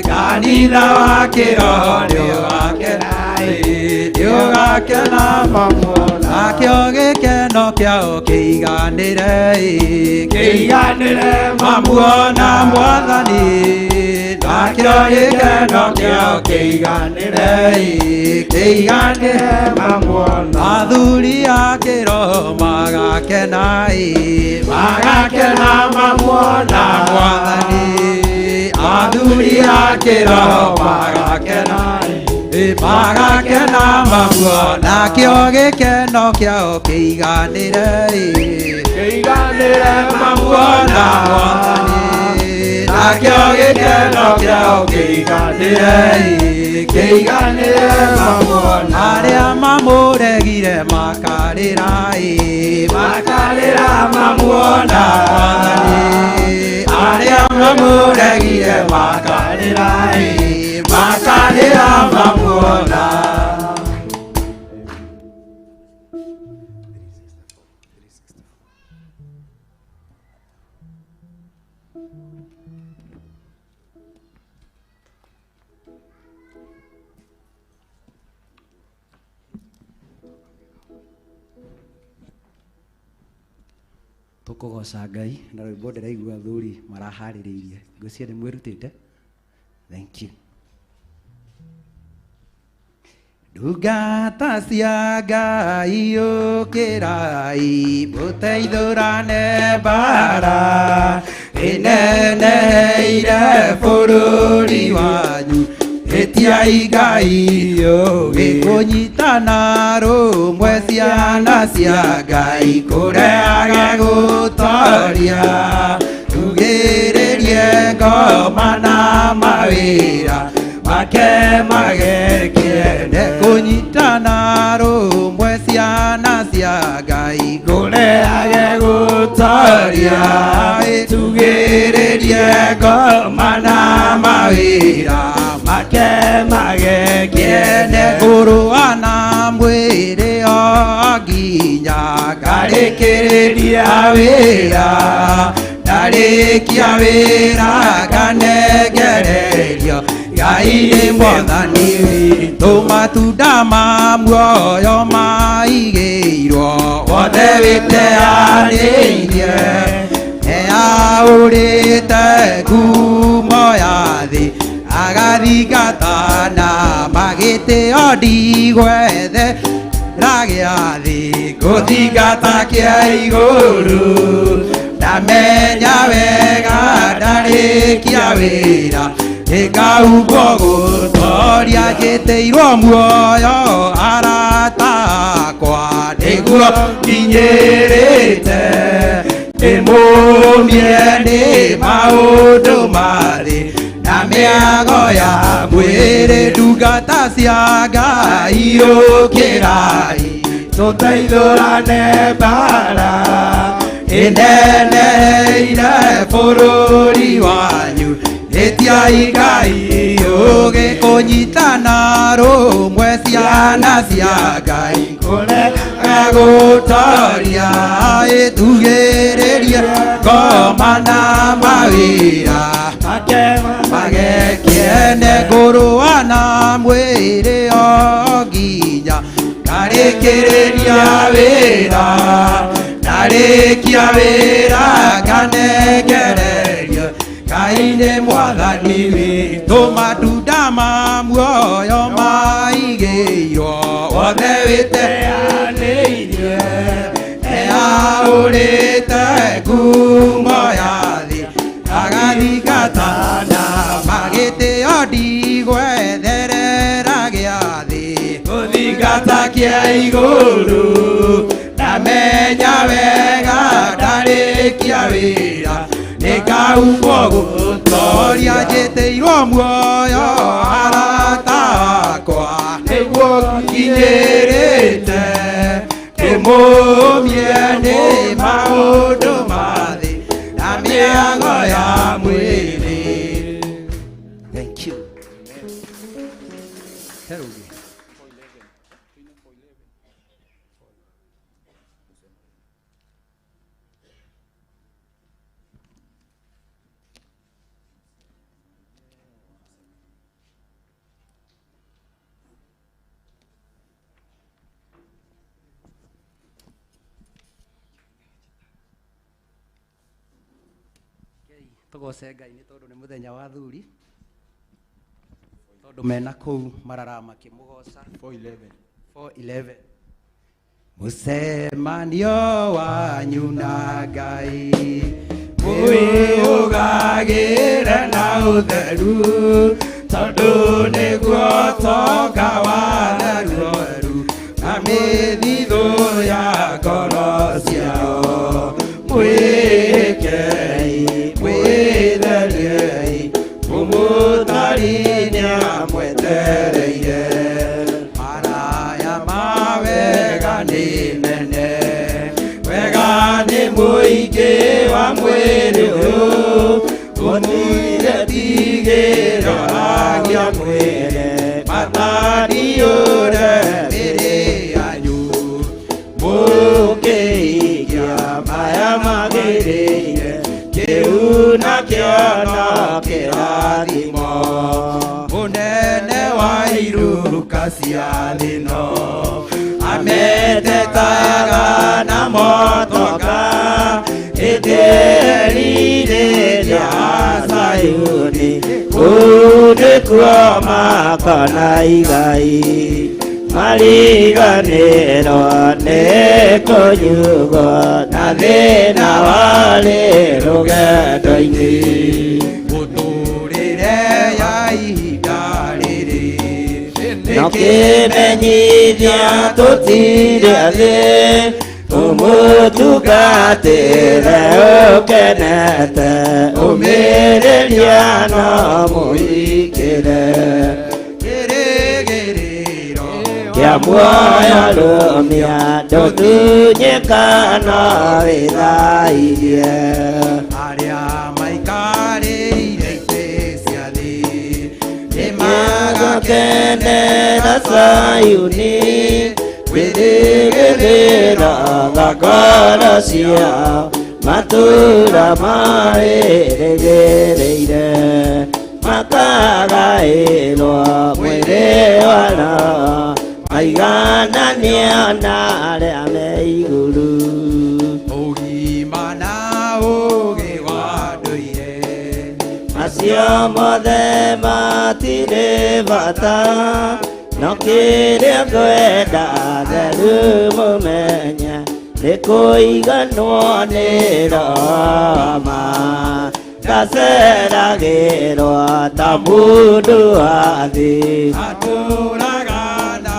Kanitha wa kĩroho nĩũgakena ĩ, nĩũgakena mamuona. Nakĩo gĩkeno kĩao kĩiganĩre ĩ, kĩiganĩre mamuona Mwathani. Nakĩo gĩkeno kĩao kĩiganĩre ĩ, kĩiganĩre mamuona. Athuri a kĩroho magakena ĩ, magakena mamuona Mwathani. Athuri a kĩroho magakena ĩ, magakena mamuona. Nakĩo gĩkeno kĩao kĩiganĩre ĩ, kĩiganĩre mamuona Mwathani. Nakĩo gĩkeno kĩao kĩiganĩre ĩ, kĩiganĩre mamuona. Arĩa mamũregire makarĩra ĩ, makarĩra mamuona Mwathani. Arĩa mamũregire makarĩra ĩ, makarĩra mamuona. Tũkũgoca Ngai na rwĩmbo ndĩraigua athuri maraharĩrĩirie. Ngwĩciria nĩ mwĩrutĩte. Thank you. Ndungata cia Ngai ũkĩrai mũteithũrane mbara ĩneneheire bũrũri wanyu ĩtiai Ngai ũgĩ kũnyitana rũmwe ciana cia Ngai kũreage gũtoria tugĩrĩrie ngoma na mawĩra make magekiende kũnyitana rũmwe ciana cia Ngai kũreage gũtoria tugĩrĩrie ngoma na mawĩra make magekiende kũrũa na mwĩrĩ o nginya ngarĩkĩrĩria wĩra ndarĩkia wĩra nganengererio Ngai nĩ mwathani witũ matunda ma muoyo maigĩirwo wothe wĩteanĩirie nĩaũrĩte ngumo ya thĩ agathingatana magĩtĩo ndigwethe ragĩa thĩ gũthingata kĩa igũrũ ndamenya wega ndarĩkia wĩra ĩkahumbwo gũtoria njĩtĩirwo muoyo arata akwa nĩguo nginyĩrĩte ndĩmũmie nĩ maũndũ marĩ na mĩago ya mwĩrĩ ndungata cia Ngai ũkĩrai tũteithũrane mbara ĩneneheire bũrũri wanyu ĩtiai Ngai ũgĩ kũnyitana rũmwe ciana cia Ngai kũrega gũtoria ĩtugĩrĩrie ngoma na mawĩra magekiene kũrũa na mwĩrĩ o nginya ngarĩkĩrĩria wĩra ndarĩkia wĩra nganengererio Ngai nĩ mwathani witũ matunda ma muoyo maigĩirwo wothe wĩteanĩirie nĩaũrĩte ngumo ya thĩ agathingatana magĩtĩo ndigwetherera gĩa thĩ gũthingata kĩa igũrũ ndamenya wega ndarĩkia wĩra nĩkahumbwo gũtoria njĩtĩirwo muoyo arata akwa nĩguo nginyĩrĩte ndĩmũmie nĩ maũndũ ma thĩ na mĩago ya mwĩrĩ. Thank you. Herũgĩ. Tũgoce Ngai nĩ tondũ nĩ mũthenya wa athuri tondũ mena kũu mararama makĩmũgoca. 4:11 Mũcemanio wanyu na Ngai mwĩũgagĩre na ũtheru tondũ nĩguo tonga wa theru na mĩthithũ ya ngoro ciao mwĩkei mwĩtheriei mũmũtari nĩamwetereire maraya ma wega nĩ mene wega nĩ mũingĩ wa mwĩrĩ ũyũ gũtirĩ tigĩroragia mwĩrĩ matariũre mĩrĩ yanyu mũkĩigia maya magĩrĩire kĩu nakĩo no kĩrathimo mũnene wa iruka cia thĩno ametetaga na motoka ĩndĩ erirĩria Sayuni kũu nĩkuo makona igai Mariganĩrwo nĩ kũnyugwo na thĩna warĩ rũgendo-inĩ. Mũtũrĩre ya ihinda rĩrĩ No kĩmenyithia tũtirĩ thĩ, ũmũtungatĩre ũkenete, ũmĩrĩria no mũhikĩre. Kĩrĩgĩrĩro Kĩa muoyo rũmia, ndũtunyĩkana wĩthairie. Arĩa maikarĩire itĩ cia thĩ Nĩmagakenera Zayuni, gwĩthĩgĩrĩra ngoro ciao, matũũra marĩrĩgĩrĩire, makagaĩrwo mwĩrĩ wa roho, maigananio na arĩa me igũrũ. Ũgima na ũũgĩ wa ndũire Macio mothe matirĩ bata, no kĩrĩa ngwenda theru mũmenye, nĩ kũiganwo nĩ Roma, ngaceragĩrwo ta mũndũ wa thĩ. Atũraga na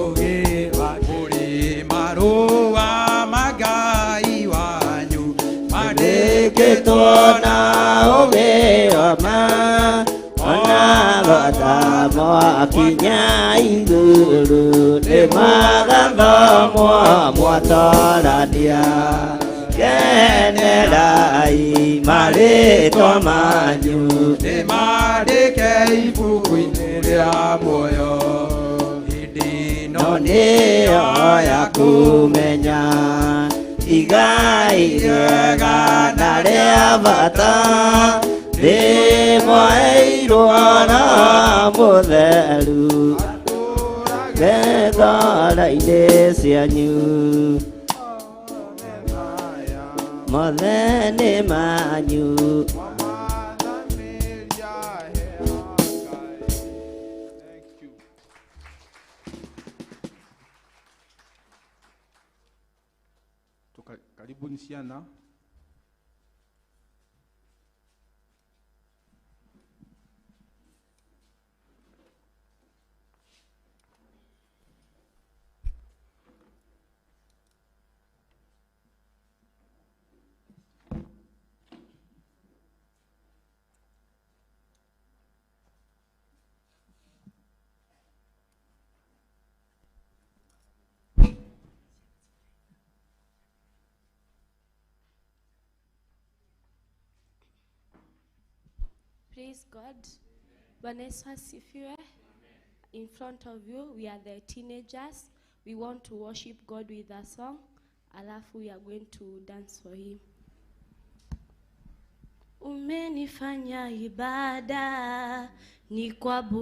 ũũgĩ wa kũrĩ marũa ma Ngai wanyu Mandĩkĩtwo na ũũgĩ wa ma, ona gũthomwo kinya igũrũ, nĩmagathomwo mwatorania. Kenerai marĩtwa manyu, nĩmandĩke ibuku-inĩ rĩa muoyo hĩndĩ ĩno no nĩyo ya kũmenya igai rĩega na rĩa bata, rĩmwaheirwo na Mũtheru ngoro-inĩ cianyu. Mothe nĩ manyu. Karibuni ciana. Praise God. Bwana Yesu asifiwe. In front of you, we are the teenagers. We want to worship God with a song. Alafu we are going to dance for him. Umenifanya ibada ni kuabudu,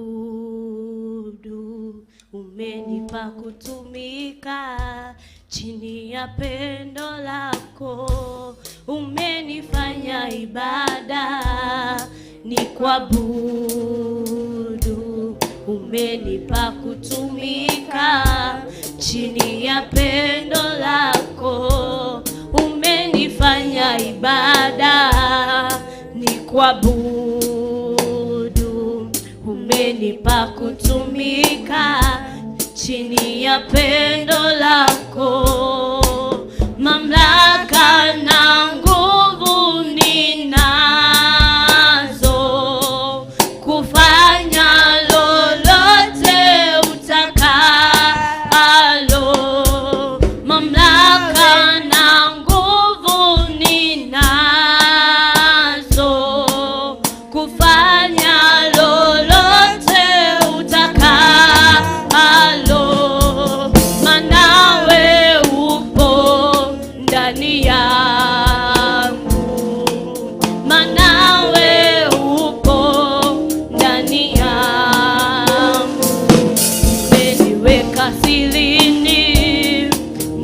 umenipa kutumika chini ya pendo lako. Umenifanya ibada ni kuabudu, umenipa kutumika chini ya pendo lako. Umenifanya ibada ni kuabudu, umenipa kutumika chini ya pendo lako. Mamlaka na nguvu ninazo kufanya lolote utakalo. Mamlaka na nguvu ninazo kufanya lolote utakalo. Manawe upo ndani yangu, manawe upo ndani yangu. Umeniweka silini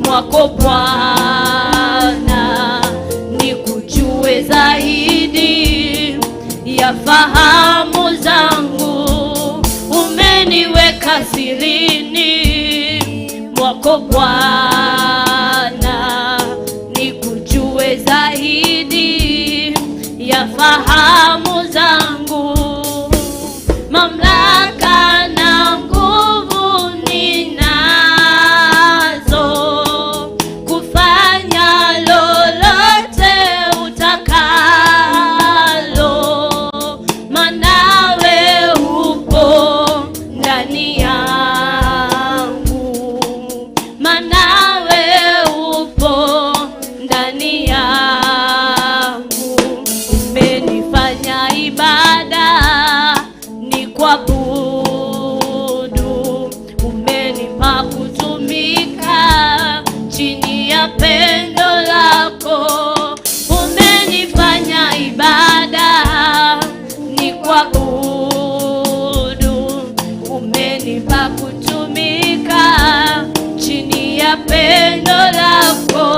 mwako Bwana, nikujue zaidi ya fahamu zangu. Umeniweka silini mwako Bwana, nikujue zaidi ya fahamu zangu. Mamlaka na nguvu ninazo kufanya lolote utakalo, manawe upo ndani yangu, manawe upo ndani yangu. Umenifanya ibada ni kuabudu, umenipa kutumika chini ya pendo lako. Umenifanya ibada ni kuabudu, umenipa kutumika chini ya pendo lako.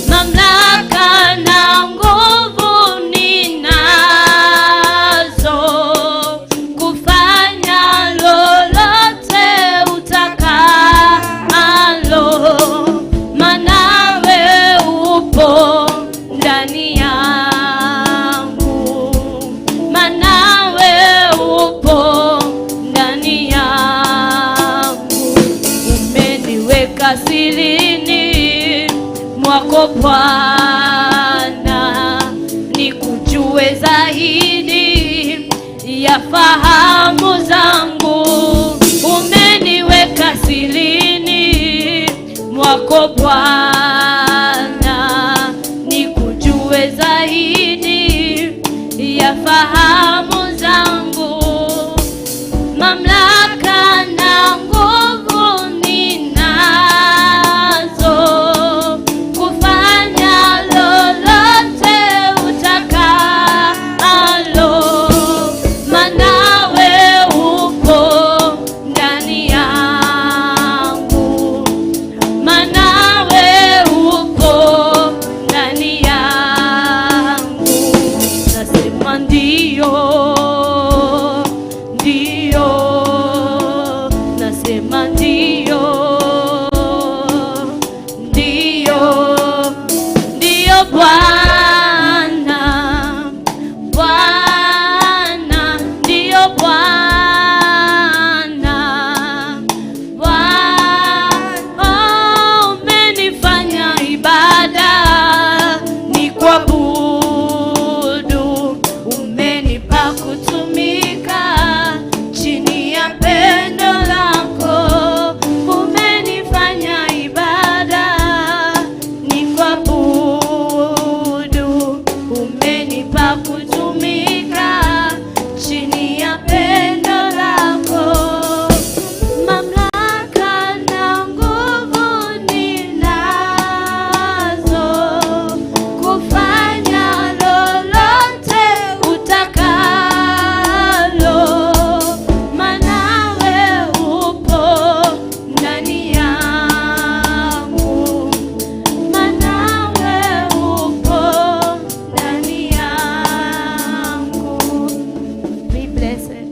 Mamlaka na nguvu ninazo kufanya lolote utakalo, manawe upo ndani yangu, manawe upo ndani yangu. Umeniweka silini mwako Bwana, nikujue zaidi ya fahamu zangu. Umeniweka silini mwako Bwana, nikujue zaidi ya fahamu zangu. Mamlaka na nguvu ninazo kufanya lolote utakalo, manawe upo ndani yangu, manawe upo ndani yangu. Nasema ndio, ndio, nasema ndio, ndio, ndio Bwana, Bwana, ndio Bwana, Bwana, umenifanya ibada ni kuabudu, umenipa kutumika chini ya pendo lako, umenifanya ibada ni kuabudu, umenipa kutumika chini ya pendo lako. Mamlaka na nguvu ninazo kufanya lolote utakalo, manawe upo ndani yangu, manawe upo ndani yangu. Be blessed.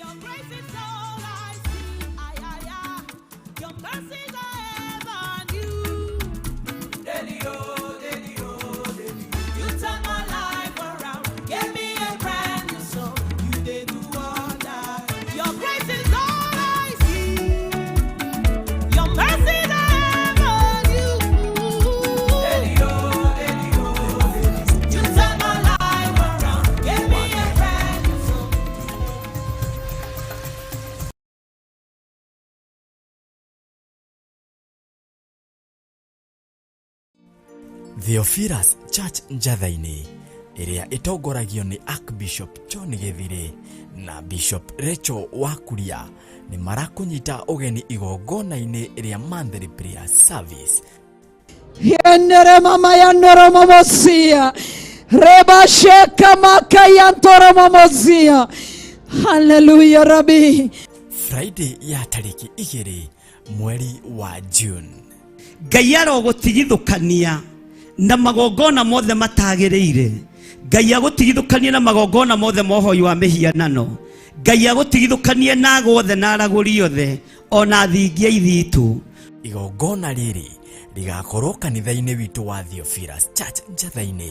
Your grace is all I see. Ay, ay, ay. Your mercies are ever new. Daily, oh, daily, oh, daily. You turn my life around. Gave me a brand new song. You did do wonder. Your grace is all I see. Your mercies are ever new. Daily, oh, daily, oh, daily. You turn my life around. Gave me a brand new song. Theophilus Church Njatha-inĩ ĩrĩa ĩtongoragio nĩ Archbishop John Gĩthirĩ na Bishop Rachel Wakuria nĩ marakũnyita ũgeni igongona-inĩ rĩa monthly prayer service. Yenere mama yanoro mamosia. Rebasheka makayantoromomozia. Hallelujah, Rabbi. Friday ya tarĩki 2 mweri wa June. Ngai arogũtigithũkania na magongona mothe matagĩrĩire. Ngai agũtigithũkanie na magongona mothe ma ũhoi wa mĩhianano. Ngai agũtigithũkanie na ago othe na aragũri othe ona thingia ithitũ. Igongona rĩrĩ rĩgakorwo kanitha-inĩ witũ wa Theophilus Church Njatha-inĩ,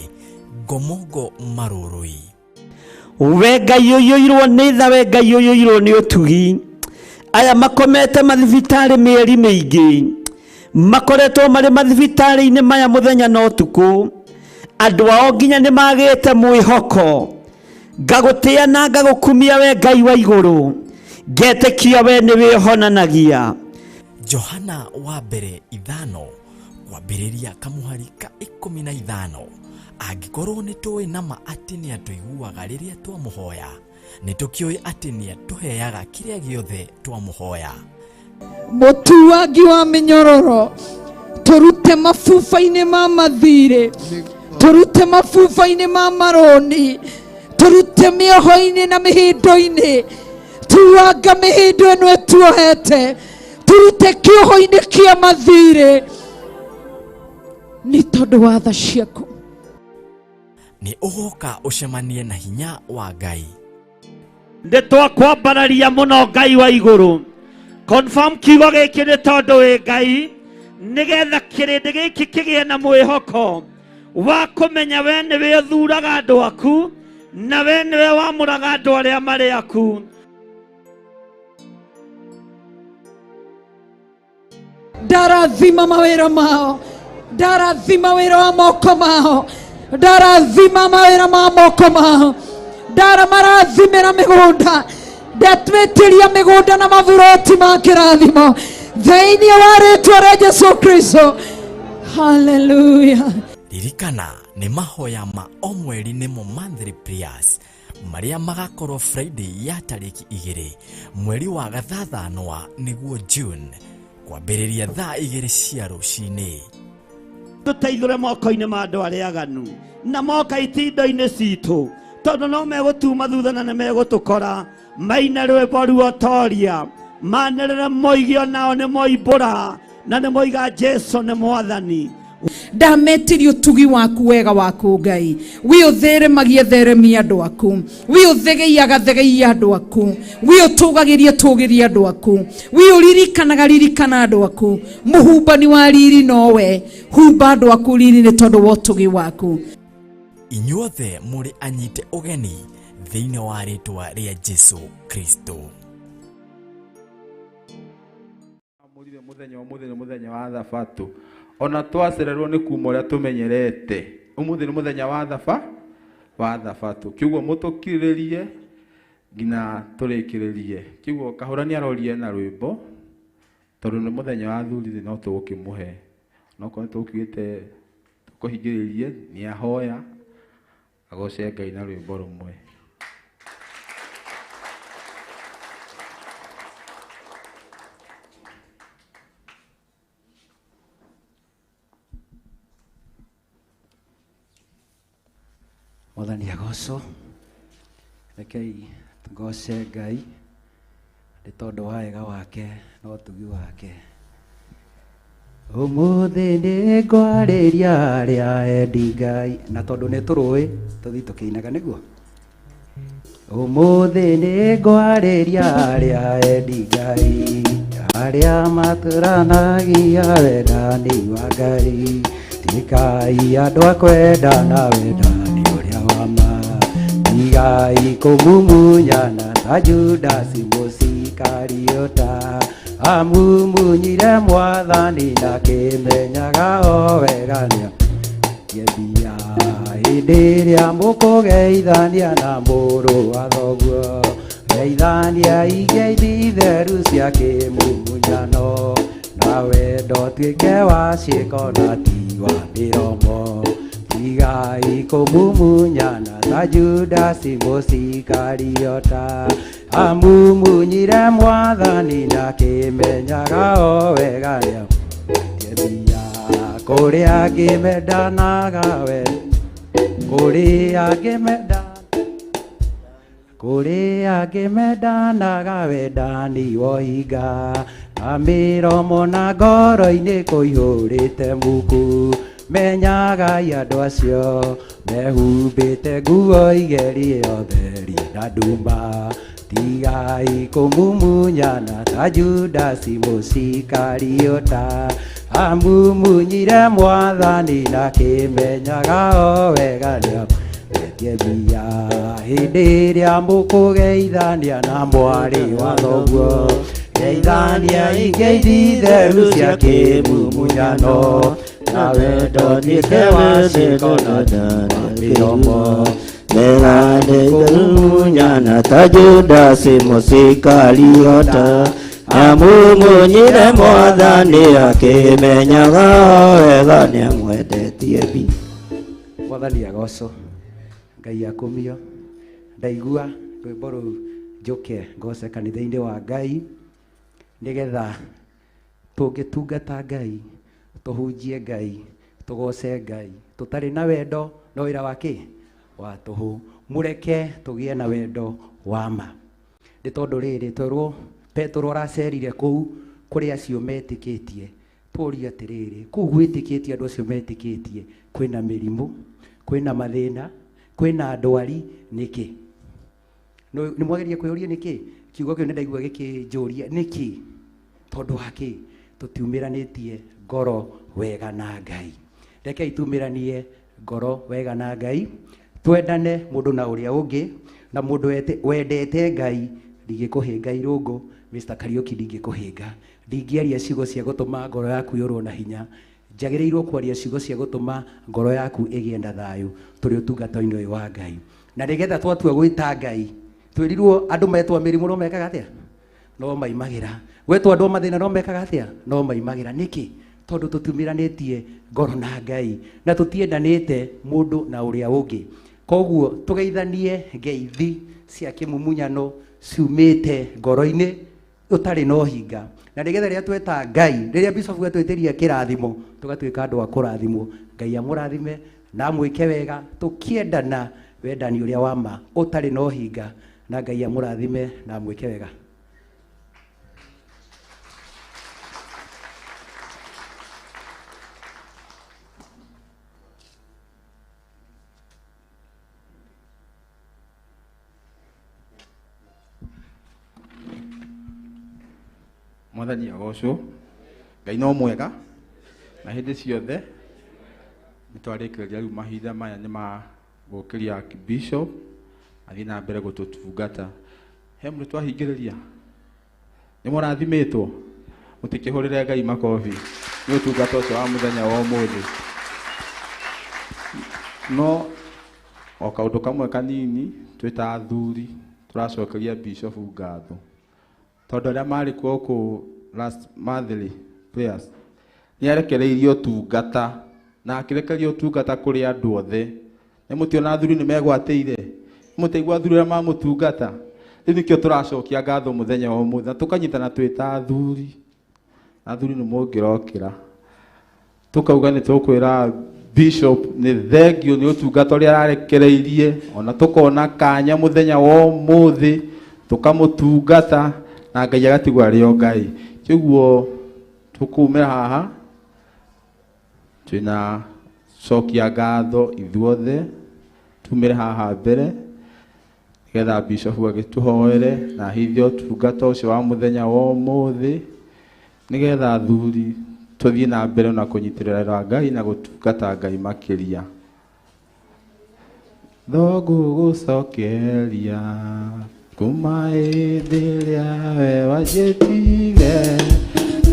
Ngomongo Marũrũi. We Ngai ũiyũirwo nĩ tha, we Ngai ũiyũirwo nĩ ũtugi. Aya makomete mathibitarĩ mĩeri mĩingĩ, makoretwo marĩ mathibitarĩ-inĩ maya mũthenya na ũtukũ. Andũ ao nginya nĩ magĩte mwĩhoko. Ngagũtĩa na ngagũkumia we Ngai wa igũrũ, ngetĩkia we nĩ wĩhonanagia. Johana wa mbere 5 kwambĩrĩria kamũhari ka 15. Angĩkorwo nĩ tũĩ nama atĩ nĩ atũiguaga rĩrĩa twamũhoya, nĩ tũkĩũĩ atĩ nĩ atũheaga kĩrĩa gĩothe twamũhoya. Mũtuangi wa mĩnyororo, tũrute mabuba-inĩ ma mathirĩ, tũrute mabuba-inĩ ma marũni, tũrute mĩoho-inĩ na mĩhĩndo-inĩ, tuanga mĩhĩndo ĩno ĩtuohete, tũrute kĩoho-inĩ kĩa mathirĩ nĩ tondũ wa tha ciaku. Nĩ ũgoka ũcemanie na hinya wa Ngai. Nĩ twakwambararia mũno Ngai wa igũrũ. Confirm kiugo gĩkĩ nĩ tondũ wĩ Ngai, nĩgetha kĩrĩndĩ gĩkĩ kĩgĩe na mwĩhoko wa kũmenya we nĩwe ũthuraga andũ aku na we nĩwe wamũraga andũ arĩa marĩ aku. Ndarathima mawĩra mao, ndarathima wĩra wa moko mao, ndarathima mawĩra ma moko mao, ndaramarathimĩra mĩgũnda, ndatwĩtĩria mĩgũnda na maburoti ma kĩrathimo thĩinĩ wa rĩtwa rĩa Jesu Kristo. Hallelujah. Ririkana nĩ mahoya ma o mweri nĩmo monthly prayers marĩa magakorwo Friday ya tarĩki 2 mweri wa gathathanwa nĩguo June kwambĩrĩria thaa 2 cia rũcinĩ. Tũteithũre moko-inĩ ma andũ arĩa aganu na moka itindo-inĩ citũ, tondũ no megũtuma thutha na nĩ megũtũkora. Maine rwĩmbo ruotoria, manĩrĩre moige onao nĩ moimbũra na nĩ moiga Jesu nĩ Mwathani. Ndametirie ũtugi waku wega waku Ngai, wi ũtheremagie theremia andũ aku, wi ũthegeiaga thegeia andũ aku, wi ũtũgagĩrie tũgĩrie andũ aku, wi ũririkanaga ririkana andũ aku. Mũhumbani wa riri nowe, humba andũ aku riri nĩ tondũ wa ũtugi waku. Inyuothe mũrĩ anyite ũgeni thĩinĩ wa rĩtwa rĩa Jesu Kristo. Mũrire mũthenya ũmũthĩ nĩ mũthenya wa thabatũ, ona twacererwo nĩ kuma ũrĩa tũmenyerete. Ũmũthĩ nĩ mũthenya wa wa thabatũ, kĩguo mũtũkirĩrĩrie nginya tũrĩkĩrĩrie. Kĩguo Kahũra nĩ arorie na rwĩmbo tondũ nĩ mũthenya wa athuri no tũgũkĩmũhe, no korwo tũkiugĩte tũkũhingĩrĩrie nĩ ahoya agoce Ngai na rwĩmbo rũmwe. Mwathani agocwo. Rekei tũgoce Ngai nĩ tondũ wa wega wake na ũtugi wake. Ũmũthĩ nĩ ngwarĩria arĩa endi Ngai, na tondũ nĩ tũrũĩ tũthiĩ tũkĩinaga nĩguo. Ũmũthĩ nĩ ngwarĩria arĩa endi Ngai, arĩa matũranagia wendani wa Ngai. Tigai andũ a kwendana wendani ũrĩa wa ma, tigai kũmumunyana ta Judasi Mũsikariota, amumunyire Mwathani na kĩmenyaga o wega nĩ mbia. Hĩndĩ ĩrĩa mũkũgeithania na mũrũ wa thoguo, geithania igeithi theru cia kĩmumunyano, na wendo ũtuĩke wa ciĩko na ti wa mĩromo. Tigai kũmumunyana ta Judasi Mũsikariota, amumunyire Mwathani na kĩmenyaga o wega nĩ mbia. Kũrĩa angĩ mendanaga we Kũrĩ angĩ menda kũrĩ angĩ mendanaga wendani woiga na mĩromo na ngoro-inĩ kũihũrĩte muku menyagai andũ acio mehumbĩte nguo igerie otheri na nduma tigai kũmumunyana ta Judasi Mũsikariota amumunyire mwathani na kĩmenyaga o wega nĩamwetie mbia hĩndĩ ĩrĩa mũkũgeithania na mwarĩ wa thoguo geithania ingĩ itheru cia kĩmumunyano na wendo tuĩke wa ciĩko na mĩromo Megane kũmumunyana ta Judasi Mũsikariota amumunyire mwathani akĩmenyaga wega nĩamwendetie biũ. Mwathani agocwo Ngai akumio ndaigua rwĩmbo rũu njũke ngoce kanitha-inĩ wa Ngai nĩgetha tũngĩtungata Ngai tũhunjie Ngai tũgoce Ngai tũtarĩ na wendo no wĩra wa kĩ wa tũhũ mũreke tũgĩe na wendo wa ma nĩ tondũ rĩrĩ twerwo Petero aracerire kũu kũrĩ acio metĩkĩtie tũrie atĩrĩrĩ kũu gwĩtĩkĩtie andũ acio metĩkĩtie kwĩna mĩrimũ kwĩna mathĩna kwĩna ndwari nĩkĩ nĩ mwageria kwĩyũria nĩkĩ kiugo kĩu nĩ ndaigua gĩkĩnjũria nĩkĩ tondũ wa kĩ tũtiumĩranĩtie ngoro wega na Ngai rekei tumĩranie ngoro wega na Ngai twendane mũndũ na ũrĩa ũngĩ na mũndũ wendete Ngai ndingĩkũhĩnga irũngũ Mr. Kariuki ndingĩkũhĩnga ndingĩaria ciugo cia gũtũma ngoro yaku yũrwo na hinya njagĩrĩirwo kwaria ciugo cia gũtũma ngoro yaku ĩgĩe na thayũ tũrĩ ũtungata-inĩ ũyũ wa Ngai na nĩgetha twatua gwĩta Ngai twĩrirwo andũ metwa mĩrimũ no mekaga atĩa no maimagĩra gwetwo andũ a mathĩna no mekaga atĩa no maimagĩra nĩkĩ tondũ tũtiumĩranĩtie ngoro na Ngai na tũtiendanĩte mũndũ na ũrĩa ũngĩ koguo tũgeithanie ngeithi cia kĩmumunyano ciumĩte ngoro-inĩ ũtarĩ na ũhinga na nĩgetha rĩrĩa tweta Ngai rĩrĩa bishop atwĩtĩria kĩrathimo tũgatuĩka andũ a kũrathimwo Ngai amũrathime na amwĩke wega tũkĩendana wendani ũrĩa wa ma ũtarĩ na ũhinga na Ngai amũrathime na amwĩke wega. Mwathani agocwo Ngai no mwega na hĩndĩ ciothe nĩ twarĩkĩrĩria rĩu mahinda maya nĩ ma gũkĩria Archbishop athiĩ na mbere gũtũtungata he mũndũ twahingĩrĩria nĩ mũrathimĩtwo mũtikĩhũrĩre Ngai makobi nĩ ũtungata ũcio wa mũthenya wa ũmũthĩ no o kaũndũ kamwe kanini twĩ ta athuri tũracokeria Bishop ngatho tondũ arĩa marĩ kuo kũ last monthly prayers nĩ arekereirie ũtungata na akĩrekereria ũtungata kũrĩ andũ othe nĩ mũtiona athuri nĩ megwatĩire mũtaigua athuri arĩa mamũtungata rĩu nĩkĩo tũracokia ngatho mũthenya wa ũmũthĩ na tũkanyitana twĩ ta athuri athuri nĩ mũngĩrokĩra tũkauga nĩ tũkwĩra Bishop nĩ thengio nĩ ũtungata ũrĩa ararekereirie ona tũkona kanya mũthenya wa ũmũthĩ tũkamũtungata na Ngai agatigwo arĩ o Ngai kĩguo tũkumĩra haha twĩna cokia ngatho ithuothe tumĩre haha mbere nĩgetha Bishop agĩtũhoere na ahithe ũtungata ũcio wa mũthenya wa ũmũthĩ nĩgetha athuri tũthiĩ na mbere na kũnyitĩrĩra Ngai na gũtungata Ngai makĩria. Thogũgũcokeria kuma hĩndĩ ĩrĩa we wanjĩtire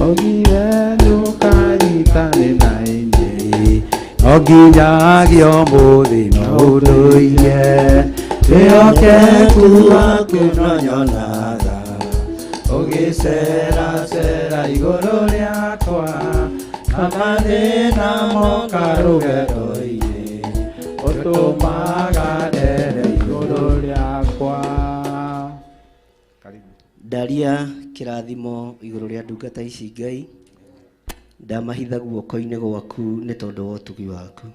ũgire ndũkanyiitane na inyuĩ no nginyagia ũmũthĩ no ũndũire wĩhokeku waku no nyonaga ũgĩceracera igũrũ rĩakwa na mathĩna moka rũgendo-inĩ ũtũmaga ndere igũrũ rĩakwa. Ndaria kĩrathimo igũrũ rĩa ndungata ici Ngai ndamahitha guoko-inĩ gwaku nĩ tondũ wa ũtugi waku.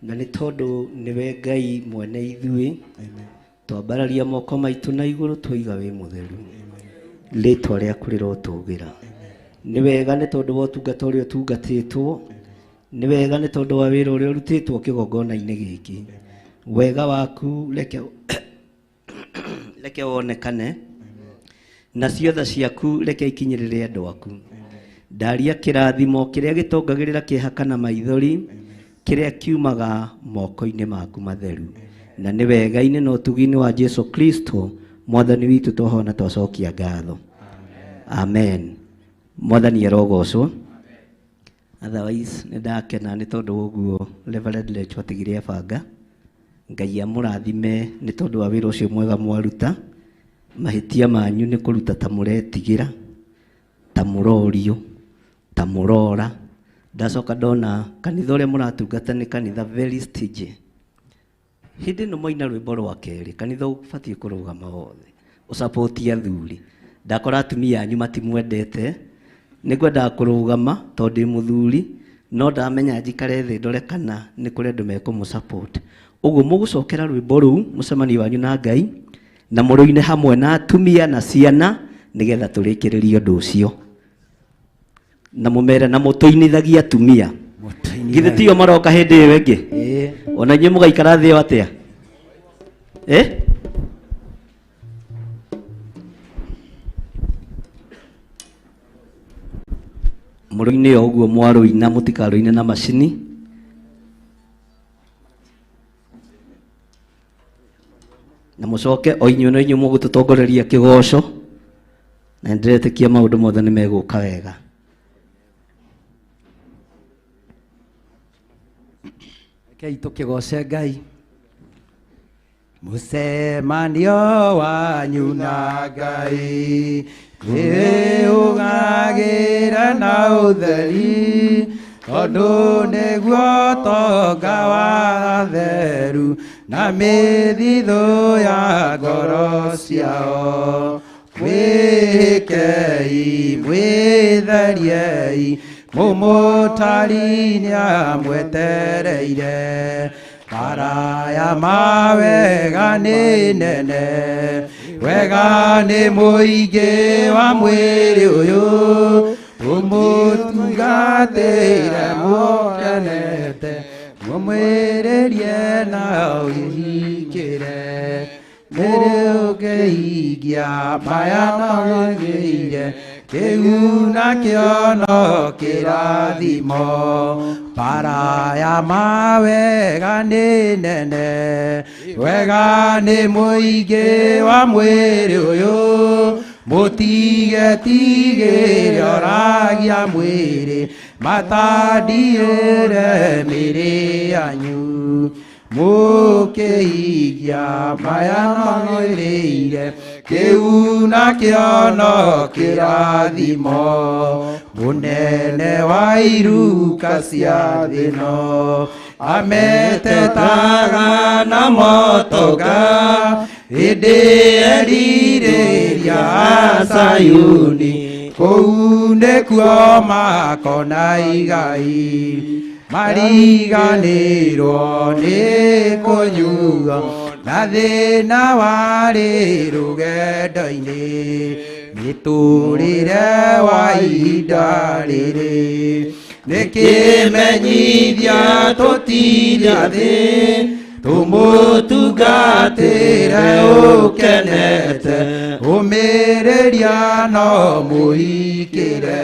Na nĩ tondũ nĩwe Ngai mwene ithuĩ, twambararia moko maitũ na igũrũ twoiga wĩ mũtheru. Rĩtwa rĩaku rĩrotũgĩra. Nĩ wega nĩ tondũ wa ũtungata ũrĩa ũtungatĩtwo, nĩ wega nĩ tondũ wa wĩra ũrĩa ũrutĩtwo kĩgongona-inĩ gĩkĩ. Wega waku reke reke wonekane, nacio tha ciaku reke ikinyĩrĩre andũ aku. Ndaria kĩrathimo kĩrĩa gĩtongagĩrĩra kĩeha kana maithori, kĩrĩa kiumaga moko-inĩ maku matheru. Na nĩ wega-inĩ na ũtugi-inĩ wa Jesu Kristo mwathani witũ twahona twacokia ngatho. Amen. Mwathani arogocwo. Otherwise nĩ ndakena nĩ tondũ wa ũguo Reverend Lecho atigire abanga. Ngai amũrathime nĩ tondũ wa wĩra ũcio mwega mwaruta. Mahĩtia manyu nĩ kũruta ta mũretigĩra, ta mũrorio, ta mũrora. Ndacoka ndona kanitha ũrĩa mũratungata nĩ kanitha very stingy. Hĩndĩ ĩno mwaina rwĩmbo rwa kerĩ, kanitha ũbatiĩ kũrũgama wothe ũsapoti athuri. Ndakora atumia anyu matimwendete, nĩngwendaga kũrũgama tondũ ndĩ mũthuri, no ndamenya njikare thĩ ndore kana nĩ kũrĩ andũ mekũmũ-support. Ũguo mũgũcokera rwĩmbo rũu mũcemanio wanyu na Ngai, na mũrũine hamwe na atumia na ciana nĩgetha tũrĩkĩrĩrie ũndũ ũcio. Na mũmere na mũtũinithagie atumia. Githĩ tio maroka hĩndĩ ĩyo ĩngĩ? Ona inyuĩ mũgaikara thĩ ĩyo atĩa? Eh? Mũrũine o ũguo mwarũina, mũtikarũine na macini. Na mũcoke o inyuĩ no inyuĩ mũgũtũtongoreria kĩgoco, na nĩndĩretĩkia maũndũ mothe nĩ megũka wega. Rekei tũkĩgoce Ngai. Mũcemanio wanyu na Ngai wĩũgagĩra na ũtheri, tondũ nĩguo tonga wa theru na mĩthithũ ya ngoro ciao. Mwĩhĩkei, mwĩtheriei, mũmũtari nĩamwetereire. Baraya mawega nĩ nene, wega nĩ mũingĩ wa mwĩrĩ ũyũ, ũmũtungatĩre mũkenete, mũmwĩrĩrie na ũhikĩre. Mwĩrĩ ũkĩhingia maya magĩrĩire, kĩu nakĩo no kĩrathimo. Baraya mawega nĩ nene, wega nĩ mũingĩ wa mwĩrĩ ũyũ, mũtigetigĩre ũragia mwĩrĩ, matandiũre mĩrĩ yanyu. Mũkĩhingia maya magĩrĩire, kĩu nakĩo no kĩrathimo. Mũnene wa iruka cia thĩ no ametetaga na motoga, hĩndĩ erirĩria Sayuni, kũu nĩkuo makona igai. Mariganĩrwo nĩ kũnyuo na thĩna warĩ rũgendo-inĩ, mĩtũrĩre wa ihinda rĩrĩ. Nĩ kĩmenyithia tũtirĩ thĩ, tũmũtungatĩre ũkenete, ũmĩrĩria no mũhikĩre.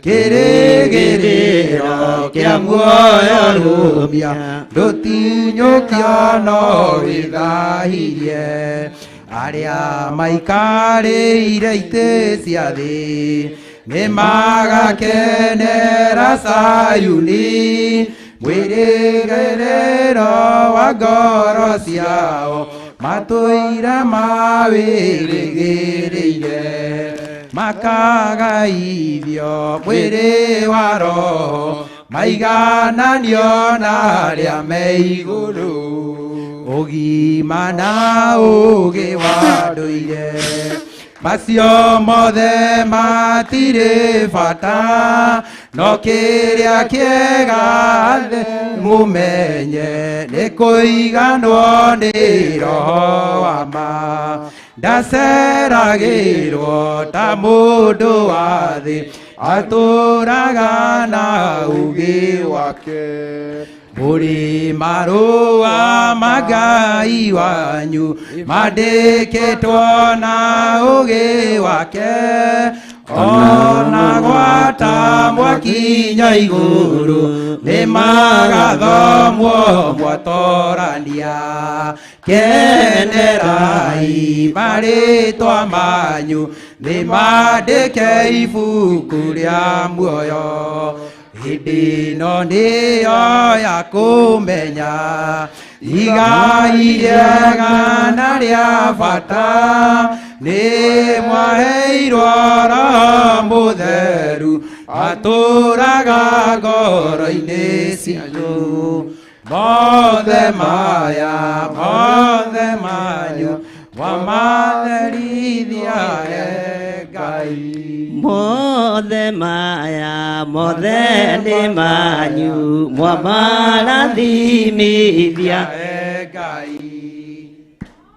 Kĩrĩgĩrĩro kĩa muoyo rũmia, ndũtinyũkio no wĩthahirie. Arĩa maikarĩire itĩ cia thĩ, nĩmagakenera Sayuni, mwĩrĩgĩrĩro wa ngoro ciao, matũire mawĩrĩgĩrĩire. Makagaithio mwĩrĩ wa roho, maigananio na arĩa me igũrũ. Ũgima na ũũgĩ wa ndũire, Macio mothe matirĩ bata no kĩrĩa kĩega thĩ mũmenye nĩ kũiganwo nĩ roho wa ma ndaceragĩrwo ta mũndũ wa thĩ atũraga na ũgĩ wake mũrĩ marũa ma Ngai wanyu mandĩkĩtwo na ũgĩ wake ona gwata mwakinya igũrũ nĩ magathomwo mwatorania kenerai marĩtwa manyu nĩ mandĩke ibuku rĩa muoyo hĩndĩ ĩno nĩyo ya kũmenya igai rĩega na rĩa bata nĩ mwaheirwo Roho Mũtheru atũraga ngoro-inĩ cianyu mothe maya mothe manyu mwamatherithia e Ngai mothe maya mothe nĩ manyu mwamarathimithia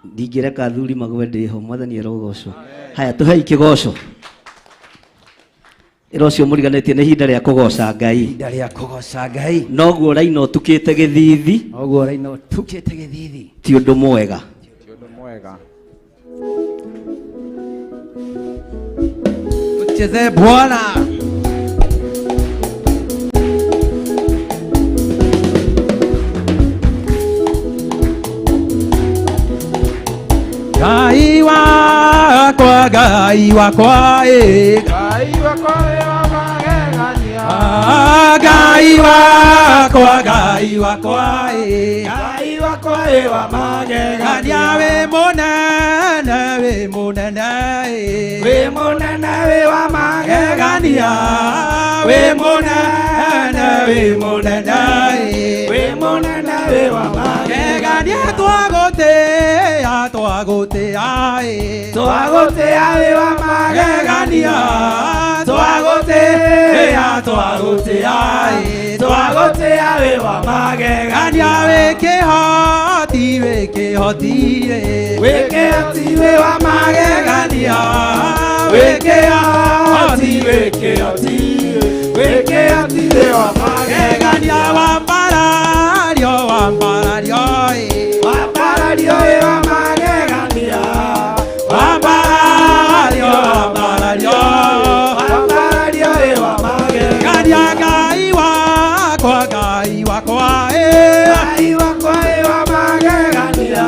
ndingĩreka athuri magwe ndĩho mwathani arogocwo haya tũhei kĩgoco ĩra ũcio mũriganĩtie nĩ ihinda rĩa kũgoca Ngai ihinda rĩa kũgoca Ngai noguo ũraina ũtukĩte gĩthithi noguo ũraina ũtukĩte gĩthithi ti ũndũ mwega Mwega. Tucheze Bwana. Ngai wakwa, Ngai wakwa, eh. Ngai wakwa wĩ wa magegania. Ah, Ngai wakwa, Ngai wakwa, eh. Ngai wakwa wĩ wa magegania. Gania wĩ mũnene, wĩ mũnene, eh. Wĩ mũnene wĩ wa magegania. Wĩ mũnene, wĩ mũnene, eh. Wĩ mũnene wĩ wa magegania. Gania twagũtĩa, twagũtĩa, eh. Twagũtĩa wĩ wa magegania. Twagũtĩa, twagũtĩa, eh. Twagũtĩa wĩ wa magegania. Gania wĩ kĩhoti, wĩ kĩhoti, eh. Wĩ kĩhoti wĩ wa magegania. Wĩ kĩhoti, wĩ kĩhoti, wĩ kĩhoti wĩ wa magegania. Gania wambarario, wambarario, eh. Wambarario wĩ wa magegania. Wambarario, wambarario. Wambarario wĩ wa magegania. Gania Ngai wakwa, Ngai wakwa, eh. Ngai wakwa wĩ wa magegania.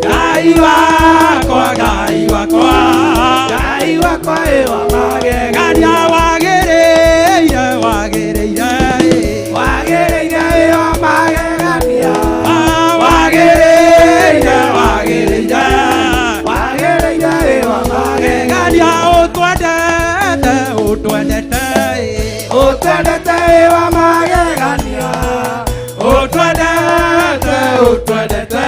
Ngai wakwa, Ngai wakwa. Ngai wakwa wĩ wa magegania. Gania wagĩrĩire, wagĩrĩire, eh. Wagĩrĩire wĩ wa magegania. Ah, wagĩrĩire, wagĩrĩire. Wagĩrĩire wĩ wa magegania. Gania ũtwendete, ũtwendete, eh. Ũtwendete wĩ wa magegania. Ũtwendete, ũtwendete.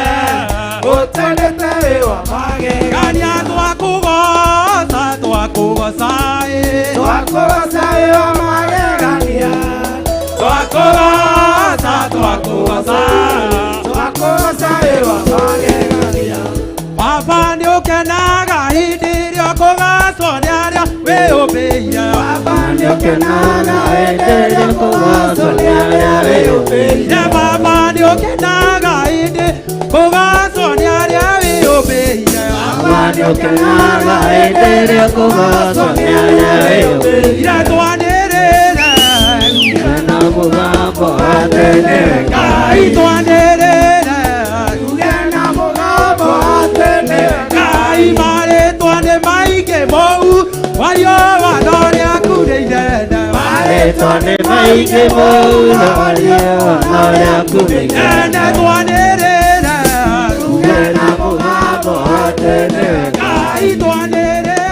Ũtwendete wĩ wa magegania. Gania twakũgoca, twakũgoca, eh. Twakũgoca wĩ wa magegania. Twakũgoca, twakũgoca. Twakũgoca wĩ wa magegania. Baba nĩũkenaga hĩndĩ ĩrĩa ũkũgacwo nĩ arĩa wĩyũmbĩire. Baba nĩũkenaga hĩndĩ ĩrĩa ũkũgacwo nĩ arĩa wĩyũmbĩire. Ne baba nĩũkenaga hĩndĩ kũgacwo nĩ arĩa wĩyũmbĩire. Baba nĩũkenaga hĩndĩ ĩrĩa ũkũgacwo nĩ arĩa wĩyũmbĩire. Ire twanĩrĩre na mũgambo atĩ nĩwe Ngai twanĩrĩre Tuge na mũgambo atĩ nĩwe Ngai marĩtwa nĩ maingĩ mou wario watho rĩaku nĩ inene. Marĩtwa nĩ maingĩ mũno no rĩaku nĩ Ene twanĩrĩre Tuge na mũgambo atĩ nĩwe Ngai twanĩrĩre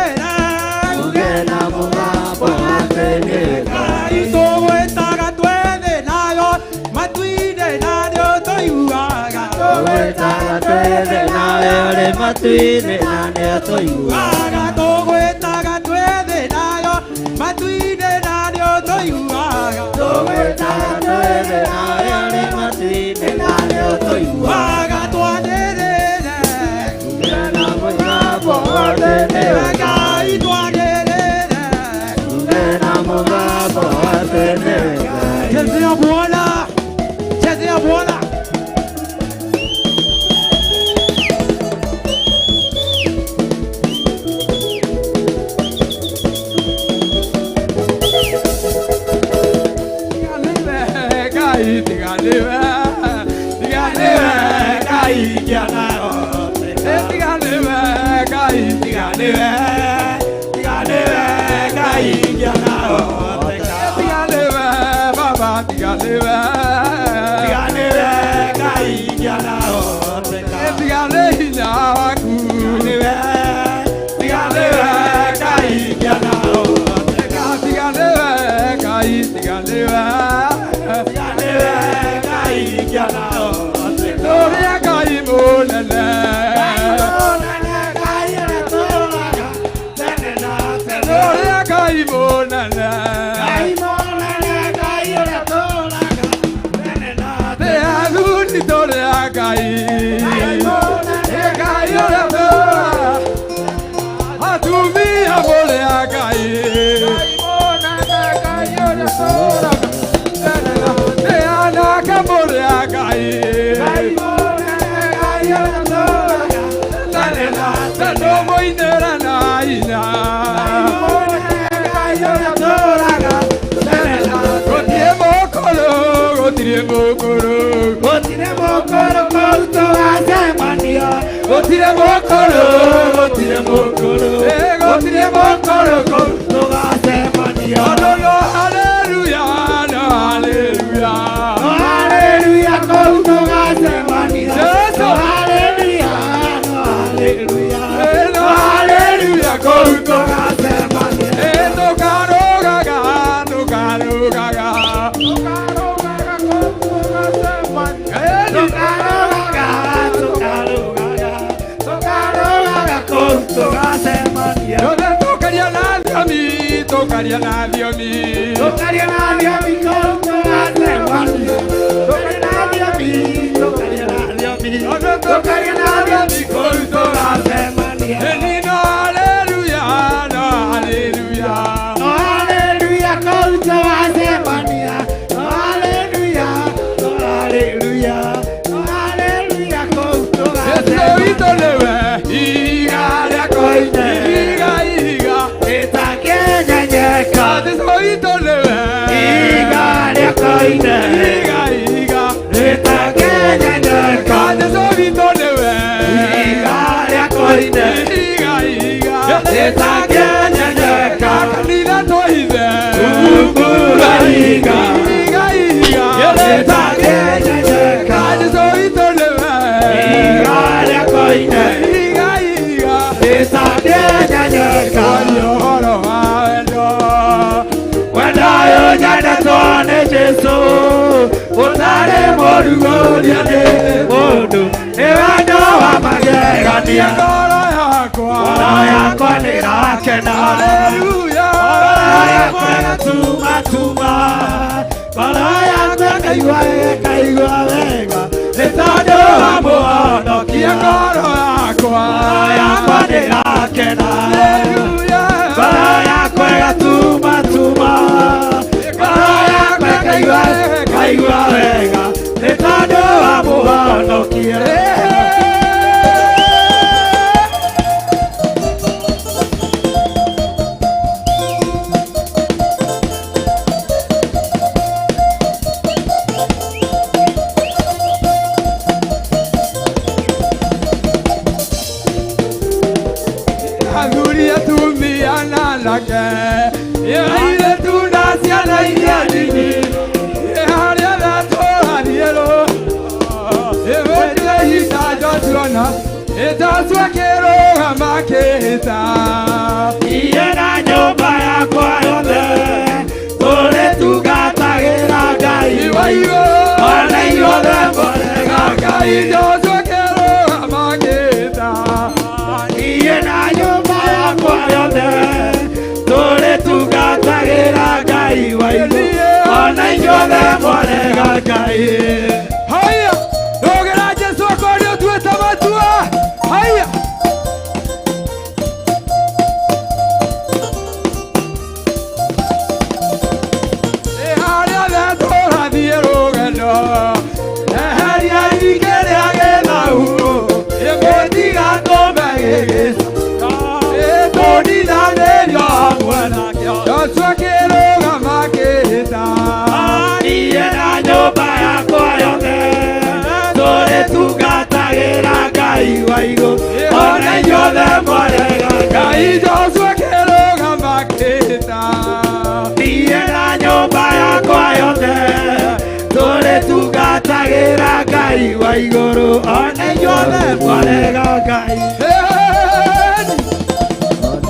Tuge na mũgambo atĩ nĩwe Ngai tũgwĩtaga twĩ nayo matu-inĩ na nĩ ũtũiguaga. Tũgwĩtaga twĩ thĩ nawe ũrĩ matu-inĩ na nĩ ũtũiguaga. matu-inĩ na nĩũtũiguaga. Tũgwĩtaga twĩ harĩa ũrĩ matu-inĩ na nĩũtũiguaga. Twanĩrĩre na mũgambo atĩ nĩwe Ngai, twanĩrĩre na mũgambo atĩ nĩwe Ngai. Chezea Bwana, chezea Bwana. mwarega Ngai. Haya, rũgĩra Jesũ akorwo nĩ ũtuĩte matua. Haya. Ĩ harĩa othe tũrathiĩ rũgendo, eheria kĩrĩa gĩthau, ĩ mũtigatũme gĩgĩcoka, ĩ tũninanĩrio hamwe nakĩo. Joshua akĩrũgama akĩhĩta. Niĩ na nyũmba yakwa yothe tũrĩtungatagĩra Ngai wa igũrũ, ona inyuothe mwarega Ngai. Joshua akĩrũgama akĩhĩta. Niĩ na nyũmba yakwa yothe tũrĩtungatagĩra Ngai wa igũrũ, ona inyuothe mwarega Ngai.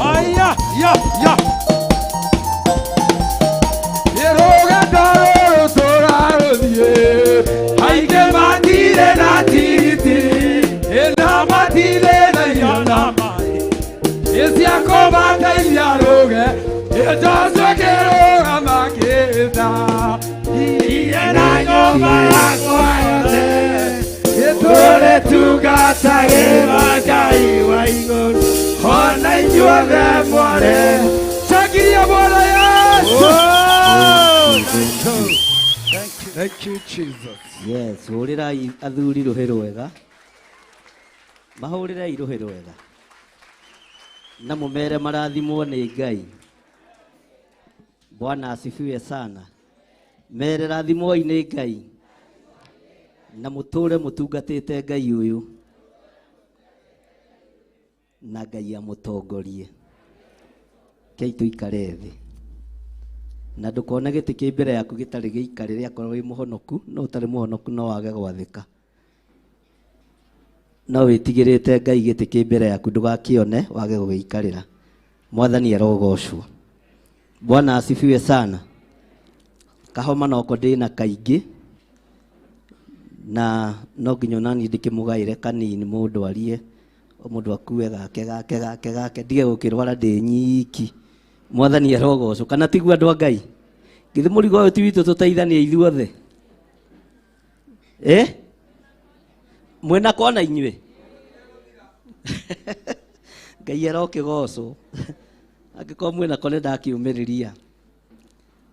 Haya, ya, ya. Rũgendo rũrũ tũrarũthiĩ, aingĩ matirĩ na tigiti, na matirĩ na irio na maĩ, ĩ cia kũmateithia rũge, Joshua akĩrũgama akĩhĩta. Niĩ na nyũmba yakwa yothe tũrĩtungatagĩra Ngai wa igũrũ, ona inyuothe mwarĩ. Shangilia Bwana Yesu. Thank you, Jesus. Yes, hũrĩrai athuri rũhĩ rwega, mahũrĩrei rũhĩ rwega na mũmere marathimwo nĩ Ngai. Bwana asifiwe sana. Mere rathimwoi nĩ Ngai na mũtũre mũtungatĩte Ngai ũyũ na Ngai amũtongorie. Kei tũikare thĩ na ndũkone gĩtĩ kĩ mbere yaku gĩtarĩ gĩikarĩre akorwo wĩ mũhonoku, no ũtarĩ mũhonoku no wage gwathĩka. No wĩtigĩrĩte Ngai gĩtĩ kĩ mbere yaku ndũgakĩone wage gũgĩikarĩra. Mwathani arogocwo. Bwana asifiwe sana. Kahoma noko ndĩna kaingĩ na no nginya onaniĩ ndĩkĩmũgaĩre kanini mũndũ arie o mũndũ akue gake gake gake gake ndige gũkĩrwara ndĩ nyiki. Mwathani arogocwo. Kana tiguo andũ a Ngai? Githĩ mũrigo ũyũ ti witũ tũteithanie ithuothe? Eh? Mwĩna kona inyuĩ? Ngai arokĩgocwo. Angĩkorwo mwĩnako nĩ ndakĩũmĩrĩria.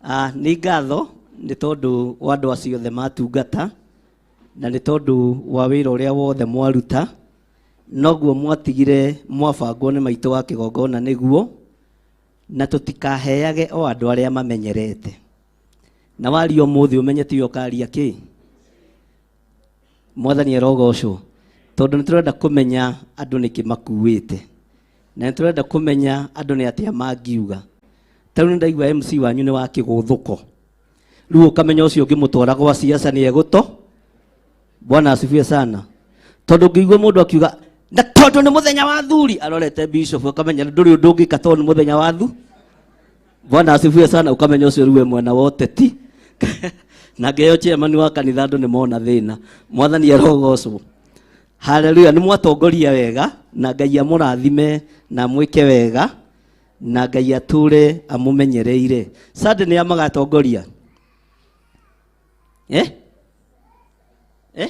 Ah, nĩ ngatho nĩ tondũ wa andũ acio othe matungata na nĩ tondũ wa wĩra ũrĩa wothe mwaruta, noguo mwatigire mwabangwo nĩ maitũ wa kĩgongona nĩguo, na tũtikaheage o andũ arĩa mamenyerete. Na waria ũmũthĩ ũmenye tiwe ũkaria kĩ. Mwathani arogocwo. Tondũ nĩ tũrenda kũmenya andũ nĩkĩ makuĩte, na nĩ tũrenda kũmenya andũ nĩ atĩa mangiuga. Ta rĩu nĩ ndaigua MC wanyu nĩ wa kĩgũthũko, rĩu ũkamenya ũcio ũngĩmũtwara gwa siasa nĩ egũto. Bwana asifiwe sana. Tondũ ũngĩigua mũndũ akiuga na tondũ nĩ mũthenya wa thuri arorete bishop, ũkamenya ndũrĩ ũndũ ũngĩka tondũ nĩ mũthenya wa thu. Bwana asifiwe sana. Ũkamenya ũcio rĩu e mwena wa ũteti. Na ngeo chairman wa kanitha andũ nĩ mona thĩna. Mwathani arogocwo. Haleluya. Nĩ mwatongoria wega na Ngai amũrathime na amwĩke wega na Ngai atũre amũmenyereire. Sunday nĩ amagatongoria. Eh? Eh?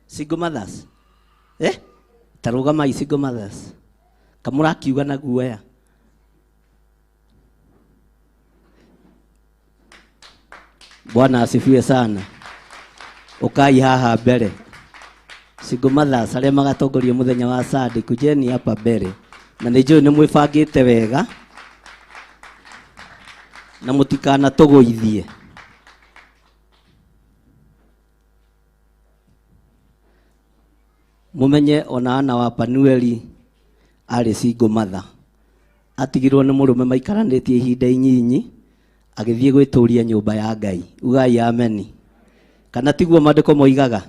Single mothers. Eh? Tarũgamai single mothers. Kamũrakiuga na guoya. Bwana asifiwe sana. Ukai haha mbere. Single mothers arĩa magatongoria mũthenya wa Sunday, kujeni hapa mbere. Na nĩ njũĩ nĩ mwĩbangĩte wega na mũtikanatũgũithie. Mũmenye ona Ana wa Panueli arĩ single mother. Atigirwo nĩ mũrũme maikaranĩtie ihinda inyinyi, agĩthiĩ gwĩtũria nyũmba ya Ngai. Ugai ameni. Kana tiguo maandĩko moigaga?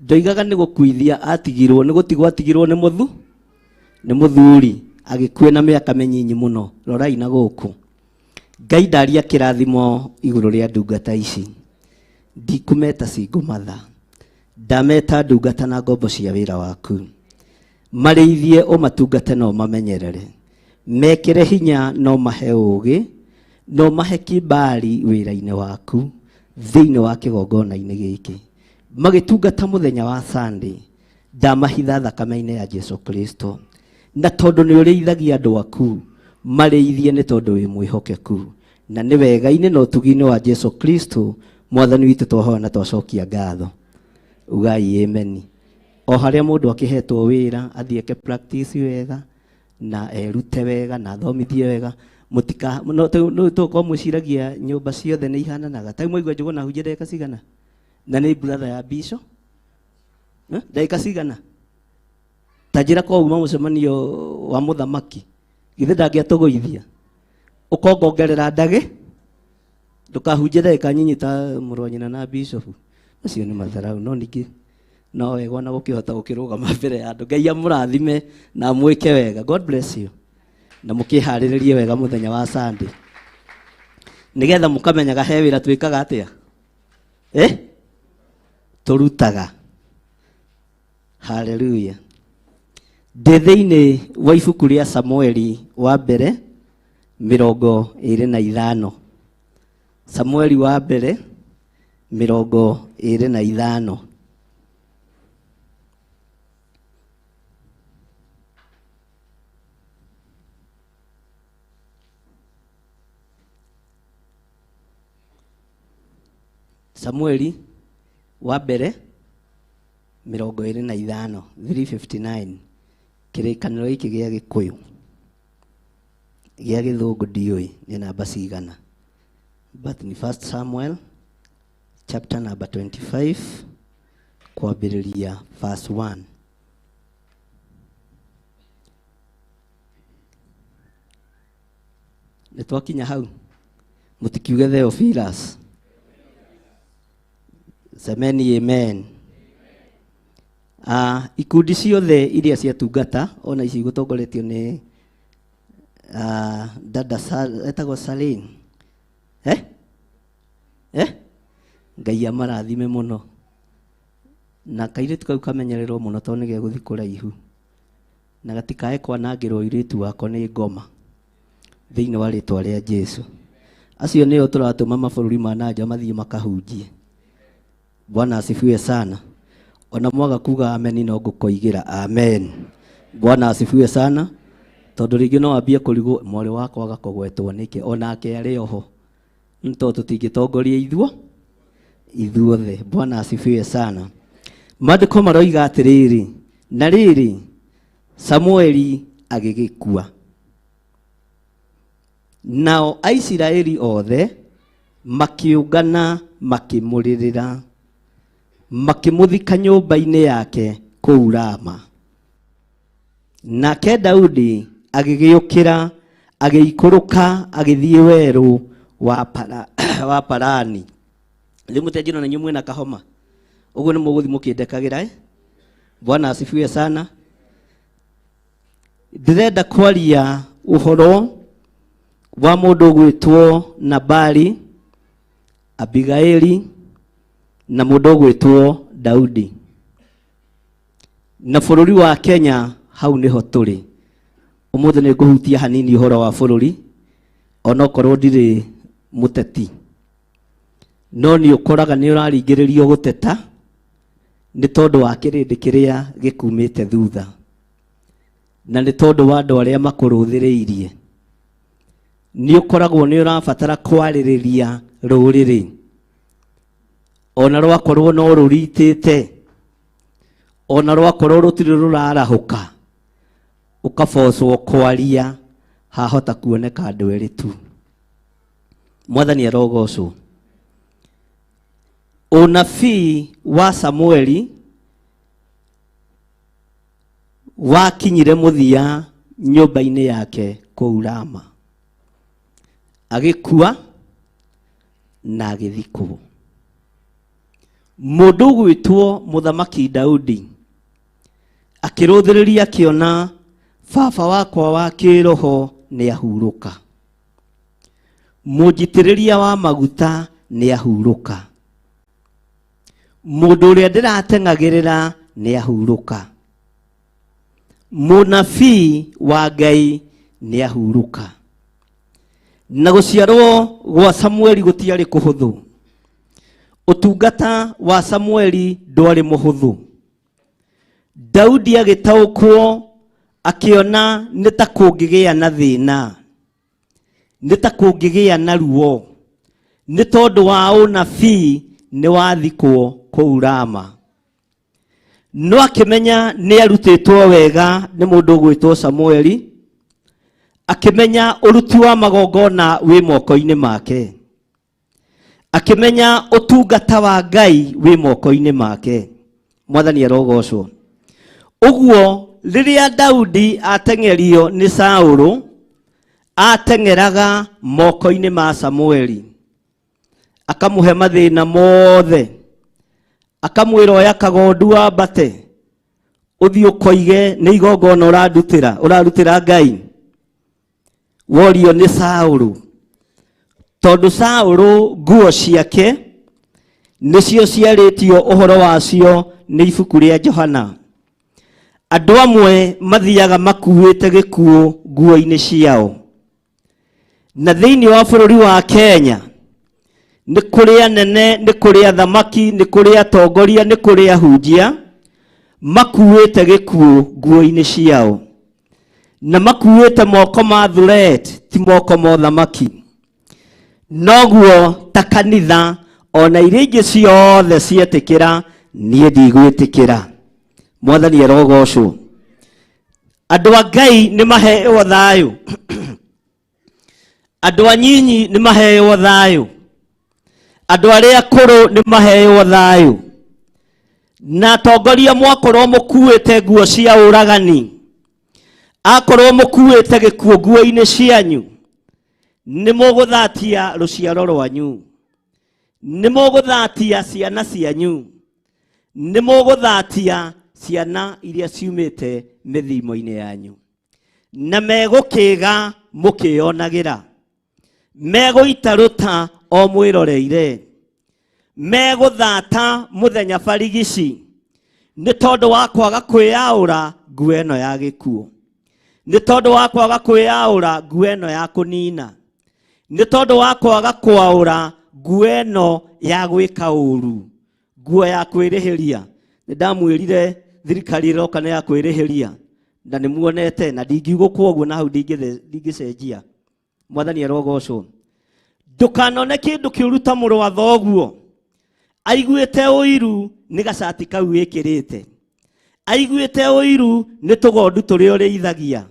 Ndoigaga nĩ gũkuithia atigirwo, nĩ gũtigwo atigirwo nĩ mũthu, nĩ mũthuri, agĩkua na mĩaka mĩnyinyi mũno. Rorai na gũkũ. Ngai ndaria kĩrathimo igũrũ rĩa ndungata ici. Ndikũmeta single mother. Ndameta ndungata na ngombo cia wĩra waku. Marĩithie ũmatungate na ũmamenyerere. Mekĩre hinya na ũmahe ũũgĩ. Na ũmahe kĩbali wĩra-inĩ waku thĩinĩ wa kĩgongona-inĩ gĩkĩ. Magĩtungata mũthenya wa Sunday, ndamahitha thakame-inĩ ya Jesu Kristo. Na tondũ nĩ ũrĩithagia andũ aku, marĩithie nĩ tondũ wĩ mwĩhokeku. Na nĩ wega-inĩ na ũtugi-inĩ wa Jesu Kristo, Mwathani witũ twahoya na twacokia ngatho. Ugai amen. O harĩa mũndũ akĩhetwo wĩra, athiĩ eke practice wega, na erute wega, na athomithie wega. Mũtika, no, no, tũkorwo mwĩciragia nyũmba ciothe nĩ ihananaga. Ta rĩu mwaigua Njũgũna ahunjia ndagĩka cigana? Na nĩ brother ya Bishop. Ndagĩka cigana? Ta njĩra kwa uma mũcemanio wa mũthamaki. Githĩ ndangĩatũgũithia? Ũkongongerera ndagĩ? Ndũkahunjie ndagĩka nyinyi ta mũrũ wa nyina na Bishop. Macio nĩ matharau, no ningĩ no wega ona gũkĩhota gũkĩrũgama mbere ya andũ. Ngai amũrathime na amwĩke wega. God bless you. Na mũkĩharĩrĩrie wega mũthenya wa Sunday. Nĩgetha mũkamenyaga he wĩra twĩkaga atĩa? Tũrutaga. Hallelujah. Ndĩ thĩinĩ wa ibuku rĩa Samueli wa mbere 25. Samueli wa mbere 25. Samueli wa mbere 25, 359. Kĩrĩkanĩro gĩkĩ gĩa Gĩkũyũ, gĩa Gĩthũngũ ndiũĩ nĩ namba cigana, but ni First Samuel chapter number 25 kwambĩrĩria verse 1. Nĩ twakinya hau, mũtikiuge Theophilus. Semeni amen. Ikundi ciothe iria ciatungata ona ici igũtongoretio nĩ dada etagwo Salin. Ngai amarathime mũno. Na kairĩtu kau kamenyererwo mũno tondũ nĩ gegũthiĩ kũraihu. Na gatikae kwanangĩrwo airĩtu wako nĩ ngoma. Thĩinĩ wa rĩtwa rĩa Jesu. Acio nĩo tũratũma mabũrũri ma na nja mathiĩ makahunjie. Bwana asifiwe sana. Ona mwaga kuga amen no ngũkoigĩra amen. Bwana asifiwe sana. Tondũ rĩngĩ no ambie kũrigwo mwarĩ wakwa agakũgwetwo nĩkĩ onake arĩ oho. Nĩ tondũ tũtingĩtongoria ithuothe. Bwana asifiwe sana. Maandĩko maroiga atĩrĩrĩ, na rĩrĩ Samueli agĩgĩkua. Nao Aisiraeli othe makĩũngana makĩmũrĩrĩra, makĩmũthika nyũmba-inĩ yake kũu Rama. Nake Daudi agĩgĩũkĩra agĩikũrũka agĩthiĩ werũ wa Parani. Rĩu mũtenjĩrwo na inyuĩ mwĩna kahoma. Ũguo nĩ mũgũthiĩ mũkĩndekagĩra, Bwana asifiwe sana. Ndĩrenda kwaria ũhoro wa mũndũ ũgwĩtwo Nabali, Abigaili na mũndũ ũgwĩtwo Daudi. Na bũrũri wa Kenya hau nĩho tũrĩ. Ũmũthĩ nĩ ngũhutia hanini ũhoro wa bũrũri, onokorwo ndirĩ mũteti. No nĩ ũkoraga nĩ ũraringĩrĩrio gũteta nĩ tondũ wa kĩrĩndĩ kĩrĩa gĩkumĩte thutha, na nĩ tondũ wa andũ arĩa makũrũthĩrĩirie. Nĩ ũkoragwo nĩ ũrabatara kwarĩrĩria rũrĩrĩ, ona rwakorwo no rũritĩte, ona rwakorwo rũtirĩ rũrarahũka, ũkabocwo kwaria hahota kuoneka andũ erĩ tu. Mwathani arogocwo. Ũnabii wa Samueli wakinyire mũthia nyũmba-inĩ yake kũu Rama, agĩkua na agĩthikwo. Mũndũ ũgwĩtwo Mũthamaki Daudi akĩrũthĩrĩria akĩona baba wakwa wa kĩroho nĩ ahurũka, mũnjitĩrĩria wa maguta nĩ ahurũka, mũndũ ũrĩa ndĩrateng'agĩrĩra nĩ ahurũka, mũnabii wa Ngai nĩ ahurũka. Na gũciarwo gwa Samueli gũtiarĩ kũhũthũ. Ũtungata wa Samueli ndwarĩ mũhũthũ. Daudi agĩtaũkwo akĩona nĩ ta kũngĩgĩa na thĩna, nĩ ta kũngĩgĩa na ruo, nĩ tondũ wa ũnabii nĩ wathikwo kũu Rama. No akĩmenya nĩ arutĩtwo wega nĩ mũndũ ũgwĩtwo Samueli, akĩmenya ũruti wa magongona wĩ moko-inĩ make, akĩmenya ũtungata wa Ngai wĩ moko-inĩ make. Mwathani arogocwo. Ũguo rĩrĩa Daudi ateng'erio nĩ Saũlũ, ateng'eraga moko-inĩ ma Samueli, akamũhe mathĩna mothe, akamwĩra oya kagondu wambate ũthiĩ ũkoige nĩ igongona ũrandutĩra, ũrarutĩra Ngai. Worio nĩ Saũlũ, tondũ Saũlũ nguo ciake nĩcio ciarĩtio ũhoro wacio nĩ ibuku rĩa Johana. Andũ amwe mathiaga makuĩte gĩkuũ nguo-inĩ ciao. Na thĩinĩ wa bũrũri wa Kenya nĩ kũrĩ anene, nĩ kũrĩ athamaki, nĩ kũrĩ atongoria, nĩ kũrĩ ahunjia makuĩte gĩkuũ nguo-inĩ ciao, na makuĩte moko ma threat, ti moko ma ũthamaki. Noguo ta kanitha ona iria ingĩ ciothe cietĩkĩra, niĩ ndigwĩtĩkĩra. Mwathani arogocwo. Andũ a Ngai nĩ maheo thayũ, andũ anyinyi nĩ maheo thayũ, andũ arĩa akũrũ nĩ maheo thayũ, na atongoria mwakorwo mũkuĩte nguo cia ũragani, akorwo mũkuĩte gĩkuũ nguo-inĩ cianyu, nĩ mũgũthatia rũciaro rwanyu, nĩ mũgũthatia ciana cianyu, nĩ mũgũthatia ciana iria ciumĩte mĩthimo-inĩ yanyu, na megũkĩga mũkĩonagĩra, megũita rũta o mwĩroreire, megũthata mũthenya barigici nĩ tondũ wa kwaga kwĩyaũra nguo ĩno ya gĩkuũ, nĩ tondũ wa kwaga kwĩyaũra nguo ĩno ya kũnina, nĩ tondũ wa kwaga kwaũra nguo ĩno ya gwĩka ũru, nguo ya kwĩrĩhĩria. Nĩ ndamwĩrire thirikari ĩroka nĩ ya kwĩrĩhĩria, na nĩ muonete, na ndingiuga ũguo na hau ndingĩcenjia. Mwathani arogocwo. Ndũkanone kĩndũ kĩũru ta mũrũ wa thoguo aiguĩte ũiru nĩ gacati kau wĩkĩrĩte, aiguĩte ũiru nĩ tũgondu tũrĩa ũrĩithagia,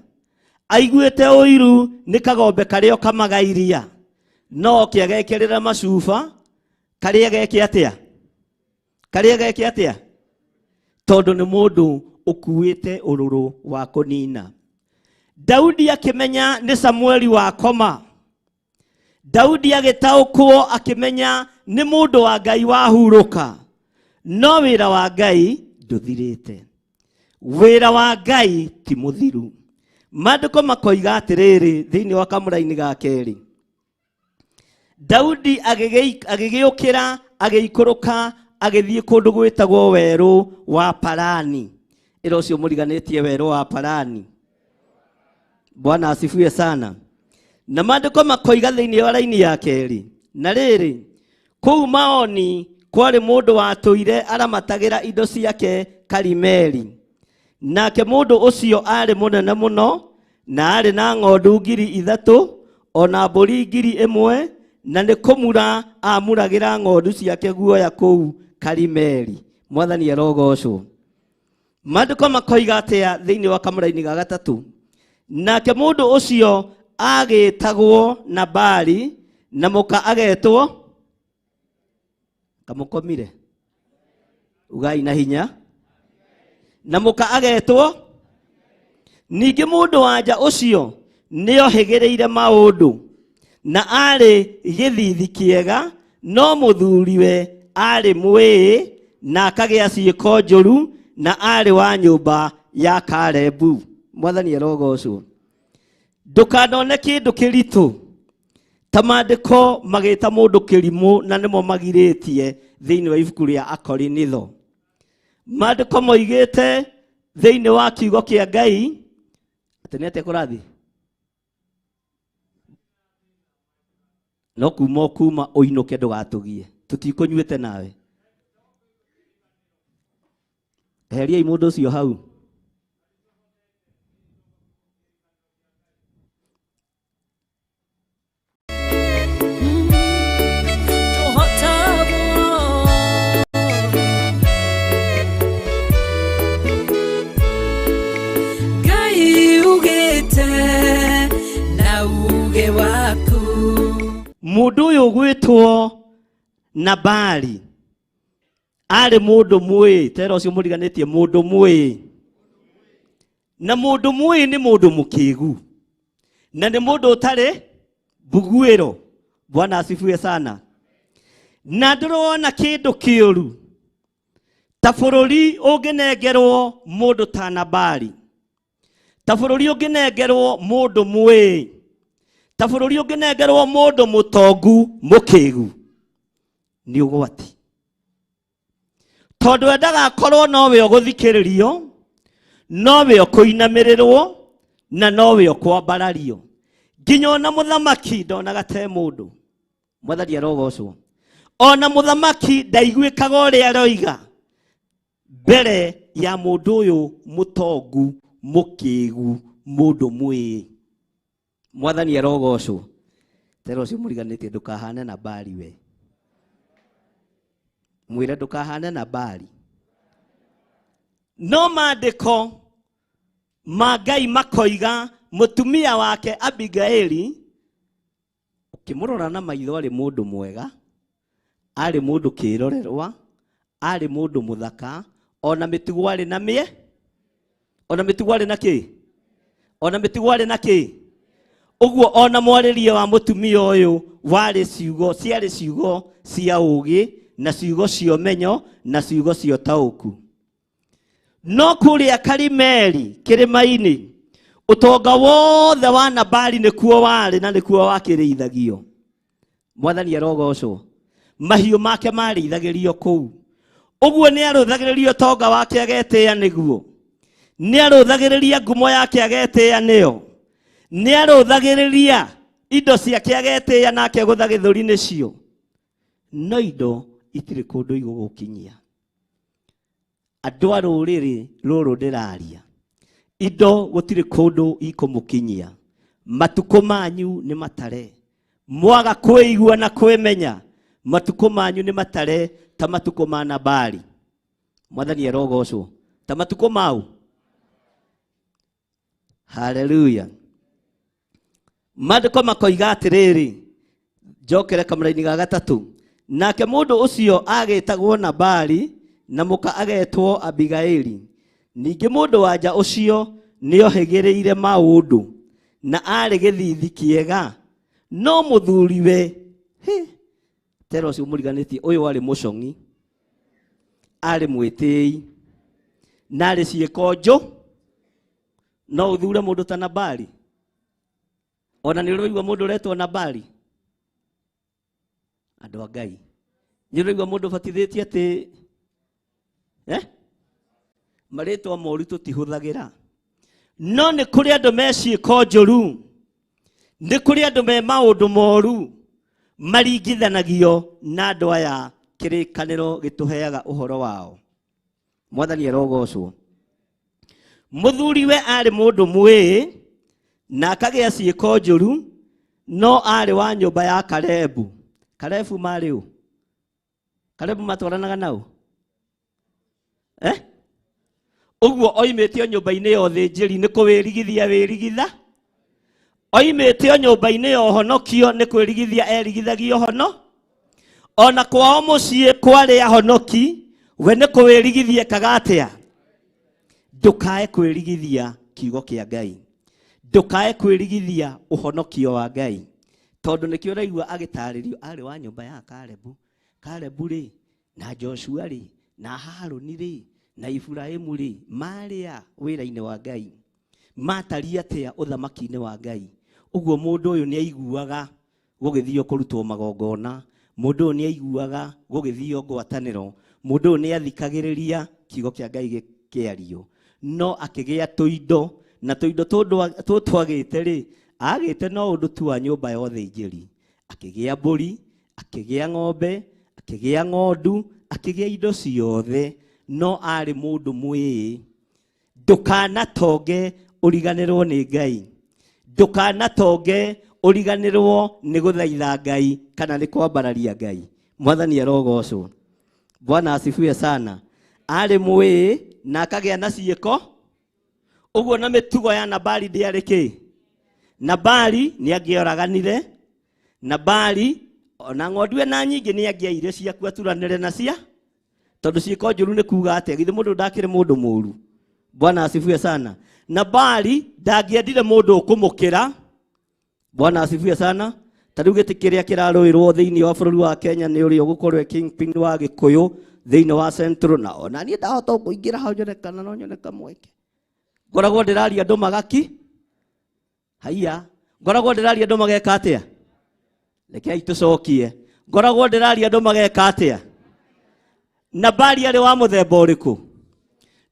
aiguĩte ũiru nĩ kagombe karĩa ũkamaga iria, no oke agekĩrĩra macuba karĩa geke atĩa, karĩa geke atĩa, tondũ nĩ mũndũ ũkuĩte ũrũrũ wa kũnina. Daudi akĩmenya nĩ Samueli wakoma. Daudi agĩtaũkwo akĩmenya nĩ mũndũ wa Ngai wahurũka, no wĩra wa Ngai ndũthirĩte, wĩra wa Ngai ti mũthiru. Maandĩko makoiga atĩrĩrĩ thĩinĩ wa kamũraini ga kerĩ, Daudi agĩgĩũkĩra agĩikũrũka agĩthiĩ kũndũ gwĩtagwo werũ wa Parani. Ĩra ũcio mũriganĩtie werũ wa Parani. Bwana asifiwe sana. Na maandĩko makoiga thĩinĩ wa raini ya kerĩ, na rĩrĩ, kũu Maoni kwarĩ mũndũ watũire aramatagĩra indo ciake Karimeli. Nake mũndũ ũcio aarĩ mũnene mũno, na aarĩ na ng'ondu 3,000 ona mbũri 1,000, na nĩ kũmura amuragĩra ng'ondu ciake guoya kũu Karimeli. Mwathani arogocwo. Maandĩko makoiga atĩa thĩinĩ wa kamũraini ga gatatũ? Nake mũndũ ũcio agĩtagwo Nabali, na mũka agetwo kamũkomire, ugai na hinya, na mũka agetwo. Ningĩ mũndũ wa nja ũcio nĩohĩgĩrĩire maũndũ, na aarĩ gĩthithi kĩega, no mũthuriwe aarĩ mwĩĩ na akagĩa ciĩko njũru, na aarĩ wa nyũmba ya Kalebu. Mwathani arogocwo. Ndũkanone kĩndũ kĩritũ ta maandĩko magĩta mũndũ kĩrimũ, na nĩmo magirĩtie thĩinĩ wa ibuku rĩa Akorinitho. Maandĩko moigĩte thĩinĩ wa kiugo kĩa Ngai atĩ nĩ atĩa kũrathiĩ? No kuma o kuma ũinũke ndũgatũgie tũtikũnyuĩte nawe. Eheriai mũndũ ũcio hau. Ngai ugĩte na uge waku. Mũndũ ũyũ ũgwĩtwo Nabali arĩ mũndũ mwĩĩ, tera ũcio mũriganĩtie, mũndũ mwĩĩ. Na mũndũ mwĩĩ nĩ mũndũ mũkĩgu na nĩ mũndũ ũtarĩ mbuguĩro. Bwana asifiwe sana. Na ndũrona kĩndũ kĩũru ta bũrũri ũngĩnengerwo mũndũ ta Nabali, ta bũrũri ũngĩnengerwo mũndũ mwĩĩ, ta bũrũri ũngĩnengerwo mũndũ mũtongu mũkĩgu, nĩ ũgwati. Tondũ endaga akorwo nowe ũgũthikĩrĩrio, nowe ũkũinamĩrĩrwo, na nowe ũkwambarario. Nginya ona mũthamaki ndonaga te mũndũ. Mwathani arogocwo. Ona mũthamaki ndaiguĩkaga ũrĩa aroiga mbere ya mũndũ ũyũ mũtongu mũkĩgu, mũndũ mwĩĩ. Mwathani arogocwo. Tera ũcio mũriganĩtie ndũkahane Nabali we. Mwĩre ndũkahane Nabali. No maandĩko ma Ngai makoiga mũtumia wake Abigaili, ũkĩmũrora na maitho arĩ mũndũ mwega, arĩ mũndũ kĩrorerwa, arĩ mũndũ mũthaka, ona mĩtugo arĩ na mĩe, ona mĩtugo arĩ na kĩ, ona mĩtugo arĩ na kĩ. Ũguo ona mwarĩrie wa mũtumia ũyũ warĩ ciugo, ciarĩ ciugo cia ũũgĩ na ciugo cia ũmenyo na ciugo cia ũtaũku. No kũrĩa Karimeli kĩrĩma-inĩ, ũtonga wothe wa Nabali nĩkuo warĩ na nĩkuo wakĩrĩithagio. Mwathani arogocwo. Mahiũ make marĩithagĩrio kũu. Ũguo nĩ arũthagĩrĩria ũtonga wake agetĩĩa nĩguo, nĩ arũthagĩrĩria ngumo yake agetĩĩa nĩyo, nĩ arũthagĩrĩria indo ciake agetĩĩa nake gũtha gĩthũri nĩcio. No indo itirĩ kũndũ igũgũkinyia. Andũ a rũrĩrĩ rũrũ ndĩraria, indo gũtirĩ kũndũ ikũmũkinyia. Matukũ manyu nĩ matare. Mwaga kwĩigua na kwĩmenya, matukũ manyu nĩ matare ta matukũ ma Nabali. Mwathani arogocwo. Ta matukũ mau. Haleluya. Maandĩko makoiga atĩrĩrĩ, njokere kamũraini ga gatatũ. Nake mũndũ ũcio agĩtagwo Nabali na mũka agetwo Abigaili. Ningĩ mũndũ wa nja ũcio nĩohĩgĩrĩire maũndũ na arĩ gĩthithi kĩega, no mũthuriwe, tera ũcio mũriganĩtie, ũyũ arĩ mũcong'i, arĩ mwĩtĩi, na arĩ ciĩko njũ. No ũthure mũndũ ta Nabali? Ona nĩ ũraigua mũndũ ũretwo Nabali? Andũ a Ngai, nĩ ũraigua mũndũ ũbatithĩtie atĩ marĩtwa moru tũtihũthagĩra. No nĩ kũrĩ andũ me ciĩko njũru, nĩ kũrĩ andũ me maũndũ moru maringithanagio na andũ aya kĩrĩkanĩro gĩtũheaga ũhoro wao. Mwathani arogocwo. Mũthuriwe arĩ mũndũ mwĩĩ na akagĩa ciĩko njũru, no arĩ wa nyũmba ya Kalebu. Kalebu marĩ ũ? Kalebu matwaranaga nao? Ũguo oimĩte o nyũmba-inĩ ya ũthĩnjĩri nĩ kũwĩrigithia wĩrigitha, oimĩte o nyũmba-inĩ ya ũhonokio nĩ kwĩrigithia erigithagia ũhono, ona kwao mũciĩ kwarĩ ahonoki, we nĩ kũwĩrigithia ekaga atĩa? Ndũkae kwĩrigithia kiugo kĩa Ngai, ndũkae kwĩrigithia ũhonokio wa Ngai, tondũ nĩkĩo ũraigua agĩtarĩrio arĩ wa nyũmba ya Kalebu. Kalebu rĩ, na Joshua rĩ, na Harũni rĩ, na Iburahĩmu rĩ, marĩ a wĩra-inĩ wa Ngai, matariĩ atĩa ũthamaki-inĩ wa Ngai. Ũguo mũndũ ũyũ nĩ aiguaga gũgĩthio kũrutwo magongona, mũndũ ũyũ nĩ aiguaga gũgĩthio ngwatanĩro, mũndũ ũyũ nĩ athikagĩrĩria kiugo kĩa Ngai gĩkĩario, no akĩgĩa tũindo, na tũindo tũtũ agĩte rĩ, agĩte no ũndũ tu wa nyũmba ya ũthĩnjĩri. Akĩgĩa mbũri, akĩgĩa ng'ombe, akĩgĩa ng'ondu, akĩgĩa indo ciothe, no arĩ mũndũ mwĩĩ. Ndũkanatonge ũriganĩrwo nĩ Ngai. Ndũkanatonge ũriganĩrwo nĩ gũthaitha Ngai kana nĩ kwambararia Ngai. Mwathani arogocwo. Bwana asifiwe sana. Arĩ mwĩĩ na akagĩa na ciĩko ũguo, na mĩtugo ya Nabali ndĩarĩ kĩ. Nabali nĩ angĩoraganire. Nabali ona ng'ondu ena nyingĩ nĩ angĩaire ciaku aturanĩre na cia, tondũ ciĩko njũru nĩ kuga atĩa? Githĩ mũndũ ndakĩrĩ mũndũ mũru? Bwana asifiwe sana. Nabali ndangĩendire mũndũ ũkũmũkĩra. Bwana asifiwe sana. Ta rĩu gĩtĩ kĩrĩa kĩrarũĩrwo thĩinĩ wa bũrũri wa Kenya nĩ ũrĩa ũgũkorwo e kingpin wa Gĩkũyũ thĩinĩ wa Central, na ona niĩ ndahota kũingĩra hau nyone kana no nyone kamweke. Ngoragwo ndĩraria andũ magaki haiya, ngoragwo ndĩraria andũ mageka atĩa? Rekei tũcokie. Ngoragwo ndĩraria andũ mageka atĩa? Nabali arĩ wa mũthemba ũrĩkũ?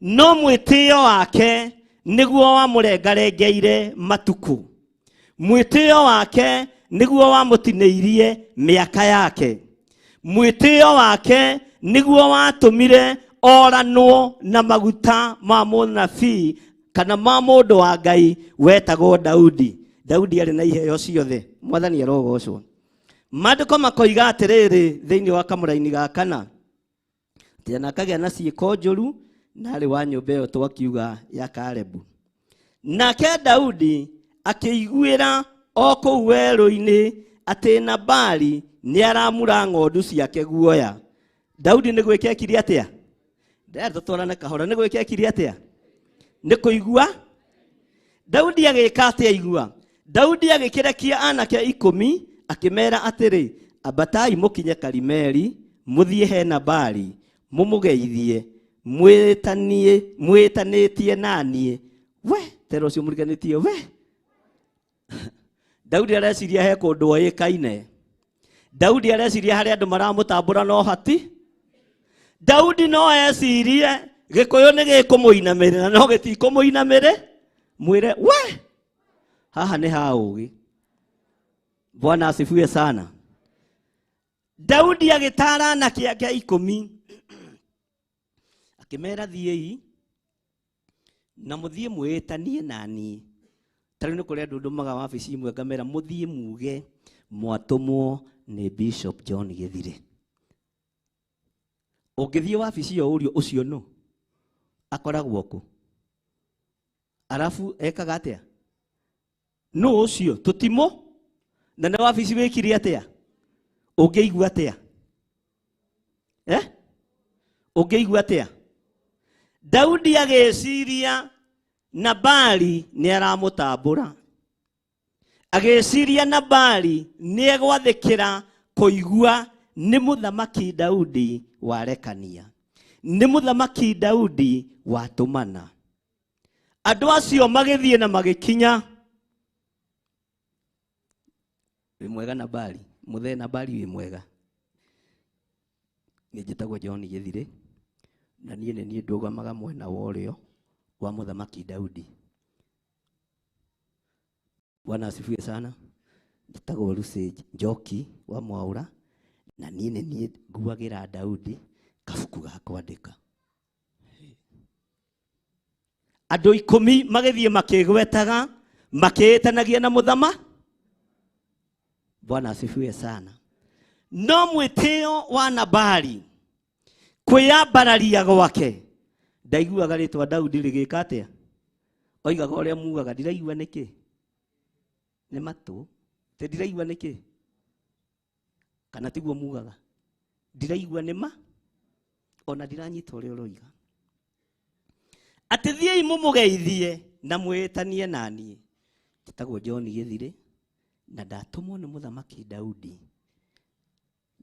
No mwĩtĩo wake nĩguo wamũrengarengeire matukũ. Mwĩtĩo wake nĩguo wamũtinĩirie mĩaka yake. Mwĩtĩo wake nĩguo watũmire oranwo na maguta ma mũnabii kana ma mũndũ wa Ngai wetagwo Daudi. Daudi arĩ na iheo ciothe. Mwathani arogocwo. Maandĩko makoiga atĩrĩrĩ thĩinĩ wa kamũraini ga kana, atĩ ona akagĩa na ciĩko njũru na arĩ wa nyũmba ĩyo twakiuga ya Kalebu. Nake Daudi akĩiguĩra o kũu werũ-inĩ atĩ Nabali nĩ aramura ng'ondu ciake guoya. Daudi nĩ gwĩka ekire atĩa? Ndĩrenda tũtwarane kahora. Nĩ gwĩka ekire atĩa? Nĩ kũigua. Daudi agĩka atĩa aigua? Daudi agĩkĩrekia anake 10 akĩmera atĩrĩ, ambatai mũkinye Karimeli, mũthiĩ he Nabali, mũmũgeithie, mwĩtanĩtie na niĩ. We, tera ũcio mũriganĩtie, we. Daudi areciria he kũndũ oĩkaine. Daudi areciria harĩa andũ maramũtambũra no hati. Daudi no ecirie Gĩkũyũ nĩ gĩkũmũinamĩrĩra no gĩtikũmũinamĩrĩ, mwĩre we haha nĩ ha ũgĩ. Bwana asifiwe sana. Daudi agĩtara anake ake 10 akĩmera thiĩi na mũthiĩ mwĩtanie na niĩ. Ta rĩu nĩ kũrĩ andũ ndũmaga wabici imwe ngamera mũthiĩ muge mwatũmwo nĩ Bishop John Gĩthirĩ. Ũngĩthiĩ wabici ĩyo ũrio ũcio nũ akoragwo kũ, arabu ekaga atĩa? Nũ ũcio tũtimũ na nĩ wabici wĩkire atĩa? Ũngĩigua atĩa? Ũngĩigua atĩa? Daudi agĩciria Nabali nĩ aramũtambũra. Agĩciria Nabali nĩ egwathĩkĩra kũigua nĩ mũthamaki Daudi warekania, nĩ mũthamaki Daudi watũmana. Andũ acio magĩthiĩ na magĩkinya. Wĩ mwega Nabali, mũthee Nabali wĩ mwega. Niĩ njĩtagwo John Gĩthirĩ na niĩ nĩ niĩ ndũgamaga mwena wa ũrĩo wa mũthamaki Daudi. Bwana asifiwe sana. Njĩtagwo Lucy Njoki wa Mwaũra na niĩ nĩ niĩ nguagĩra Daudi kabuku ga kwandĩka. Andũ 10 magĩthiĩ makĩgwetaga makĩĩtanagia na mũthama. Bwana asifiwe sana. No mwĩtĩo wa Nabali kwĩyambararia gwake, ndaiguaga rĩtwa Daudi rĩgĩka atĩa? Oigaga ũrĩa mugaga, ndiraigua nĩkĩ? Nĩ matũ. Te ndiraigua nĩkĩ? Kana tiguo mugaga? Ndiraigua nĩ ma? Ona ndiranyita ũrĩa ũroiga. Atĩ thiĩi mũmũgeithie na mwĩtanie na niĩ. Njĩtagwo John Gĩthirĩ na ndatũmwo nĩ mũthamaki Daudi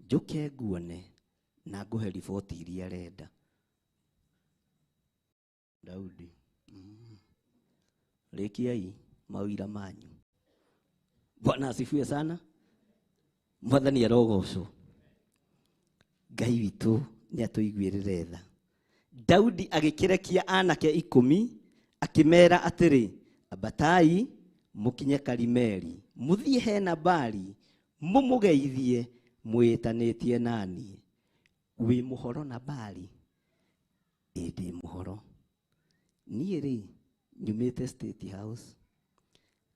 njũke nguone na ngũhe riboti iria arenda. Daudi, rĩkiai mawira manyu. Bwana asifiwe sana. Mwathani arogocwo. Ngai witũ nĩ atũiguĩrĩre tha. Daudi agĩkĩrekia anake 10 akĩmera atĩrĩ, ambatai mũkinye Karimeli, mũthiĩ he Nabali Mũmũgeithie mwĩtanĩtie naniĩ. Wĩ mũhoro Nabali? Ĩ ndĩ mũhoro. Niĩ rĩ nyumĩte State House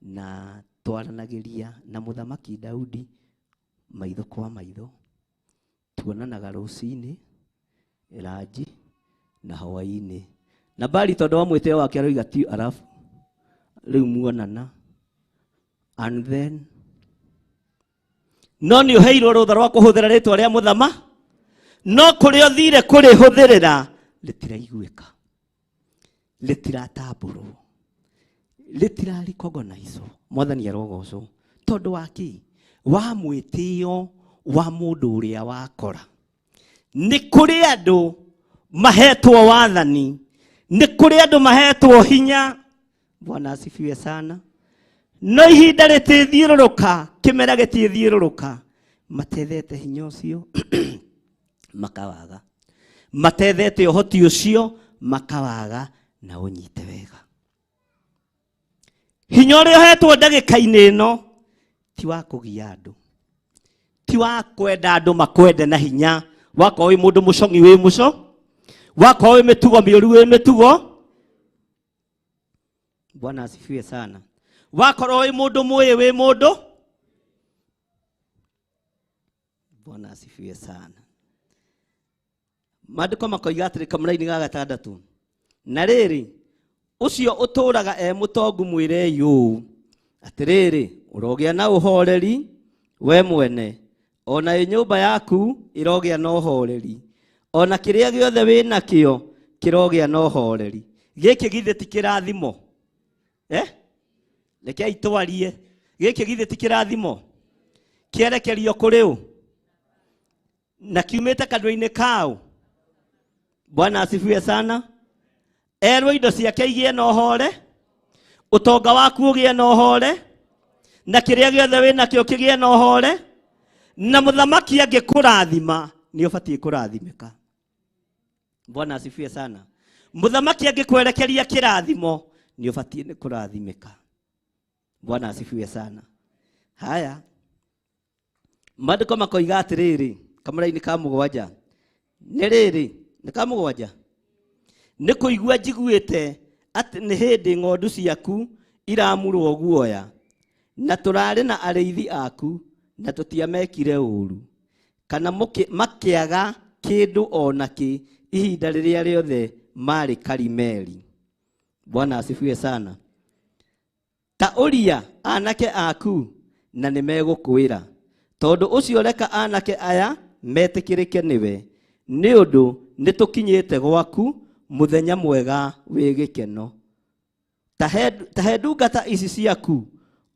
na twaranagĩria na mũthamaki Daudi maitho kwa maitho. Tuonanaga rũcinĩ, ranji na hwaĩ-inĩ. Nabali tondũ wa mwĩtĩo wake aroiga ti arabu rĩu muonana and then no nĩ ũheirwo rũtha rwa kũhũthĩra rĩtwa rĩa mũthama no kũrĩa ũthire kũrĩhũthĩrĩra rĩtiraiguĩka, rĩtiratambũrwo, rĩtirarikogonaicwo. Mwathani arogocwo tondũ wa kĩ? Wa mwĩtĩo wa mũndũ ũrĩa wakora. Nĩ kũrĩ andũ mahetwo wathani, nĩ kũrĩ andũ mahetwo hinya. Bwana asifiwe sana. No ihinda rĩtithiũrũrũka, kĩmera gĩtithiũrũrũka, matethete hinya ũcio makawaga, matethete ũhoti ũcio makawaga. Na ũnyite wega, hinya ũrĩa ũhetwo ndagĩka-inĩ ĩno ti wa kũgia andũ, ti wa kwenda andũ makwende na hinya. Wakorwo wĩ mũndũ mũcong'i wĩ mũco, wakorwo wĩ mĩtugo mĩũru wĩ mĩtugo. Bwana asifiwe sana. Wakorwo wĩ mũndũ mũĩ wĩ mũndũ. Bwana asifiwe sana. Maandĩko makoiga atĩrĩ kamũraini ga gatandatũ, na rĩrĩ ũcio ũtũũraga e mũtongu mwĩrei ũũ, atĩrĩrĩ ũrogĩa na ũhoreri we mwene, ona ĩ nyũmba yaku ĩrogĩa na ũhoreri, ona kĩrĩa gĩothe wĩ nakĩo kĩrogĩa na ũhoreri. Gĩkĩ githĩ ti kĩrathimo? Rekei twarie. Gĩkĩ githĩ ti kĩrathimo? Kĩerekerio kũrĩ ũ? Na kiumĩte kanua-inĩ kaũ? Bwana asifiwe sana. Erwo indo ciake igĩe na ũhore, ũtonga waku ũgĩe na ũhore, na kĩrĩa gĩothe wĩ nakĩo kĩgĩe na ũhore, na mũthamaki angĩkũrathima nĩ ũbatiĩ kũrathimĩka. Bwana asifiwe sana. Mũthamaki angĩkwerekeria kĩrathimo nĩ ũbatiĩ nĩ kũrathimĩka. Bwana asifiwe sana. Haya, maandĩko makoiga atĩrĩrĩ kamũraini ka mũgwanja, nĩ rĩrĩ nĩ ka mũgwanja, nĩ kũigua njiguĩte atĩ nĩ hĩndĩ ng'ondu ciaku iramurwo guoya, na tũrarĩ na arĩithi aku na tũtiamekire ũũru, kana makĩaga kĩndũ o nakĩ ihinda rĩrĩa rĩothe marĩ Karimeli. Bwana asifiwe sana. Ta ũria anake aku na nĩ megũkwĩra, tondũ ũcio reka anake aya metĩkĩrĩke nĩwe, nĩ ũndũ nĩ tũkinyĩte gwaku mũthenya mwega wĩ gĩkeno. Ta he ndungata ici ciaku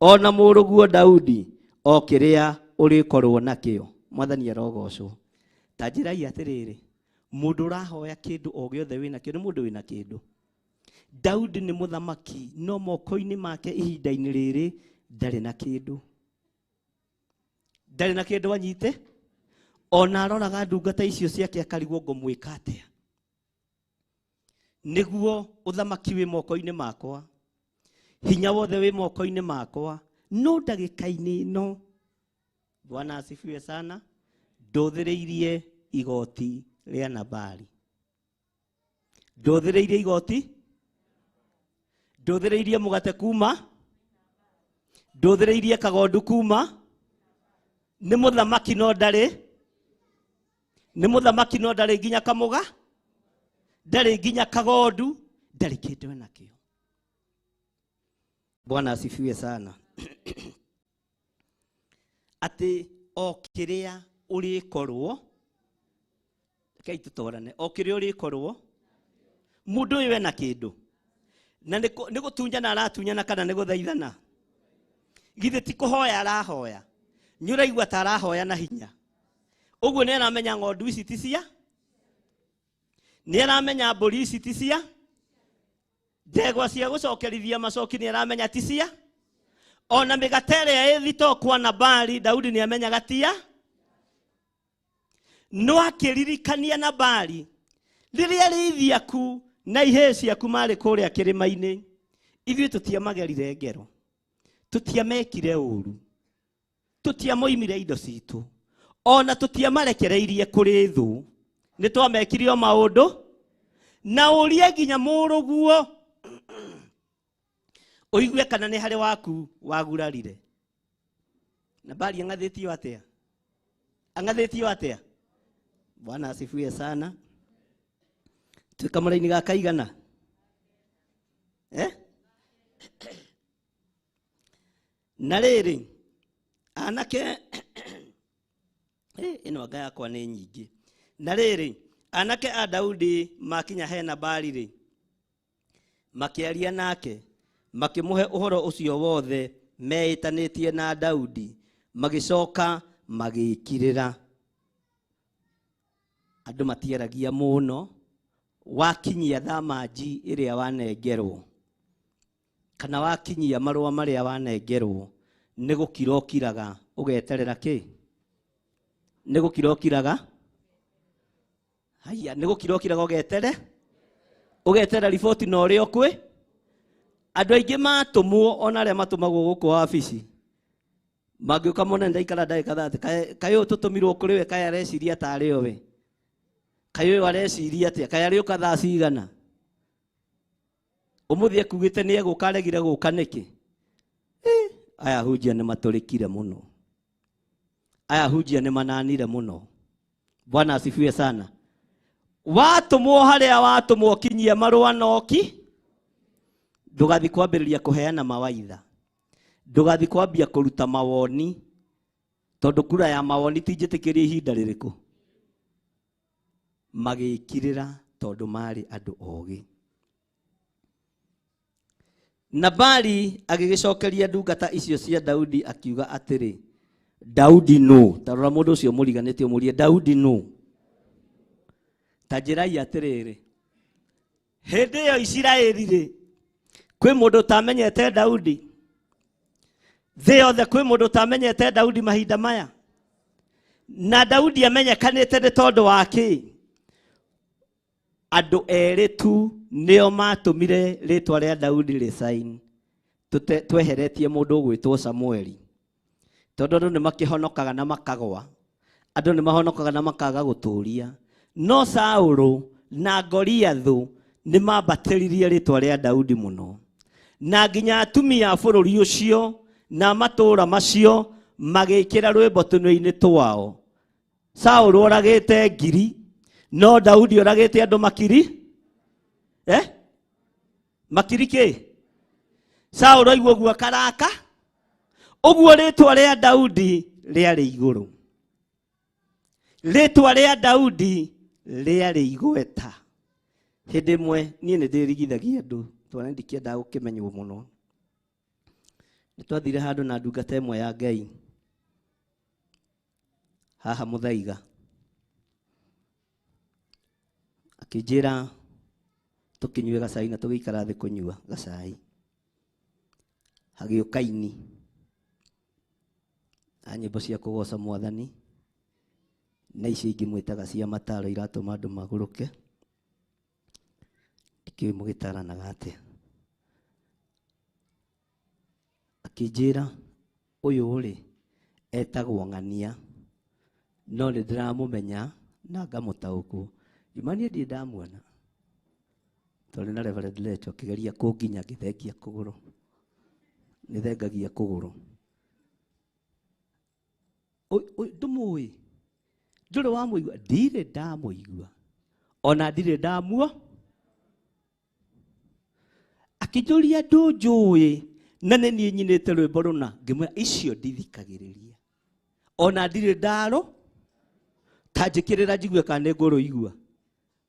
ona mũrũguo Daudi o kĩrĩa ũrĩkorwo nakĩo. Mwathani arogocwo. Ta njĩrai atĩrĩrĩ, mũndũ ũrahoya kĩndũ o gĩothe wĩnakĩo nĩ mũndũ wĩna kĩndũ. Daudi nĩ mũthamaki, no moko-inĩ make ihinda-inĩ rĩrĩ ndarĩ na kĩndũ, ndarĩ na kĩndũ anyite. Ona aroraga ndungata icio ciake akarigwo ngũmwĩka atĩa nĩguo ũthamaki wĩ moko-inĩ makwa, hinya wothe wĩ moko-inĩ makwa, no ndagĩka-inĩ ĩno, Bwana asifiwe sana, ndũthĩrĩirie igoti rĩa Nabali, ndũthĩrĩirie igoti, ndũthĩrĩirie mũgate kuma, ndũthĩrĩirie kagondu kuma. Nĩ mũthamaki no ndarĩ, nĩ mũthamaki no ndarĩ nginya kamũga, ndarĩ nginya kagondu, ndarĩ kĩndũ enakĩo. Bwana asifiwe sana. Atĩ o kĩrĩa ũrĩkorwo, rekei tũtwarane, o kĩrĩa ũrĩkorwo, mũndũ ũyũ ena kĩndũ na nĩ gũtunyana aratunyana kana nĩ gũthaithana? Githĩ ti kũhoya arahoya? Nĩ ũraigua ta arahoya na hinya ũguo? Nĩ aramenya ng'ondu ici ti cia, nĩ aramenya mbũri ici ti cia, ndegwa cia gũcokerithia macoki nĩ aramenya ti cia, ona mĩgate ĩrĩa ĩ thitoo kwa Nabali Daudi nĩ amenyaga tia. No akĩririkania Nabali rĩrĩa arĩithi aku na ihĩĩ ciaku marĩ kũrĩa kĩrĩma-inĩ, ithuĩ tũtiamagerire ngero, tũtiamekire ũũru, Tũtiamoimire indo citũ, ona tũtiamarekereirie kũrĩ thũ, nĩ twamekire o maũndũ. Na ũrie nginya mũrũguo ũigue kana nĩ harĩ waku wagurarire. Nabali ang'athĩtio atĩa? Ang'athĩtio atĩa? Bwana asifiwe sana. Twĩ kamũraini ga kaigana? Eh? Na rĩrĩ, anake ĩno anga yakwa nĩ nyingĩ. Na rĩrĩ, anake a Daudi makinya he Nabali rĩ, makĩaria nake, makĩmũhe ũhoro ũcio wothe meĩtanĩtie na Daudi, magĩcoka magĩkirĩra. Andũ matiaragia mũno, wakinyia thamanji ĩrĩa wanengerwo kana wakinyia marũa marĩa wanengerwo, nĩ gũkira ũkiraga ũgeterera kĩ? Nĩ gũkira ũkiraga? Haiya, nĩ gũkira ũkiraga ũgetere? Ũgeterera riboti na ũrĩa ũkwĩ? Andũ aingĩ matũmwo, ona arĩa matũmagwo gũkũ wabici, mangĩũka mone ndaikara ndagĩka 30, kaĩ ũyũ tũtũmirwo kũrĩ we, kaĩ areciria tarĩ o we, kaĩ ũyũ areciria atĩa, kaĩ arĩũka thaa cigana? Ũmũthĩ ekugĩte nĩ egũka, aregire gũka nĩkĩ? Aya hunjia nĩ matũrĩkire mũno, aya hunjia nĩ mananire mũno. Bwana asifiwe sana. Watũmwo harĩa watũmwo, kinyia marũa noki, ndũgathiĩ kwambĩrĩria kũheana mawaitha, ndũgathiĩ kwambia kũruta mawoni, tondũ kura ya mawoni ti njĩtĩkĩrie ihinda rĩrĩkũ. Magĩkirĩra tondũ marĩ andũ ogĩ. Nabali agĩgĩcokeria ndungata icio cia Daudi akiuga atĩrĩ, Daudi nũ? Ta rora mũndũ ũcio mũriganĩtie ũmũrie, Daudi nũ? Ta njĩrai atĩrĩrĩ, hĩndĩ ĩyo Isiraeli rĩ, kwĩ mũndũ ũtamenyete Daudi? Thĩ yothe kwĩ mũndũ ũtamenyete Daudi mahinda maya? Na Daudi amenyekanĩte nĩ tondũ wa kĩ? Andũ erĩ tu nĩo matũmire rĩtwa rĩa Daudi rĩcain. Tweheretie mũndũ ũgwĩtwo Samueli, tondũ andũ nĩ makĩhonokaga na makagwa, andũ nĩ mahonokaga na makaga gũtũria. No Saũlũ na Goliathũ nĩ mambatĩririe rĩtwa rĩa Daudi mũno, na nginya atumia a bũrũri ũcio na matũũra macio magĩkĩra rwĩmbo tũnua-inĩ twao. Saũlũ oragĩte ngiri, no Daudi oragĩte andũ makiri. Makiri kĩ? Saũlũ aigua ũguo akaraka. Ũguo rĩtwa rĩa Daudi rĩarĩ igũrũ, rĩtwa rĩa Daudi rĩarĩ igweta. Hĩndĩ ĩmwe niĩ nĩ ndĩrigithagia andũ tondũ ndikĩendaga gũkĩmenywo mũno. Nĩ twathire handũ na ndungata ĩmwe ya Ngai haha Mũthaiga, akĩnjĩra tũkĩnyue gacai na tũgĩikara thĩ kũnyua gacai. Hagĩũka ini a nyĩmbo cia kũgoca Mwathani, na icio ingĩ mwĩtaga cia mataro iratũma andũ magũrũke. Ndikĩũĩ mũgĩtaranaga atĩa. Akĩnjĩra ũyũ rĩ etagwo Ng'ania, no nĩ ndĩramũmenya na ngamũtaũkwo. Ngĩma niĩ ndirĩ ndamuona, twarĩ na Reverend Lecho akĩgeria kũnginya ngĩthengia kũgũrũ, nĩthengagia kũgũrũ. Ndũmũĩ? Ndũrĩ wamũigua? Ndirĩ ndamũigua, ona ndirĩ ndamuo. Akĩnjũria ndũnjũĩ na nĩ niĩ nyinĩte rwĩmbo rũna. Ngĩmwĩra icio ndithikagĩrĩria, ona ndirĩ ndaro, ta njĩkĩrĩra njigue kana nĩ ngũrũigua.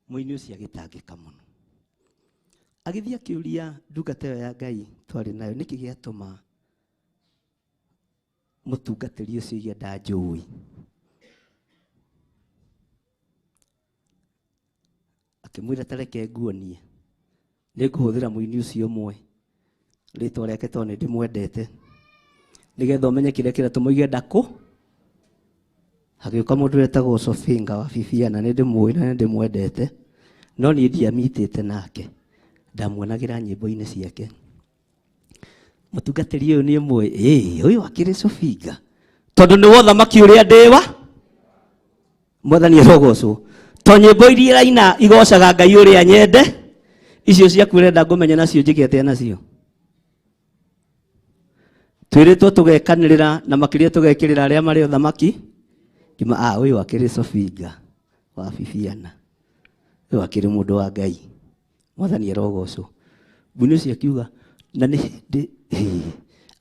Mũini ũcio agĩtangĩka mũno, agĩthiĩ akĩũria ndungata ĩyo ya Ngai twarĩ nayo, nĩkĩ gĩatũma mũtungatĩri ũcio oige ndanjũĩ? Akĩmwĩra ta reke nguonie, nĩ ngũhũthĩra mũini ũcio ũmwe, rĩtwa rĩake tondũ nĩ ndĩmwendete, nĩgetha ũmenye kĩrĩa kĩratũma oige ndakũ. Hagĩũka mũndũ wetagwo Sofinga wa Bibiana, nĩ ndĩmũĩ na nĩ ndĩmwendete, no niĩ ndiamitĩte nake, ndamuonagĩra nyĩmbo-inĩ ciake. Mũtungatĩri ũyũ nĩ ũmũĩ? Ĩĩ, ũyũ akĩrĩ Sofinga. Tondũ nĩ wothamaki ũrĩa ndĩwa. Mwathani arogocwo. To nyĩmbo iria iraina igocaga Ngai ũrĩa nyende, icio ciaku ũrenda ngũmenya nacio njĩke atĩa nacio? Twĩrĩtwo tũgekanĩrĩra na makĩria tũgekĩrĩra arĩa marĩ ũthamaki. Ngĩma ah ũyũ akĩrĩ Sofinga wa Bibiana. Ũyũ akĩrĩ mũndũ wa Ngai. Mwathani arogocwo. Mũini ũcio akiuga na nĩ hĩndĩ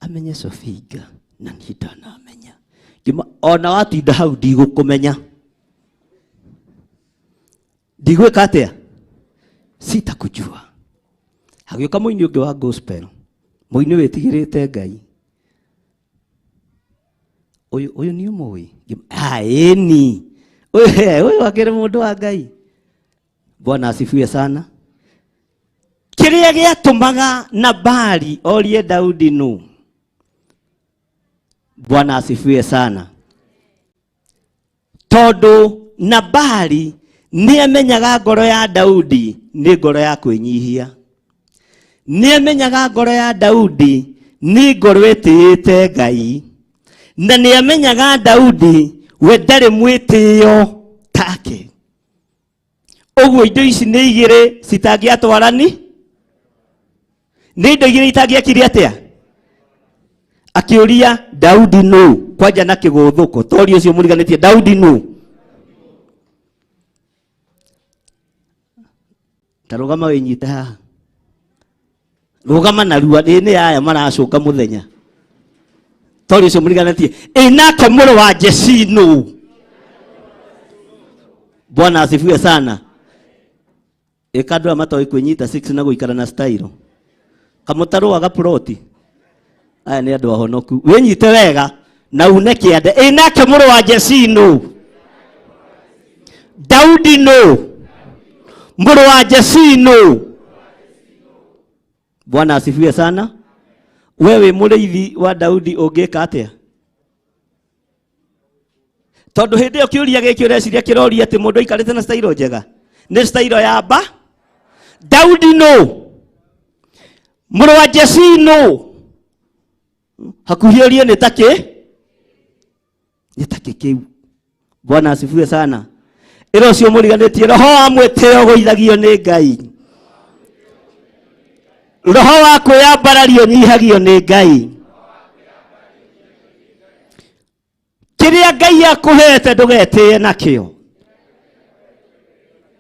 amenye Sofinga na niĩ ndanamenya. Ngĩma ona watinda hau ndigũkũmenya. Ndigwĩka atĩa? Sitakujua. Hagĩũka mũini ũngĩ wa gospel, mũini wĩtigĩrĩte Ngai. Ũyũ ũyũ nĩ ũmũĩ? Ah, ĩni. Ũyũ akĩrĩ mũndũ wa Ngai. Bwana asifiwe sana. Kĩrĩa gĩatũmaga Nabali orie Daudi nũ? Bwana asifiwe sana. Tondũ Nabali nĩamenyaga ngoro ya Daudi nĩ ngoro ya kwĩnyihia. Nĩamenyaga ngoro ya Daudi nĩ ngoro ĩtĩĩte Ngai. Na nĩamenyaga Daudi we ndarĩ mwĩtĩo take. Ũguo indo ici nĩ igĩrĩ citangĩatwarani, nĩ indo igĩrĩ itangĩekire atĩa? Akĩũria Daudi nũ, kwanja na kĩgũthũko tori ũcio mũriganĩtie Daudi nũ. Ta rũgama wĩnyite haha, rũgama narua, ĩ nĩ aya maracũnga mũthenya tori ũcio mũriganĩtie. Ĩ nake mũrũ wa Jesii nũ? Bwana asifiwe sana. Ĩka andũ aya matoĩ kwĩnyita six na gũikara na style. Kamũtarũaga ploti. Aya nĩ andũ ahonoku. Wĩnyite wega na une kĩande. Ĩ nake mũrũ wa Jesii nũ? Daudi nũ? Mũrũ wa Jesii nũ? Bwana asifiwe sana. We wĩ mũrĩithi wa Daudi ũngĩka atĩa? Tondũ hĩndĩ ĩyo kĩũria gĩkĩ ũreciria kĩroria atĩ mũndũ aikarĩte na style njega nĩ style ya mba. Daudi nũ? Mũrũ wa Jesii nũ? Hakuhĩ ũrie nĩ ta kĩ? Nĩ ta kĩ kĩu? Bwana asifiwe sana. Ĩra ũcio mũriganĩtie roho wa mwĩtĩo ũgũithagio nĩ Ngai. Roho wa kwĩyambararia ũnyihagio nĩ Ngai. Kĩrĩa Ngai akũhete ndũgetĩe nakĩo.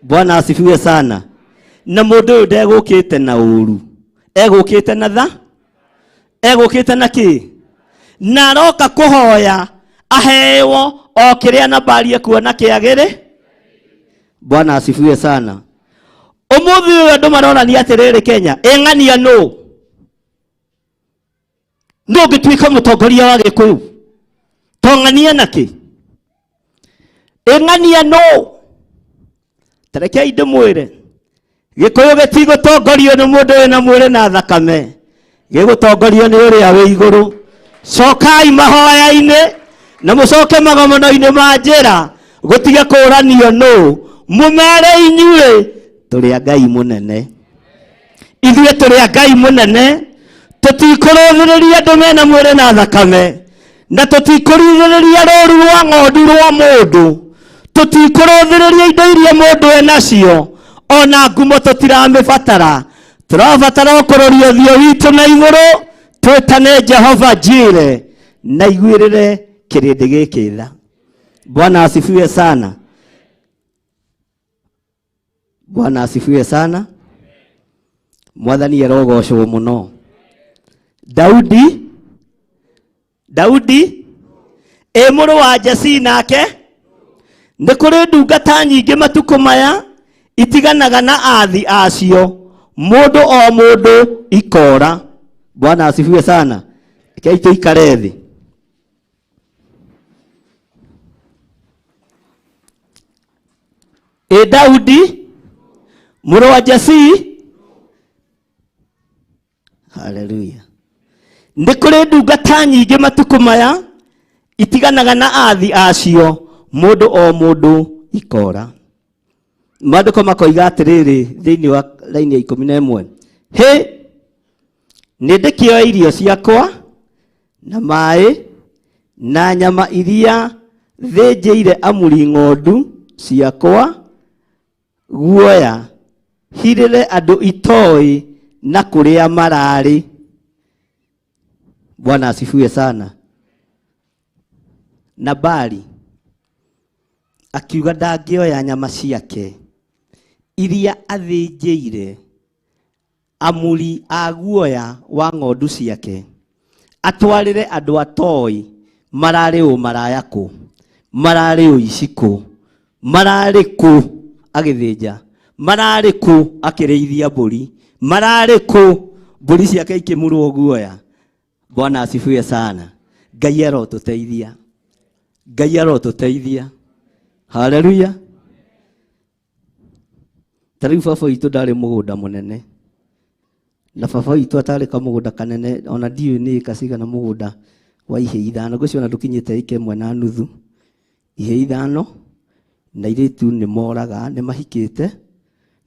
Bwana asifiwe sana. Na mũndũ ũyũ ndegũkĩte na ũru, egũkĩte na tha, egũkĩte na kĩ? Na aroka kũhoya aheo o kĩrĩa Nabali ekuona kĩagĩrĩ. Bwana asifiwe sana. Ũmũthĩ ũyũ andũ marorania atĩrĩrĩ Kenya, ĩng'ania nũ? Nũ ũngĩtuĩka mũtongoria wa Gĩkũyũ? Tong'ania na kĩ? Ĩng'ania nũ? Tarekei ndĩmwĩre, Gĩkũyũ gĩtigũtongorio nĩ mũndũ wĩna mwĩrĩ na thakame, gĩgũtongorio nĩ ũrĩa wĩ igũrũ. Cokai mahoya-inĩ na mũcoke magomano-inĩ ma njĩra, gũtige kũũranio nũ. Mũmere inyuĩ tũrĩ a Ngai mũnene. Ithuĩ tũrĩ a Ngai mũnene, tũtikũrũthĩrĩria andũ mena mwĩrĩ na thakame, na tũtikũrũthĩrĩria rũru rwa ng'ondu rwa mũndũ, tũtikũrũthĩrĩria indo iria mũndũ enacio, ona ngumo tũtiramĩbatara. Tũrabatara o kũroria ũthiũ witũ na igũrũ, twĩtane Jehova Jire na iguĩrĩre kĩrĩndĩ gĩkĩ tha. Bwana asifiwe sana. Bwana asifiwe sana. Mwathani arogocwo mũno. Daudi, Daudi ĩ mũrũ wa Jesii nake nĩ kũrĩ ndungata nyingĩ matukũ maya itiganaga na athi acio, mũndũ o mũndũ ikora. Bwana asifiwe sana. Rekei tũikare thĩ. Ĩ Daudi mũrũ wa Jesii, haleluya. Nĩ kũrĩ ndungata nyingĩ matukũ maya itiganaga na athi acio, mũndũ o mũndũ ikora. Maandĩko makoiga atĩrĩrĩ thĩinĩ wa raini ya 11, hĩ nĩ ndĩkĩoe irio ciakwa na maĩ Na nyama iria thĩnjĩire amuri ng'ondu ciakwa guoya hirĩre andũ itoĩ na kũrĩa mararĩ. Bwana asifiwe sana. Nabali akiuga ndangĩoya nyama ciake iria athĩnjĩire amuri a guoya wa ng'ondu ciake atwarĩre andũ atoĩ mararĩ ũ maraya kũ, mararĩ ũici kũ, mararĩ kũ agĩthĩnja, mararĩ kũ akĩrĩithia mbũri, mararĩ kũ mbũri ciake ikĩmurwo guoya. Bwana asifiwe sana. Ngai arotũteithia, Ngai arotũteithia. Haleluya. Ta rĩu baba witũ ndarĩ mũgũnda mũnene, na baba witũ atarĩ kamũgũnda kanene, ona ndiũĩ nĩ ĩka cigana mũgũnda wa ihĩ 5, ngwĩciria ona ndũkinyĩte ĩka 1.5, ihĩ 5, na airĩtu nĩ moraga, nĩ mahikĩte,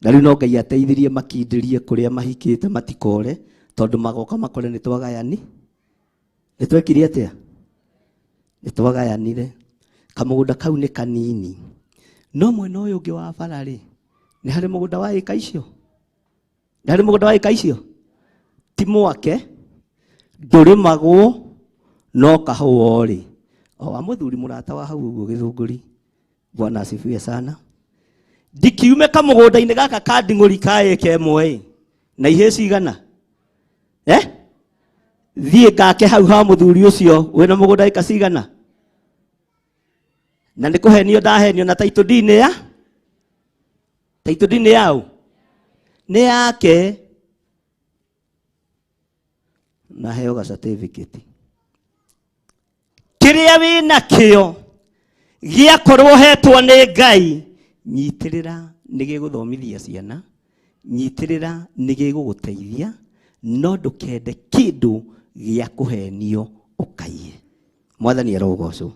na rĩu no Ngai ateithirie makindĩrie kũrĩa mahikĩte matikore, tondũ magoka makore nĩ twagayani. Nĩ twekire atĩa? Nĩ twagayanire. Kamũgũnda kau nĩ kanini, no mwena ũyũ ũngĩ wa bara rĩ, nĩ harĩ mũgũnda wa ĩka icio? Nĩ harĩ mũgũnda wa ĩka icio? Ti mwake, ndũrĩmagwo, no kahũa rĩ. O wa mũthuri mũrata wa hau ũguo gĩthũngũri. Bwana asifiwe sana. Ndikiume kamũgũnda-inĩ gaka ka nding'ũri ka ĩka 1 ĩ, na ihĩ cigana? Thiĩ ngake hau ha mũthuri ũcio wĩna mũgũnda ĩka cigana? Na nĩ kũhenio ndahenio na title deed nĩ ya? Title deed nĩ yaũ? Nĩ yake. Na heo ga certificate. Kĩrĩa wĩnakĩo gĩakorwo hetwo nĩ Ngai, nyitĩrĩra nĩ gĩgũthomithia ciana, nyitĩrĩra nĩ gĩgũgũteithia, no ndũkende kĩndũ gĩa kũhenio ũkaiye. Mwathani arogocwo.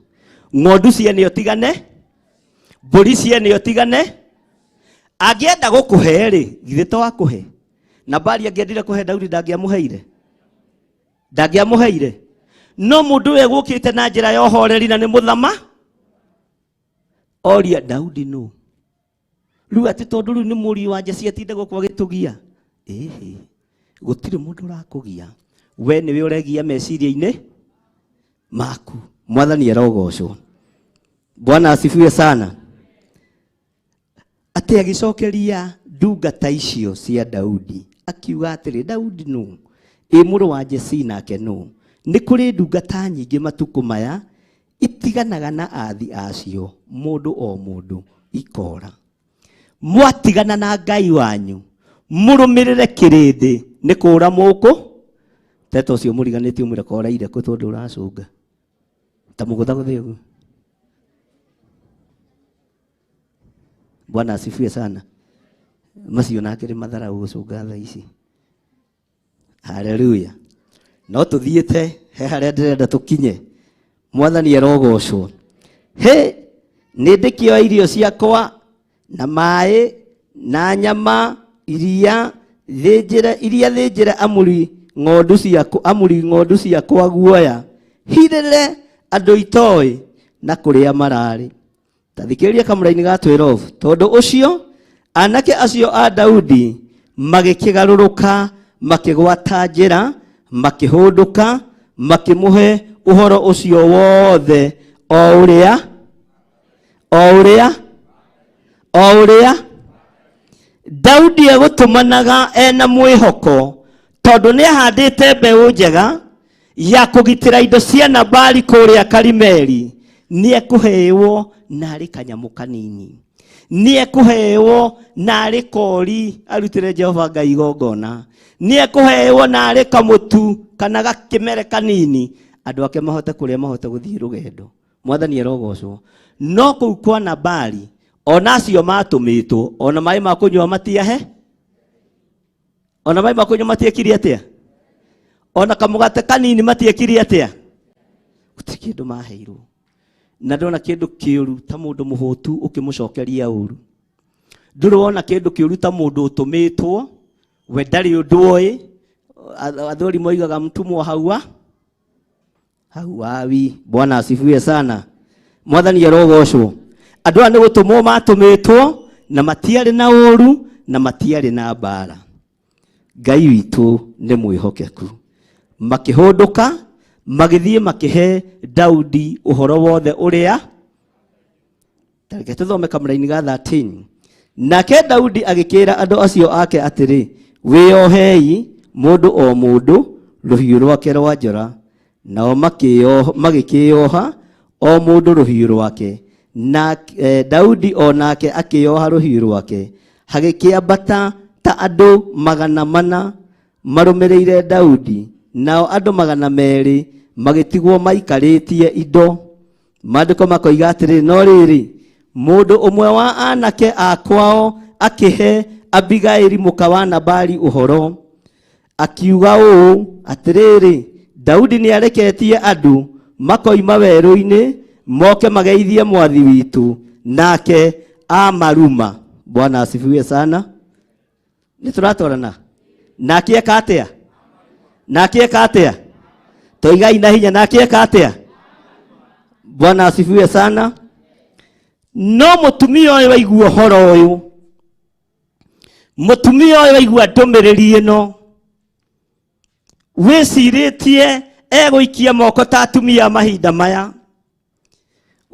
Ng'ondu ciene ũtigane, mbũri ciene ũtigane. Angĩenda gũkũhe rĩ, githĩ to akũhe? Nabali angĩendire kũhe Daudi ndangĩamũheire? Ndangĩamũheire? No mũndũ ũyũ egũkĩte na njĩra ya ũhoreri na nĩ mũthama, oria Daudi nũ? Rĩu atĩ tondũ rĩu nĩ mũriũ wa Jesse atinde gũkũ agĩtũgia. Ĩhĩ, gũtirĩ mũndũ ũrakũgia. We nĩwe ũregia meciria-inĩ maku. Mwathani arogocwo. Bwana asifiwe sana. Atĩ agĩcokeria ndungata icio cia Daudi akiuga atĩrĩ, Daudi nũ? Ĩ mũrũ wa Jesse nake nũ? Nĩ kũrĩ ndungata nyingĩ matukũ maya itiganaga na athi acio, mũndũ o mũndũ ikora. Mwatigana na Ngai wanyu, mũrũmĩrĩre kĩrĩndĩ, nĩ kũũra mũkũ. Teta ũcio mũriganĩtie ũmwĩre koraire kũ tondũ ũracũnga. Ta mũgũthagũthe ũguo. Bwana asifiwe sana. Macio nake nĩ matharau gũcũnga thaa ici. Haleluya. No tũthiĩte he harĩa ndĩrenda tũkinye. Mwathani arogocwo. He, nĩ ndĩkĩoya irio ciakwa na maĩ na nyama iria thĩnjĩre, iria thĩnjĩre amuri ng'ondu ciakwa, amuri ng'ondu ciakwa guoya, hirĩre andũ itoĩ na kũrĩa mararĩ. Ta thikĩrĩria kamũraini ga 12. Tondũ ũcio anake acio a Daudi magĩkĩgarũrũka, makĩgwata njĩra, makĩhũndũka, makĩmũhe ũhoro ũcio wothe o ũrĩa, o ũrĩa, o ũrĩa Daudi egũtũmanaga ena mwĩhoko, tondũ nĩahandĩte mbeũ njega ya kũgitĩra indo cia Nabali kũrĩa Karimeli. Nĩekũhewo narĩ kanyamũ kanini, nĩekũhewo narĩ kori arutĩre Jehova Ngai igongona, nĩekũhewo narĩ kamũtu kana gakĩmere kanini, andũ ake mahote kũrĩa, mahote gũthiĩ rũgendo. Mwathani arogocwo. No kũu kwa Nabali ona acio matũmĩtwo, ona maĩ ma kũnyua matiahe, ona maĩ ma kũnyua matiekire atĩa, ona kamũgate kanini matiekire atĩa, gũtirĩ kĩndũ maheirwo. Na ndona kĩndũ kĩũru ta mũndũ mũhũtu ũkĩmũcokeria ũru. Ndũrĩ wona kĩndũ kĩũru ta mũndũ ũtũmĩtwo, we ndarĩ ũndũ oĩ. Athuri moigaga mtumwa haua Hau wawi. Bwana asifiwe sana. Mwathani arogocwo. Andũ aya nĩ gũtũmwo matũmĩtwo na matiarĩ na ũru na matiarĩ na mbara. Ngai witũ nĩ mwĩhokeku. Makĩhũndũka magĩthiĩ makĩhe Daudi ũhoro wothe ũrĩa. Reke tũthome kamũraini ga 13. Nake Daudi agĩkĩra andũ acio ake atĩrĩ, wĩyohei mũndũ o mũndũ rũhiũ rwake rwa njora. Nao magĩkĩyoha o mũndũ rũhiũ rwake. Na Daudi o nake akĩyoha rũhiũ rwake. Hagĩkĩambata ta andũ 400 marũmĩrĩire Daudi, nao andũ 200 magĩtigwo maikarĩtie indo. Maandĩko makoiga atĩrĩ, no rĩrĩ, mũndũ ũmwe wa anake a kwao akĩhe Abigaili mũka wa Nabali ũhoro, akiuga ũũ, atĩrĩrĩ, Daudi nĩareketie andũ makoima werũ-inĩ moke mageithie mwathi witũ, nake amaruma. Bwana asifiwe sana. Nĩ tũratwarana? Nake eka atĩa? Nake eka atĩa? Toigai na hinya, nake eka atĩa? Bwana asifiwe sana. No mũtumia ũyũ waigua ũhoro ũyũ, mũtumia ũyũ waigua ndũmĩrĩri ĩno, wĩcirĩtie egũikia moko ta atumia a mahinda maya,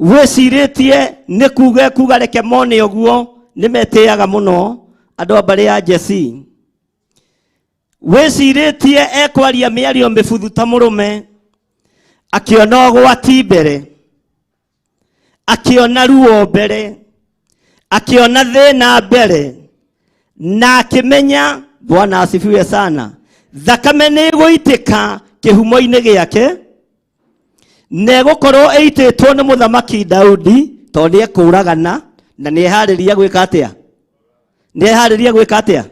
wĩcirĩtie nĩ kuga ekuga reke mone ũguo, nĩ metĩaga mũno andũ a mbarĩ ya Jesi. Wĩcirĩtie ekwaria mĩario mĩbuthu ta mũrũme, akĩona ũgwati mbere, akĩona ruo mbere, akĩona thĩna mbere, na akĩmenya, Bwana asifiwe sana, thakame nĩ ĩgũitĩka kĩhumo-inĩ gĩake, na ĩgũkorwo ĩitĩtwo nĩ mũthamaki Daudi, tondũ nĩ ekũragana na nĩ eharĩria gwĩka atĩa? Nĩ eharĩria gwĩka atĩa?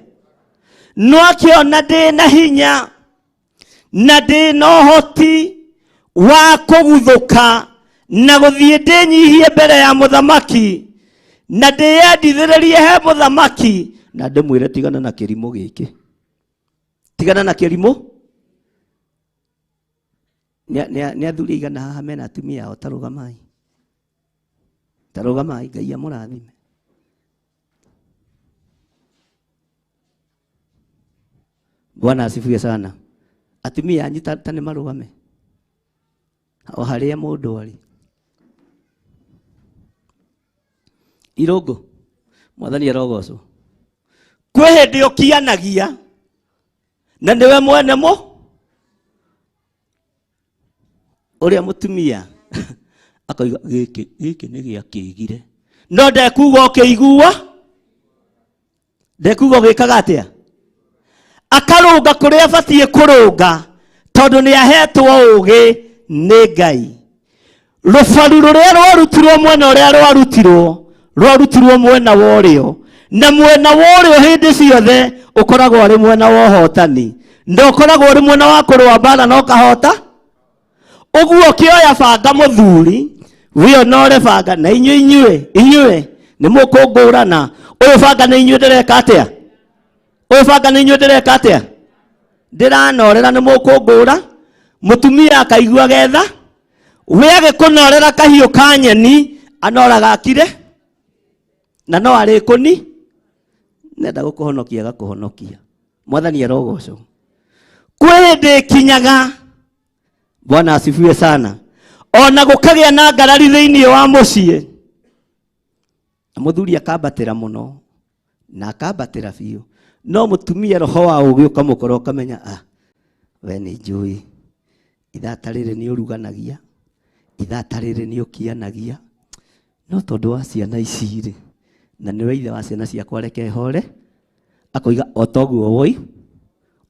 No akĩona ndĩ na hinya na ndĩ na ũhoti wa kũguthũka na gũthiĩ ndĩnyihie mbere ya mũthamaki na ndĩyendithĩrĩrie he mũthamaki na ndĩmwĩre tigana na kĩrimũ gĩkĩ, tigana na kĩrimũ. Nĩ athuri aigana haha mena atumia ao? Tarũgamai, tarũgamai, Ngai amũrathime. Bwana asifiwe sana. Atumia anyu ta nĩ marũgame o harĩa mũndũ arĩ. Irũngũ, Mwathani arogocwo. Kwĩ hĩndĩ ũkianagia na nĩwe mwene mũ ũrĩa mũtumia akoiga gĩkĩ gĩkĩ nĩ gĩa kĩgire, no ndekuga ũkĩigua, ndekuga ũgĩkaga atĩa, akarũnga kũrĩa abatiĩ kũrũnga tondũ nĩ ahetwo ũgĩ nĩ Ngai. Rũbaru rũrĩa rwarutirwo mwena ũrĩa rwarutirwo, rwarutirwo mwena wa ũrĩo, na mwena wa ũrĩo hĩndĩ ciothe ũkoragwo arĩ mwena wa ũhotani, na ũkoragwo ũrĩ mwena wa kũrũa mbara na ũkahota. Ũguo ũkĩoya banga mũthuri, wĩonore banga, na inyuĩ inyuĩ inyuĩ nĩ mũkũngũrana. Ũyũ banga nĩ inyuĩ ndĩreka atĩa? Ũyũ banga nĩ inyuĩ ndĩreka atĩa? Ndĩranorera nĩ mũkũngũra. Mũtumia akaigua getha, we agĩkũnorera kahiũ ka nyeni, anoraga akire, na no arĩkũni, nenda gũkũhonokia agakũhonokia. Mwathani arogocwo. Kwĩ hĩndĩ ĩkinyaga, Bwana asifiwe sana, ona gũkagĩa na ngarari thĩinĩ wa mũciĩ, na mũthuri akambatĩra mũno na akambatĩra biũ, no mũtumia roho wa ũgĩ ũkamũkora ũkamenya, we nĩ njũĩ ithaa ta rĩrĩ nĩ ũruganagia, ithaa ta rĩrĩ nĩ ũkianagia, no tondũ wa ciana ici rĩ, na nĩwe ithe wa ciana ciakwa, reke hore. Akoiga o toguo woi,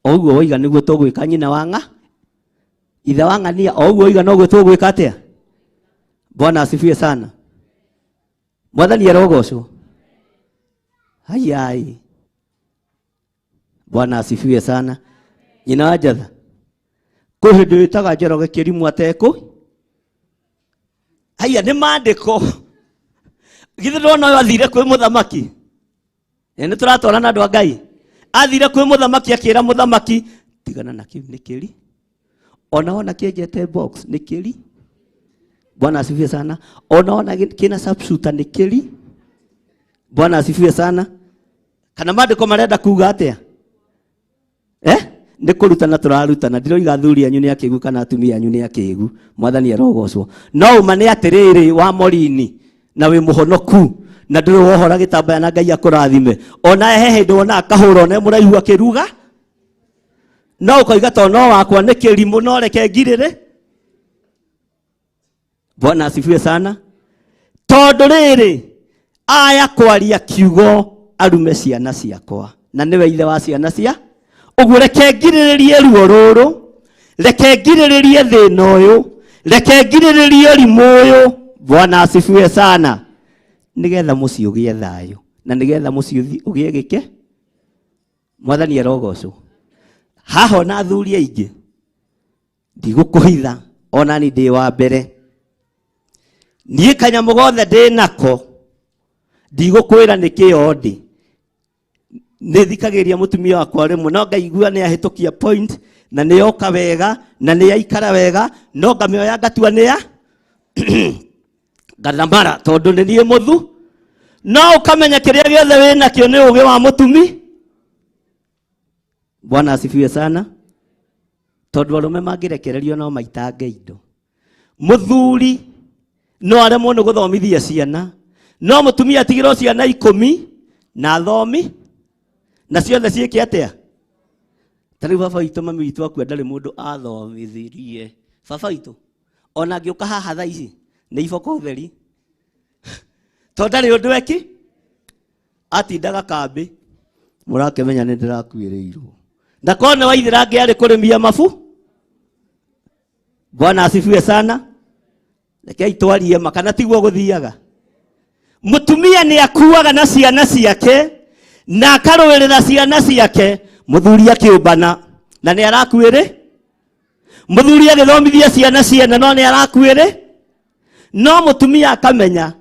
o ũguo woiga nĩguo tũgwĩka, nyina wa ng'a, ithe wa ng'ania, o ũguo woiga noguo tũgwĩka atĩa. Bwana asifiwe sana. Mwathani arogocwo. Hayai. Bwana asifiwe sana. Nyina wa Njatha, kwĩ hĩndĩ wĩtaga Njoroge kĩrimũ atekũ. Haiya, nĩ maandĩko. Githĩ ndona ũyũ athire kwĩ mũthamaki? Nĩ tũratwarana andũ a Ngai. Athire kwĩ mũthamaki akĩra mũthamaki, tigana na kĩu nĩ kĩri. Ona wona kĩenjete box nĩ kĩri. Bwana asifiwe sana. Ona wona kĩna sharpshooter nĩ kĩri. Bwana asifiwe sana. Kana maandĩko marenda kuga atĩa? Eh? Nĩ kũrutana tũrarutana, ndiroiga athuri anyu nĩ akĩgu kana atumia anyu nĩ akĩgu, mwathani arogocwo. No ũma nĩ atĩrĩrĩ wa Morini na wĩ mũhonoku na ndũrĩ wohora gĩtambaya na Ngai akũrathime. Ona he hĩndĩ wonaga kahũra ona e mũraihu akĩruga, no ũkoiga to no wakwa nĩ kĩrimũ no reke ngirĩrĩ. Bwana asifiwe sana. Tondũ rĩrĩ aya kwaria kiugo arume ciana ciakwa na nĩwe ithe wa ciana cia ũguo, reke ngirĩrĩrie ruo rũrũ, reke ngirĩrĩrie thĩna ũyũ, reke ngirĩrĩrie ũrimũ ũyũ. Bwana asifiwe sana. Nĩgetha mũciĩ ũgĩe thayũ na nĩgetha mũciĩ ũgĩe gĩke. Mwathani arogocwo. Haha ona athuri aingĩ ndigũkũhitha, ona ni ndĩ wa mbere, niĩ kanyamũ gothe ndĩ nako ndigũkwĩra nĩ kĩo ndĩ. Nĩ thikagĩrĩria mũtumia wakwa rĩmwe no ngaigua nĩ ahĩtũkia point na nĩ yoka wega na nĩ yaikara wega, no ngamĩoya ngatua nĩ ya ngathamara tondũ nĩ niĩ mũthu. No ũkamenya kĩrĩa gĩothe wĩ nakĩo nĩ ũgĩ wa mũtumi. Bwana asifiwe sana. Tondũ arũme mangĩrekererio no maitange indo. Mũthuri no aremwo nĩ gũthomithia ciana, no mũtumia atigĩrwo ciana 10 na athomi na ciothe ciĩke atĩa? Ta rĩu baba witũ mami witũ akua ndarĩ mũndũ athomithirie. Baba witũ ona angĩũka haha thaa ici nĩ iboko theri, tondũ ndarĩ ũndũ eki, atindaga kambĩ. Mũrakĩmenya nĩ ndĩrakuĩrĩirwo. Na korwo nĩ waithĩra angĩ arĩ kũrĩmia mabu. Bwana asifiwe sana. Rekei twarie ma, kana tiguo gũthiaga? Mũtumia nĩ akuaga na ciana ciake na akarũĩrĩra ciana ciake, mũthuri akĩũmbana na nĩ arakuĩrĩ. Mũthuri agĩthomithia ciana ciene no nĩ arakuĩrĩ. No mũtumia akamenya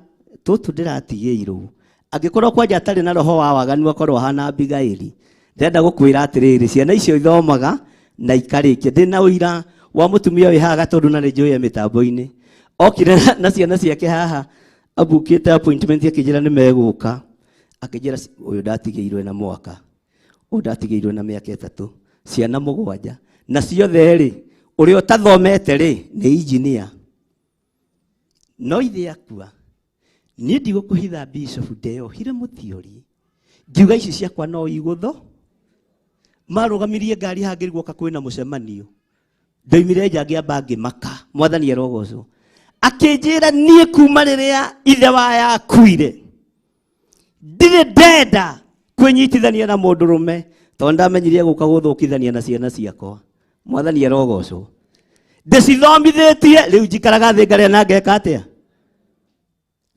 tũtũ ndĩratigĩirwo, angĩkorwo kwanja atarĩ na roho wa waganu akorwo ahana Abigaili. Ndĩrenda gũkwĩra atĩrĩrĩ, ciana icio ithomaga na ikarĩkia. Ndĩna ũira wa mũtumia wĩ haha Gatũndũ na nĩ njũĩ e mĩtambo-inĩ. Okire na ciana ciake haha abukĩte appointment akĩnjĩra nĩ megũka. Akĩnjĩra ũyũ ndatigĩirwo na mwaka, ũyũ ndatigĩirwo na mĩaka 3, ciana 7, na ciothe rĩ, ũrĩa ũtathomete rĩ nĩ engineer. No ithe akua, niĩ ndigũkũhitha bishop, ndeyohire mũthiori ngiuga ici ciakwa no igũtho. Marũgamirie ngari haha ngĩrigwo ka kwĩna mũcemanio, ndoimire nja ngĩamba ngĩmaka. Mwathani arogocwo. Akĩnjĩra niĩ kuma rĩrĩa ithe wa yakuire ndirĩ ndenda kwĩnyitithania na mũndũrũme, tondũ ndamenyire gũka gũthũkithania na ciana ciakwa. Mwathani arogocwo. Ndĩcithomithĩtie rĩu njikaraga thĩ ngarĩa na ngeka atĩa?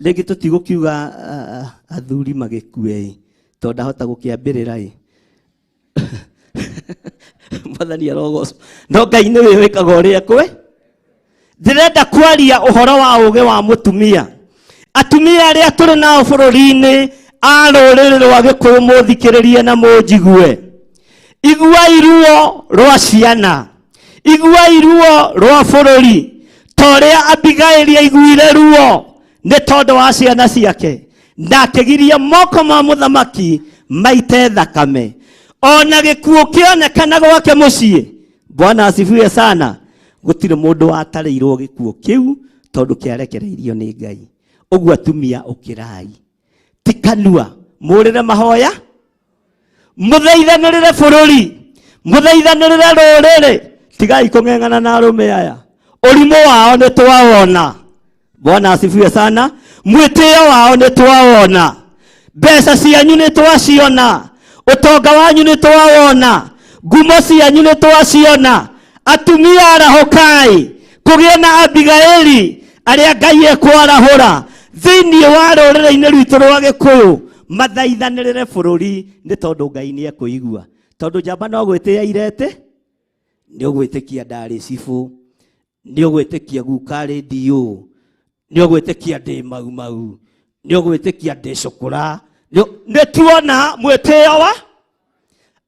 Rĩngĩ tũtigũkiuga athuri magĩkue ĩ, tondũ ndahota gũkĩambĩrĩra ĩ. Mwathani arogocwo. No Ngai nĩwe wĩkaga ũrĩa kwe. Ndĩrenda kwaria ũhoro wa ũgĩ wa mũtumia. Atumia arĩa tũrĩ nao bũrũri-inĩ a rũrĩrĩ rwa Gĩkũyũ, mũthikĩrĩrie na mũnjigue. Iguai ruo rwa ciana, iguai ruo rwa bũrũri, ta ũrĩa Abigaili aiguire ruo nĩ tondũ wa ciana ciake, na akĩgiria moko ma mũthamaki maite thakame. Ona gĩkuũ kĩonekana gwake mũciĩ. Bwana asifiwe sana. Gũtirĩ mũndũ watarĩirwo gĩkuũ kĩu tondũ kĩarekereirio nĩ Ngai. Ũguo atumia ũkĩrai, ti kanua, mũrĩre mahoya, mũthaithanĩrĩre bũrũri, mũthaithanĩrĩre rũrĩrĩ, tigai kũng'eng'ana na arũme aya. Ũrimũ wao nĩ twawona. Bwana asifiwe sana. Mwĩtĩo wao nĩ twawona, mbeca cianyu nĩ twaciona, ũtonga wanyu nĩ twawona, ngumo cianyu nĩ twaciona. Atumia arahũkai, kũgĩe na Abigaili arĩa Ngai ekwarahũra thĩinĩ wa rũrĩrĩ-inĩ rwitũ rwa Gĩkũyũ, mathaithanĩrĩre bũrũri nĩ tondũ Ngai nĩ ekũigua. Tondũ njamba no gwĩtĩa irete, nĩ ũgwĩtĩkia ndarĩ cibũ, nĩ ũgwĩtĩkia guka arĩ DO, nĩ ũgwĩtĩkia ndĩ mau mau, nĩ ũgwĩtĩkia ndĩ cũkũra. Nĩ tuona mwĩtĩo wa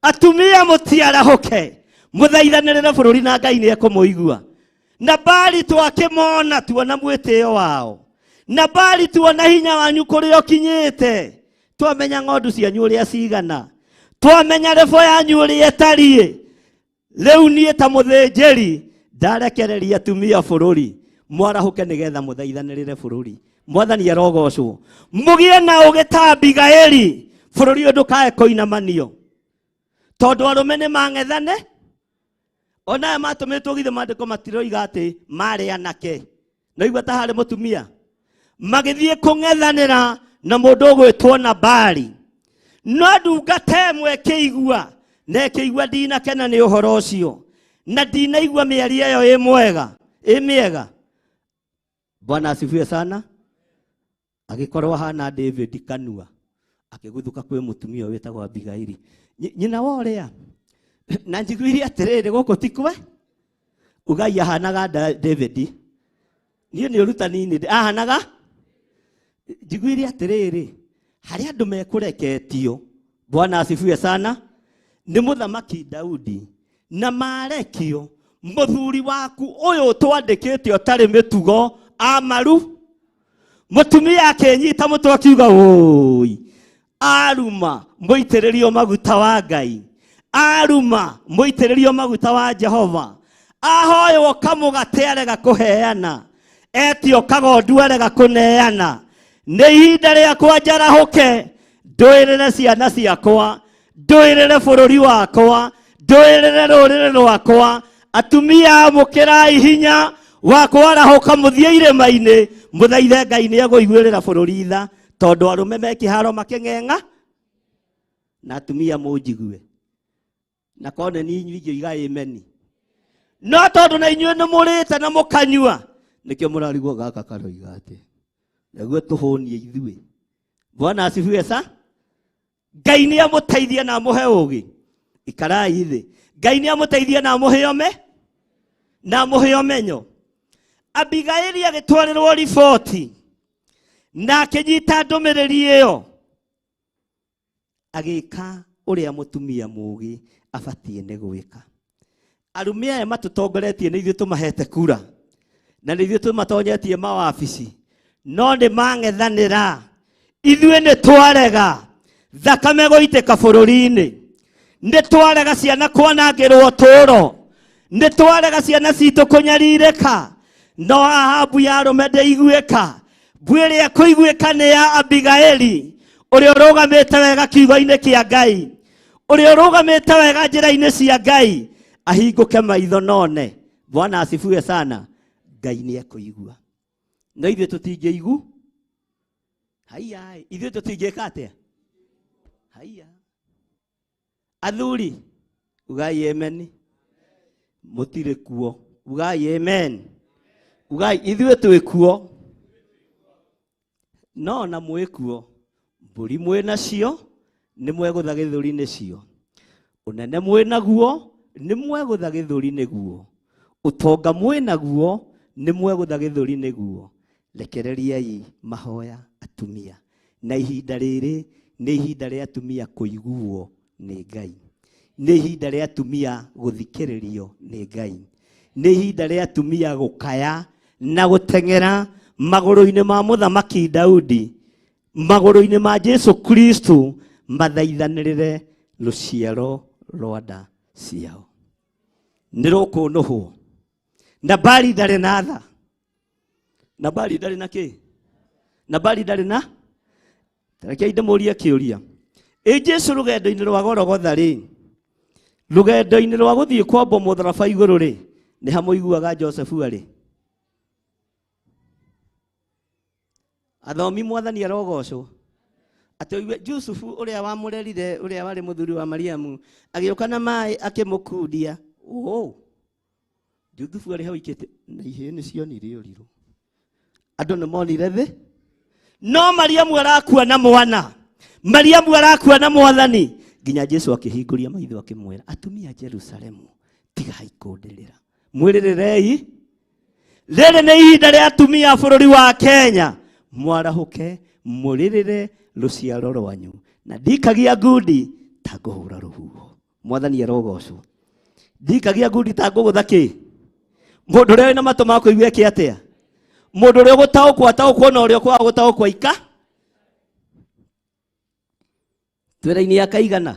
atumia, mũtiarahũke, Mũthaithanĩrĩre bũrũri na Ngai nĩ ekũmũigua. Nabali twakĩmona tuona mwĩtĩo wao. Nabali tuona hinya wanyu kũrĩa ũkinyĩte. Twamenya ng'ondu cianyu ũrĩa cigana. Twamenya rebo yanyu ũrĩa ĩtariĩ. Rĩu niĩ ta mũthĩnjĩri ndarekereria atumia bũrũri mwarahũke nĩgetha mũthaithanĩrĩre bũrũri. Mwathani arogocwo. Mũgĩe na ũgĩ ta Abigaili, bũrũri ũyũ ndũkae kũinamanio tondũ arũme nĩ mang'ethane. Ona aya matũmĩtwo githĩ maandĩko matiroiga atĩ marĩ anake, naigua ta harĩ mũtumia magĩthiĩ kũng'ethanĩra na mũndũ ũgwĩtwo Nabali. No ndungata ĩmwe ĩkĩigua na ĩkĩigua ndinakena nĩ ũhoro ũcio na ndinaigua mĩario ĩyo ĩ mwega ĩ mĩega. Bwana asifiwe sana. Agĩkorwo ahana David kanua akĩguthũka kwĩ mũtumia ũyũ wĩtagwo Abigaili, nyina wa ũrĩa na njiguire atĩrĩrĩ gũkũ ti kwe ugai ahanaga David. Niĩ nĩ ũrutani-inĩ ahanaga njiguire atĩrĩrĩ harĩ andũ mekũreketio. Bwana asifiwe sana. Nĩ mũthamaki Daudi na marekio mũthuri waku ũyũ twandĩkĩte ũtarĩ mĩtugo amaru. Mũtumia akĩnyita mũtwe akiuga ũi aruma mũitĩrĩrio maguta wa Ngai, aruma mũitĩrĩrio maguta wa Jehova, ahoywo kamũgate arega kũheana, etio kagondu arega kũneana. Nĩ ihinda rĩakwa njarahũke ndũĩrĩre ciana ciakwa, ndũĩrĩre bũrũri wakwa, ndũĩrĩre rũrĩrĩ rwakwa. Atumia amũkĩrai hinya wa kwarahũka mũthiĩ irĩma-inĩ mũthaithe Ngai nĩ egũiguĩrĩra bũrũri tha, tondũ arũme me kĩharo makĩng'eng'a na atumia mũnjigue na kone ni inyuĩ ingĩiga ameni. No tondũ na inyuĩ nĩ mũrĩte na mũkanyua nĩkĩo mũrarigwo gaka karoiga atĩ nĩguo tũhũnie ithuĩ. Bwana asifiwe sa. Ngai nĩ amũteithie na amũhe ũgĩ. Ikarai thĩ. Ngai nĩ amũteithie na amũhe ome na amũhe ũmenyo. Abigaili agĩtwarĩrwo riboti na akĩnyita ndũmĩrĩri ĩyo agĩka ũrĩa mũtumia mũũgĩ abatiĩ nĩ gwĩka. Arũme aya matũtongoretie nĩ ithuĩ tũmahete kura na nĩ ithuĩ tũmatonyetie mawabici, no nĩ mang'ethanĩra. Ithuĩ nĩ twarega thakame gũitĩka bũrũri-inĩ, nĩ twarega ciana kwanangĩrwo ũtũũro, nĩ twarega ciana citũ kũnyarirĩka. No haha mbu ya arũme ndĩiguĩka. Mbu ĩrĩa ĩkũiguĩka nĩ ya Abigaili ũrĩa ũrũgamĩte wega kiugo-inĩ kĩa Ngai, ũrĩa ũrũgamĩte wega njĩra-inĩ cia Ngai, ahingũke maitho none. Bwana asifiwe sana. Ngai nĩ ekũigua. No ithuĩ tũtingĩigu. Haiya, ithuĩ tũtingĩka atĩa? Haiya. Athuri, ugai amen. Mũtirĩ kuo. Ugai amen. Ugai ithuĩ twĩ kuo. No na mwĩ kuo. Mbũri mwĩ nacio, nĩ mwegũtha gĩthũri nĩcio. Ũnene mwĩ naguo, nĩ mwegũtha gĩthũri nĩguo. Ũtonga mwĩ naguo, nĩ mwegũtha gĩthũri nĩguo. Rekereriai mahoya atumia. Na ihinda rĩrĩ nĩ ihinda rĩa atumia kũiguo nĩ Ngai. Nĩ ihinda rĩa atumia gũthikĩrĩrio nĩ Ngai. Nĩ ihinda rĩa atumia gũkaya na gũteng'era magũrũ-inĩ ma mũthamaki Daudi, magũrũ-inĩ ma Jesu Kristo, mathaithanĩrĩre rũciaro rwa nda ciao. Nĩ rũkũnũhwo. Nabali ndarĩ na tha. Nabali ndarĩ na kĩ? Nabali ndarĩ na? Rekei ndĩmũrie kĩũria. Ĩ Jesu rũgendo-inĩ rwa Golgotha rĩ, rũgendo-inĩ rwa gũthiĩ kwambwo mũtharaba igũrũ rĩ, nĩ ha mũiguaga Josefu arĩ? Athomi mwathani arogocwo. Atĩ ũigue Jusufu ũrĩa wamũrerire, ũrĩa warĩ mũthuri wa Mariamu, agĩũka na maĩ akĩmũkundia. Oh. Juthufu arĩ hau ikĩte na ihĩĩ nĩ cionire ũrirũ. Andũ nĩ monire thĩ. No Mariamu arakua na mwana. Mariamu arakua na mwathani. Nginya Jesu akĩhingũria maitho akĩmwĩra, atumia a Jerusalemu, tigai kũndĩrĩra. Mwĩrĩrĩrei. Rĩrĩ nĩ ihinda rĩa atumia a bũrũri wa Kenya. Mwarahũke, mũrĩrĩre rũciaro rwanyu. Na ndikagia ngundi ta ngũhũra rũhuho. Mwathani arogocwo. Ndikagia ngundi ta ngũgũtha kĩ? Mũndũ ũrĩa wĩna matũ ma kũigua eke atĩa? Mũndũ ũrĩa ũgũtaũkwo ataũkwo na ũrĩa ũkwaga gũtaũkwo aika. Twĩra-inĩ ya kaigana.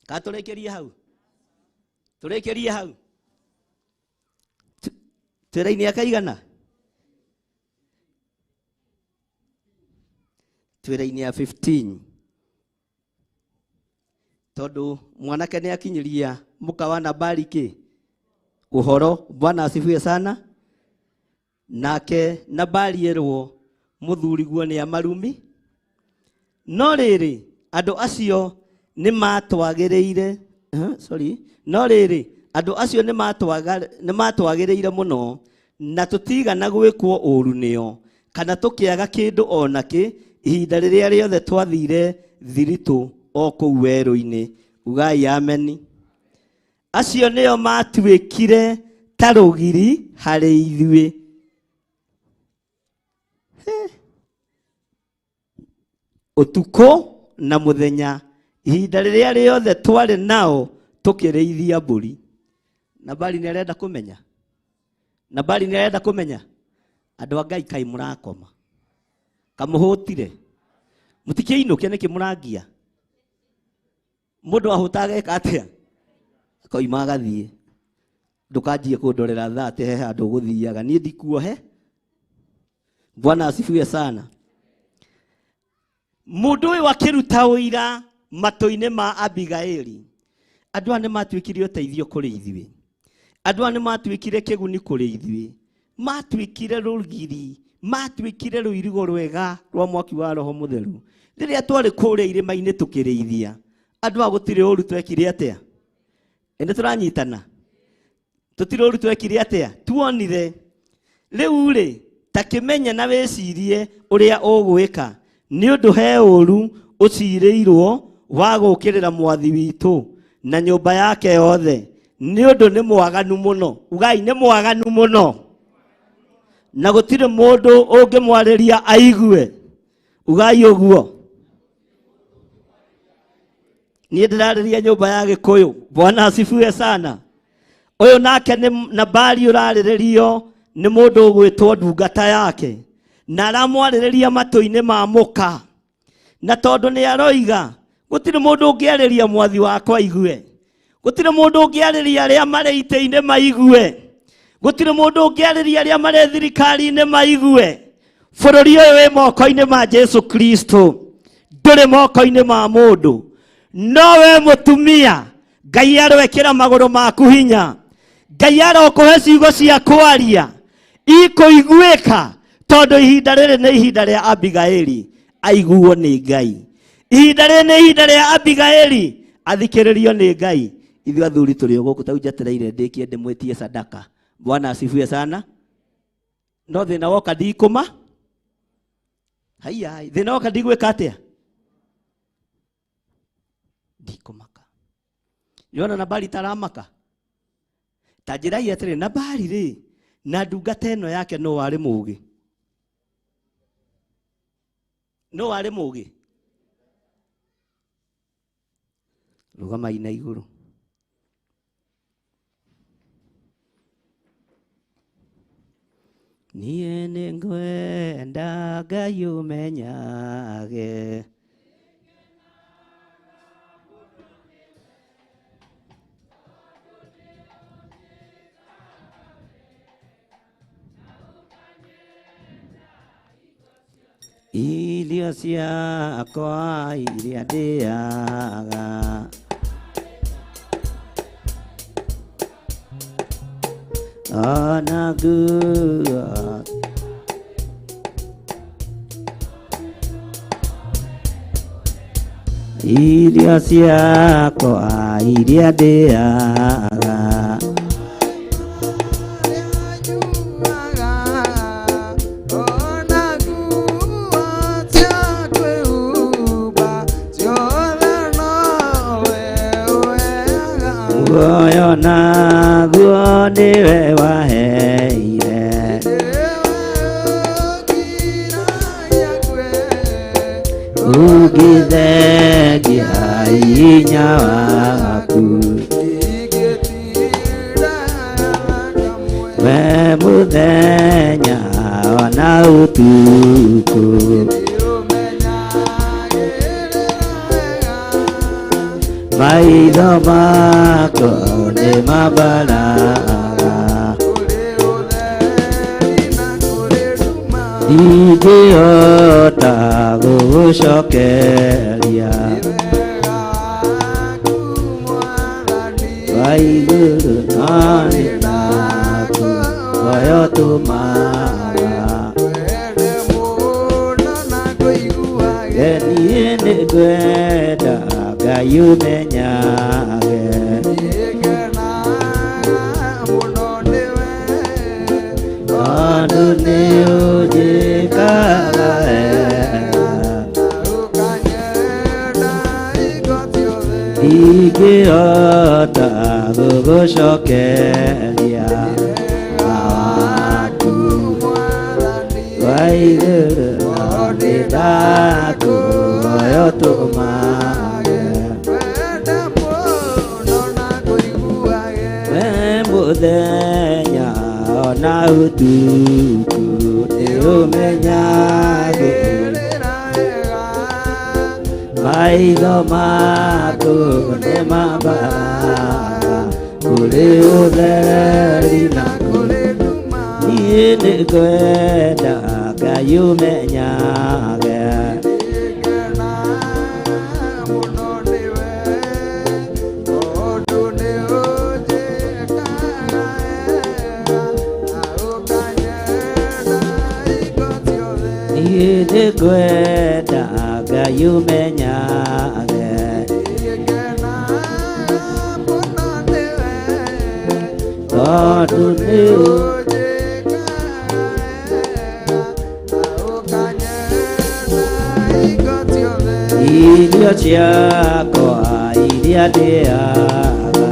Ka tũrĩkĩrie hau? Tũrĩkĩrie hau? Twĩra-inĩ ya kaigana? Twĩra-inĩ ya 15. Tondũ mwanake nĩ akinyiria mũka wa Nabali kĩ? Ũhoro. Bwana asifiwe sana. Nake Nabali erwo mũthuriguo nĩ amarumi. No rĩrĩ, andũ acio nĩ matwagĩrĩire, sorry, no rĩrĩ, andũ acio nĩ matwagĩrĩire mũno, na tũtigana gwĩkwo ũũru nĩo, kana tũkĩaga kĩndũ o nakĩ ihinda rĩrĩa rĩothe twathire thiritũ o kũu werũ-inĩ. Ugai ameni. Acio nĩo matuĩkire ta rũgiri harĩ ithuĩ. Ũtukũ na mũthenya, ihinda rĩrĩa rĩothe twarĩ nao tũkĩrĩithia mbũri. Nabali nĩ arenda kũmenya. Nabali nĩ arenda kũmenya. Andũ a Ngai kaĩ mũrakoma. Kamũhũtire. Mũtikĩinũke nĩkĩ mũrangia? Mũndũ ahũta ageka atĩa? Akoima agathiĩ. Ndũkanjie kũndorera thaa atĩ he handũ ũgũthiaga. Niĩ ndikuohe. Bwana asifiwe sana. Mũndũ ũyũ akĩruta ũira matũ-inĩ ma Abigaili. Andũ aya nĩ matuĩkire ũteithio kũrĩ ithuĩ. Andũ aya nĩ matuĩkire kĩguni kũrĩ ithuĩ. Matuĩkire rũgiri, matuĩkire rũirigo rwega rwa mwaki wa Roho Mũtheru. Rĩrĩa twarĩ kũrĩa irĩma-inĩ tũkĩrĩithia, andũ aya gũtirĩ ũru twekire atĩa? Ĩ nĩ tũranyitana? Tũtirĩ ũru twekire atĩa? Tuonire. Rĩu rĩ, ta kĩmenye na wĩcirie ũrĩa ũgwĩka, nĩ ũndũ he ũru ũcirĩirwo wa gũũkĩrĩra mwathi witũ na nyũmba yake yothe, nĩ ũndũ nĩ mwaganu mũno. Ugai nĩ mwaganu mũno. Na gũtirĩ mũndũ ũngĩmwarĩria aigue. Ugai ũguo. Niĩ ndĩrarĩria nyũmba ya Gĩkũyũ. Bwana asifiwe sana. Ũyũ nake nĩ Nabali ũrarĩrĩrio nĩ mũndũ ũgwĩtwo ndungata yake, na aramwarĩrĩria matũ-inĩ ma mũka. Na tondũ nĩ aroiga gũtirĩ mũndũ ũngĩarĩria mwathi wakwa aigue, gũtirĩ mũndũ ũngĩarĩria arĩa marĩ itĩ-inĩ maigue, gũtirĩ mũndũ ũngĩarĩria arĩa marĩ thirikari-inĩ maigue. Bũrũri ũyũ wĩ moko-inĩ ma Jesu Kristo, ndũrĩ moko-inĩ ma mũndũ. No we mũtumia, Ngai aroekĩra magũrũ maku hinya, Ngai arokũhe ciugo cia kwaria ikũiguĩka, tondũ ihinda rĩrĩ nĩ ihinda rĩa Abigaili aiguo nĩ Ngai. Ihinda rĩrĩ nĩ ihinda rĩa Abigaili athikĩrĩrio nĩ Ngai. Ithuĩ athuri tũrĩ o gũkũ, tau njetereire ndĩkie ndĩmwĩtie sadaka. Bwana asifiwe sana. No thĩna woka ndikũma. Haiya, thĩna woka ndigwĩka atĩa? Ndikũmaka. Nĩwona Nabali taramaka? Ta njĩrai atĩrĩ, Nabali rĩ, na ndungata ĩno yake no warĩ mũũgĩ? No warĩ mũũgĩ? Rũgamai na igũrũ. Niĩ nĩngwenda Ngai ũmenyage. Irio ciakwa iria ndĩaga. Ona nguo irio ciakwa iria ndĩaga. Muoyo naguo nĩwe waheire. Ũngĩthengia hinya waku. Mũthenya ona ũtukũ. Maitho mako nĩ mambaraga, ndingĩhota gũgũcokeria. Wa igũrũ no nĩ ndakuhoya ũtũmaga. Niĩ nĩngwenda Ngai ũmenyage. Tondũ nĩ ũnjĩkaga wega. Ndingĩhota gũgũcokeria waku wa igũrũ no nĩ ndakuhoya ũtũmage. We mũthenya ona ũtukũ nĩ ũmenyagĩrĩra. Maitho maku nĩ mambaraga kũrĩ ũtheri na kũrĩ nduma. Niĩ nĩngwenda Ngai ũmenyage. Niĩ nĩngwenda Ngai ũmenyage. Tondũ nĩ irio ciakwa iria ndĩaga,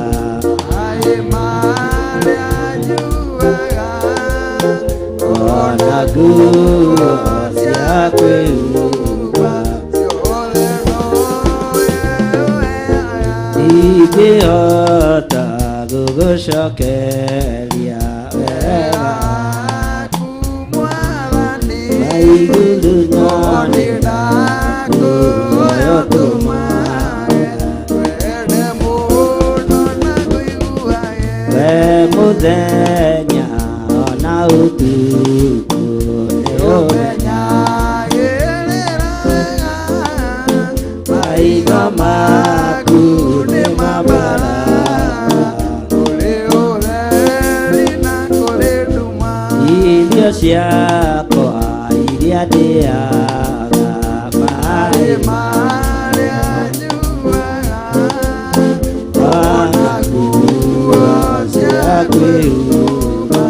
ona nguo cia kwĩhumba, ndingĩhota gũgũcokeria wega. Wa igũrũ no nĩ ndakuhoya ũtũmage. We mũthenya ona ũtukũ nĩ ũmenyagĩrĩra. Maitho maku nĩ mambaraga irio ciakwa iria ndĩaga, maĩ marĩa nyuaga, ona nguo cia kwĩhumba,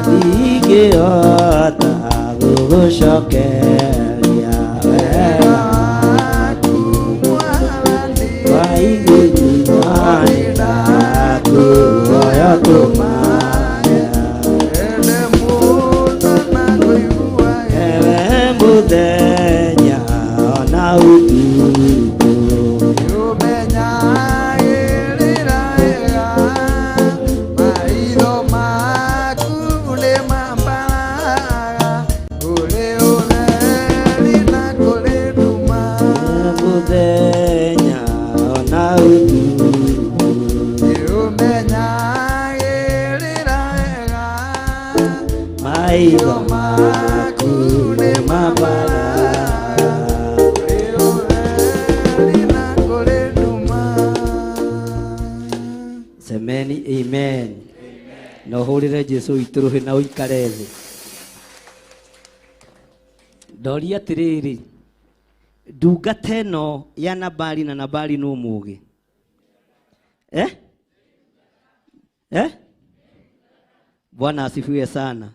ndingĩhota gũgũcokeria wega wa igũrũ no nĩ ndakuhoya ũtũmage. Ewe mũthenya ona ũtukũ mũthenya ona ũtukũ maitho maku nĩ mambaraga. Semeni amen. Na ũhũrĩre Jesũ witũ rũhĩ na ũikare thĩ. Ndoria atĩrĩrĩ, ndungata ĩno ya Nabali na Nabali nũ mũũgĩ? Eh? Eh? Bwana asifiwe sana.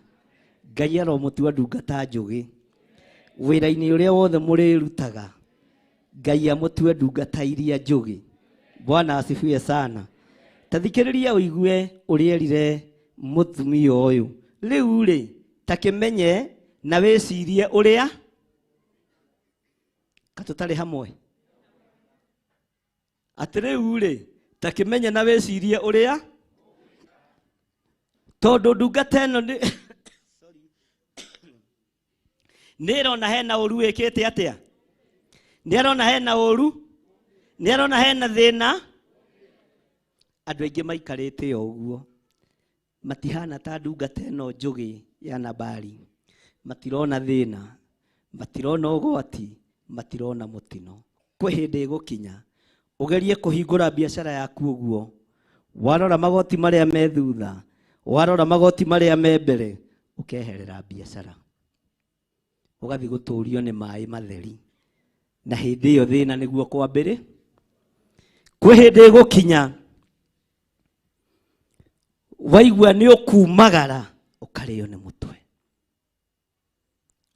Ngai aromũtua ndungata njũgĩ. Wĩra-inĩ ũrĩa wothe mũrĩrutaga, Ngai amũtue ndungata iria njũgĩ. Bwana asifiwe sana. Ta thikĩrĩria ũigue ũrĩa erire mũtumia ũyũ. Rĩu rĩ, ta kĩmenye na wĩcirie ũrĩa katũtarĩ hamwe. Atĩ rĩu rĩ, ta kĩmenye na wĩcirie ũrĩa Tondu ndungata ĩno nĩ nĩ ĩrona hena ũru wĩkĩte atĩa? Nĩ arona hena ũru? Nĩ arona hena thĩna? Andũ aingĩ maikarĩte o ũguo. Matihana ta ndungata ĩno njũgĩ ya Nabali. Matirona thĩna, matirona ũgwati, matirona mũtino. Kwĩ hĩndĩ ĩgũkinya ũgerie kũhingũra biacara yaku ũguo, warora magoti marĩa me thutha, warora magoti marĩa me mbere, ũkeherera biacara, ũgathiĩ gũtũrio nĩ maĩ matheri. Na hĩndĩ ĩyo thĩna nĩguo kwambĩrĩ. Kwĩ hĩndĩ ĩgũkinya waigua nĩ ũkumagara ũkarĩo nĩ mũtwe,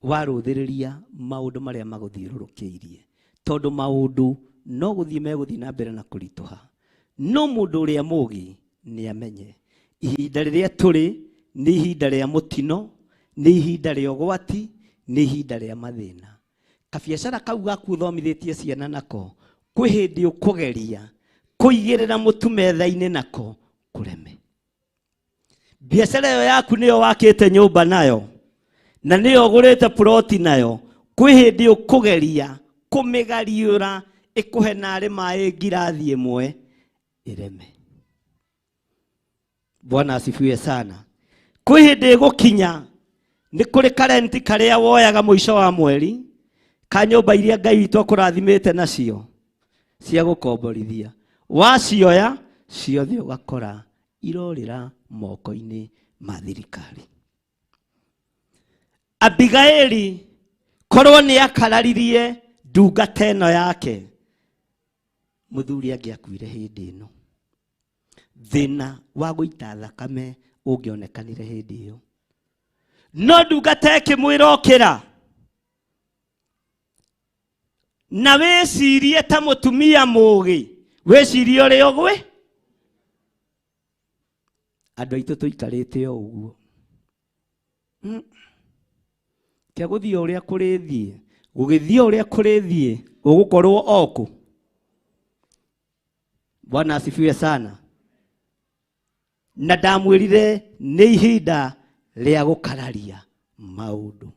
warũthĩrĩria maũndũ marĩa magũthiũrũrũkĩirie, tondũ maũndũ no gũthiĩ megũthiĩ na mbere na kũritũha. No mũndũ ũrĩa mũũgĩ nĩ amenye ihinda rĩrĩa tũrĩ nĩ ihinda rĩa mũtino, nĩ ihinda rĩa ũgwati, nĩ ihinda rĩa mathĩna. Kabiacara kau gaku ũthomithĩtie ciana nako, kwĩ hĩndĩ ũkũgeria kũigĩrĩra mũtu metha-inĩ nako kũreme. Biacara ĩyo yaku nĩyo wakĩte nyũmba nayo, na nĩyo ũgũrĩte ploti nayo, kwĩ hĩndĩ ũkũgeria kũmĩgariũra ĩkũhe narĩ maĩ ngirathi ĩmwe ĩreme. Bwana asifiwe sana. Kwĩ hĩndĩ ĩgũkinya nĩ kũrĩ karenti karĩa woyaga mũico wa mweri ka nyũmba iria Ngai witũ akũrathimĩte nacio cia gũkomborithia, wacioya ciothe ũgakora irorĩra moko-inĩ ma thirikari. Abigaili korwo nĩ akararirie ndungata ĩno yake, mũthuri angĩakuire hĩndĩ ĩno. Thĩna wa gũita thakame ũngĩonekanire hĩndĩ ĩyo. No ndungata ĩkĩmwĩra ũkĩra na wĩcirie ta mũtumia mũũgĩ, wĩcirie ũrĩa ũgwĩ. Andũ aitũ tũikarĩte o ũguo. Kĩa gũthiĩ ũrĩa kũrĩthiĩ, gũgĩthiĩ ũrĩa kũrĩthiĩ, ũgũkorwo o kũ. Bwana asifiwe sana. Na ndamwĩrire nĩ ihinda rĩa gũkararia maũndũ.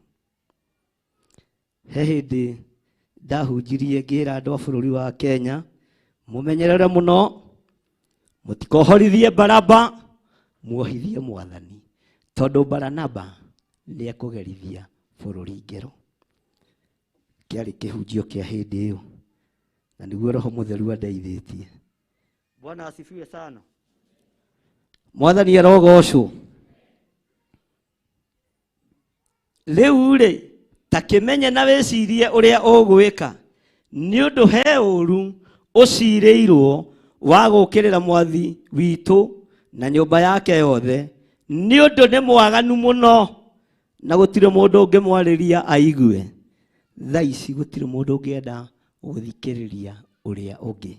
He hĩndĩ ndahunjirie ngĩra andũ a bũrũri wa Kenya, mũmenyerere mũno, mũtikohorithie Baraba, muohithie Mwathani, tondũ Baranaba nĩ ekũgerithia bũrũri ngero. Kĩarĩ kĩhunjio kĩa hĩndĩ ĩyo, na nĩguo Roho Mũtheru andeithĩtie. Bwana asifiwe sana. Mwathani arogocwo. Rĩu rĩ, ta kĩmenye na wĩcirie ũrĩa ũgwĩka, nĩ ũndũ he ũru ũcirĩirwo wa gũũkĩrĩra mwathi witũ na nyũmba yake yothe, nĩ ũndũ nĩ mwaganu mũno na gũtirĩ mũndũ ũngĩmwarĩria aigue. Thaa ici gũtirĩ mũndũ ũngĩenda gũthikĩrĩria ũrĩa ũngĩ.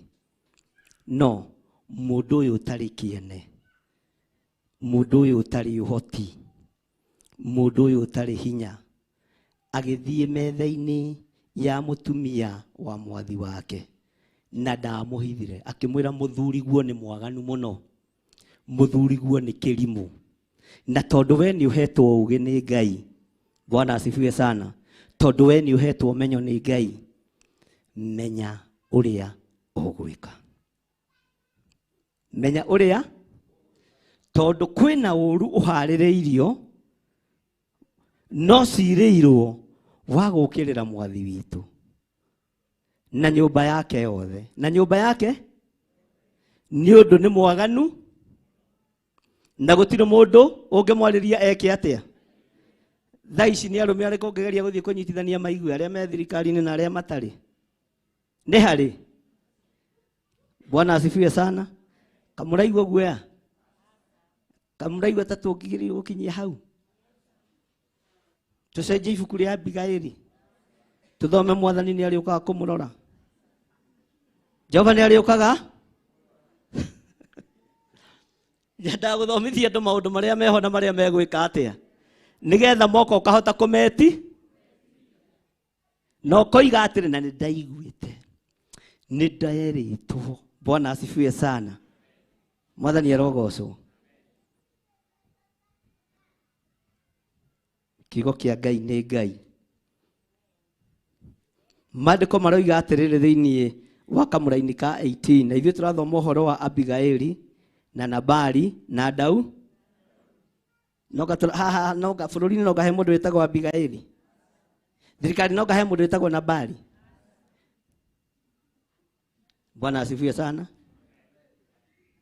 No mũndũ ũyũ ũtarĩ kĩene, mũndũ ũyũ ũtarĩ ũhoti, mũndũ ũyũ ũtarĩ hinya, agĩthiĩ metha-inĩ ya mũtumia wa mwathi wake na ndamũhithire, akĩmwĩra mũthuriguo nĩ mwaganu mũno, mũthuriguo nĩ kĩrimũ, na tondũ we nĩ ũhetwo ũũgĩ nĩ Ngai. Bwana asifiwe sana. Tondũ we nĩ ũhetwo ũmenyo nĩ Ngai, menya ũrĩa ũgwĩka, menya ũrĩa, tondũ kwĩna ũru ũharĩrĩirio no cirĩirwo wa gũũkĩrĩra mwathi witũ na nyũmba yake yothe, na nyũmba yake nĩ ũndũ nĩ mwaganu na gũtirĩ mũndũ ũngĩmwarĩria eke atĩa. Thaa ici nĩ arũme arĩkũ ũngĩgeria gũthiĩ kũnyitithania maigue arĩa me thirikari-inĩ na arĩa matarĩ? Nĩ harĩ. Bwana asifiwe sana. Kamũraigua guoya? Kamũraigua ta tũngĩgeria gũkinyia hau? Tũcenjie ibuku rĩa Abigaili, tũthome Mwathani nĩ arĩũkaga kũmũrora. Jehova nĩ arĩũkaga. Nyendaga gũthomithia andũ maũndũ marĩa meho na marĩa megwĩka atĩa, nĩgetha moka ũkahota kũmeti na ũkoiga atĩrĩ, na nĩ ndaiguĩte, nĩ nderĩtwo. Bwana asifiwe sana. Mwathani arogocwo. Kiugo kĩa Ngai nĩ Ngai. Maandĩko maroiga atĩrĩrĩ thĩinĩ wa kamũraini ka 18, na ithuĩ tũrathoma ũhoro wa Abigaili na Nabali na Dau. Noga haha noga bũrũri-inĩ noga he mũndũ wĩtagwo Abigaili. Thirikari noga he mũndũ wĩtagwo Nabali. Bwana asifiwe sana.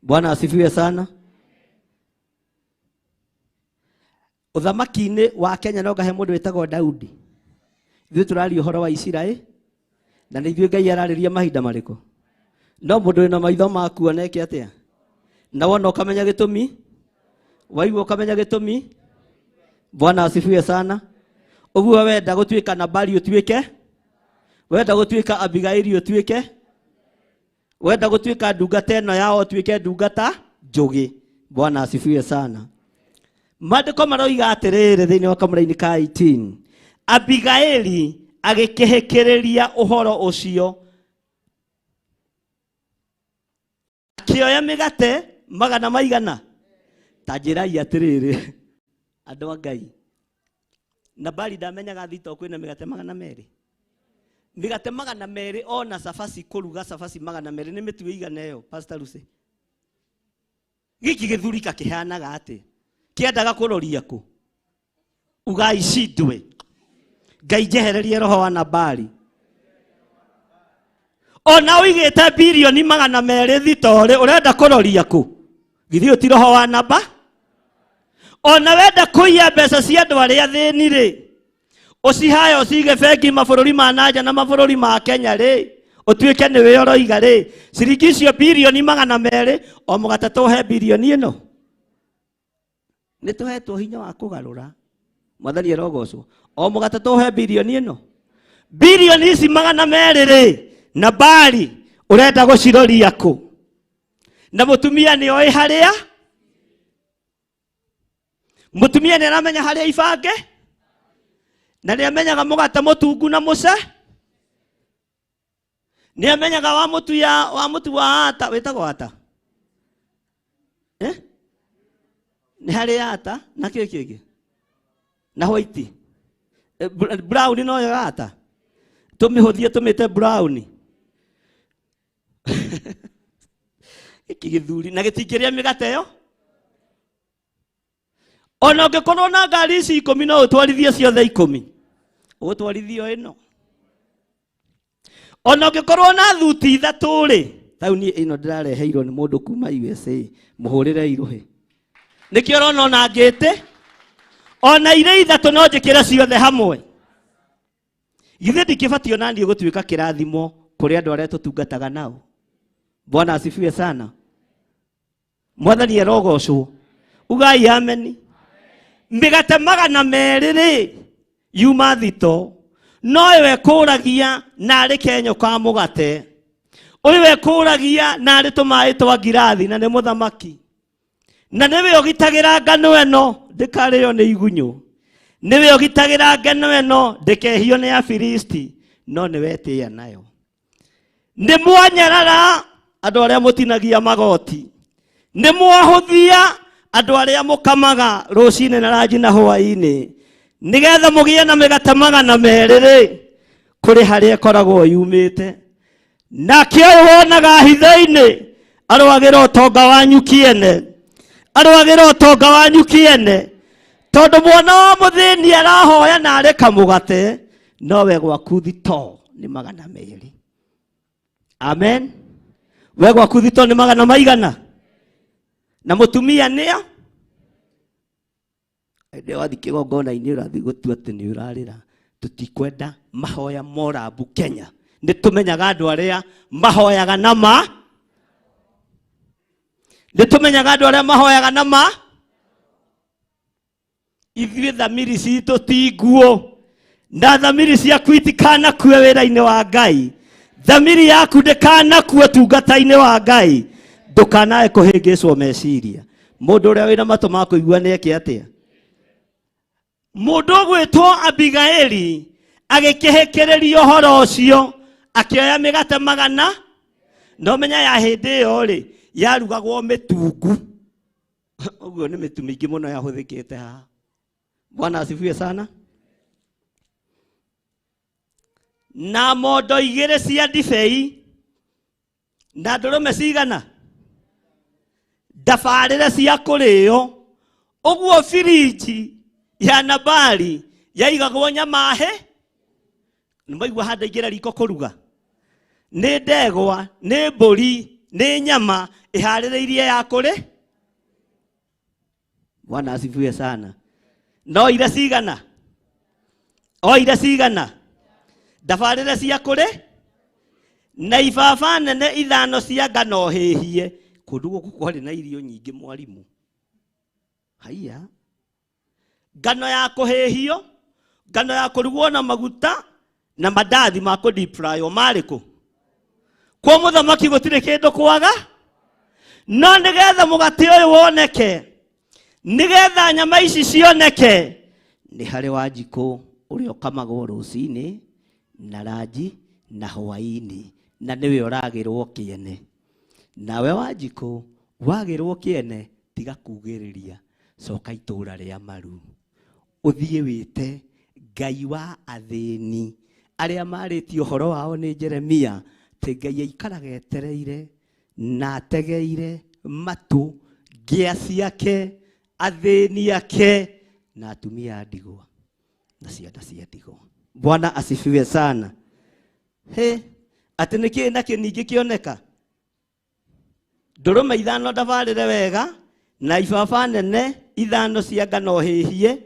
Bwana asifiwe sana. Ũthamaki-inĩ wa Kenya noga he mũndũ wĩtagwo Daudi. Ithuĩ tũraria ũhoro wa Isiraeli na nĩ ithuĩ Ngai ararĩria mahinda marĩkũ. No mũndũ wĩna maitho maku oneke atĩa? Na wona ũkamenya gĩtũmi, waigua ũkamenya gĩtũmi. Bwana asifiwe sana. Ũguo wenda gũtuĩka Nabali ũtuĩke, wenda gũtuĩka Abigaili ũtuĩke, wenda gũtuĩka ndungata ĩno yao ũtuĩke ndungata njũgĩ. Bwana asifiwe sana. Maandĩko maroiga atĩrĩrĩ thĩinĩ wa kamũraini ka 18, Abigaili agĩkĩhĩkĩrĩria ũhoro ũcio, akĩoya mĩgate magana maigana. Ta njĩrai atĩrĩrĩ andũ a Ngai, Nabali ndamenyaga thito kwĩna mĩgate 200. Mĩgate 200 ona cabaci, kũruga cabaci 200 nĩ mĩtu ĩigana ĩyo, Pastor Lucy? Gĩkĩ gĩthurika kĩhanaga atĩ kĩendaga kũroria kũ? Ugai cindwe. Ngai njehererie roho wa Nabali. Ona ũigĩte bilioni 200 thito-rĩ, ũrenda kũroria kũ? Githĩ ũyũ ti roho wa Naba? Ona wenda kũiya mbeca cia andũ arĩa athĩni rĩ, ũcihae ũcige bengi mabũrũri ma nanja na mabũrũri ma Kenya rĩ, ũtuĩke nĩwe ũroiga rĩ, ciringi icio bilioni 200 o mũgate tũhe bilioni ĩno. Nĩ tũhetwo hinya wa kũgarũra. Mwathani arogocwo. O mũgate tũhe bilioni ĩno. Bilioni ici 200 rĩ, Nabali ũrenda gũciroria kũ? Na mũtumia nĩ oĩ harĩa? Mũtumia nĩ aramenya harĩa ibange? Na nĩ amenyaga mũgate mũtungu na mũce? Nĩ amenyaga wa mũtu ya, wa mũtu wa ata, wĩtagwo ata? Nĩ harĩ ata na kĩ kĩngĩ? Na white. Brown no yo ata. Tũmĩhũthie tũmĩte brown. Gĩkĩ gĩthuri na gĩtingĩrĩa mĩgate ĩyo. Ona ũngĩkorwo na ngari ici 10 no ũtwarithie ciothe 10. Ũgũtwarithio ĩno. Ona ũngĩkorwo na thuti 3 rĩ, tauni ĩno ndĩrareheirwo nĩ mũndũ kuma USA, mũhũrĩre irũhĩ. Nĩkĩo ũrona ona ngĩte, ona irĩ 3 no njĩkĩre ciothe hamwe. Githĩ ndikĩbatiĩ ona niĩ gũtuĩka kĩrathimo kũrĩ andũ arĩa tũtungataga nao? Bwana asifiwe sana. Mwathani arogocwo. Ugai ameni. Mĩgate 200 rĩ, yuma thito, no ĩyo ĩkũragia narĩ kenyũ ka mũgate, ũyũ ĩkũragia narĩ tũmaĩ twa ngirathi, na nĩ mũthamaki, na nĩwe ũgitagĩra ngano ĩno ndĩkarĩo nĩ igunyũ, nĩwe ũgitagĩra ngano ĩno ndĩkehio nĩ Afilisti, no nĩwe etĩĩa nayo. Nĩ mwanyarara andũ arĩa mũtinagia magoti, nĩ mwahũthia andũ arĩa mũkamaga rũcinĩ na ranji na hwaĩ-inĩ, nĩgetha mũgĩe na mĩgate 200 rĩ, kũrĩ harĩa ĩkoragwo yumĩte. Nake ũyũ wonaga hitho-inĩ arũagĩra ũtonga wanyu kĩene, arũagĩra ũtonga wanyu kĩene, tondũ mwana wa mũthĩni arahoya na arĩ kamũgate, nowe gwaku thito nĩ 200. Amen. We gwaku thito nĩ magana maigana? Na mũtumia nĩo? Hĩndĩ ĩyo wathiĩ kĩgongona-inĩ ũrathiĩ gũtua atĩ nĩ ũrarĩra. Tũtikwenda mahoya morambu Kenya. Nĩ tũmenyaga andũ arĩa mahoyaga na ma. Nĩ tũmenyaga andũ arĩa mahoyaga na ma. Ithuĩ thamiri citũ ti nguo. Na thamiri ciaku itikanakue wĩra-inĩ wa Ngai. Thamiri yaku ndĩkanakue tungata-inĩ wa Ngai. Ndũkanae kũhĩngĩcwo meciria. Mũndũ ũrĩa wĩna matũ ma kũigua nĩ eke atĩa? Mũndũ ũgwĩtwo Abigaili agĩkĩhĩkĩrĩria ũhoro ũcio, akĩoya mĩgate 100. No menya ya hĩndĩ ĩyo rĩ, yarugagwo mĩtungu. Ũguo nĩ mĩtu mĩingĩ mũno yahũthĩkĩte haha. Bwana asifiwe sana. Na mondo igĩrĩ cia ndibei na ndũrũme cigana ndabarĩre cia kũrĩo. Ũguo firiji ya Nabali yaigagwo nyama hĩ. Nĩmaigua handũ aingĩra riko kũruga, nĩ ndegwa, nĩ mbũri, nĩ nyama ĩharĩrĩirie ya kũrĩ. Bwana asifiwe sana. No ire cigana, o ire cigana ndabarĩre cia kũrĩ na ibaba nene ithano cia ngano hĩhie. Kũndũ gũkũ kwarĩ na irio nyingĩ mwarimũ. Haiya, ngano ya kũhĩhio, ngano ya kũrugwo na maguta na mandathi ma kũ deep fry marĩ kũ? Kwa mũthamaki gũtirĩ kĩndũ kwaga, no nĩgetha mũgate ũyũ woneke, nĩgetha nyama ici cioneke, nĩ harĩ Wanjikũ ũrĩa ũkamagwo rũcinĩ na ranji na hwaĩ-inĩ, na nĩwe ũragĩrwo kĩene. Nawe Wanjikũ wagĩrwo kĩene, tiga kugĩrĩria, coka itũra rĩa maru, ũthiĩ wĩte Ngai wa athĩni arĩa marĩtie ũhoro wao nĩ Jeremia, atĩ Ngai aikaraga etereire na ategeire matũ ngĩa ciake, athĩni ake na atumia a ndigwa na ciana cia ndigwa. Bwana asifiwe sana. He, atĩ nĩkĩ na kĩ ningĩ kĩoneka? Ndũrũme ithano ndabarĩre wega na ibaba nene ithano cia ngano hĩhie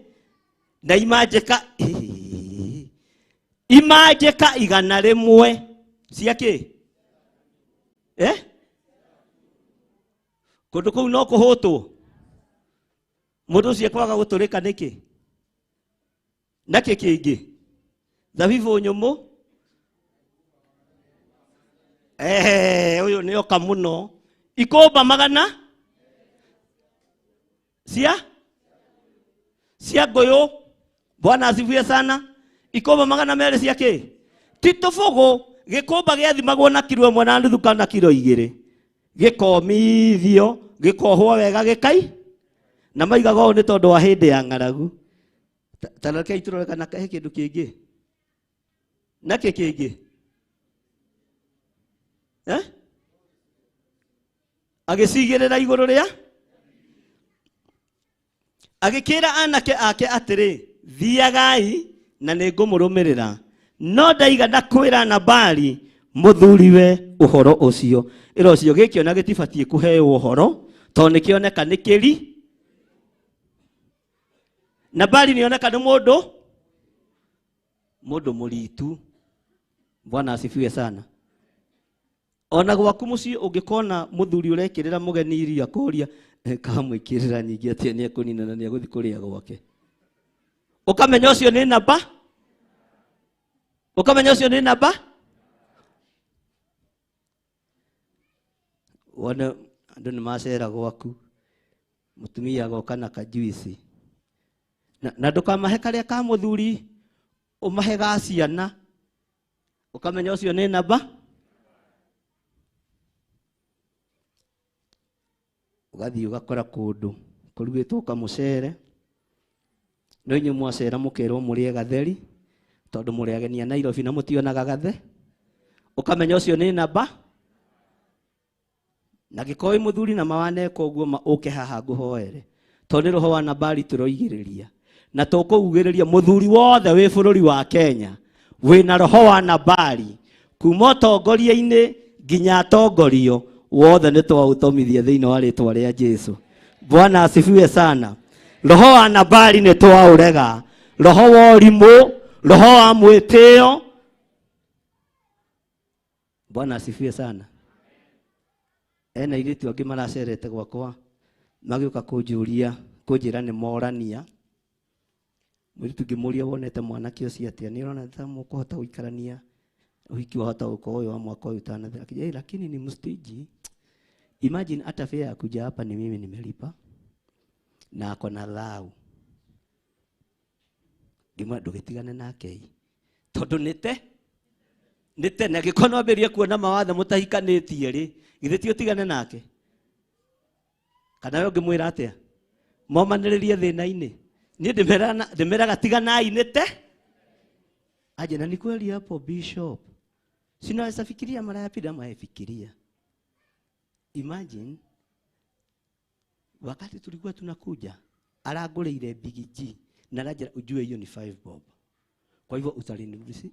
na imanjĩka 100 cia kĩ? Kũndũ kũu no kũhũtwo. Mũndũ ũcio ekwaga gũtũrĩka nĩkĩ? Nakĩ kĩngĩ? Thabibũ nyũmũ? Ũyũ nĩ oka mũno. Ikũmba magana cia ngũyũ. Bwana asifiwe sana. Ikũmba 200 cia kĩ? Ti tũbũgũ. Gĩkũmba gĩathimagwo na kiro 1.5 kana kiro 2, gĩkomithio, gĩkohwo wega gĩkai, na maigaga ũũ nĩ tondũ wa hĩndĩ ya ng'aragu. Ta rekei tũrore kana he kĩndũ kĩngĩ. Nakĩ kĩngĩ? Agĩcigĩrĩra igũrũ rĩa, agĩkĩra anake ake atĩrĩ, thiagai na nĩngũmũrũmĩrĩra. No ndaigana kwĩra Nabali mũthuriwe ũhoro ũcio. Ĩra ũcio gĩkĩona gĩtibatiĩ kũheo ũhoro tondũ nĩkĩoneka nĩ kĩri. Nabali nĩoneka nĩ mũndũ mũritu. Bwana asifiwe sana. Ona gwaku mũciĩ ũngĩkona mũthuri ũrekĩrĩra mũgeni irio akoria, kamwĩkĩrĩra nyingĩ atĩa nĩekũnina na nĩegũthiĩ kũrĩa gwake. Ũkamenya ũcio nĩ namba? Ũkamenya ũcio nĩ namba? Wone andũ nĩ macera gwaku, mũtumia agoka na kajuici. Na ndũkamahe karĩa ka mũthuri, ũmahe ga ciana. Ũkamenya ũcio nĩ namba? Ũgathiĩ ũgakora kũndũ kũrugĩtwo kamũcere, no inyuĩ mwacera mũkerwo mũrĩe gatheri tondũ mũrĩ ageni a Nairobi na mũtionaga gathe. Ũkamenya ũcio nĩ namba? Na gĩkorwo wĩ mũthuri na mawaneka ũguo ma ũke haha ngũhoere, tondũ nĩ roho wa Nabali tũroigĩrĩria. Na tũkũugĩrĩria mũthuri wothe wĩ bũrũri wa Kenya wĩna roho wa Nabali kuma ũtongoria-inĩ nginya atongorio wothe nĩ twaũtomithia thĩinĩ wa rĩtwa rĩa Jesu. Bwana asifiwe sana. Roho wa Nabali nĩ twaũrega, roho wa ũrimũ, roho wa mwĩtĩo. Bwana asifiwe sana. Ena airĩtu angĩ maracerete gwakwa magĩũka kũnjũria, kũnjĩra nĩ morania. Mũirĩtu ngĩmũria wonete mwanake ũcio atĩa, nĩ ũrona ta mũkũhota gũikarania ũhiki wahota gũkorwo ũyũ wa mwaka ũyũ ũtanathira. Akĩnjĩra, lakini ni mstingy. Imagine hata fare ya kuja hapa ni mimi nimelipa na ako na thau. Ngĩmwĩra ndũgĩtigane nake tondũ nĩ tene angĩkorwo no ambĩrĩrie kuona mawatho mũtahikanĩtie rĩ, githĩ ti ũtigane nake? Kana we ũngĩmwĩra atĩa? Momanĩrĩrie thĩna-inĩ. Niĩ ndĩmeraga tiganai nĩ te. Aje na ni kweli hapo bishop. Sinaweza fikiria mara ya pili ama fikiria. Imagine wakati tulikuwa tunakuja aragũrĩire Big G na arajĩra ujue hiyo ni 5 bob. Kwa hivyo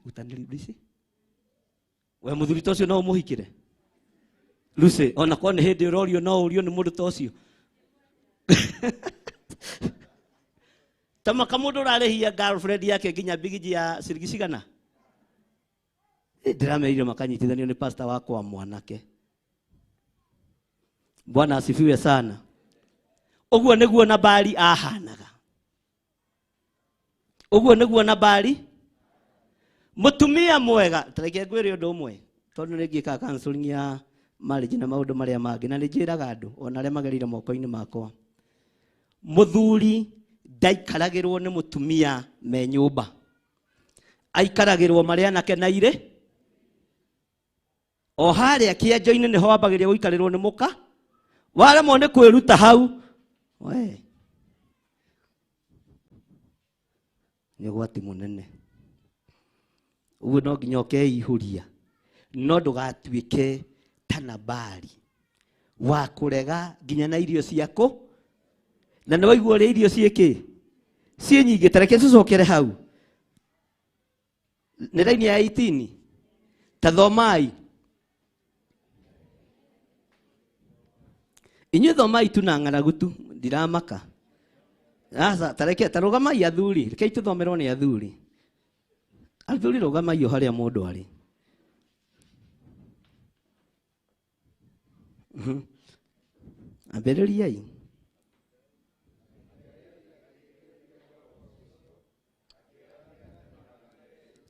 utanirudisi? We mũthuri ta ũcio no ũmũhikĩre? Lucy, ona korwo nĩ hĩndĩ ũrorio no ũrio nĩ mũndũ ta ũcio. Ta maka mũndũ ũrarĩhia girlfriend yake nginya Big G ya ciringi cigana? Ndĩramerire makanyitithanio nĩ pastor wakwa mwanake. Bwana asifiwe sana. Ũguo nĩguo Nabali ahanaga. Ũguo nĩguo Nabali mũtumia mwega. Tareke ngwĩre ũndũ ũmwe tondũ nĩ ngĩkaga counseling ya marriage na maũndũ marĩa mangĩ na nĩ njĩraga andũ ona arĩa magereire moko-inĩ makwa. Mũthuri ndaikaragĩrwo nĩ mũtumia me nyũmba. Aikaragĩrwo marĩ anake na irĩ. O harĩa kĩenjo-inĩ nĩho wambagĩrĩria gũikarĩrwo nĩ mũka. Waremwo nĩ kwĩruta hau. We. Nĩ ũgwati mũnene. Ũguo no nginya ũkeihũria. No ndũgatuĩke ta Nabali wa kũrega nginya na irio ciaku. Na nĩ waigua ũrĩa irio ciĩkĩ? Ciĩ nyingĩ, ta reke tũcokere hau. Nĩ raini ya 18. Ta thomai. Inyuĩ thomai tu na ng'aragu tu, ndiramaka. Aca, ta reke, ta rũgamai athuri, rekei tũthomerwo nĩ athuri. Athuri rũgamai o harĩa mũndũ arĩ. Ambĩrĩriai.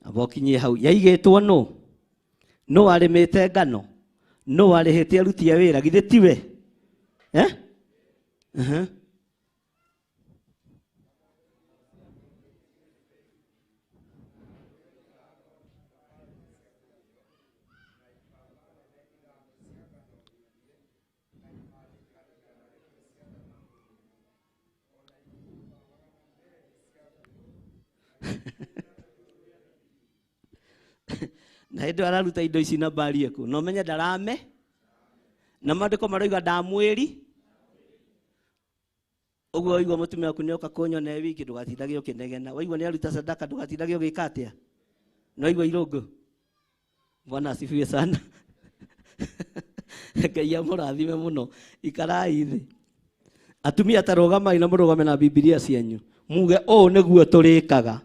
Amba ũkinyie hau. Yaigĩtwo nũ? Nũ warĩmĩte ngano? Nũ warĩhĩte aruti a wĩra? Githĩ tiwe? Eh? Na hĩndĩ ĩyo araruta indo ici na mbari ĩkũ na ũmenye ndarame na maandĩko maroiga ndamwĩri ũguo waigua mũtumia waku nĩoka kũnyona e wiki ndũgatindage ũkĩnegena waigua nĩaruta sadaka ndũgatindage ũgĩka atĩa na waigua irũngũ. Bwana asifiwe sana. Ngai amũrathime mũno. Ikarai thĩ atumia ta rũgamai na mũrũgame na Bibilia cianyu muge ũũ nĩguo tũrĩkaga.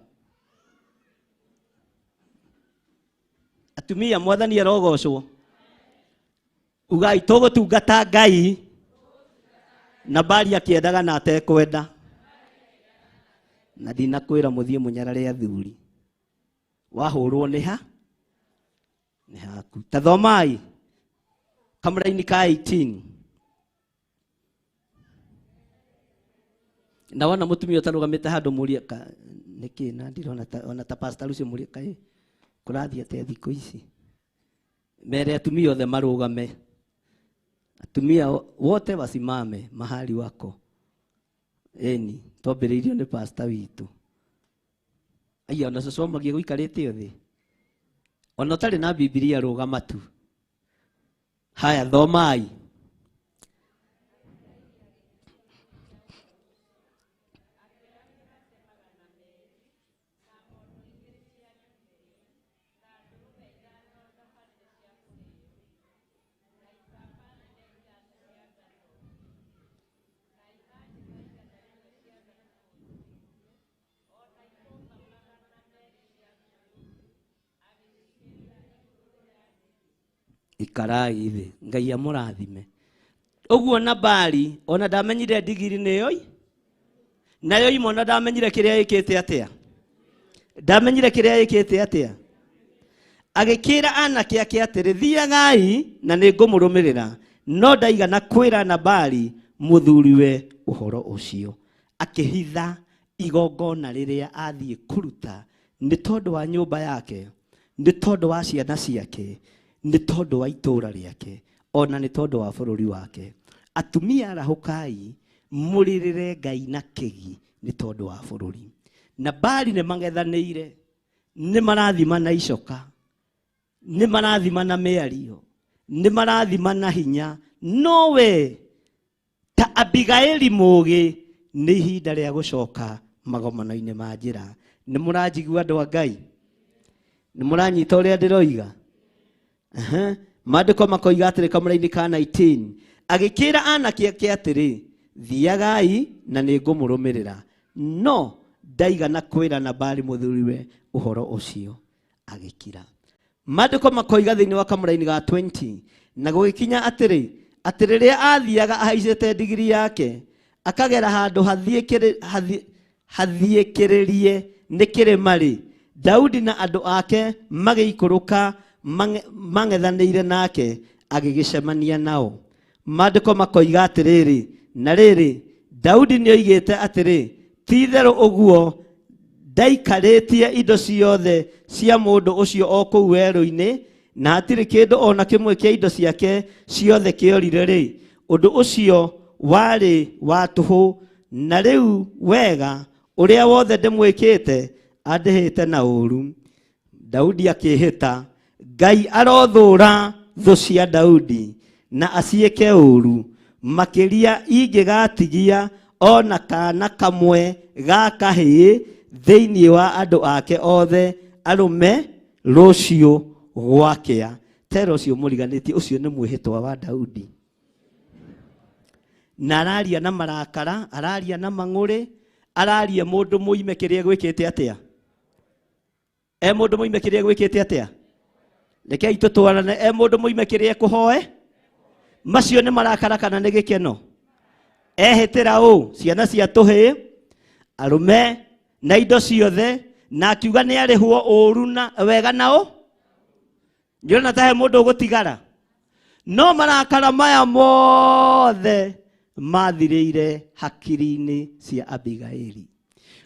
Atumia mwathani arogocwo. Ugai tũgũtungata Ngai Nabali akĩendaga na atekwenda. Na ndinakwĩra mũthiĩ mũnyarare athuri. Wahũrwo nĩ ha? Nĩ haku. Ta thomai kamũraini ka 18. Na wona mũtumia ũtarũgamĩte handũ mũrie nĩkĩ na ndirona ta ona ta pastor ũcio mũrie kaĩ kũrathiĩ atĩa thikũ ici. Mere atumia othe marũgame. Atumia wote wasimame mahali wako. Eni twambĩrĩirio nĩ pastor witũ. Aya ona cũcũ amagia gũikarĩte thĩ. Ona ũtarĩ na Bibilia rũgama tu. Haya thomai. Ikarai thĩ Ngai amũrathime. Ũguo Nabali ona ndamenyire ndigiri nĩyo nayo imwe ona ndamenyire kĩrĩa ĩkĩte atĩa. Ndamenyire kĩrĩa ĩkĩte atĩa. Agĩkĩra anake ake atĩrĩ, thiagai na nĩngũmũrũmĩrĩra. No ndaigana kwĩra Nabali mũthuriwe ũhoro ũcio. Akĩhitha igongona rĩrĩa athiĩ kũruta nĩ tondũ wa nyũmba yake, nĩ tondũ wa ciana ciake, nĩ tondũ wa itũũra rĩake, ona nĩ tondũ wa bũrũri wake. Atumia arahũkai mũrĩrĩre Ngai na kĩgi nĩ tondũ wa bũrũri. Nabali nĩ mang'ethanĩire Nĩ marathima na icoka, nĩ marathima na mĩario, nĩ marathima na hinya, no we ta Abigaili mũũgĩ nĩ ihinda rĩa gũcoka magomano-inĩ ma njĩra. Nĩ mũranjigua andũ a Ngai? Nĩ mũranyita ũrĩa ndĩroiga? Maandĩko makoiga atĩrĩ kamũra-inĩ ka 19, agĩkĩra anake ake atĩrĩ, thiagai na nĩ ngũmũrũmĩrĩra. No ndaigana kwĩra Nabali mũthuriwe ũhoro ũcio, agĩkira. Maandĩko makoiga thĩinĩ wa kamũra-inĩ ga 20, na gũgĩkinya atĩrĩ, atĩ rĩrĩa athiaga ahaicĩte ndigiri yake, akagera handũ hathiĩkĩrĩrie nĩ kĩrĩma-rĩ, Daudi na andũ ake magĩikũrũka mang'ethanĩire nake, agĩgĩcemania nao. Maandĩko makoiga atĩrĩrĩ, na rĩrĩ, Daudi nĩoigĩte atĩrĩ, ti-itherũ ũguo ndaikarĩtie indo ciothe cia mũndũ ũcio o kũu werũ-inĩ, na hatirĩ kĩndũ o na kĩmwe kĩa indo ciake ciothe kĩorire-rĩ, ũndũ ũcio warĩ wa tũhũ, na rĩu wega ũrĩa wothe ndĩmwĩkĩte andĩhĩte na ũũru. Daudi akĩĩhĩta, Ngai arothũũra thũ cia Daudi na aciĩke ũũru, makĩria ingĩgatigia o na kaana kamwe ga kahĩĩ thĩinĩ wa andũ ake othe arũme rũciũ gwakĩa. Tera ũcio mũriganĩtie, ũcio nĩ mwĩhĩtwa wa Daudi. Na araria na marakara, araria na mang'ũrĩ, araria mũndũ mũime kĩrĩa gwĩkĩte atĩa? Mũndũ mũime kĩrĩa gwĩkĩte atĩa? Rekei tũtwarane, mũndũ mũime kĩrĩa ekũhoe? Macio nĩ marakara kana nĩ gĩkeno? Ehĩtĩra ũũ, ciana cia tũhĩĩ, arũme na indo ciothe, na akiuga nĩ arĩhwo ũũru na wega nao? Ndĩrona ta he mũndũ ũgũtigara. No marakara maya mothe mathirĩire hakiri-inĩ cia Abigaili.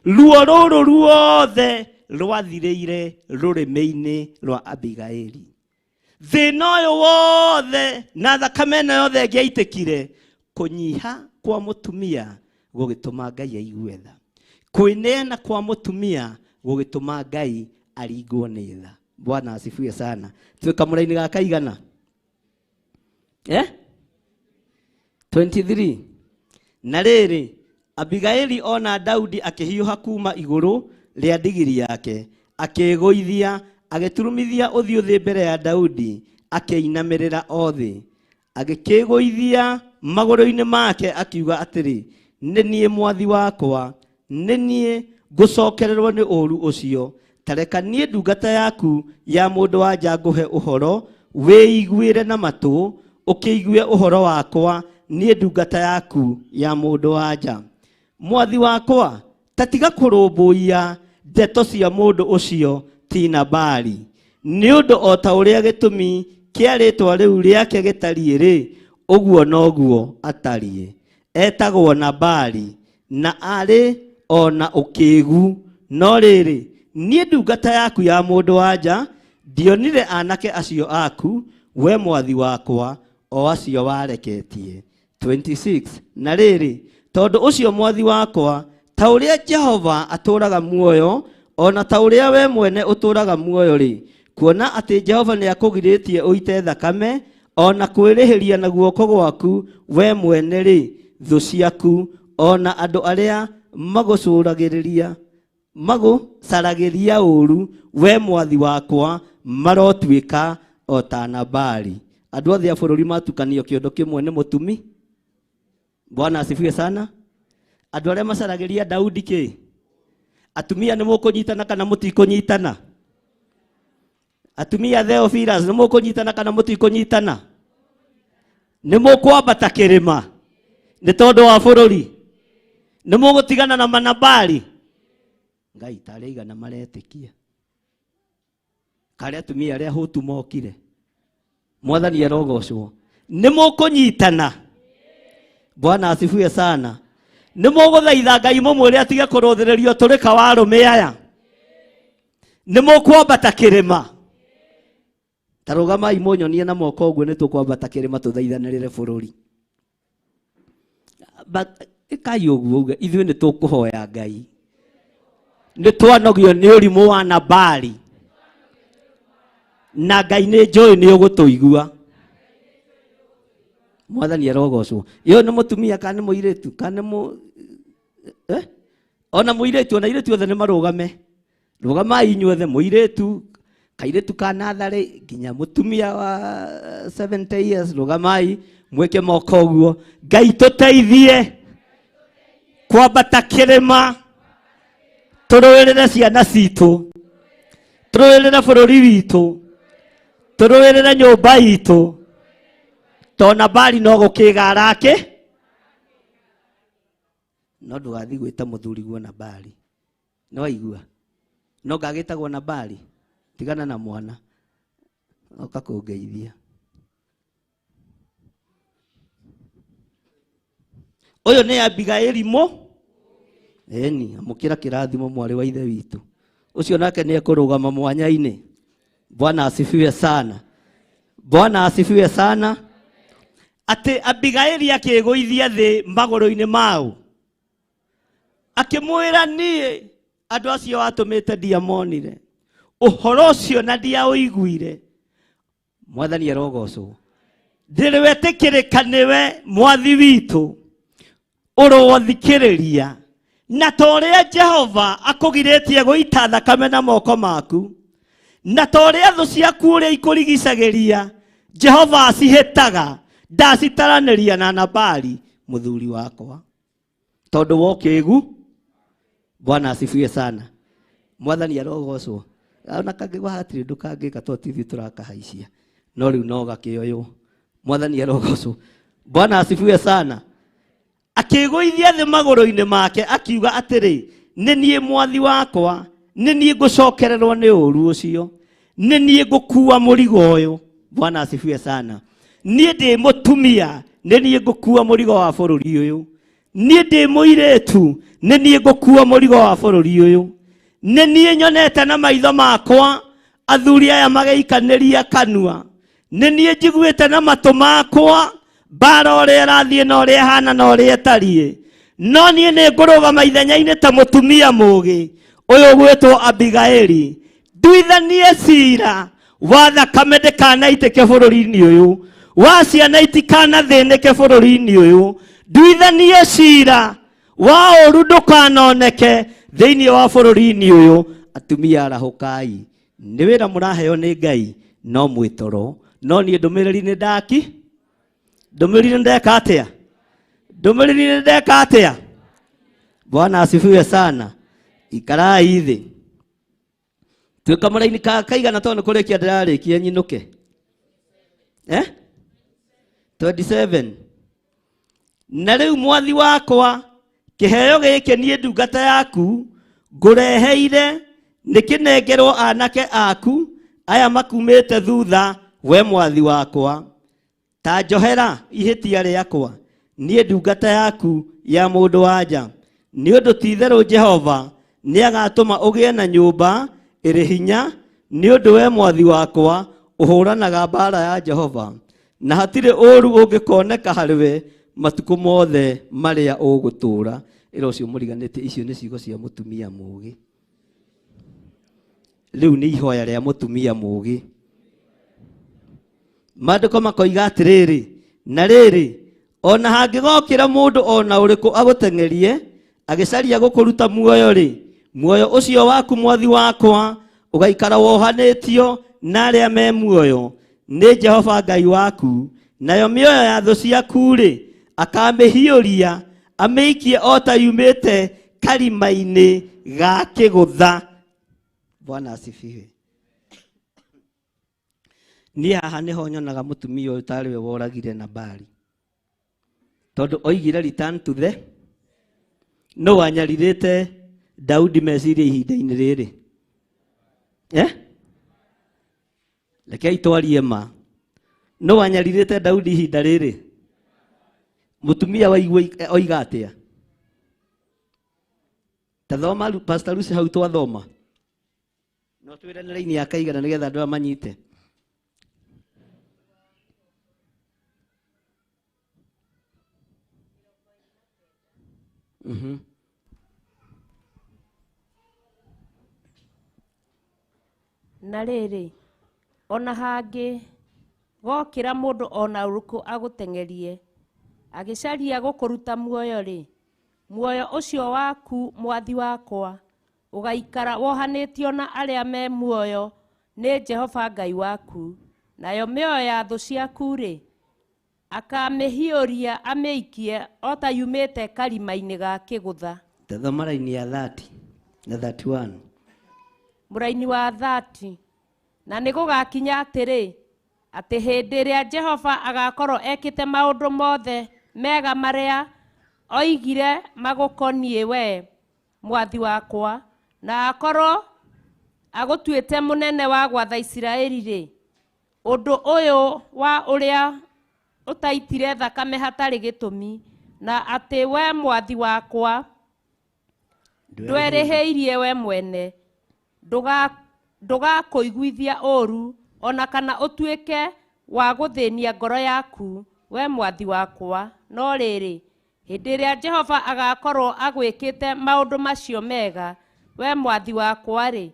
Ruo rũrũ ruothe rwathirĩire rũrĩmĩ-inĩ rwa Abigaili. Thĩna ũyũ wothe na thakame ĩno yothe ĩngĩaitĩkire, kũnyiha kwa mũtumia gũgĩtũma Ngai aigue tha. Kwĩneana kwa mũtumia gũgĩtũma Ngai aringwo nĩ tha. Bwana asifiwe sana. Twĩ kamũra-inĩ ga kaigana? 23. Na rĩrĩ, Abigaili ona Daudi akĩhiũha kuma igũrũ rĩa ndigiri yake, akĩĩgũithia, agĩturumithia ũthiũ thĩ mbere ya Daudi, akĩinamĩrĩra o thĩ. Agĩkĩĩgũithia magũrũ-inĩ make akiuga atĩrĩ, nĩ niĩ mwathi wakwa, nĩ niĩ ngũcokererwo nĩ ũũru ũcio. Ta reka niĩ ndungata yaku ya mũndũ wa nja ngũhe ũhoro, wĩiguĩre na matũ, ũkĩigue ũhoro wakwa, niĩ ndungata yaku ya mũndũ wa nja. Mwathi wakwa, ta tiga kũrũmbũiya ndeto cia mũndũ ũcio ti Nabali, nĩ ũndũ o ta ũrĩa gĩtũmi kĩa rĩĩtwa rĩu rĩake gĩtariĩ-rĩ, ũguo noguo atariĩ. Etagwo Nabali, na arĩ o na ũkĩĩgu. No rĩrĩ, niĩ ndungata yaku ya mũndũ wa nja, ndionire anake acio aku, we mwathi wakwa, o acio wareketie. 26. Na rĩrĩ, tondũ ũcio mwathi wakwa, ta ũrĩa Jehova atũũraga muoyo, o na ta ũrĩa we mwene ũtũũraga muoyo-rĩ, kuona atĩ Jehova nĩakũgirĩtie ũite thakame, o na kwĩrĩhĩria na guoko gwaku we mwene-rĩ, thũ ciaku, o na andũ arĩa magũcũragĩrĩria, magũcaragĩria ũũru, we mwathi wakwa, marotuĩka o ta Nabali. Andũ othe a bũrũri matukanio kĩondo kĩmwe nĩ mũtumi. Bwana asifiwe sana. Andũ arĩa macaragĩria Daudi kĩ? Atumia nĩ mũkũnyitana kana mũtikũnyitana? Atumia Theophilus nĩ mũkũnyitana kana mũtikũnyitana? Nĩ mũkwambata kĩrĩma nĩ tondũ wa bũrũri? Nĩ mũgũtigana na manabali? Ngai tarĩ igana maretĩkia. Karĩa atumia arĩa hũtu mokire. Mwathani arogocwo. Nĩ mũkũnyitana. Bwana asifiwe sana. Nĩ mũgũthaitha Ngai mũmwĩre atige kũrũthĩrĩrio tũrĩka wa arũme aya. Nĩ mũkwambata kĩrĩma. Ta rũgamai mũnyonie na moko ũguo nĩ tũkwambata kĩrĩma tũthaithanĩrĩre bũrũri. But ĩkai ũguo uge ithuĩ nĩ tũkũhoya Ngai. Nĩ twanogio nĩ ũrimũ wa Nabali. Na Ngai nĩ njũĩ nĩ ũgũtũigua. Mwathani arogocwo. Yo nĩ mũtumia kana nĩ mũirĩtu kana nĩ ona mũirĩtu ona airĩtu othe nĩ marũgame. Rũgamai inyuothe mũirĩtu kairĩtu ka natharĩ nginya mũtumia wa 70 years rũgamai mwĩke moko ũguo. Ngai tũteithie kwambata kĩrĩma tũrũĩrĩre ciana citũ, tũrũĩrĩre bũrũri witũ, tũrũĩrĩre nyũmba itũ, to Nabali no gũkĩga arake. No ndũgathiĩ gwĩta mũthuri guo Nabali. Nĩ waigua? No ngagĩtagwo Nabali, tigana na mwana oka kũngeithia. Ũyũ nĩ Abigaili mũ ĩni, amũkĩra kĩrathimo mwarĩ wa ithe witũ. Ũcio nake nĩ ekũrũgama mwanya-inĩ. Bwana asifiwe sana. Bwana asifiwe sana. Atĩ Abigaili akĩgũithia thĩ magũrũ-inĩ mau, akĩmwĩra niĩ andũ acio watũmĩte ndiamonire, ũhoro ũcio na ndiaũiguire. Mwathani arogocwo. Ndĩrĩ wetĩkĩrĩka nĩwe mwathi witũ ũrothikĩrĩria, na ta ũrĩa Jehova akũgirĩtie gũita thakame na moko maku, na ta ũrĩa thũ ciaku ũrĩa ikũrigicagĩria Jehova acihĩtaga, ndacitaranĩria na Nabali mũthuri wakwa, tondũ wa ũkĩgu. Bwana asifiwe sana. Mwathani arogocwo. Ona kangĩgwa hatirĩ ũndũ kangĩka to ti ithuĩ tũrakahaicia, no rĩu no gakĩoywo. Mwathani arogocwo. Bwana asifiwe sana. Akĩgũithia thĩ magũrũ-inĩ make akiuga atĩrĩ, nĩ niĩ mwathi wakwa, nĩ niĩ ngũcokererwo nĩ ũũru ũcio, nĩ niĩ ngũkua mũrigo ũyũ. Bwana asifiwe sana. Niĩ ndĩ mũtumia, nĩ niĩ ngũkua mũrigo wa bũrũri ũyũ. Niĩ ndĩ mũirĩtu, nĩ niĩ ngũkua mũrigo wa bũrũri ũyũ. Nĩ niĩ nyonete na maitho makwa athuri aya magĩikanĩria kanua. Nĩ niĩ njiguĩte na matũ makwa mbara ũrĩa ĩrathiĩ na ũrĩa ĩhana na ũrĩa ĩtariĩ. No niĩ nĩ ngũrũgama ithenya-inĩ ta mũtumia mũũgĩ ũyũ ũgwĩtwo Abigaili, nduithanie cira wa thakame ndĩkanaitĩke bũrũri-inĩ ũyũ, wa ciana itikanathĩnĩke bũrũri-inĩ ũyũ, nduithanie cira wa ũũru ndũkanoneke thĩinĩ wa bũrũri-inĩ ũyũ. Atumia arahũkai, nĩ wĩra mũraheo nĩ Ngai no mwĩtoro. No niĩ ndũmĩrĩri nĩ ndaki, ndũmĩrĩri nĩ ndeka atĩa? Ndũmĩrĩri nĩ ndeka atĩa? Bwana asifiwe sana. Ikarai thĩ. Tuĩka mũraini kaigana tondũ nĩ kũrĩkia ndĩrarĩkia nyinũke. 27. Na rĩu mwathi wakwa, kĩheo gĩkĩ niĩ ndungata yaku ngũreheire nĩ kĩnengerwo anake aku aya makumĩte thutha, we mwathi wakwa. Ta njohera ihĩtia rĩakwa niĩ ndungata yaku ya mũndũ wa nja, nĩ ũndũ ti-itherũ Jehova nĩagatũma ũgĩe na nyũmba ĩrĩ hinya, nĩ ũndũ we mwathi wakwa ũhũranaga mbaara ya Jehova, na hatirĩ ũũru ũngĩkoneka harĩwe matukũ mothe marĩa ũgũtũũra. Ĩra ũcio mũriganĩtie, icio nĩ ciugo cia mũtumia mũũgĩ. Rĩu nĩ ihoya rĩa mũtumia mũũgĩ. Maandĩko makoiga atĩrĩrĩ, na rĩrĩ, ona hangĩgokĩra mũndũ ona ũrĩkũ agũteng'erie agĩcaria gũkũruta muoyo-rĩ, muoyo ũcio waku mwathi wakwa ũgaikara wohanĩtio na arĩa me muoyo nĩ Jehova Ngai waku, nayo mĩoyo ya thũ ciaku-rĩ akamĩhiũria amĩikie o ta yumĩte karima-inĩ ga kĩgũtha. Bwana asifiwe. Niĩ haha nĩho nyonaga mũtumia ũyũ tarĩ we woragire Nabali, tondũ oigire return to the no wanyarirĩte Daudi meciria ihinda-inĩ rĩrĩ. Rekei twarie ma. No wanyarirĩte Daudi ihinda rĩrĩ? Mũtumia waigua oiga atĩa? Ta thoma Pastor Lucy hau twathoma. No twĩrane raini ya kaigana nĩgetha andũ aya manyite. Na rĩrĩ, ona hangĩ gokĩra mũndũ ona ũrĩkũ agũteng'erie agĩcaria gũkũruta muoyo-rĩ, muoyo ũcio waku mwathi wakwa ũgaikara wohanĩtio na arĩa me muoyo nĩ Jehova Ngai waku, nayo mĩoyo ya thũ ciaku-rĩ, akamĩhiũria amĩikie o ta yumĩte karima-inĩ ga kĩgũtha. Tathoma raini ya 30 na 31. Mũraini wa 30. Na nĩ gũgakinya atĩrĩ, atĩ hĩndĩ ĩrĩa Jehova agakorwo ekĩte maũndũ mothe mega marĩa oigire magũkoniĩ we mwathi wakwa, na akorwo agũtuĩte mũnene wa gwatha Isiraeli-rĩ, ũndũ ũyũ wa ũrĩa ũtaitire thakame hatarĩ gĩtũmi, na atĩ we mwathi wakwa ndwerĩhĩirie we mwene, ndũgakũiguithia ũũru ona kana ũtuĩke wa gũthĩnia ngoro yaku we mwathi wakwa. No rĩrĩ, hĩndĩ ĩrĩa Jehova agakorwo agwĩkĩte maũndũ macio mega we mwathi wakwa-rĩ,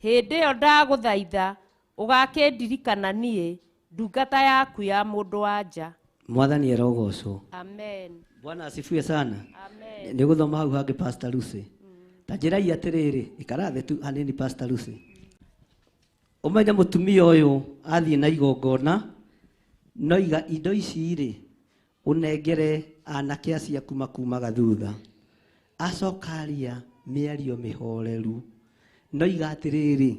hĩndĩ ĩyo ndagũthaitha ũgakĩndirikana niĩ ndungata yaku ya mũndũ wa nja. Mwathani arogocwo. Amen. Bwana asifiwe sana. Amen. Nĩ gũthoma hau hangĩ Pastor Lucy. Ta njĩrai atĩrĩrĩ, ikara thĩ tu hanini Pastor Lucy. Ũmenye mũtumia ũyũ athiĩ na igongona, no iga indo ici rĩ, ũnengere anake acio aku makumaga thutha. Acoka aria mĩario mĩhoreru. No iga atĩrĩrĩ,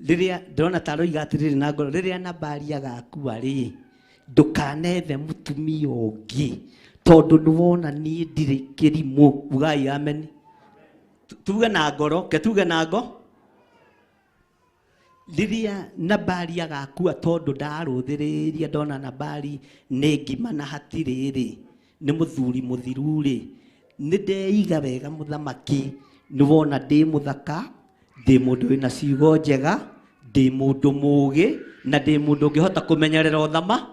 rĩrĩa ndĩrona ta aroiga atĩrĩrĩ na ngoro, rĩrĩa Nabali agakua rĩ, ndũkanethe mũtumia ũngĩ, tondũ nĩwona niĩ ndirĩ kĩrimũ. Ugai amen. Tuge na ngoro, ke tuge na ngo. Rĩrĩa Nabali agakua, tondũ ndarũthĩrĩria ndona Nabali nĩ ngima na hatirĩ rĩ, nĩ mũthuri mũthiru rĩ, nĩ ndeiga wega mũthamaki, nĩwona ndĩ mũthaka, ndĩ mũndũ wĩna ciugo njega, ndĩ mũndũ mũũgĩ, na ndĩ mũndũ ũngĩhota kũmenyerera ũthama.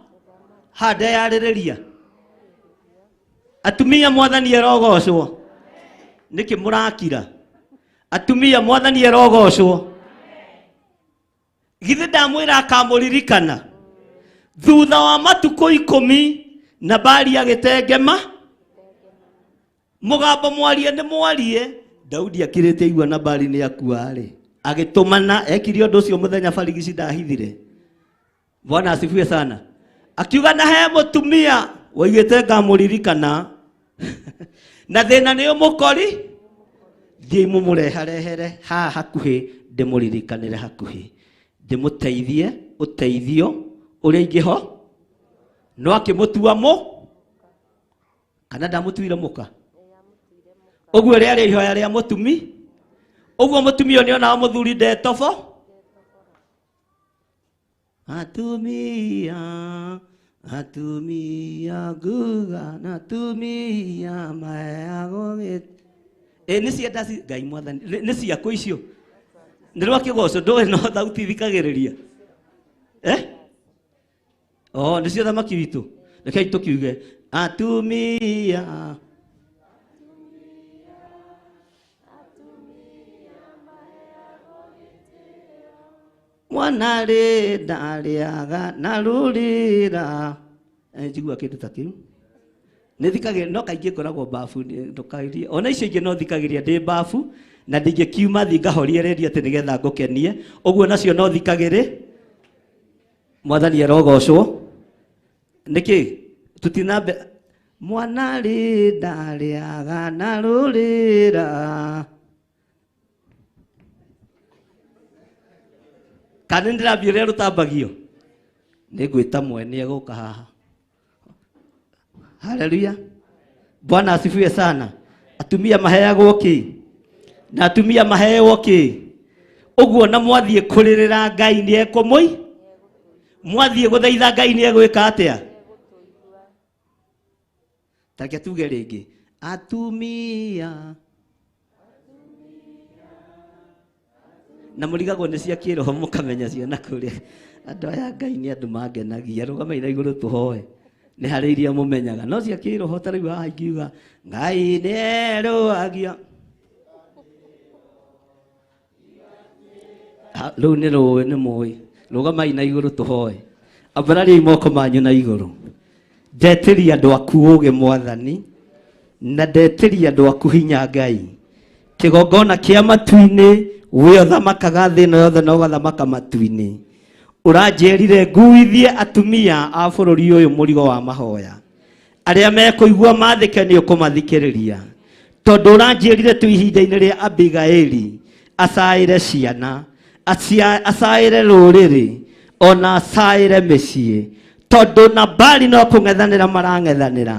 Ha ndeyarĩrĩria. Atumia mwathani arogocwo. Nĩkĩ mũrakira? Atumia mwathani arogocwo. Githĩ ndamwĩra akamũririkana. Thutha wa matukũ 10 Nabali agĩtengema. Mũgambo mwarie nĩ mwarie. Daudi akirĩte igua Nabali nĩ akua rĩ, agĩtũmana, ekire ũndũ ũcio mũthenya barigici ndahithire. Bwana asifiwe sana. Akiuga na he mũtumia woigĩte ngamũririkana. Na thĩna nĩ ũmũkori, thiĩ mũmũreharehere haha hakuhĩ, ndĩmũririkanĩre hakuhĩ, ndĩmũteithie ũteithio ũrĩa ingĩho. No akĩmũtua mũ kana ndamũtuire mũka. Ũguo rĩarĩ ihoya rĩa mũtumi. Ũguo mũtumia ũyũ nĩonaga mũthuri ndetobo. Atumia, atumia nguga na atumia maheagwo gĩtĩ. Ĩ nĩ cienda Ngai mwathani, nĩ ciakũ icio. Nĩ rwa kĩgoco, ndũĩ no thauti thikagĩrĩria. Oh, nĩ cia thamaki witũ. Rekei tũkiuge atumia. Mwana rĩ ndarĩaga na rũrĩra. Njigua kĩndũ ta kĩu. Nĩ thikagĩrĩria, no kaingĩ ngoragwo bafu, ndũkairie. Ona icio ingĩ no thikagĩrĩria ndĩ bafu, na ndingĩkiuma thiĩ ngahorie redio atĩ nĩgetha ngũkenie. Ũguo nacio no thikagĩrĩ. Mwathani arogocwo. Nĩkĩ? Tũtinambe. Mwana rĩ ndarĩaga na rũrĩra. Kana nĩ ndĩrambia ũrĩa rũtambagio? Nĩ ngwĩta mwene egũka haha. Haleluya. Bwana asifiwe sana. Atumia maheagwo kĩ? Na atumia maheagwo kĩ? Ũguo na mwathiĩ kũrĩrĩra Ngai nĩ ekũmũi? Mwathiĩ gũthaitha Ngai nĩ egwĩka atĩa? Ta reke tuge rĩngĩ. Atumia. Na mũrigagwo nĩ cia kĩroho mũkamenya ciana kũrĩa. Andũ aya Ngai nĩ andũ mangenagia. Rũgamai na igũrũ tũhoe. Nĩ harĩ iria mũmenyaga. No cia kĩroho ta rĩu haha ingiuga Ngai nĩ erũagia. Rũu nĩ rũĩ nĩ mũĩ. Rũgamai na igũrũ tũhoe. Ambarariai moko manyu na igũrũ. Ndetĩria andũ aku ũũgĩ Mwathani, na ndetĩria andũ aku hinya Ngai. Kĩgongona kĩa matu-inĩ, we ũthamakaga thĩ ĩno yothe na ũgathamaka matu-inĩ. Ũranjĩrire nguithie atumia a bũrũri ũyũ mũrigo wa mahoya. Arĩa mekũigua mathĩke nĩ ũkũmathikĩrĩria. Tondũ ũranjĩrire tu ihinda-inĩ rĩa Abigaili acaĩre ciana, acaĩre rũrĩrĩ, ona acaĩre mĩciĩ. Tondũ Nabali no kũng'ethanĩra marang'ethanĩra,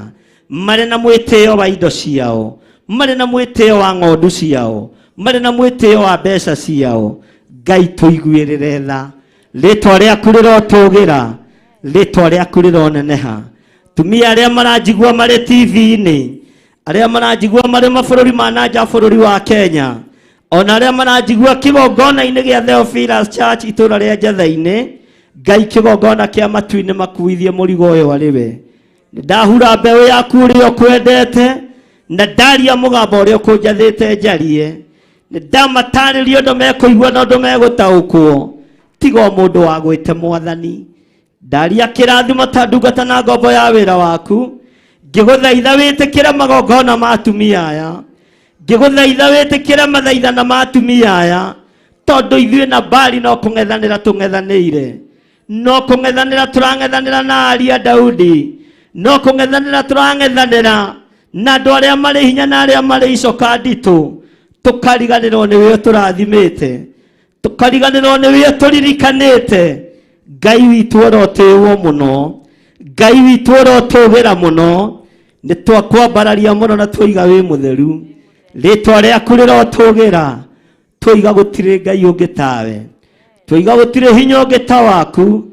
marĩ na mwĩtĩo wa indo ciao, marĩ na mwĩtĩo wa ng'ondu ciao, marĩ na mwĩtĩo wa mbeca ciao. Ngai tũiguĩrĩre tha. Rĩtwa rĩaku rĩrotũgĩra, rĩtwa rĩaku rĩroneneha. Tumia arĩa maranjigua marĩ TV-inĩ, arĩa maranjigua marĩ mabũrũri ma na nja bũrũri wa Kenya, ona arĩa maranjigua kĩgongona-inĩ gĩa Theophilus Church itũũra rĩa Njatha-inĩ, Ngai kĩgongona kĩa matu-inĩ makuithie mũrigo ũyũ arĩ we. Ndahura mbeũ yaku ũrĩa ũkwendete, na ndaria mũgambo ũrĩa ũkũnjathĩte njarie. Ndamatarĩria ũndũ mekũigua na ũndũ megũtaũkwo. Tiga o mũndũ wa gwĩte Mwathani. Ndaria kĩrathimo ta ndungata na ngombo ya wĩra waku. Ngĩgũthaitha wĩtĩkĩre magongona ma atumia aya. Ngĩgũthaitha wĩtĩkĩre mathaithana ma atumia aya. Tondũ ithuĩ Nabali no kũng'ethanĩra tũng'ethanĩire. No kũng'ethanĩra tũrang'ethanĩra na aria Daudi. No kũng'ethanĩra tũrang'ethanĩra na andũ arĩa marĩ hinya na arĩa marĩ icoka nditũ. Tũkariganĩrwo nĩ wĩo tũrathimĩte. Tũkariganĩrwo nĩ wĩo tũririkanĩte. Ngai witũ ũrotĩĩwo mũno. Ngai witũ ũrotũgĩra mũno. Nĩ twakwambararia mũno na twoiga wĩ mũtheru. Rĩtwa rĩaku rĩrotũgĩra. Twoiga gũtirĩ Ngai ũngĩ tawe. Twoiga gũtirĩ hinya ũngĩ ta waku.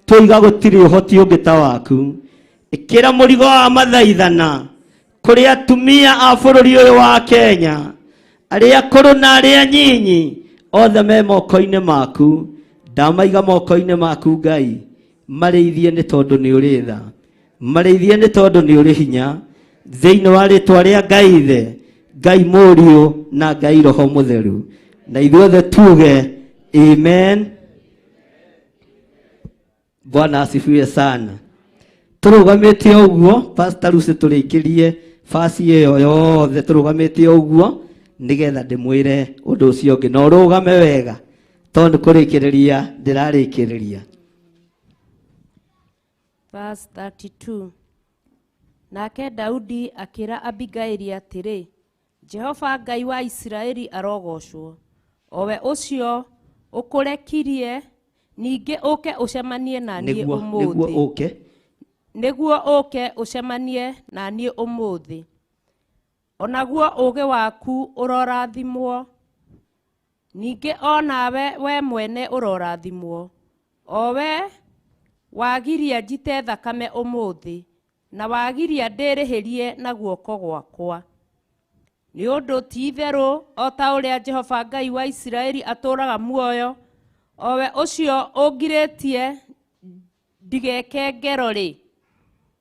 Twoiga gũtirĩ ũhoti ũngĩ ta waku. Ĩkĩra mũrigo wa mathaithana kũrĩ atumia a bũrũri ũyũ wa Kenya, arĩa akũrũ na arĩa nyinyi, othe me moko-inĩ maku. Ndamaiga moko-inĩ maku Ngai, marĩithie nĩ tondũ nĩ ũrĩ tha, marĩithie nĩ tondũ nĩ ũrĩ hinya. Thĩinĩ wa rĩtwa rĩa Ngai Ithe, Ngai Mũriũ na Ngai Roho Mũtheru, na ithuothe tuge amen. Bwana asifiwe sana. Tũrũgamĩte ũguo, Pastor Lucy, tũrĩkĩrie basi ĩyo yothe tũrũgamĩte ũguo nĩgetha ndĩmwĩre ũndũ ũcio ũngĩ, na ũrũgame wega tondũ kũrĩkĩrĩria ndĩrarĩkĩrĩria. Verse 32. Nake Daudi akĩra Abigaili atĩrĩ, Jehova Ngai wa Isiraeli arogocwo, o we ũcio ũkũrekirie ningĩ ũke ũcemanie na niĩ Nĩguo ũmũthĩ. ũke. Nĩguo ũke ũcemanie na niĩ ũmũthĩ. Onaguo ũũgĩ waku ũrorathimwo, ningĩ o nawe we mwene ũrorathimwo, o we wagiria njite thakame ũmũthĩ, na wagiria ndĩrĩhĩrie na guoko gwakwa. Nĩ ũndũ ti-itherũ o ta ũrĩa Jehova Ngai wa Isiraeli atũũraga muoyo, o we ũcio ũngirĩtie ndigeke ngero-rĩ,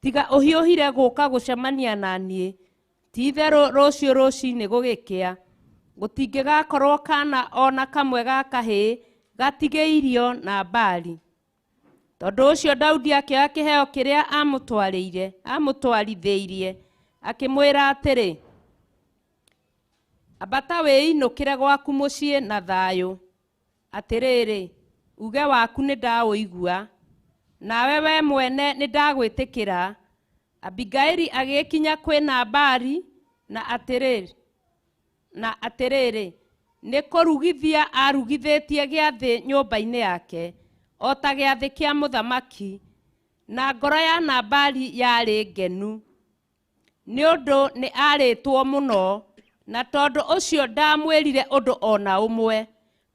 tiga ũhiũhire gũka gũcemania na niĩ, ti-itherũ rũciũ rũcinĩ gũgĩkĩa, gũtingĩgakorwo kana o na kamwe ga kahĩĩ gatigĩirio Nabali. Tondũ ũcio Daudi akĩoya kĩheo kĩrĩa amũtwarithĩirie, akĩmwĩra atĩrĩ, ambata wĩinũkĩre gwaku mũciĩ na thayũ. Atĩrĩrĩ, uge waku nĩndaũigua, nawe we mwene nĩndagwĩtĩkĩra. Abigaili agĩkinya kwĩ Nabali, na atĩrĩrĩ, nĩ kũrugithia arugithĩtie gĩathĩ nyũmba-inĩ yake, o ta gĩathĩ kĩa mũthamaki, na ngoro ya Nabali yarĩ ngenu, nĩ ũndũ nĩ arĩtwo mũno, na tondũ ũcio ndamwĩrire ũndũ o na ũmwe,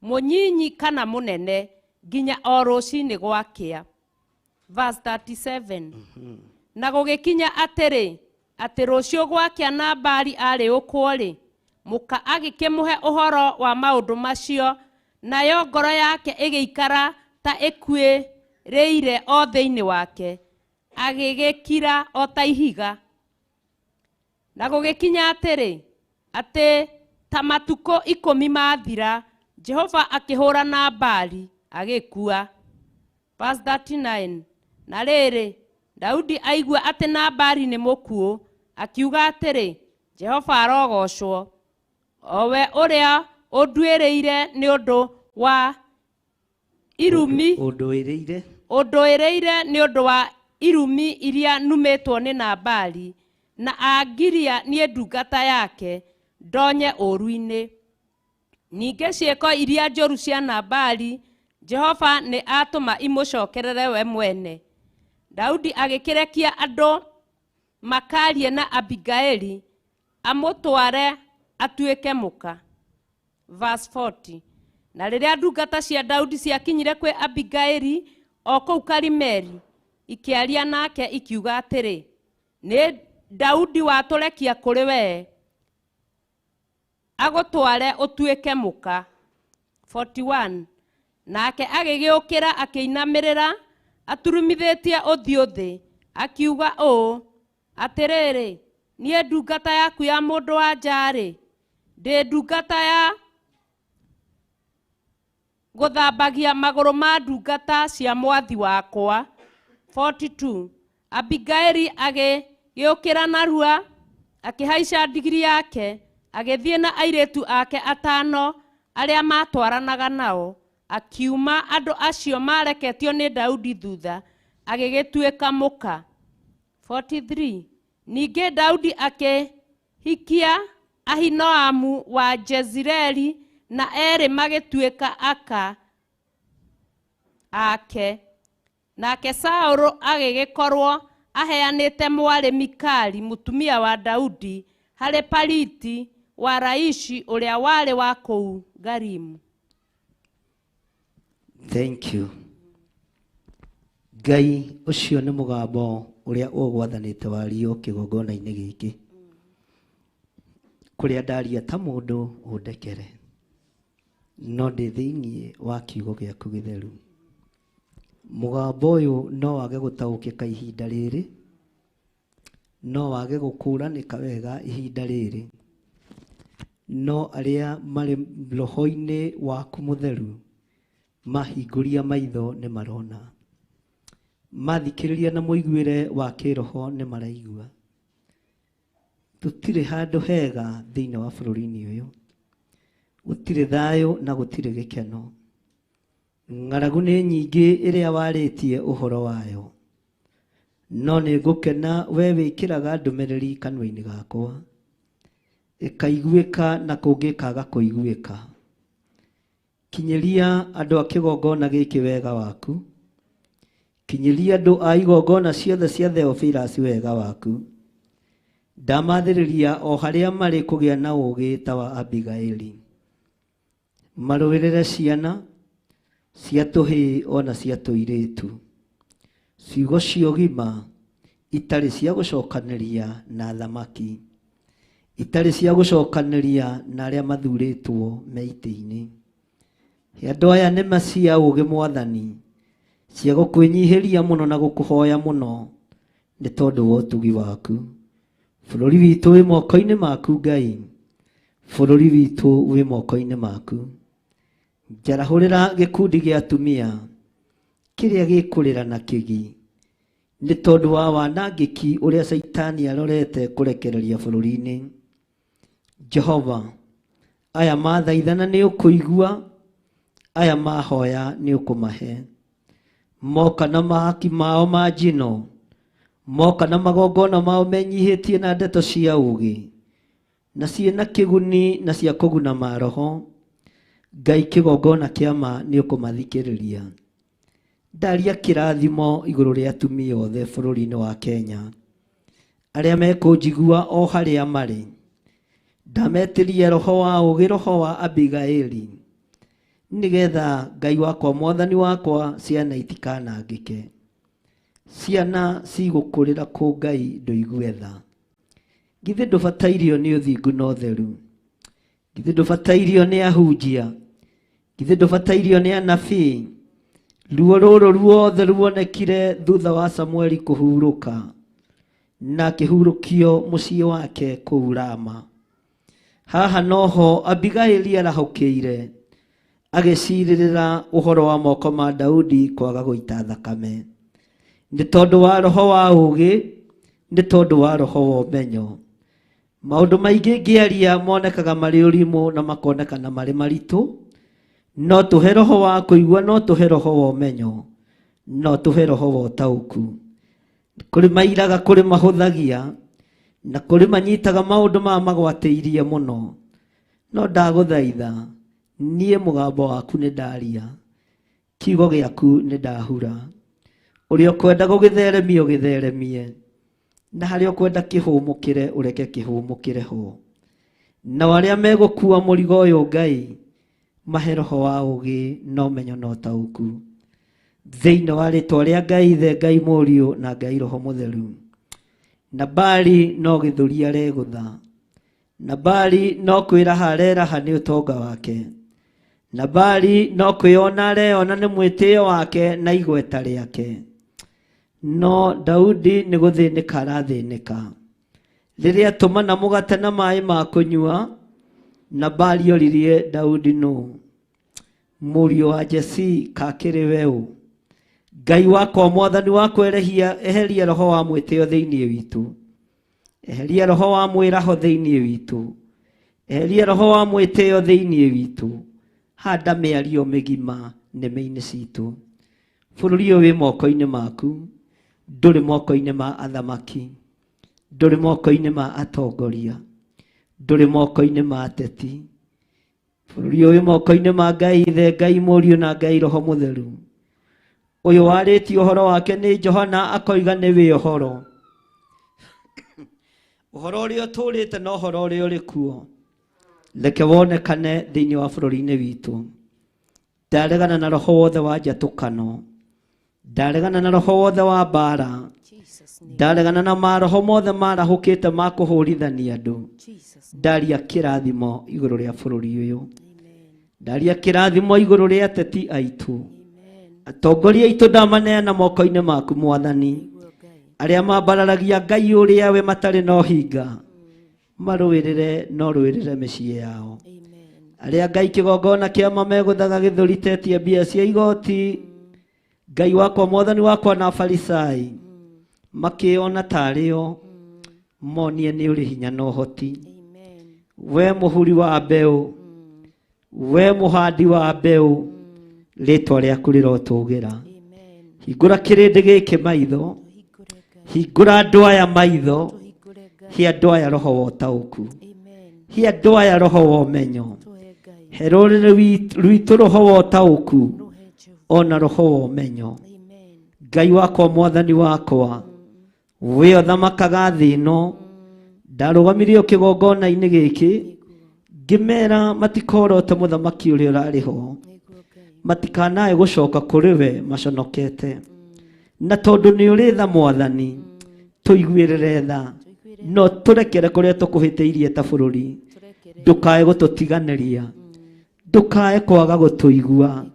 mũnyinyi kana mũnene, nginya o rũcinĩ gwakĩa. Verse 37. Na gũgĩkinya atĩrĩ, atĩ rũciũ gwakĩa Nabali arĩ ũkwo-rĩ, mũka agĩkĩmũhe ũhoro wa maũndũ macio, nayo ngoro yake ĩgĩikara ta ĩkuĩrĩire o thĩinĩ wake, agĩgĩkira o ta ihiga. Na gũgĩkinya atĩrĩ, atĩ ta matukũ 10 mathira, Jehova akĩhũũra Nabali agĩkua. Verse 39. Na rĩrĩ, Daudi aigua atĩ Nabali nĩ mũkuũ, akiuga atĩrĩ, Jehova arogocwo, o we ũrĩa ũnduĩrĩire nĩ ũndũ wa irumi Ũndũĩrĩire. Ũndũĩrĩire nĩ ũndũ wa irumi iria numĩtwo nĩ Nabali, na angiria niĩ ndungata yake ndonye ũũru-inĩ. Ningĩ ciĩko iria njũru cia Nabali, Jehova nĩ atũma imũcokerere we mwene. Daudi agĩkĩrekia andũ makarie na Abigaili amũtware atuĩke mũka. Verse 40. Na rĩrĩa ndungata cia Daudi ciakinyire kwĩ Abigaili o kũu Karimeli, ikĩaria nake ikiuga atĩrĩ, nĩ Daudi watũrekia kũrĩ wee agũtware ũtuĩke mũka. 41. Nake agĩgĩũkĩra akĩinamĩrĩra aturumithĩtie ũthiũ thĩ, akiuga ũũ, atĩrĩrĩ, niĩ ndungata yaku ya mũndũ wa nja-rĩ, ndĩ ndungata ya gũthambagia magũrũ ma ndungata cia mwathi wakwa. 42. Abigaili agĩgĩũkĩra narua, akĩhaica ndigiri yake, agĩthiĩ na airĩtu ake atano arĩa maatwaranaga nao, akiuma andũ acio mareketio nĩ Daudi thutha, agĩgĩtuĩka mũka. 43. Ningĩ Daudi akĩhikia Ahinoamu wa Jezireeli, na erĩ magĩtuĩka aka ake. Nake Saũlũ agĩgĩkorwo aheanĩte mwarĩ Mikali mũtumia wa Daudi harĩ Paliti wa Laishi ũrĩa warĩ wa kũu Galimu. Thank you. Ngai ũcio nĩ mũgambo ũrĩa ũgwathanĩte wario kĩgongona-inĩ gĩkĩ. Kũrĩa ndaria ta mũndũ ũndekere, no ndĩ thĩinĩ wa kiugo gĩaku gĩtheru. Mũgambo ũyũ no wage gũtaũkĩka ihinda rĩrĩ, no wage gũkũranĩka wega ihinda rĩrĩ, no arĩa marĩ roho-inĩ waku mũtheru mahingũria maitho nĩ marona, mathikĩrĩria na mũiguĩre wa kĩroho nĩ maraigua. Tũtirĩ handũ hega thĩinĩ wa bũrũri-inĩ ũyũ, gũtirĩ thayũ na gũtirĩ gĩkeno. Ng'aragu nĩ nyingĩ ĩrĩa warĩtie ũhoro wayo, no nĩ ngũkena we wĩkĩraga ndũmĩrĩri kanua-inĩ gakwa, ĩkaiguĩka na kũngĩ ĩkaga kũiguĩka. Kinyĩria andũ a kĩgongona gĩkĩ wega waku, kinyĩria andũ a igongona ciothe cia Theophilus wega waku. Ndamathĩrĩria o harĩa marĩ kũgĩa na ũũgĩ ta wa Abigaili, marũĩrĩre ciana cia tũhĩĩ ona cia tũirĩtu, ciugo cia ũgima itarĩ cia gũcokanĩria na thamaki, itarĩ cia gũcokanĩria na arĩa mathurĩtwo me itĩ-inĩ. Andũ aya nĩ macia ũũgĩ mwathani, cia gũkwĩnyihĩria mũno na gũkũhoya mũno nĩ tondũ wa ũtugi waku. Bũrũri witũ wĩ moko-inĩ maku Ngai, bũrũri witũ wĩ moko-inĩ maku. Njarahũrĩra gĩkundi gĩa atumia kĩrĩa gĩkũrĩra na kĩgi nĩ tondũ wa wanangĩki ũrĩa Caitani arorete kũrekereria bũrũri-inĩ. Jehova, aya mathaithana nĩ ũkũigua, aya mahoya nĩ ũkũmahe. Moka na mahaki mao ma njino, moka na magongona mao menyihĩtie na ndeto cia ũũgĩ, na ciĩna kĩguni na cia kũguna maroho. Ngai kĩgongona kĩa ma nĩ ũkũmathikĩrĩria. Ndaria kĩrathimo igũrũ rĩa atumia othe bũrũri-inĩ wa Kenya, arĩa mekũnjigua o harĩa marĩ. Ndametĩria roho wa ũũgĩ, roho wa Abigaili, nĩgetha Ngai wakwa mwathani wakwa ciana itikanangĩke. Ciana cigũkũrĩra kũ Ngai ndũigue tha. Githĩ ndũbatairio nĩ ũthingu na ũtheru? Githĩ ndũbatairio nĩ ahunjia? Githĩ ndũbatairio nĩ anabii? Ruo rũrũ ruothe ruonekire thutha wa Samueli kũhurũka na akĩhurũkio mũciĩ wake kũu Rama. Haha noho Abigaili arahũkĩire Agĩcirĩrĩra ũhoro wa moko ma Daudi kwaga gũita thakame. Nĩ tondũ wa roho wa ũũgĩ, nĩ tondũ wa roho wa ũmenyo. Maũndũ maingĩ ngĩaria monekaga marĩ ũrimũ na makonekana marĩ maritũ, no tũhe roho wa kũigua, no tũhe roho wa ũmenyo, no tũhe roho wa ũtaũku. Kũrĩ mairaga, kũrĩ mahũthagia, na kũrĩ manyitaga maũndũ maya magwatĩirie mũno. No ndagũthaitha, niĩ mũgambo waku nĩ ndaria, kiugo gĩaku nĩ ndahura. Ũrĩa ũkwenda gũgĩtheremia ũgĩtheremie, na harĩa ũkwenda kĩhũmũkĩre ũreke kĩhũmũkĩre ho. Nao arĩa megũkua mũrigo ũyũ Ngai, mahe roho wa ũũgĩ na ũmenyo na ũtaũku. Thĩinĩ wa rĩtwa rĩa Ngai Ithe, Ngai Mũriũ na Ngai Roho Mũtheru. Nabali no gĩthũri aregũtha. Nabali no kwĩraha areraha nĩ ũtonga wake. Nabali no kwĩona areyona nĩ mwĩtĩo wake na igweta rĩake. No Daudi nĩ gũthĩnĩka arathĩnĩka. Rĩrĩa atũmana mũgate na maĩ ma kũnyua, Nabali oririe Daudi nũ? Mũriũ wa Jesii kakĩrĩ we ũ? Ngai wakwa mwathani wakwa erehia, eheria roho wa mwĩtĩo thĩinĩ witũ. Eheria roho wa mwĩraho thĩinĩ witũ. Eheria roho wa mwĩtĩo thĩinĩ witũ. Handa mĩario mĩgima nĩmĩ-inĩ citũ. Bũrũri ũyũ wĩ moko-inĩ maku, ndũrĩ moko-inĩ ma athamaki, ndũrĩ moko-inĩ ma atongoria, ndũrĩ moko-inĩ ma ateti. Bũrũri ũyũ wĩ moko-inĩ ma Ngai Ithe, Ngai Mũriũ na Ngai Roho Mũtheru. Ũyũ warĩtie ũhoro wake nĩ Johana akoiga nĩ wĩ ũhoro. Ũhoro ũrĩa ũtũũrĩte na ũhoro ũrĩa ũrĩ kuo. Reke wonekane thĩinĩ wa bũrũri-inĩ witũ. Ndaregana na roho wothe wa njatũkano. Ndaregana na roho wothe wa mbara. Ndaregana na maroho mothe marahũkĩte ma kũhũrithania andũ. Ndaria kĩrathimo igũrũ rĩa bũrũri ũyũ. Ndaria kĩrathimo igũrũ rĩa ateti aitũ. Atongoria aitũ ndamaneana moko-inĩ maku mwathani. Arĩa mambararagia Ngai ũrĩa we matarĩ na ũhinga. Marũĩrĩre no rũĩrĩre mĩciĩ yao. Arĩa Ngai kĩgongona kĩa mamegũthaga gĩthũri tetie mbia cia igoti. Ngai wakwa mwathani wakwa na Afarisai makĩona tarĩo monie nĩ ũrĩ hinya na ũhoti. We mũhuri wa mbeũ, we mũhandi wa mbeũ, rĩtwa rĩaku rĩrotũgĩra. Hingũra kĩrĩndĩ gĩkĩ maitho, hingũra andũ aya maitho, he andũ aya roho wa ũtaũku, he andũ aya roho wa ũmenyo, he rũrĩrĩ rwitũ roho wa ũtaũku ona roho wa ũmenyo. Ngai wakwa mwathani wakwa, we ũthamakaga thĩ ĩno, ndarũgamirie kĩgongona-inĩ gĩkĩ ngĩmera matikorote mũthamaki ũrĩa ũrarĩ ho, matikanae gũcoka kũrĩ we maconokete. Na tondũ nĩ ũrĩ tha mwathani, tũiguĩrĩre tha, no tũrekere kũrĩa tũkũhĩtĩirie ta bũrũri, ndũkae gũtũtiganĩria, ndũkae kwaga gũtũigua,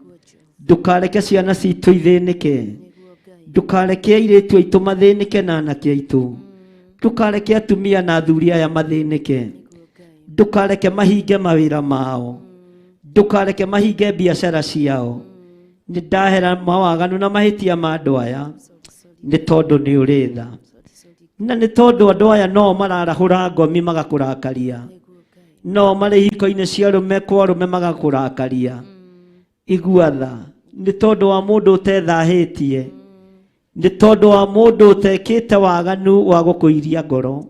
ndũkareke ciana citũ ithĩnĩke, ndũkareke airĩtu aitũ mathĩnĩke na anake aitũ, ndũkareke atumia na athuri aya mathĩnĩke, ndũkareke mahinge mawĩra mao, ndũkareke mahinge biacara ciao. Nĩ ndahera mawaganu na mahĩtia ma andũ aya, nĩ tondũ nĩ ũrĩ tha, na nĩ tondũ andũ aya no mararahũra ngomi magakũrakaria, no marĩ hiko-inĩ cia arũme kwa arũme magakũrakaria. Igua tha, nĩ tondũ wa mũndũ ũtethahĩtie, nĩ tondũ wa mũndũ ũtekĩte waganu wa gũkũiria ngoro.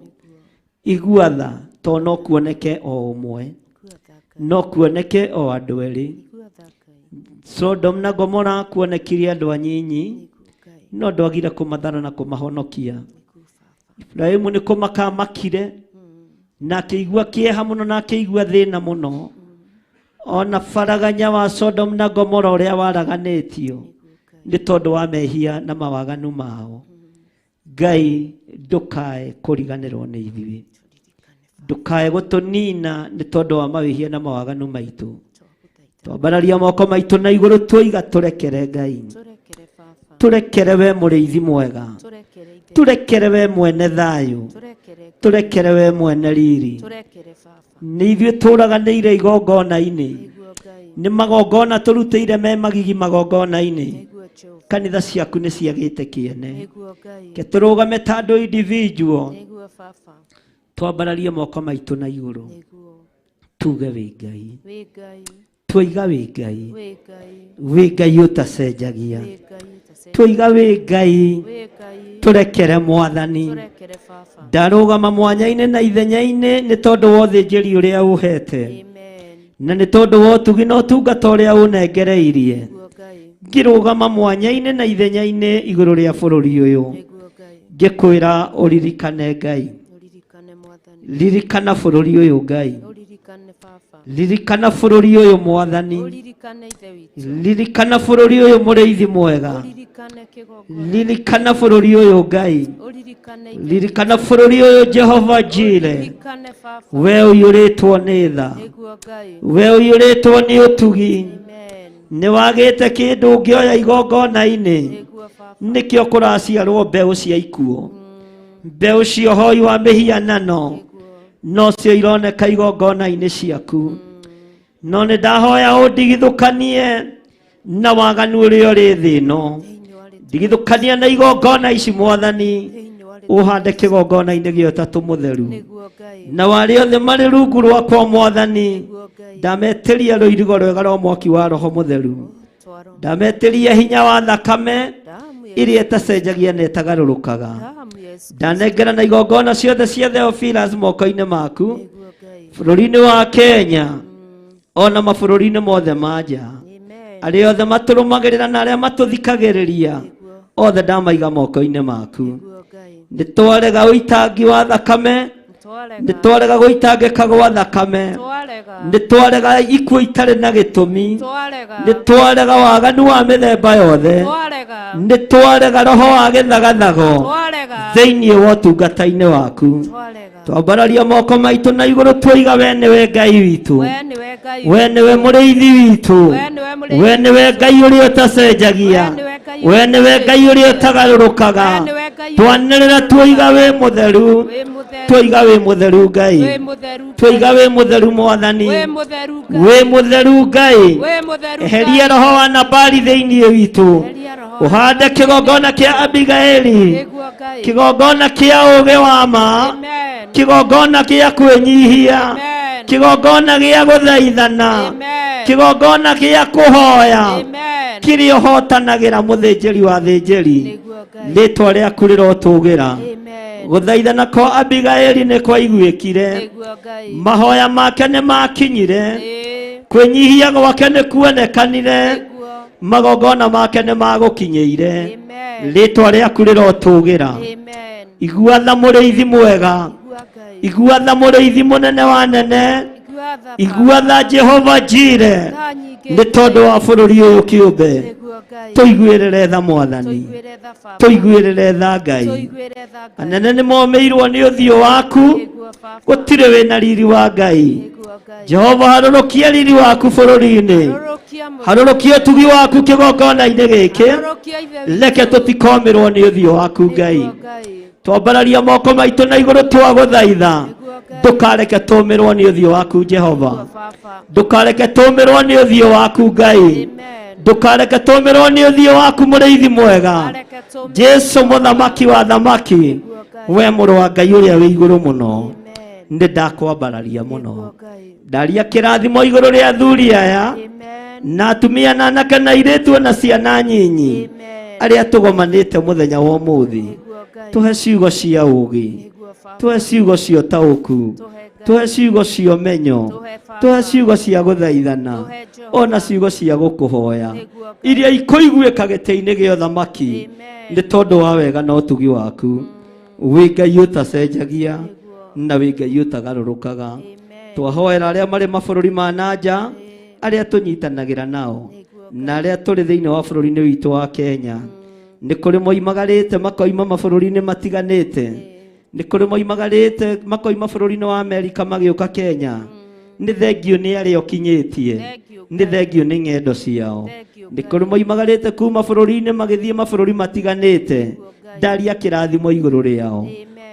Igua tha, tondũ no kuoneke o ũmwe, no kuoneke o andũ erĩ. Sodom na Gomora kuonekire andũ anyinyi, no ndwagire kũmathara na kũmahonokia. Ibrahimu nĩ kũmaka amakire, na akĩigua kĩeha mũno, na akĩigua thĩna mũno. Ona baraganya wa Sodom na Gomora ũrĩa waraganĩtio nĩ tondũ wa mehia na mawaganu mao. Ngai ndũkae kũriganĩrwo nĩ ithuĩ, ndũkae gũtũnina nĩ tondũ wa mawĩhia na mawaganu maitũ. Twambararia moko maitũ na igũrũ twoiga tũrekere Ngai, tũrekere we mũrĩithi mwega, tũrekere we mwene thayũ, tũrekere we mwene riri. Nĩ ithuĩ tũraganĩire igongona-inĩ, Nĩ magongona tũrutĩire me magigi magongona-inĩ. Kanitha ciaku nĩ ciagĩte kĩene. Ke tũrũgame ta andũ individual. Twambararie moko maitũ na igũrũ. Tuge wĩ Ngai. Twoiga wĩ Ngai. Wĩ Ngai ũtacenjagia. Twoiga wĩ Ngai. Tũrekere Mwathani. Ndarũgama mwanya-inĩ na ithenya-inĩ nĩ tondũ wa ũthĩnjĩri ũrĩa ũhete. Na nĩ tondũ wa ũtugi na ũtungata ũrĩa ũnengereirie. Ngĩrũgama mwanya-inĩ na ithenya-inĩ igũrũ rĩa bũrũri ũyũ. Ngĩkwĩra ũririkane Ngai. Ririkana bũrũri ũyũ Ngai. Ririkana bũrũri ũyũ Mwathani. Ririkana bũrũri ũyũ mũrĩithi mwega. Ririkana bũrũri ũyũ Ngai. Ririkana bũrũri ũyũ Jehova Jire. We ũiyũrĩtwo nĩ tha. We ũiyũrĩtwo nĩ ũtugi. Nĩ wagĩte kĩndũ ũngĩoya igongona-inĩ. Nĩkĩo kũraciarwo mbeũ cia ikuũ. Mbeũ cia ũhoi wa mĩhianano. Nocio ironeka igongona-inĩ ciaku. No nĩ ndahoya ũndigithũkanie na waganu ũrĩa ũrĩ thĩ ĩno. Ndigithũkania na igongona ici Mwathani, ũhande kĩgongona-inĩ gĩa ũtatũ mũtheru. Na arĩa othe marĩ rungu rwakwa Mwathani, ndametĩria rũirigo rwega rwa mwaki wa Roho Mũtheru. Ndametĩria hinya wa thakame ĩrĩa ĩtacenjagia na ĩtagarũrũkaga. Ndanengera na igongona ciothe cia Theophilus moko-inĩ maku bũrũri-inĩ wa Kenya ona mabũrũri-inĩ mothe ma nja. Arĩa othe matũrũmagĩrĩra na arĩa matũthikagĩrĩria othe ndamaiga moko-inĩ maku. Nĩ twarega ũitangi wa thakame, nĩ twarega gũitangĩka gwa thakame, nĩ twarega ikuũ itarĩ na gĩtũmi, nĩ twarega waganu wa mĩthemba yothe, nĩ twarega roho wa gĩthagathago thĩinĩ wa ũtungata-inĩ waku. Twambararia moko maitũ na igũrũ twoiga we nĩwe Ngai witũ, we nĩwe mũrĩithi witũ, we nĩwe Ngai ũrĩa ũtacenjagia, we nĩwe Ngai ũrĩa ũtagarũrũkaga. Twanĩrĩra twoiga wĩ mũtheru, twoiga wĩ mũtheru Ngai, twoiga wĩ mũtheru Mwathani, wĩ mũtheru Ngai. Eheria roho wa Nabali thĩinĩ witũ, ũhande kĩgongona kĩa Abigaili, kĩgongona kĩa ũũgĩ wa ma, kĩgongona kĩa kwĩnyihia, kĩgongona gĩa gũthaithana, kĩgongona gĩa kũhoya, kĩrĩa ũhotanagĩra mũthĩnjĩri wa thĩnjĩri. Rĩtwa rĩaku rĩrotũgĩra. Gũthaithana kwa Abigaili nĩ kwaiguĩkire, mahoya make nĩ makinyire, kwĩnyihia gwake nĩ kuonekanire, magongona make nĩ magũkinyĩire. Rĩtwa rĩaku rĩrotũgĩra. Igua tha mũrĩithi mwega, igua tha mũrĩithi mũnene wa nene, igua tha Jehova Jire, nĩ tondũ wa bũrũri ũyũ kĩũmbe. Tũiguĩrĩre tha Mwathani, tũiguĩrĩre tha Ngai. Anene nĩ momĩirwo nĩ ũthiũ waku, gũtirĩ wĩna riri wa Ngai. Jehova harũrũkia riri waku bũrũri-inĩ, harũrũkia ũtugi waku kĩgongona-inĩ gĩkĩ, reke tũtikomĩrwo nĩ ũthiũ waku Ngai. Twambararia moko maitũ na igũrũ twagũthaitha, ndũkareke tũmĩrwo nĩ ũthiũ waku Jehova, ndũkareke tũmĩrwo nĩ ũthiũ waku Ngai, ndũkareke tũmĩrwo nĩ ũthiũ waku mũrĩithi mwega, Jesu mũthamaki wa thamaki, we mũrũ wa Ngai ũrĩa wĩ igũrũ mũno. Nĩ ndakwambararia mũno, ndaria kĩrathimo igũrũ rĩa athuri aya na atumia na anake na airĩtu na ciana nyinyi arĩa tũgomanĩte mũthenya wa ũmũthĩ. Tũhe ciugo cia ũũgĩ, tũhe ciugo cia ũtaũku, tũhe ciugo cia ũmenyo, tũhe ciugo cia gũthaithana, ona ciugo cia gũkũhoya iria ikũiguĩka gĩtĩ-inĩ gĩa ũthamaki nĩ tondũ wa wega na ũtugi waku. Wĩ Ngai ũtacenjagia na wĩ Ngai ũtagarũrũkaga. Twahoera arĩa marĩ mabũrũri ma na nja, arĩa tũnyitanagĩra nao na arĩa tũrĩ thĩinĩ wa bũrũri-inĩ witũ wa Kenya. Nĩ kũrĩ moimagarĩte makoima mabũrũri-inĩ matiganĩte, nĩ kũrĩ moimagarĩte makoima bũrũri-inĩ wa Amerika magĩũka Kenya. Nĩ thengiũ nĩ arĩa ũkinyĩtie, nĩ thengiũ nĩ ng'endo ciao. Nĩ kũrĩ moimagarĩte kuma bũrũri-inĩ magĩthiĩ mabũrũri matiganĩte, ndaria kĩrathimo igũrũ rĩao.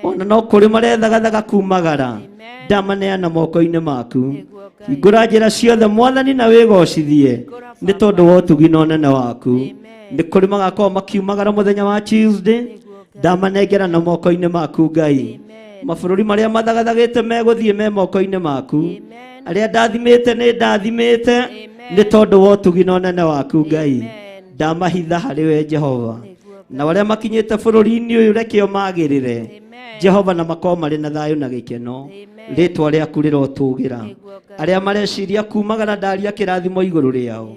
Ona no kũrĩ marethagathaga kumagara, ndamaneana moko-inĩ maku. Hingũra njĩra ciothe Mwathani na wĩgocithie nĩ tondũ wa ũtugi na ũnene waku. Nĩ kũrĩ magakorwo makiumagara mũthenya wa Tuesday, ndamanengera na moko-inĩ maku Ngai. Mabũrũri marĩa mathagathagĩte megũthiĩ me moko-inĩ maku. Arĩa ndathimĩte nĩ ndathimĩte nĩ tondũ wa ũtugi na ũnene waku Ngai. Ndamahitha harĩ we Jehova. Na arĩa makinyĩte bũrũri-inĩ ũyũ reke o magĩrĩre Jehova na makorwo marĩ na thayũ na gĩkeno. Rĩtwa rĩaku rĩrotũgĩra. Arĩa mareciria kumagara ndaria kĩrathimo igũrũ rĩao,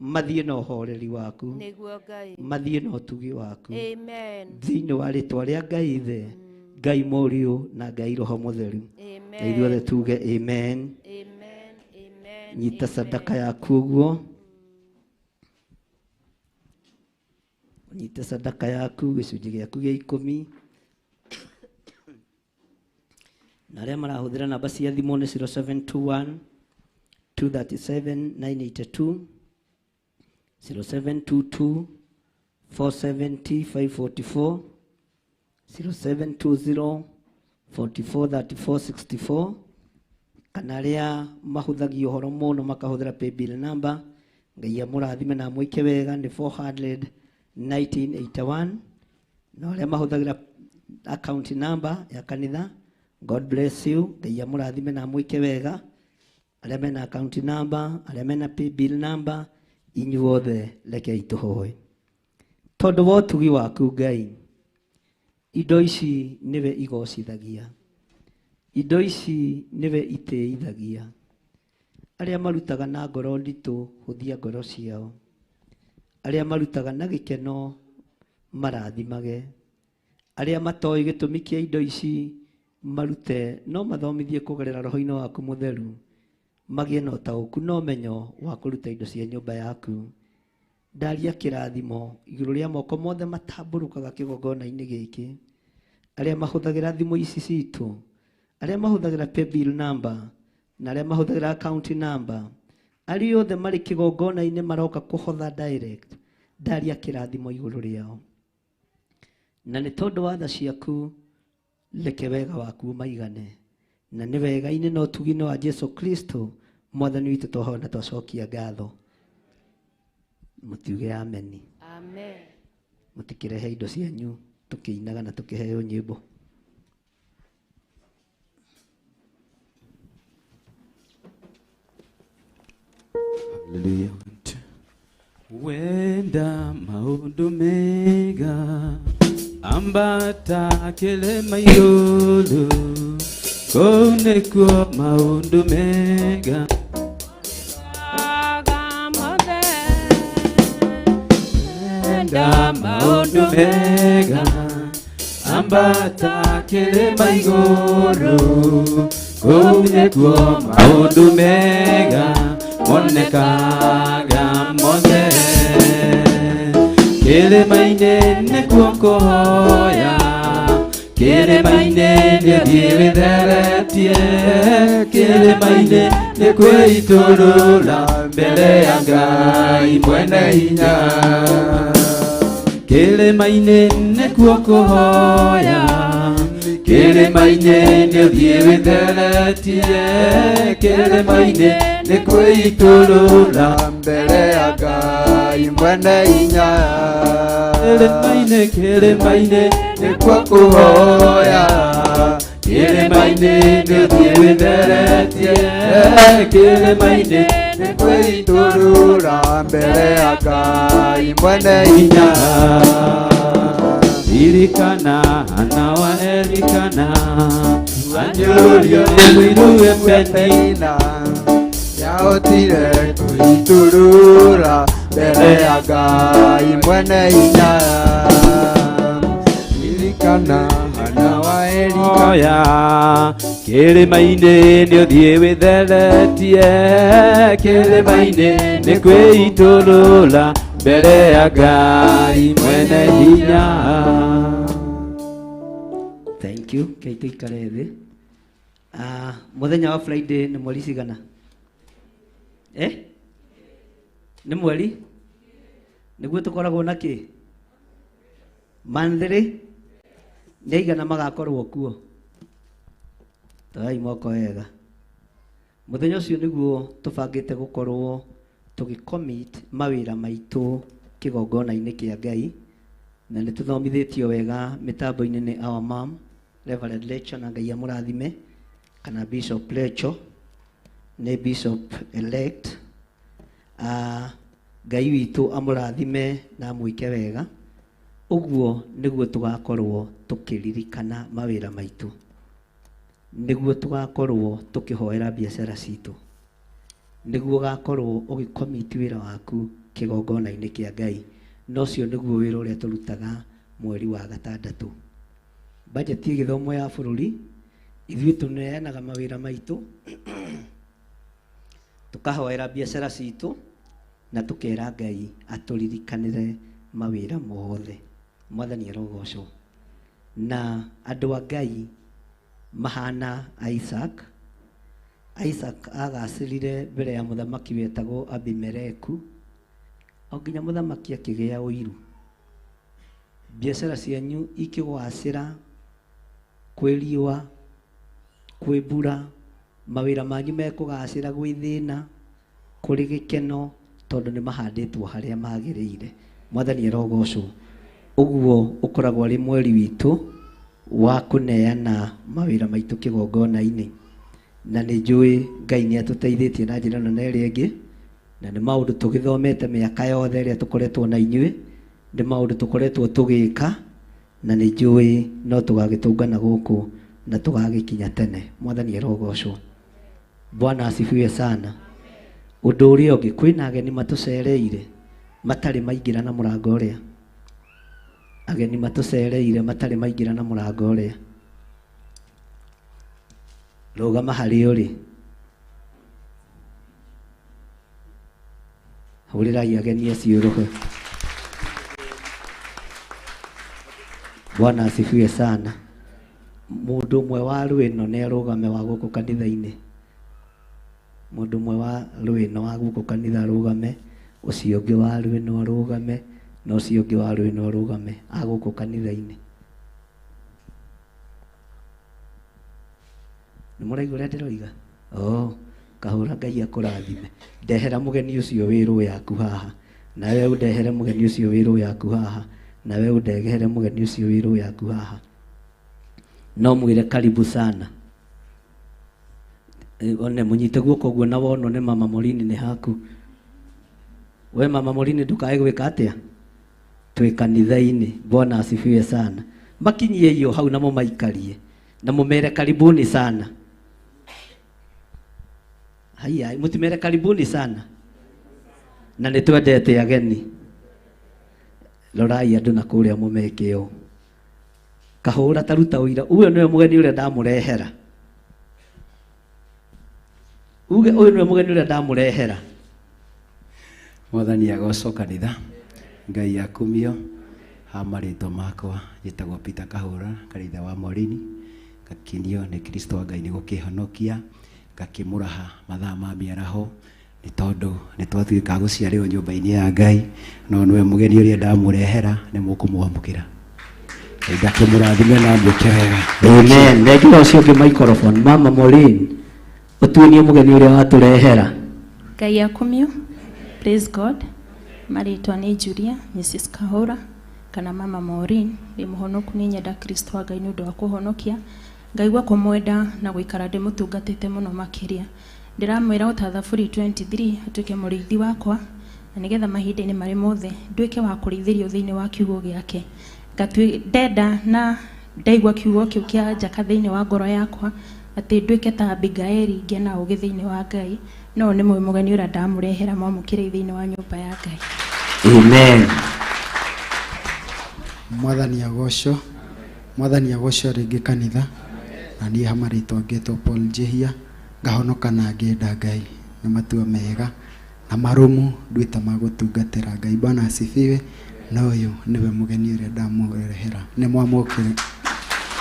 mathiĩ na ũhoreri waku, mathiĩ na ũtugi waku thĩinĩ wa rĩtwa rĩa Ngai Ithe, Ngai Mũriũ na Ngai Roho Mũtheru. Na ithuothe tuge amen. Nyita sadaka yaku ũguo, nyita sadaka yaku gĩcunjĩ gĩaku gĩa 10. Na arĩa marahũthĩra namba cia thimũ nĩ 0721 237 982, 0722 470 544, 0720 44 34 64. Kana arĩa mahũthagia ũhoro mũno makahũthĩra paybill number, Ngai amũrathime na amwĩke wega, nĩ 400 1981. Na arĩa mahũthagĩra account number ya kanitha, God bless you, Ngai amũrathime na amwĩke wega. Arĩa mena account number, arĩa mena paybill number, inyuothe rekei tũhoe. Tondũ wa ũtugi waku Ngai, indo ici nĩwe igocithagia, indo ici nĩwe itĩithagia. Arĩa marutaga na ngoro nditũ, hũthia ngoro ciao. Arĩa marutaga na gĩkeno, marathimage. Arĩa matoĩ gĩtũmi kĩa indo ici marute, no mathomithie kũgerera roho-inĩ waku mũtheru, magĩe na ũtaũku na ũmenyo wa kũruta indo cia nyũmba yaku. Ndaria kĩrathimo igũrũ rĩa moko mothe matambũrũkaga kĩgongona-inĩ gĩkĩ. Arĩa mahũthagĩra thimũ ici citũ, arĩa mahũthagĩra paybill number, na arĩa mahũthagĩra account number, arĩa othe marĩ kĩgongona-inĩ maroka kũhotha direct, ndaria kĩrathimo igũrũ rĩao. Na nĩ tondũ wa tha ciaku, reke wega waku ũmaigane. Na nĩ wega-inĩ na ũtugi-inĩ wa Jesu Kristo Mwathani witũ twahoya na twacokia ngatho. Mũtiuge ameni. Amen. Mũtikĩrehe indo cianyu tũkĩinaga na tũkĩheo nyĩmbo. Hallelujah. Wenda maũndũ mega, ambata kĩrĩma igũrũ, kũu nĩkuo maũndũ mega. Wenda maũndũ mega, ambata kĩrĩma igũrũ, kũu nĩkuo maũndũ mega monekaga mothe. Kĩrĩma-inĩ nĩkuo kũhoya, kĩrĩma-inĩ nĩũthiĩ wĩtheretie, kĩrĩma-inĩ nĩ kwĩitũrũra mbere ya Ngai mwene hinya. Kĩrĩma-inĩ nĩkuo kũhoya, kĩrĩma-inĩ nĩũthiĩ wĩtheretie, kĩrĩma-inĩ nĩ kwĩitũrũra mbere ya Ngai mwene hinya. Kĩrĩma-inĩ, kĩrĩma-inĩ nĩkuo kũhoya, kĩrĩma-inĩ nĩũthiĩ wĩtheretie, kĩrĩma-inĩ nĩ kwĩitũrũra mbere ya Ngai mwene hinya. Ririkana Hana wa Elikana, anyũrũrio nĩ mũiruwe Penina, yahotire kwĩitũrũra mbere ya Ngai mwene hinya. Ririkana Hana wa Elikana, kĩrĩma-inĩ nĩũthiĩ wĩtheretie, kĩrĩma-inĩ nĩ kwĩitũrũra mbere ya Ngai mwene hinya. Thank you. Kei tũikare thĩ. Mũthenya wa Friday nĩ mweri cigana? Nĩ mweri? Nĩguo tũkoragwo na kĩ? Monthly? Nĩ aigana magakorwo kuo? Toyai moko wega. Mũthenya ũcio nĩguo tũbangĩte gũkorwo tũgĩcommit mawĩra maitũ kĩgongona-inĩ kĩa Ngai, na nĩ tũthomithĩtio wega mĩtambo-inĩ nĩ our mom Reverend Lecho, na Ngai amũrathime, kana Bishop Lecho nĩ Bishop elect. Ngai witũ amũrathime na amwĩke wega. Ũguo nĩguo tũgakorwo tũkĩririkana mawĩra maitũ, nĩguo tũgakorwo tũkĩhoera biacara citũ, nĩguo ũgakorwo ũgĩcommit wĩra waku kĩgongona-inĩ kĩa Ngai. Na ũcio nĩguo wĩra ũrĩa tũrutaga mweri wa gatandatũ. Bajeti ĩgĩthomwo ya bũrũri, ithuĩ tũneanaga mawĩra maitũ, tũkahoera biacara citũ, na tũkera Ngai atũririkanĩre mawĩra mothe. Mwathani arogocwo. Na andũ a Ngai mahana Isaac. Isaac agacĩrire mbere ya mũthamaki wetagwo Abimeleku, o nginya mũthamaki akĩgĩa ũiru. Biacara cianyu ikĩgwacĩra, kwĩ riũa, kwĩ mbura, mawĩra manyu mekũgacĩra, gwĩ thĩna, kũrĩ gĩkeno, tondũ nĩ mahandĩtwo harĩa magĩrĩire. Mwathani arogocwo. Ũguo ũkoragwo arĩ mweri witũ wa kũneana mawĩra maitũ kĩgongona-inĩ. Na nĩ njũĩ Ngai nĩ atũteithĩtie na njĩra ĩno na ĩrĩa ĩngĩ, na nĩ maũndũ tũgĩthomete mĩaka yothe ĩrĩa tũkoretwo na inyuĩ, nĩ maũndũ tũkoretwo tũgĩka, na nĩ njũĩ no tũgagĩtũngana gũkũ na tũgagĩkinya tene. Mwathani arogocwo. Bwana asifiwe sana. Ũndũ ũrĩa ũngĩ, kwĩna ageni matũcereire matarĩ maingĩra na mũrango ũrĩa. Ageni matũcereire matarĩ maingĩra na mũrango ũrĩa. Rũgama harĩa ũrĩ. Hũrĩrai ageni acio rũhĩ. Bwana asifiwe sana. Mũndũ ũmwe wa rwĩno nĩ arũgame wa gũkũ kanitha-inĩ. Mũndũ ũmwe wa rwĩno wa gũkũ kanitha arũgame, ũcio ũngĩ wa rwĩno arũgame, na ũcio ũngĩ wa rwĩno arũgame a gũkũ kanitha-inĩ. Nĩ mũraigua ũrĩa ndĩroiga? Oh, kahũra Ngai akũrathime. Ndehera mũgeni ũcio wĩ rũ yaku haha, nawe ũndehere mũgeni ũcio wĩ rũ yaku haha, nawe ũndehere mũgeni ũcio wĩ rũ yaku haha. No mwĩre karibu sana. One mũnyite guoko ũguo na wonwo nĩ Mama Morini nĩ haku. We Mama Morini ndũkae gwĩka atĩa? Twĩ kanitha-inĩ. Bwana asifiwe sana. Makinyie iyo hau na mũmaikarie na mũmere karibuni sana. Haya, mũtimere karibuni sana. Na nĩ twendete ageni. Rorai andũ na kũrĩa mũmeke ũũ. Kahũra ta ruta ũira. Ũyũ nĩwe mũgeni ũrĩa ndamũrehera. Uge ũyũ nĩwe mũgeni ũrĩa ndamũrehera. Mwathani agocwo kanitha. Ngai akumio. Ha marĩtwa makwa njĩtagwo Peter Kahũra, kanitha wa Morini. Ngakenio nĩ Kristo wa Ngai nĩ gũkĩhonokia, ngakĩmũraha mathaa ma mĩaraho, nĩ tondũ nĩ twatuĩka a gũciarĩrwo nyũmba-inĩ ya Ngai, no nĩwe mũgeni ũrĩa ndamũrehera, nĩ mũkũmwamũkĩra. Ngai ndakĩmũrathime na amwĩke wega. Amen. Nengera ũcio ũngĩ microphone. Mama Maureen, ũtuonie mũgeni ũrĩa watũrehera. Ngai akumio. Praise God. Marĩtwa nĩ Julia, Mrs. Kahũra kana Mama Maureen. Ndĩ mũhonoku, nĩ nyenda Kristo wa Ngai nĩ ũndũ wa kũhonokia. Ngaigua kũmwenda na gũikara ndĩmũtungatĩte mũno makĩria. Ndĩramwĩra o ta Thaburi 23 atuĩke mũrĩithi wakwa, na nĩgetha mahinda-inĩ marĩ mothe nduĩke wa kũrĩithĩrio thĩinĩ wa kiugo gĩake. Ndenda na ndaigua kiugo kĩu kĩa njaka thĩinĩ wa ngoro yakwa, atĩ nduĩke ta Abigaili ngĩe na ũũgĩ thĩinĩ wa Ngai. No nĩ mũgeni ũrĩa ndamũrehera mwamũkĩre thĩinĩ wa nyũmba ya Ngai. Amen. Mwathani agocwo. Mwathani agocwo rĩngĩ kanitha. Na niĩ ha marĩtwa ngetwo Paul Njihia, ngahonoka na ngĩenda Ngai. Nĩ matua mega na marũmu nduĩte ma gũtungatĩra Ngai. Bwana asifiwe. Na ũyũ nĩwe mũgeni ũrĩa ndamũrehera. Nĩ mwamũkĩre.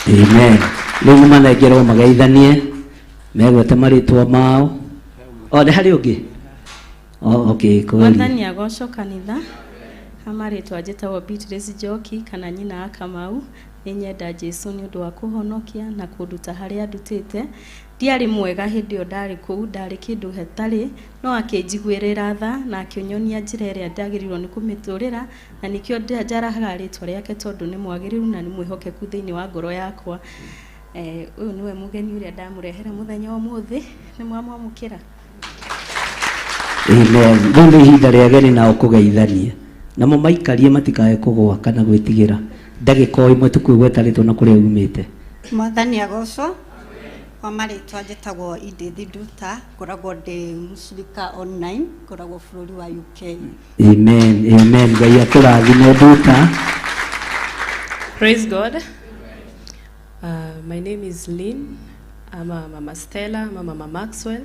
Amen. Rĩu nĩ manengerwo mageithanie, megwete marĩtwa mao. O, nĩ harĩ ũngĩ? Oh, okay, kweli. Mwathani agocwo kanitha. Ha marĩtwa njĩtagwo Beatrice Njoki kana nyina wa Kamau. Nĩ nyenda Jesu nĩ ũndũ wa kũhonokia na kũnduta harĩa ndutĩte. Ndiarĩ mwega hĩndĩ ĩyo ndarĩ kũu, ndarĩ kĩndũ hatarĩ, no akĩnjiguĩrĩra tha na akĩnyonia njĩra ĩrĩa ndagĩrĩirwo nĩ kũmĩtũrĩra, na nĩkĩo njarahaga rĩtwa rĩake tondũ nĩ mwagĩrĩru na nĩ mwĩhokeku thĩinĩ wa ngoro yakwa. Ũyũ nĩwe mũgeni ũrĩa ndamũrehera mũthenya wa ũmũthĩ, nĩ mwamwamũkĩra? Amen. Rĩu nĩ ihinda rĩa ageni nao kũgeithania. Namo maikarie matikae kũgũa kana gwĩtigĩra. Ndagĩka o ĩmwe tũkwĩgweta rĩtwa na kũrĩa umĩte. Mwathani agocwo. Kwa marĩtwa njĩtagwo Edith Nduta, ngoragwo ndĩ mũcirika online, ngoragwo bũrũri wa UK. Amen. Amen. Ngai akũrathime Nduta. Praise God. My name is Lynn ama Mama Stella ama Mama Maxwell,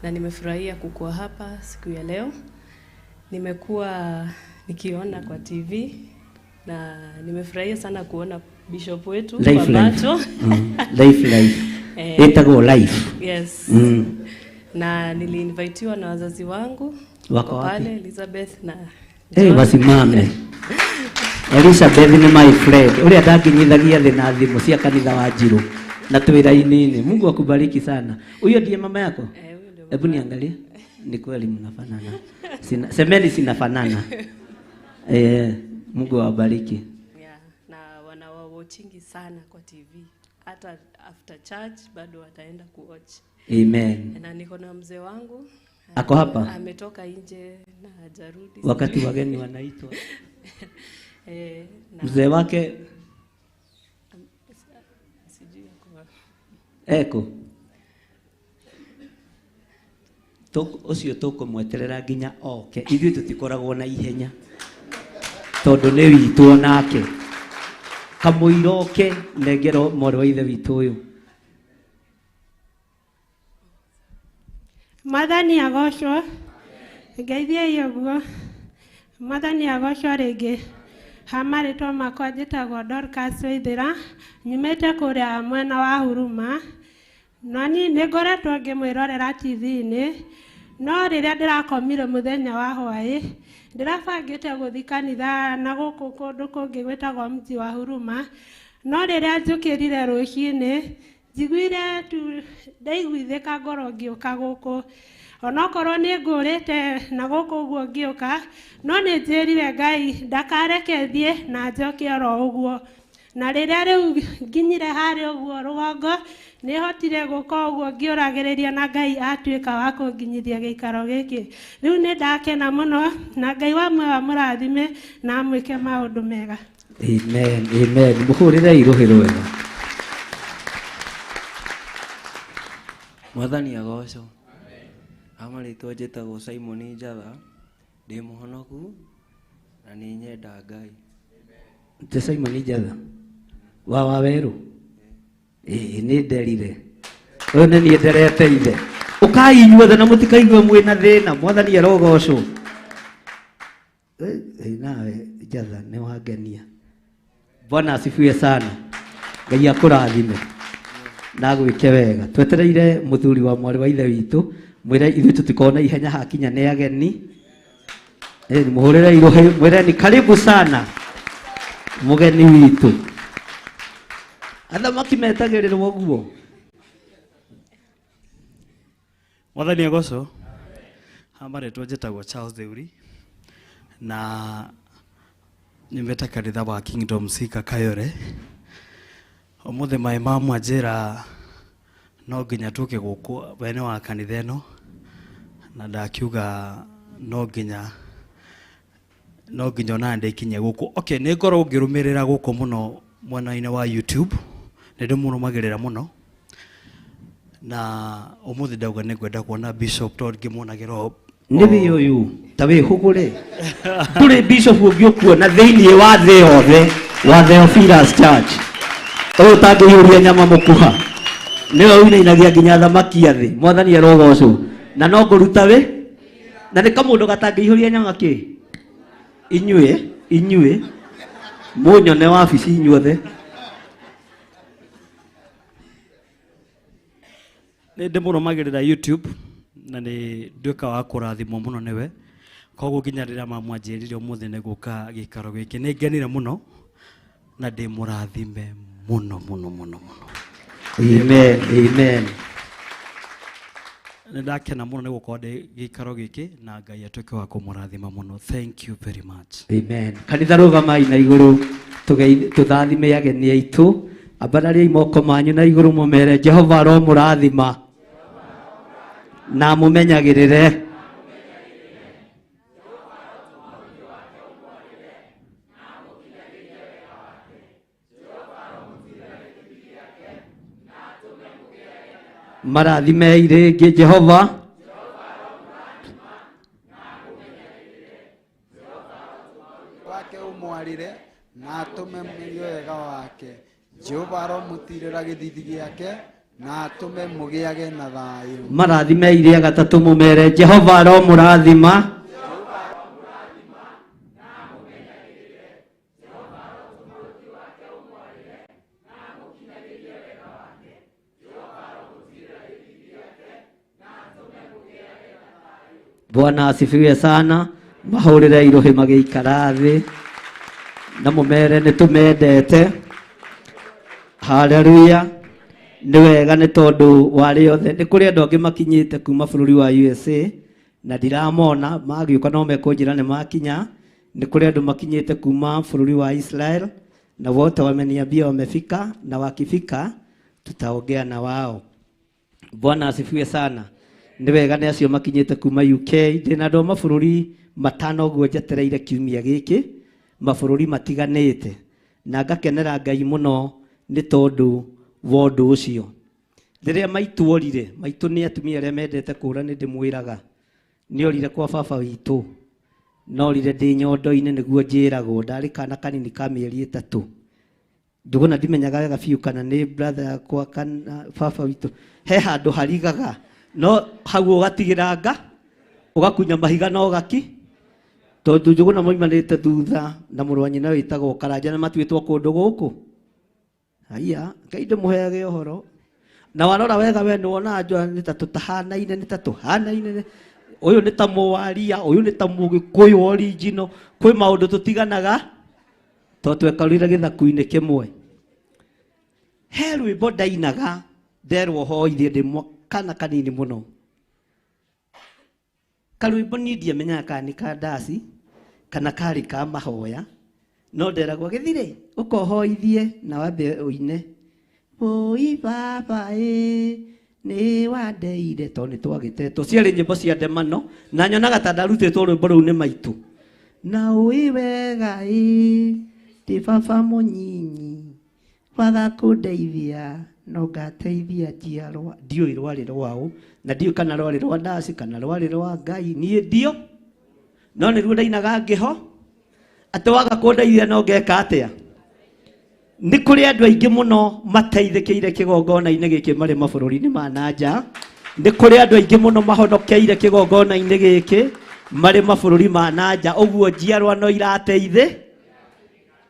na nimefurahia kukuwa hapa siku ya leo. Nimekuwa nikiona kwa TV na nimefurahia sana kuona bishop wetu Life, kwa life. macho. Life, life. Ĩtagwo life. Yes. Na niliinvitiwa na wazazi wangu Wako wako wapi? pale, Elizabeth na Hey, John. wasimame. Elizabeth ni my friend. Uria ndanginyithagia thĩ na thimũ cia kanitha wa Njirũ na twĩra-inĩ. Mungu akubariki sana. Huyo ndiye mama yako? Hebu niangalie. Ni kweli mnafanana. Sina, semeni sinafanana. Mungu awabariki. Yeah, na wanawawatchingi sana kwa TV. Hata after church bado wataenda kuwatch. Amen. Na niko na mzee wangu. Ako hapa? Ametoka nje na hajarudi. Wakati wageni wanaitwa. Na Mzee wake sijui ako wapi. Eko. Ũcio tũkũmweterera nginya oke. Ithuĩ tũtikoragwo na ihenya tondũ nĩ witũ onake. Kamũira oke nengero mwarĩ wa ithe witũ ũyũ. Mwathani agocwo. Ngeithiei ũguo. Mwathani agocwo rĩngĩ. Ha marĩtwa makwa njĩtagwo Dorcas Waithĩra, nyumĩte kũrĩa mwena wa Huruma. Na niĩ nĩ ngoretwo ngĩmwĩrorera TV-inĩ, no rĩrĩa ndĩrakomire mũthenya wa hwaĩ, ndĩrabangĩte gũthiĩ kanitha na gũkũ kũndũ kũngĩ gwĩtagwo mji wa Huruma, no rĩrĩa njũkĩrire rũcinĩ, njiguire tu ndaiguithĩka ngoro ngĩũka gũkũ. Onokorwo nĩ ngũrĩte na gũkũ ũguo ngĩũka, no nĩ njĩrire Ngai ndakareke thiĩ na njoke oro ũguo. Na rĩrĩa rĩu nginyire harĩa ũguo rũgongo, nĩ hotire gũka ũguo ngĩũragĩrĩria na Ngai atuĩka wa kũnginyithia gĩikaro gĩkĩ. Rĩu nĩ ndakena mũno na Ngai wa muoyo amũrathime na amwĩke maũndũ mega. Amen, amen. Mũhũrĩrei rũhĩ rwega. Mwathani agocwo. Amarĩtwa njĩtagwo Simon Njatha, ndĩ mũhonoku na nĩ nyenda Ngai. Nĩ Simon Njatha wa Wawerũ? Ĩĩ nĩ nderire. Ũyũ nĩ niĩ nderete ithe. Ũkai inyuothe na mũtikaigue mwĩna thĩna. Mwathani arogocwo. Nawe Njatha nĩ wangenia. Bwana asifiwe sana. Ngai akũrathime na agwĩke wega. Twetereire mũthuri wa mwarĩ wa ithe witũ, mwĩre ithuĩ tũtikorwo na ihenya hakinya nĩ ageni. Mũhũrĩre irũhĩ, mwĩre ni karibu sana mũgeni witũ. Athamaki metagĩrĩrwo ũguo. Mwathani agocwo. Hamarĩtwo njĩtagwo Charles Theuri na nyumĩte kanitha wa Kingdom Seeker Kayore. Ũmũthĩ maĩ ma mwanjĩra no nginya tũke gũkũ wene wa kanitha ĩno, na ndakiuga no nginya ona ndĩkinye gũkũ. Okay, nĩ ngorwo ngĩrũmĩrĩra gũkũ mũno mwena-inĩ wa YouTube, nĩ ndĩmũrũmagĩrĩra mũno, na ũmũthĩ ndauga nĩ ngwenda kuona Bishop tondũ ngĩmuonagĩra o Nĩ wĩ ũyũ ta wĩhũgũre. Ndũrĩ bishop ũngĩ ũkuona thĩinĩ wa thĩ yothe wa Theophilus Church. Ũyũ ũtangĩihũria nyama mũkuha. Nĩwe ũinainagia nginya thamaki a thĩ. Mwathani arogocwo. Na no ngũruta wĩ? Na nĩ kamũndũ gatangĩihũria nyama kĩ? Inyuĩ mũnyone wabici inyuothe. Nĩ ndĩmũrũmagĩrĩra YouTube na nĩ nduĩka wa kũrathimwo mũno nĩwe. Koguo nginya rĩrĩa mamwanjĩrire ũmũthĩ nĩ gũka gĩikaro gĩkĩ nĩ ngenire mũno Na ndĩ mũrathime mũno mũno mũno mũno. Amen, amen. Nĩ ndakena mũno nĩ gũkorwo ndĩ gĩikaro gĩkĩ na Ngai atuĩke wa kũmũrathima mũno. Thank you very much. Amen. Kanitha rũgamai na igũrũ tũthathime ageni aitũ. Ambarariai moko manyu na igũrũ mũmere Jehova aromũrathima na amũmenyagĩrĩre. Marathimei rĩngĩ Jehova. Wake ũmwarĩre na atũme mũmenye wega wake. Jehova aromũtirĩra gĩthithi gĩake na atũme mũgĩage na thayũ. Marathimei rĩa gatatũ mũmere Jehova aromũrathima. Bwana asifiwe sana. Mahũrĩre irũhĩ magĩikara thĩ na mũmere nĩ tũmendete. Haleluya. Nĩ wega nĩ tondũ wa arĩa othe. Nĩ kũrĩ andũ angĩ makinyĩte kuma bũrũri wa USA na ndiramona, magĩũka no mekũnjĩra nĩ makinya. Nĩ kũrĩ andũ makinyĩte kuma bũrũri wa Israel na wote wameniambia wamefika, na wakifika tutaongea na wao. Bwana asifiwe sana. Nĩ wega nĩ acio makinyĩte kuma UK. Ndĩna andũ a mabũrũri matano ũguo njetereire kiumia gĩkĩ, mabũrũri matiganĩte, na ngakenera Ngai mũno nĩ tondũ wa ũndũ ũcio. Rĩrĩa maitũ orire, maitũ nĩ atumia arĩa mendete kũũra, nĩ ndĩmwĩraga nĩ orire kwa baba witũ, no orire ndĩ nyondo-inĩ nĩguo njĩragwo, ndarĩ kana kanini ka mĩeri 3. Njuguna ndimenyaga wega biũ kana nĩ brother yakwa kana baba witũ. He handũ harigaga, no hau ũgatigĩranga, ũgakunya mahiga na ũgaki, tondũ Njuguna moimanĩte thutha na mũrũ wa nyina wĩtagwo Karanja na matuĩtwo kũndũ gũkũ. Haiya, Ngai ndĩmũheage ũhoro. Na warora wega we nĩwonaga njũa nĩ ta tũtahanaine, nĩ ta tũhanaine. Ũyũ nĩ ta mũwaria, ũyũ nĩ ta mũgĩkũyũ original. Kwĩ maũndũ tũtiganaga tondũ twekarire gĩthaku-inĩ kĩmwe. He rwĩmbo ndainaga nderwo hoithie ndĩ kana kanini mũno. Karwĩmbo niĩ ndiamenyaga kana nĩ ka ndaci kana karĩ ka mahoya, no nderagwo gĩthirĩ ũkohoithie na wambe ũine Oi baba ĩ nĩ wandeire, tondũ nĩ twagĩtetwo. Ciarĩ nyĩmbo cia ndemano na nyonaga ta ndarutĩtwo rwĩmbo rũu nĩ maitũ. Na ũĩ wega ĩ ndĩ baba mũnyinyi waga kũndeithia no ngateithia njiarwa. Ndiũĩ rwarĩ rwaũ na ndiũĩ kana rwarĩ rwa ndaci kana rwarĩ rwa Ngai, niĩ ndio, no nĩruo ndainaga ngĩho atĩ waga kũndeithia no ngeka atĩa. Nĩ kũrĩ andũ aingĩ mũno mateithĩkĩire kĩgongona-inĩ gĩkĩ marĩ mabũrũri-inĩ ma na nja. Nĩ kũrĩ andũ aingĩ mũno mahonokeire kĩgongona-inĩ gĩkĩ marĩ mabũrũri ma na nja, ũguo njiarwa no irateithĩ.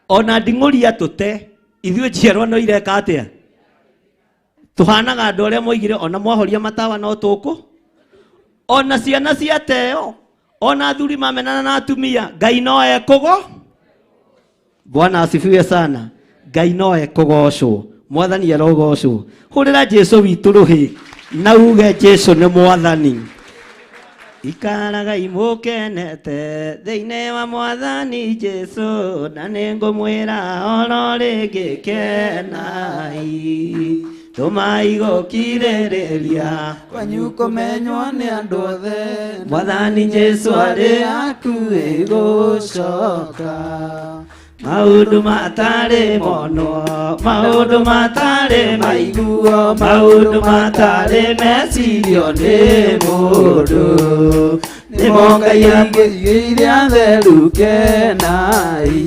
Ona nding'ũria tũte, ithuĩ njiarwa no ireka atĩa? Tũhanaga andũ arĩa moigire ona mwahoria matawa no tũkũ, ona ciana ciateo, ona athuri mamenana na atumia, Ngai no ekũgo. Bwana asifiwe sana. Ngai no ekũgocwo, Mwathani arogocwo. Hũrĩra Jesu witũ rũhĩ na uge Jesu nĩ Mwathani. Ikaragai mũkenete thĩinĩ wa Mwathani Jesu, na nĩngũmwĩra oro rĩngĩ kenai. Tũmai gũkirĩrĩria kwanyu kũmenywo nĩ andũ othe, Mwathani Jesu arĩ hakuhĩ gũcoka. Maũndũ matarĩ monwo, maũndũ matarĩ maiguo, maũndũ matarĩ mecirio nĩ mũndũ, nĩmo Ngai aigĩire atheru kenai.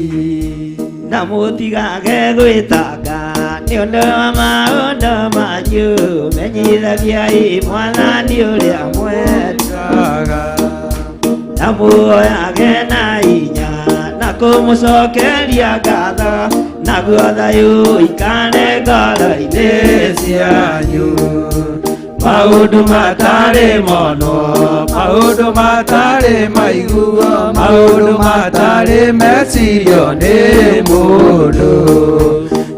Na mũtigage gwĩtanga nĩ ũndũ wa maũndũ manyu, menyithagiai Mwathani ũrĩa mwendaga, na muoyage na hinya na kũmũcokeria ngatho, naguo thayũ ũikare ngoro-inĩ cianyu. Maũndũ matarĩ monwo, maũndũ matarĩ maiguo, maũndũ matarĩ mecirio nĩ mũndũ.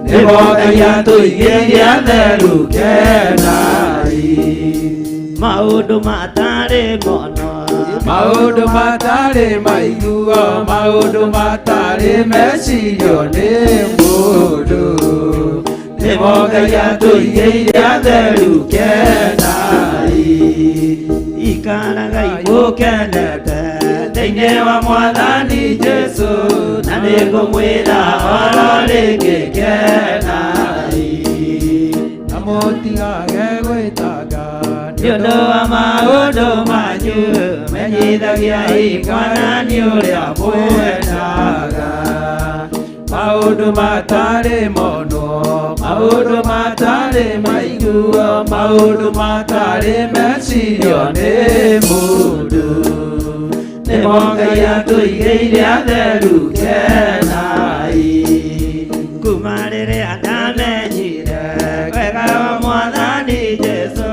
Nĩmo Ngai atũigĩire atheru kenai. Maũndũ matarĩ monwo, maũndũ matarĩ maiguo, maũndũ matarĩ mecirio nĩ mũndũ. Nĩmo Ngai atũigĩire atheru kenai. Ikaragai mũkenete thĩinĩ wa Mwathani Jesũ, na nĩngũmwĩra oro rĩngĩ kenai. Na mũtigage gwĩtanga nĩ ũndũ wa maũndũ manyu, menyithagiai Mwathani ũrĩa mwendaga. Maũndũ matarĩ monwo, maũndũ matarĩ maiguo, maũndũ matarĩ mecirio nĩ mũndũ. Nĩmo Ngai atũigĩire atheru kenai. Kuma rĩrĩa ndamenyire wega wa Mwathani Jesũ,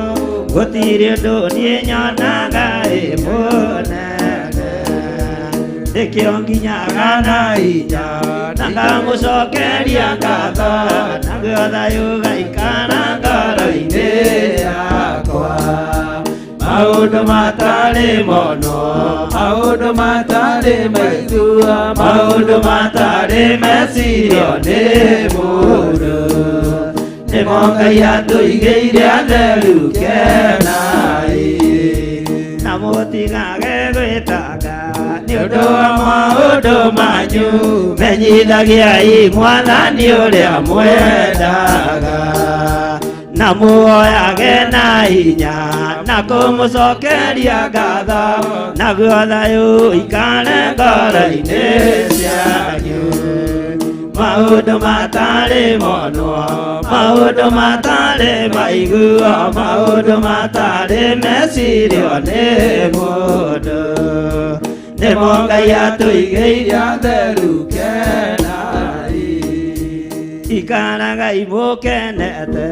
gũtirĩ ũndũ niĩ nyonaga ĩ mũnene. Nĩkĩo nginyaga na hinya na ngamũcokeria ngatho, naguo thayũ ũgaikara ngoro-inĩ yakwa. Maũndũ matarĩ monwo, maũndũ matarĩ maiguo, maũndũ matarĩ mecirio nĩ mũndũ. Nĩmo Ngai atũigĩire atheru kenai. Na mũtigage gwĩtanga nĩ ũndũ wa maũndũ manyu, menyithagiai Mwathani ũrĩa mwendaga. Na muoyage na hinya na kũmũcokeria ngatho, naguo thayũ ũikare ngoro-inĩ cianyu. Maũndũ matarĩ monwo, maũndũ matarĩ maiguo, maũndũ matarĩ mecirio nĩ mũndũ. Nĩmo Ngai atũigĩire atheru kenai. Ikaragai mũkenete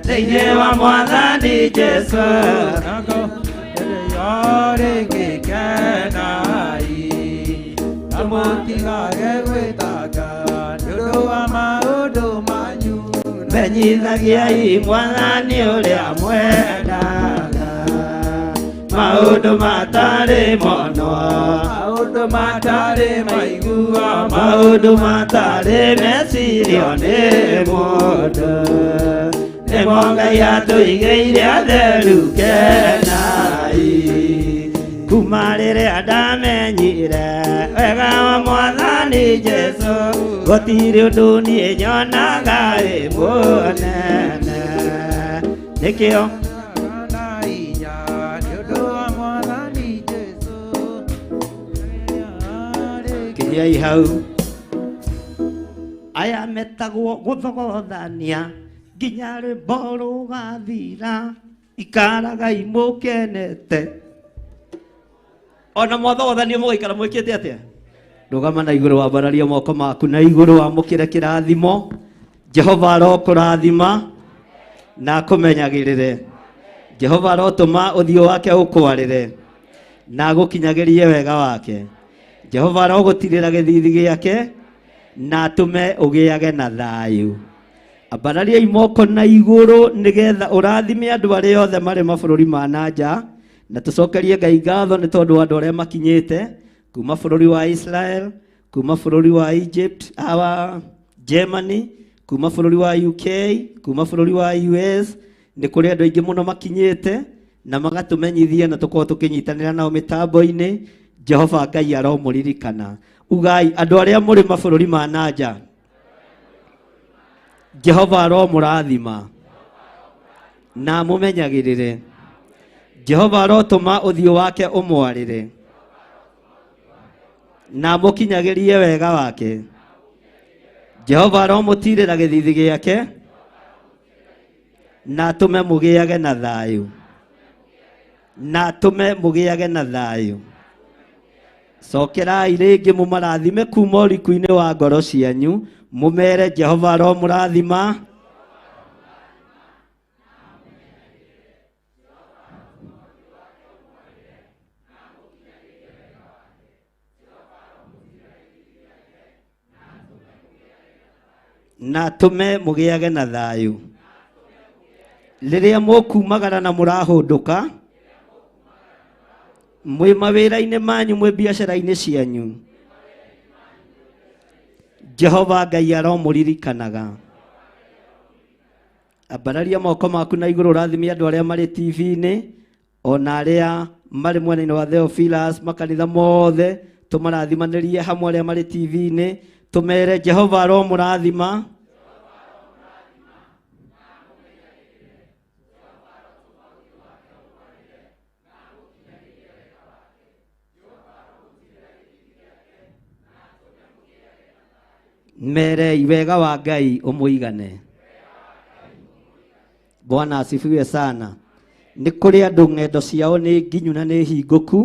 thĩinĩ wa Mwathani Jesũ, rĩngĩ kenai. Na mũtigage gwĩtanga nĩ ũndũ wa maũndũ manyu, menyithagiai Mwathani ũrĩa mwendaga. Maũndũ matarĩ monwo, maũndũ matarĩ maiguo, maũndũ matarĩ mecirio nĩ mũndũ. Nĩmo Ngai atũigĩire atheru kenai. Kuma rĩrĩa ndamenyire wega wa Mwathani Jesũ, gũtirĩ ũndũ niĩ nyonaga ĩ mũnene. Nĩkĩo kinyiai hau. Aya metagwo gũthogothania nginya rwĩmbo rũgathira, ikaragai mũkenete. Ona mwathogothanio mũgaikara mwĩkĩte atĩa? Rũgama na igũrũ, wambararie moko maku na igũrũ, wamũkĩre kĩrathimo. Jehova arokũrathima na akũmenyagĩrĩre. Jehova arotũma ũthiũ wake ũkwarĩre na agũkinyagĩrie wega wake. Jehova arogũtirĩra gĩthithi gĩake na atũme ũgĩage na thayũ. Ambarariai moko na igũrũ nĩgetha ũrathime andũ arĩa othe marĩ mabũrũri ma na nja, na tũcokerie Ngai ngatho nĩ tondũ wa andũ arĩa makinyĩte kuma bũrũri wa Israel, kuma bũrũri wa Egypt, wa Germany, kuma bũrũri wa UK, kuma bũrũri wa US. Nĩ kũrĩ andũ aingĩ mũno makinyĩte na magatũmenyithia na tũkorwo tũkĩnyitanĩra nao mĩtambo-inĩ. Jehova Ngai aromũririkana. Ugai andũ arĩa mũrĩ mabũrũri ma na nja, Jehova aromũrathima na amũmenyagĩrĩre. Jehova arotũma ũthiũ wake ũmwarĩre na amũkinyagĩrie wega wake. Jehova aromũtirĩra gĩthithi gĩake na atũme mũgĩage na thayũ, na atũme mũgĩage na thayũ. Cokerai rĩngĩ mũmarathime kuma ũriku-inĩ wa ngoro cianyu, mũmere Jehova aromũrathima. Na atũme mũgĩage na thayũ rĩrĩa mũkumagara na mũrahũndũka mwĩ mawĩra-inĩ manyu mwĩ biacara-inĩ cianyu. Jehova Ngai aromũririkanaga. Ambararia moko maku na igũrũ ũrathime andũ arĩa marĩ TV-inĩ ona arĩa marĩ mwena-inĩ wa Theophilus, makanitha mothe tũmarathimanĩrie hamwe arĩa marĩ TV-inĩ, tũmere Jehova aromũrathima. Merei wega wa Ngai ũmũigane. Bwana asifiwe sana. Nĩ kũrĩ andũ ng'endo ciao nĩ nginyu na nĩ hingũku.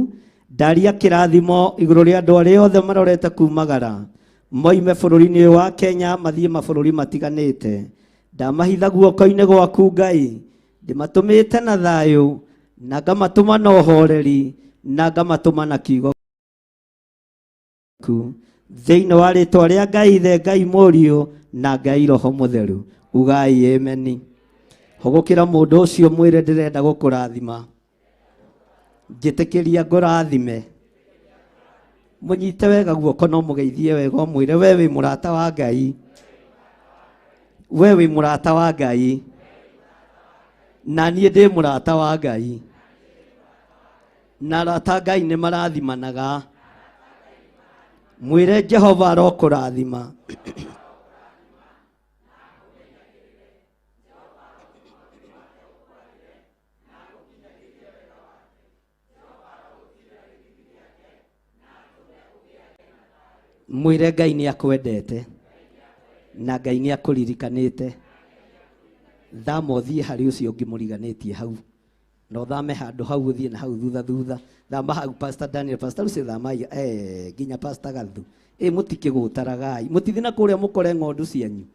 Ndaria kĩrathimo igũrũ rĩa andũ arĩa othe marorete kumagara moime bũrũri-inĩ ũyũ wa Kenya mathiĩ mabũrũri matiganĩte. Ndamahitha guoko-inĩ gwaku Ngai, ndĩmatũmĩte na thayũ na ngamatũma na ũhoreri na ngamatũma na kiugo ku thĩinĩ wa rĩtwa rĩa Ngai Ithe, Ngai Mũriũ na Ngai Roho Mũtheru. Ugai ameni. Hũgũkĩra mũndũ ũcio mwĩre ndĩrenda gũkũrathima, njĩtĩkĩria ngũrathime. Mũnyite wega guoko no mũgeithie wega ũmwĩre we wĩ mũrata wa Ngai, we wĩ mũrata wa Ngai na niĩ ndĩ mũrata wa Ngai, na arata a Ngai nĩ marathimanaga. Mwĩre Jehova arokũrathima. Mwĩre Ngai nĩ akwendete na Ngai nĩ akũririkanĩte. Thama ũthiĩ harĩ ũcio ũngĩ mũriganĩtie hau, na ũthame handũ hau ũthiĩ na hau thutha thutha. Thama hau Pastor Daniel, Pastor Lucy thamai, nginya Pastor Gathu. Mũtikĩgũtaragai, mũtithiĩ na kũrĩa mũkore ng'ondu cianyu.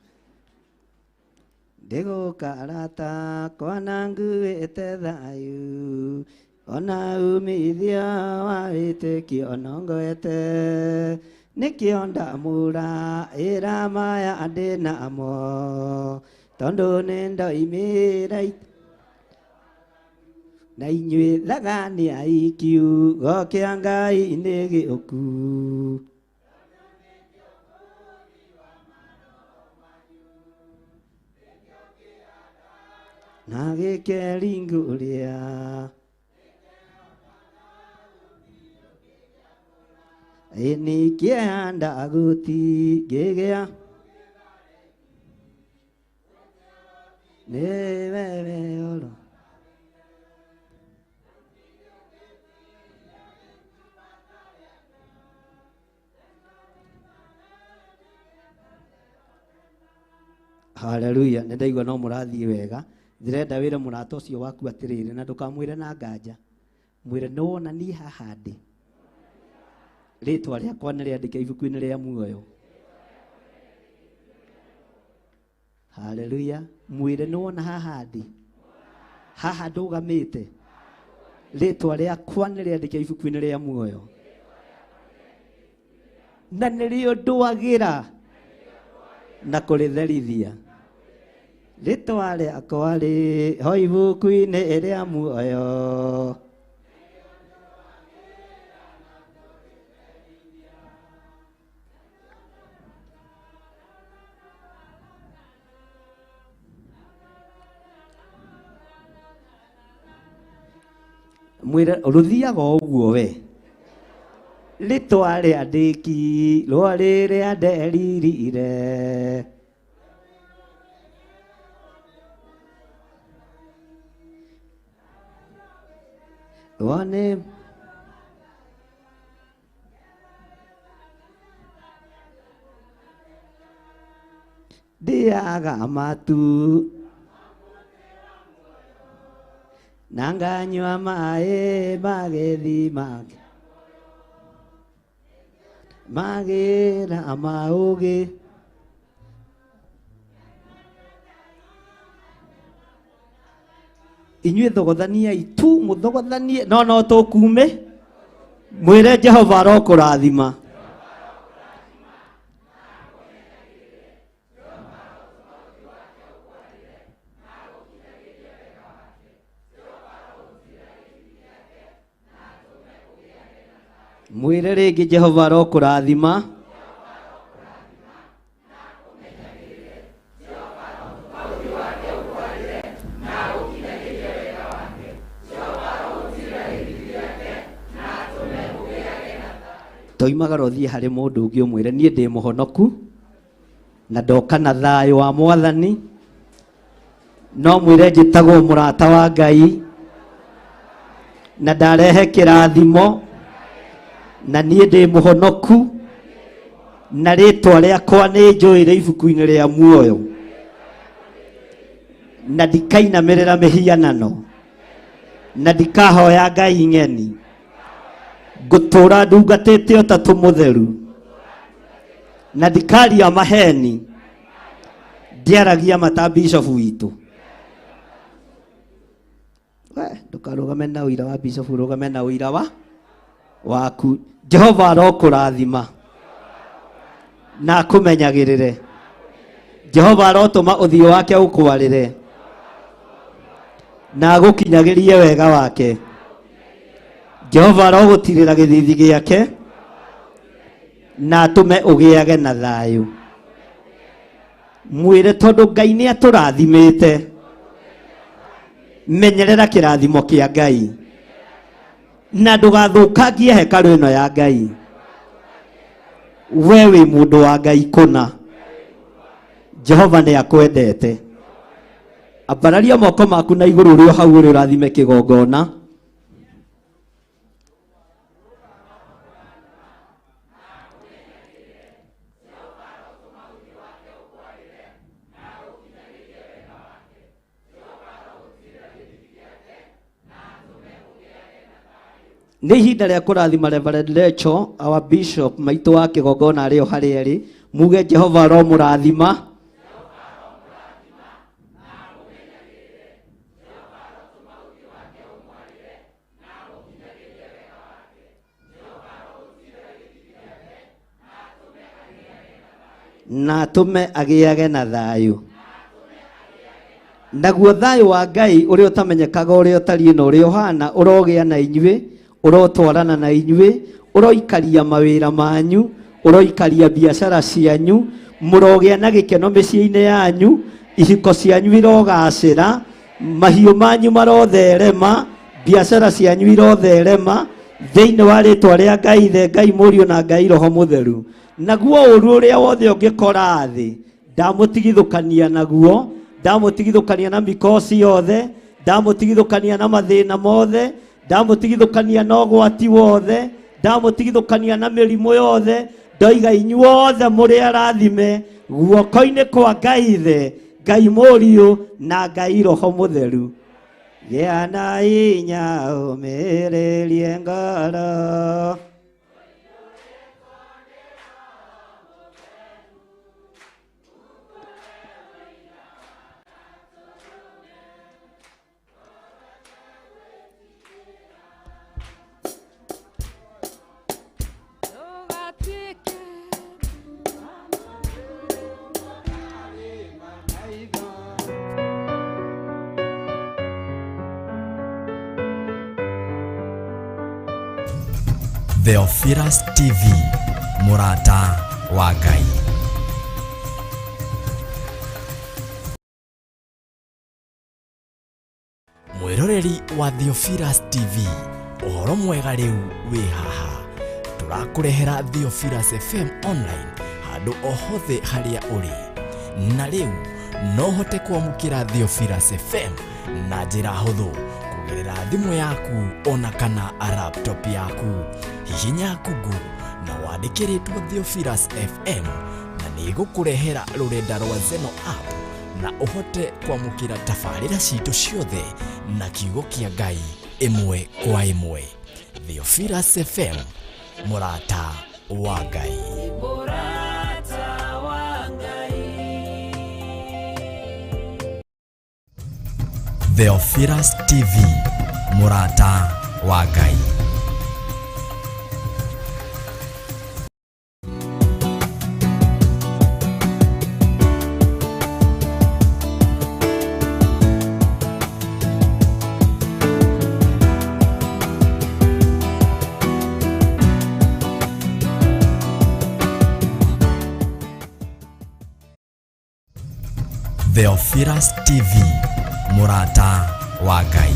Ndĩgũka arata kwana nguĩte thayũ, ona umithio wa wĩtĩkio nongoete, nĩkĩo ndamũra ĩra maya ndĩ namo, tondũ nĩ ndoimĩra na inyuĩ thaganiai kiugo kĩa Ngai nĩ gĩũku. Na gĩkĩringũria ĩni kĩanda gũtingĩgĩa nĩwe oro. Haleluya, nĩ ndaigua no mũrathiĩ wega. Ndĩrenda wĩre mũrata ũcio waku atĩrĩrĩ, na ndũkamwĩre na nganja, mwĩre nĩ wona niĩ haha ndĩ, rĩtwa rĩakwa nĩ rĩandĩke ibuku-inĩ rĩa muoyo. Haleluya, mwĩre nĩ wona haha ndĩ, haha ndũgamĩte, rĩtwa rĩakwa nĩ rĩandĩke ibuku-inĩ rĩa muoyo, na nĩrĩo ndwagĩra na kũrĩtherithia. Rĩtwa rĩakwa rĩ ho ibuku-inĩ rĩa muoyo. Mwĩre rũthiaga o ũguo we, rĩtwa rĩandĩki rwa rĩrĩa nderirire. Rwane ndĩaga matu na nganyua maĩ ma gĩthima magĩra maũgĩ. Inyuĩ thogothaniai tu, mũthogothanie, no no tũkume. Mwĩre Jehova arokũrathima. Mwĩre rĩngĩ Jehova arokũrathima. Toimagara ũthiĩ harĩ mũndũ ũngĩ ũmwĩre niĩ ndĩ mũhonoku na ndoka na thayũ wa mwathani, no mwĩre njĩtagwo mũrata wa Ngai na ndarehe kĩrathimo na niĩ ndĩ mũhonoku na rĩtwa rĩakwa nĩ njũĩre ibuku-inĩ rĩa muoyo na ndikainamĩrĩra mĩhianano na ndikahoya Ngai ng'eni, ngũtũũra ndungatĩte ũtatũ mũtheru na ndikaria maheni, ndiaragia mata bishop witũ. We ndũkarũgame na ũira wa bishop, ũrũgame na ũira wa waku. Jehova arokũrathima na akũmenyagĩrĩre. Jehova arotũma ũthiũ wake ũkwarĩre na agũkinyagĩrie wega wake. Jehova arogũtirĩra gĩthithi gĩake na atũme ũgĩage na thayũ. Mwĩre tondũ Ngai nĩ atũrathimĩte, menyerera kĩrathimo kĩa Ngai na ndũgathũkangie hekarũ ĩno ya Ngai. We wĩ mũndũ wa Ngai kũna, Jehova nĩ akwendete. Ambararia moko maku na igũrũ ũrĩ o hau ũrĩ ũrathime kĩgongona. Nĩ ihinda rĩa kũrathima Reverend Lecho, our bishop maitũ wa kĩgongona arĩ o harĩa arĩ. Muge Jehova aromũrathima. Na atũme agĩage na thayũ. Naguo thayũ wa Ngai ũrĩa ũtamenyekaga ũrĩa ũtariĩ na ũrĩa ũhana ũrogĩa na inyuĩ, ũrotwarana na inyuĩ, ũroikaria mawĩra manyu, ũroikaria biacara cianyu, mũrogĩa na gĩkeno mĩciĩ-inĩ yanyu, ihiko cianyu irogacĩra, mahiũ manyu marotherema, biacara cianyu irotherema, thĩinĩ wa rĩtwa rĩa Ngai Ithe, Ngai Mũriũ na Ngai Roho Mũtheru. Naguo ũru ũrĩa wothe ũngĩkora thĩ ndamũtigithũkania naguo, ndamũtigithũkania na mikosi yothe, ndamũtigithũkania na mathĩna mothe, ndamũtigithũkania na ũgwati wothe, ndamũtigithũkania na mĩrimũ yothe. Ndoiga inyuothe mũrĩ arathime guoko-inĩ kwa Ngai Ithe, Ngai Mũriũ na Ngai Roho Mũtheru. Gĩa na hinya ũmĩrĩrie ngoro. Theophilus TV, mũrata wa Ngai. Mwĩroreri wa Theophilus TV, ũhoro mwega rĩu wĩ haha. Tũrakũrehera Theophilus FM online handũ o hothe harĩa ũrĩ. Na rĩu no ũhote kwamũkĩra Theophilus FM na njĩra hũthũ kũgerera thimũ yaku ona kana laptop yaku. Hihinya Google na wandĩke rĩtwa Theophilus FM na nĩ ĩgũkũrehera rũrenda rwa Zeno app na ũhote kwamũkĩra tabarĩra citũ ciothe na kiugo kĩa Ngai ĩmwe kwa ĩmwe. Theophilus FM, mũrata wa Ngai. Mũrata wa Ngai. Theophilus TV, mũrata wa Ngai. Theophilus TV, mũrata wa Ngai.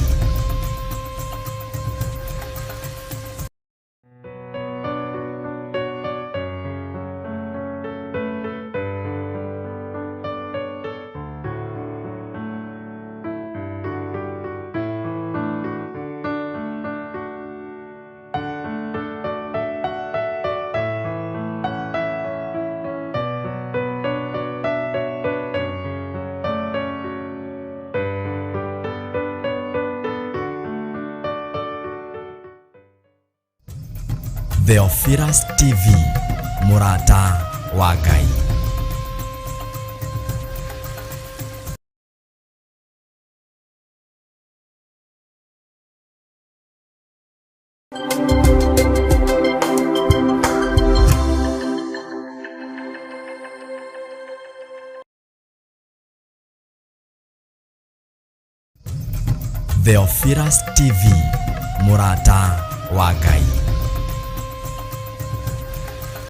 Theophilus TV, mũrata wa Ngai. Theophilus TV, mũrata wa Ngai.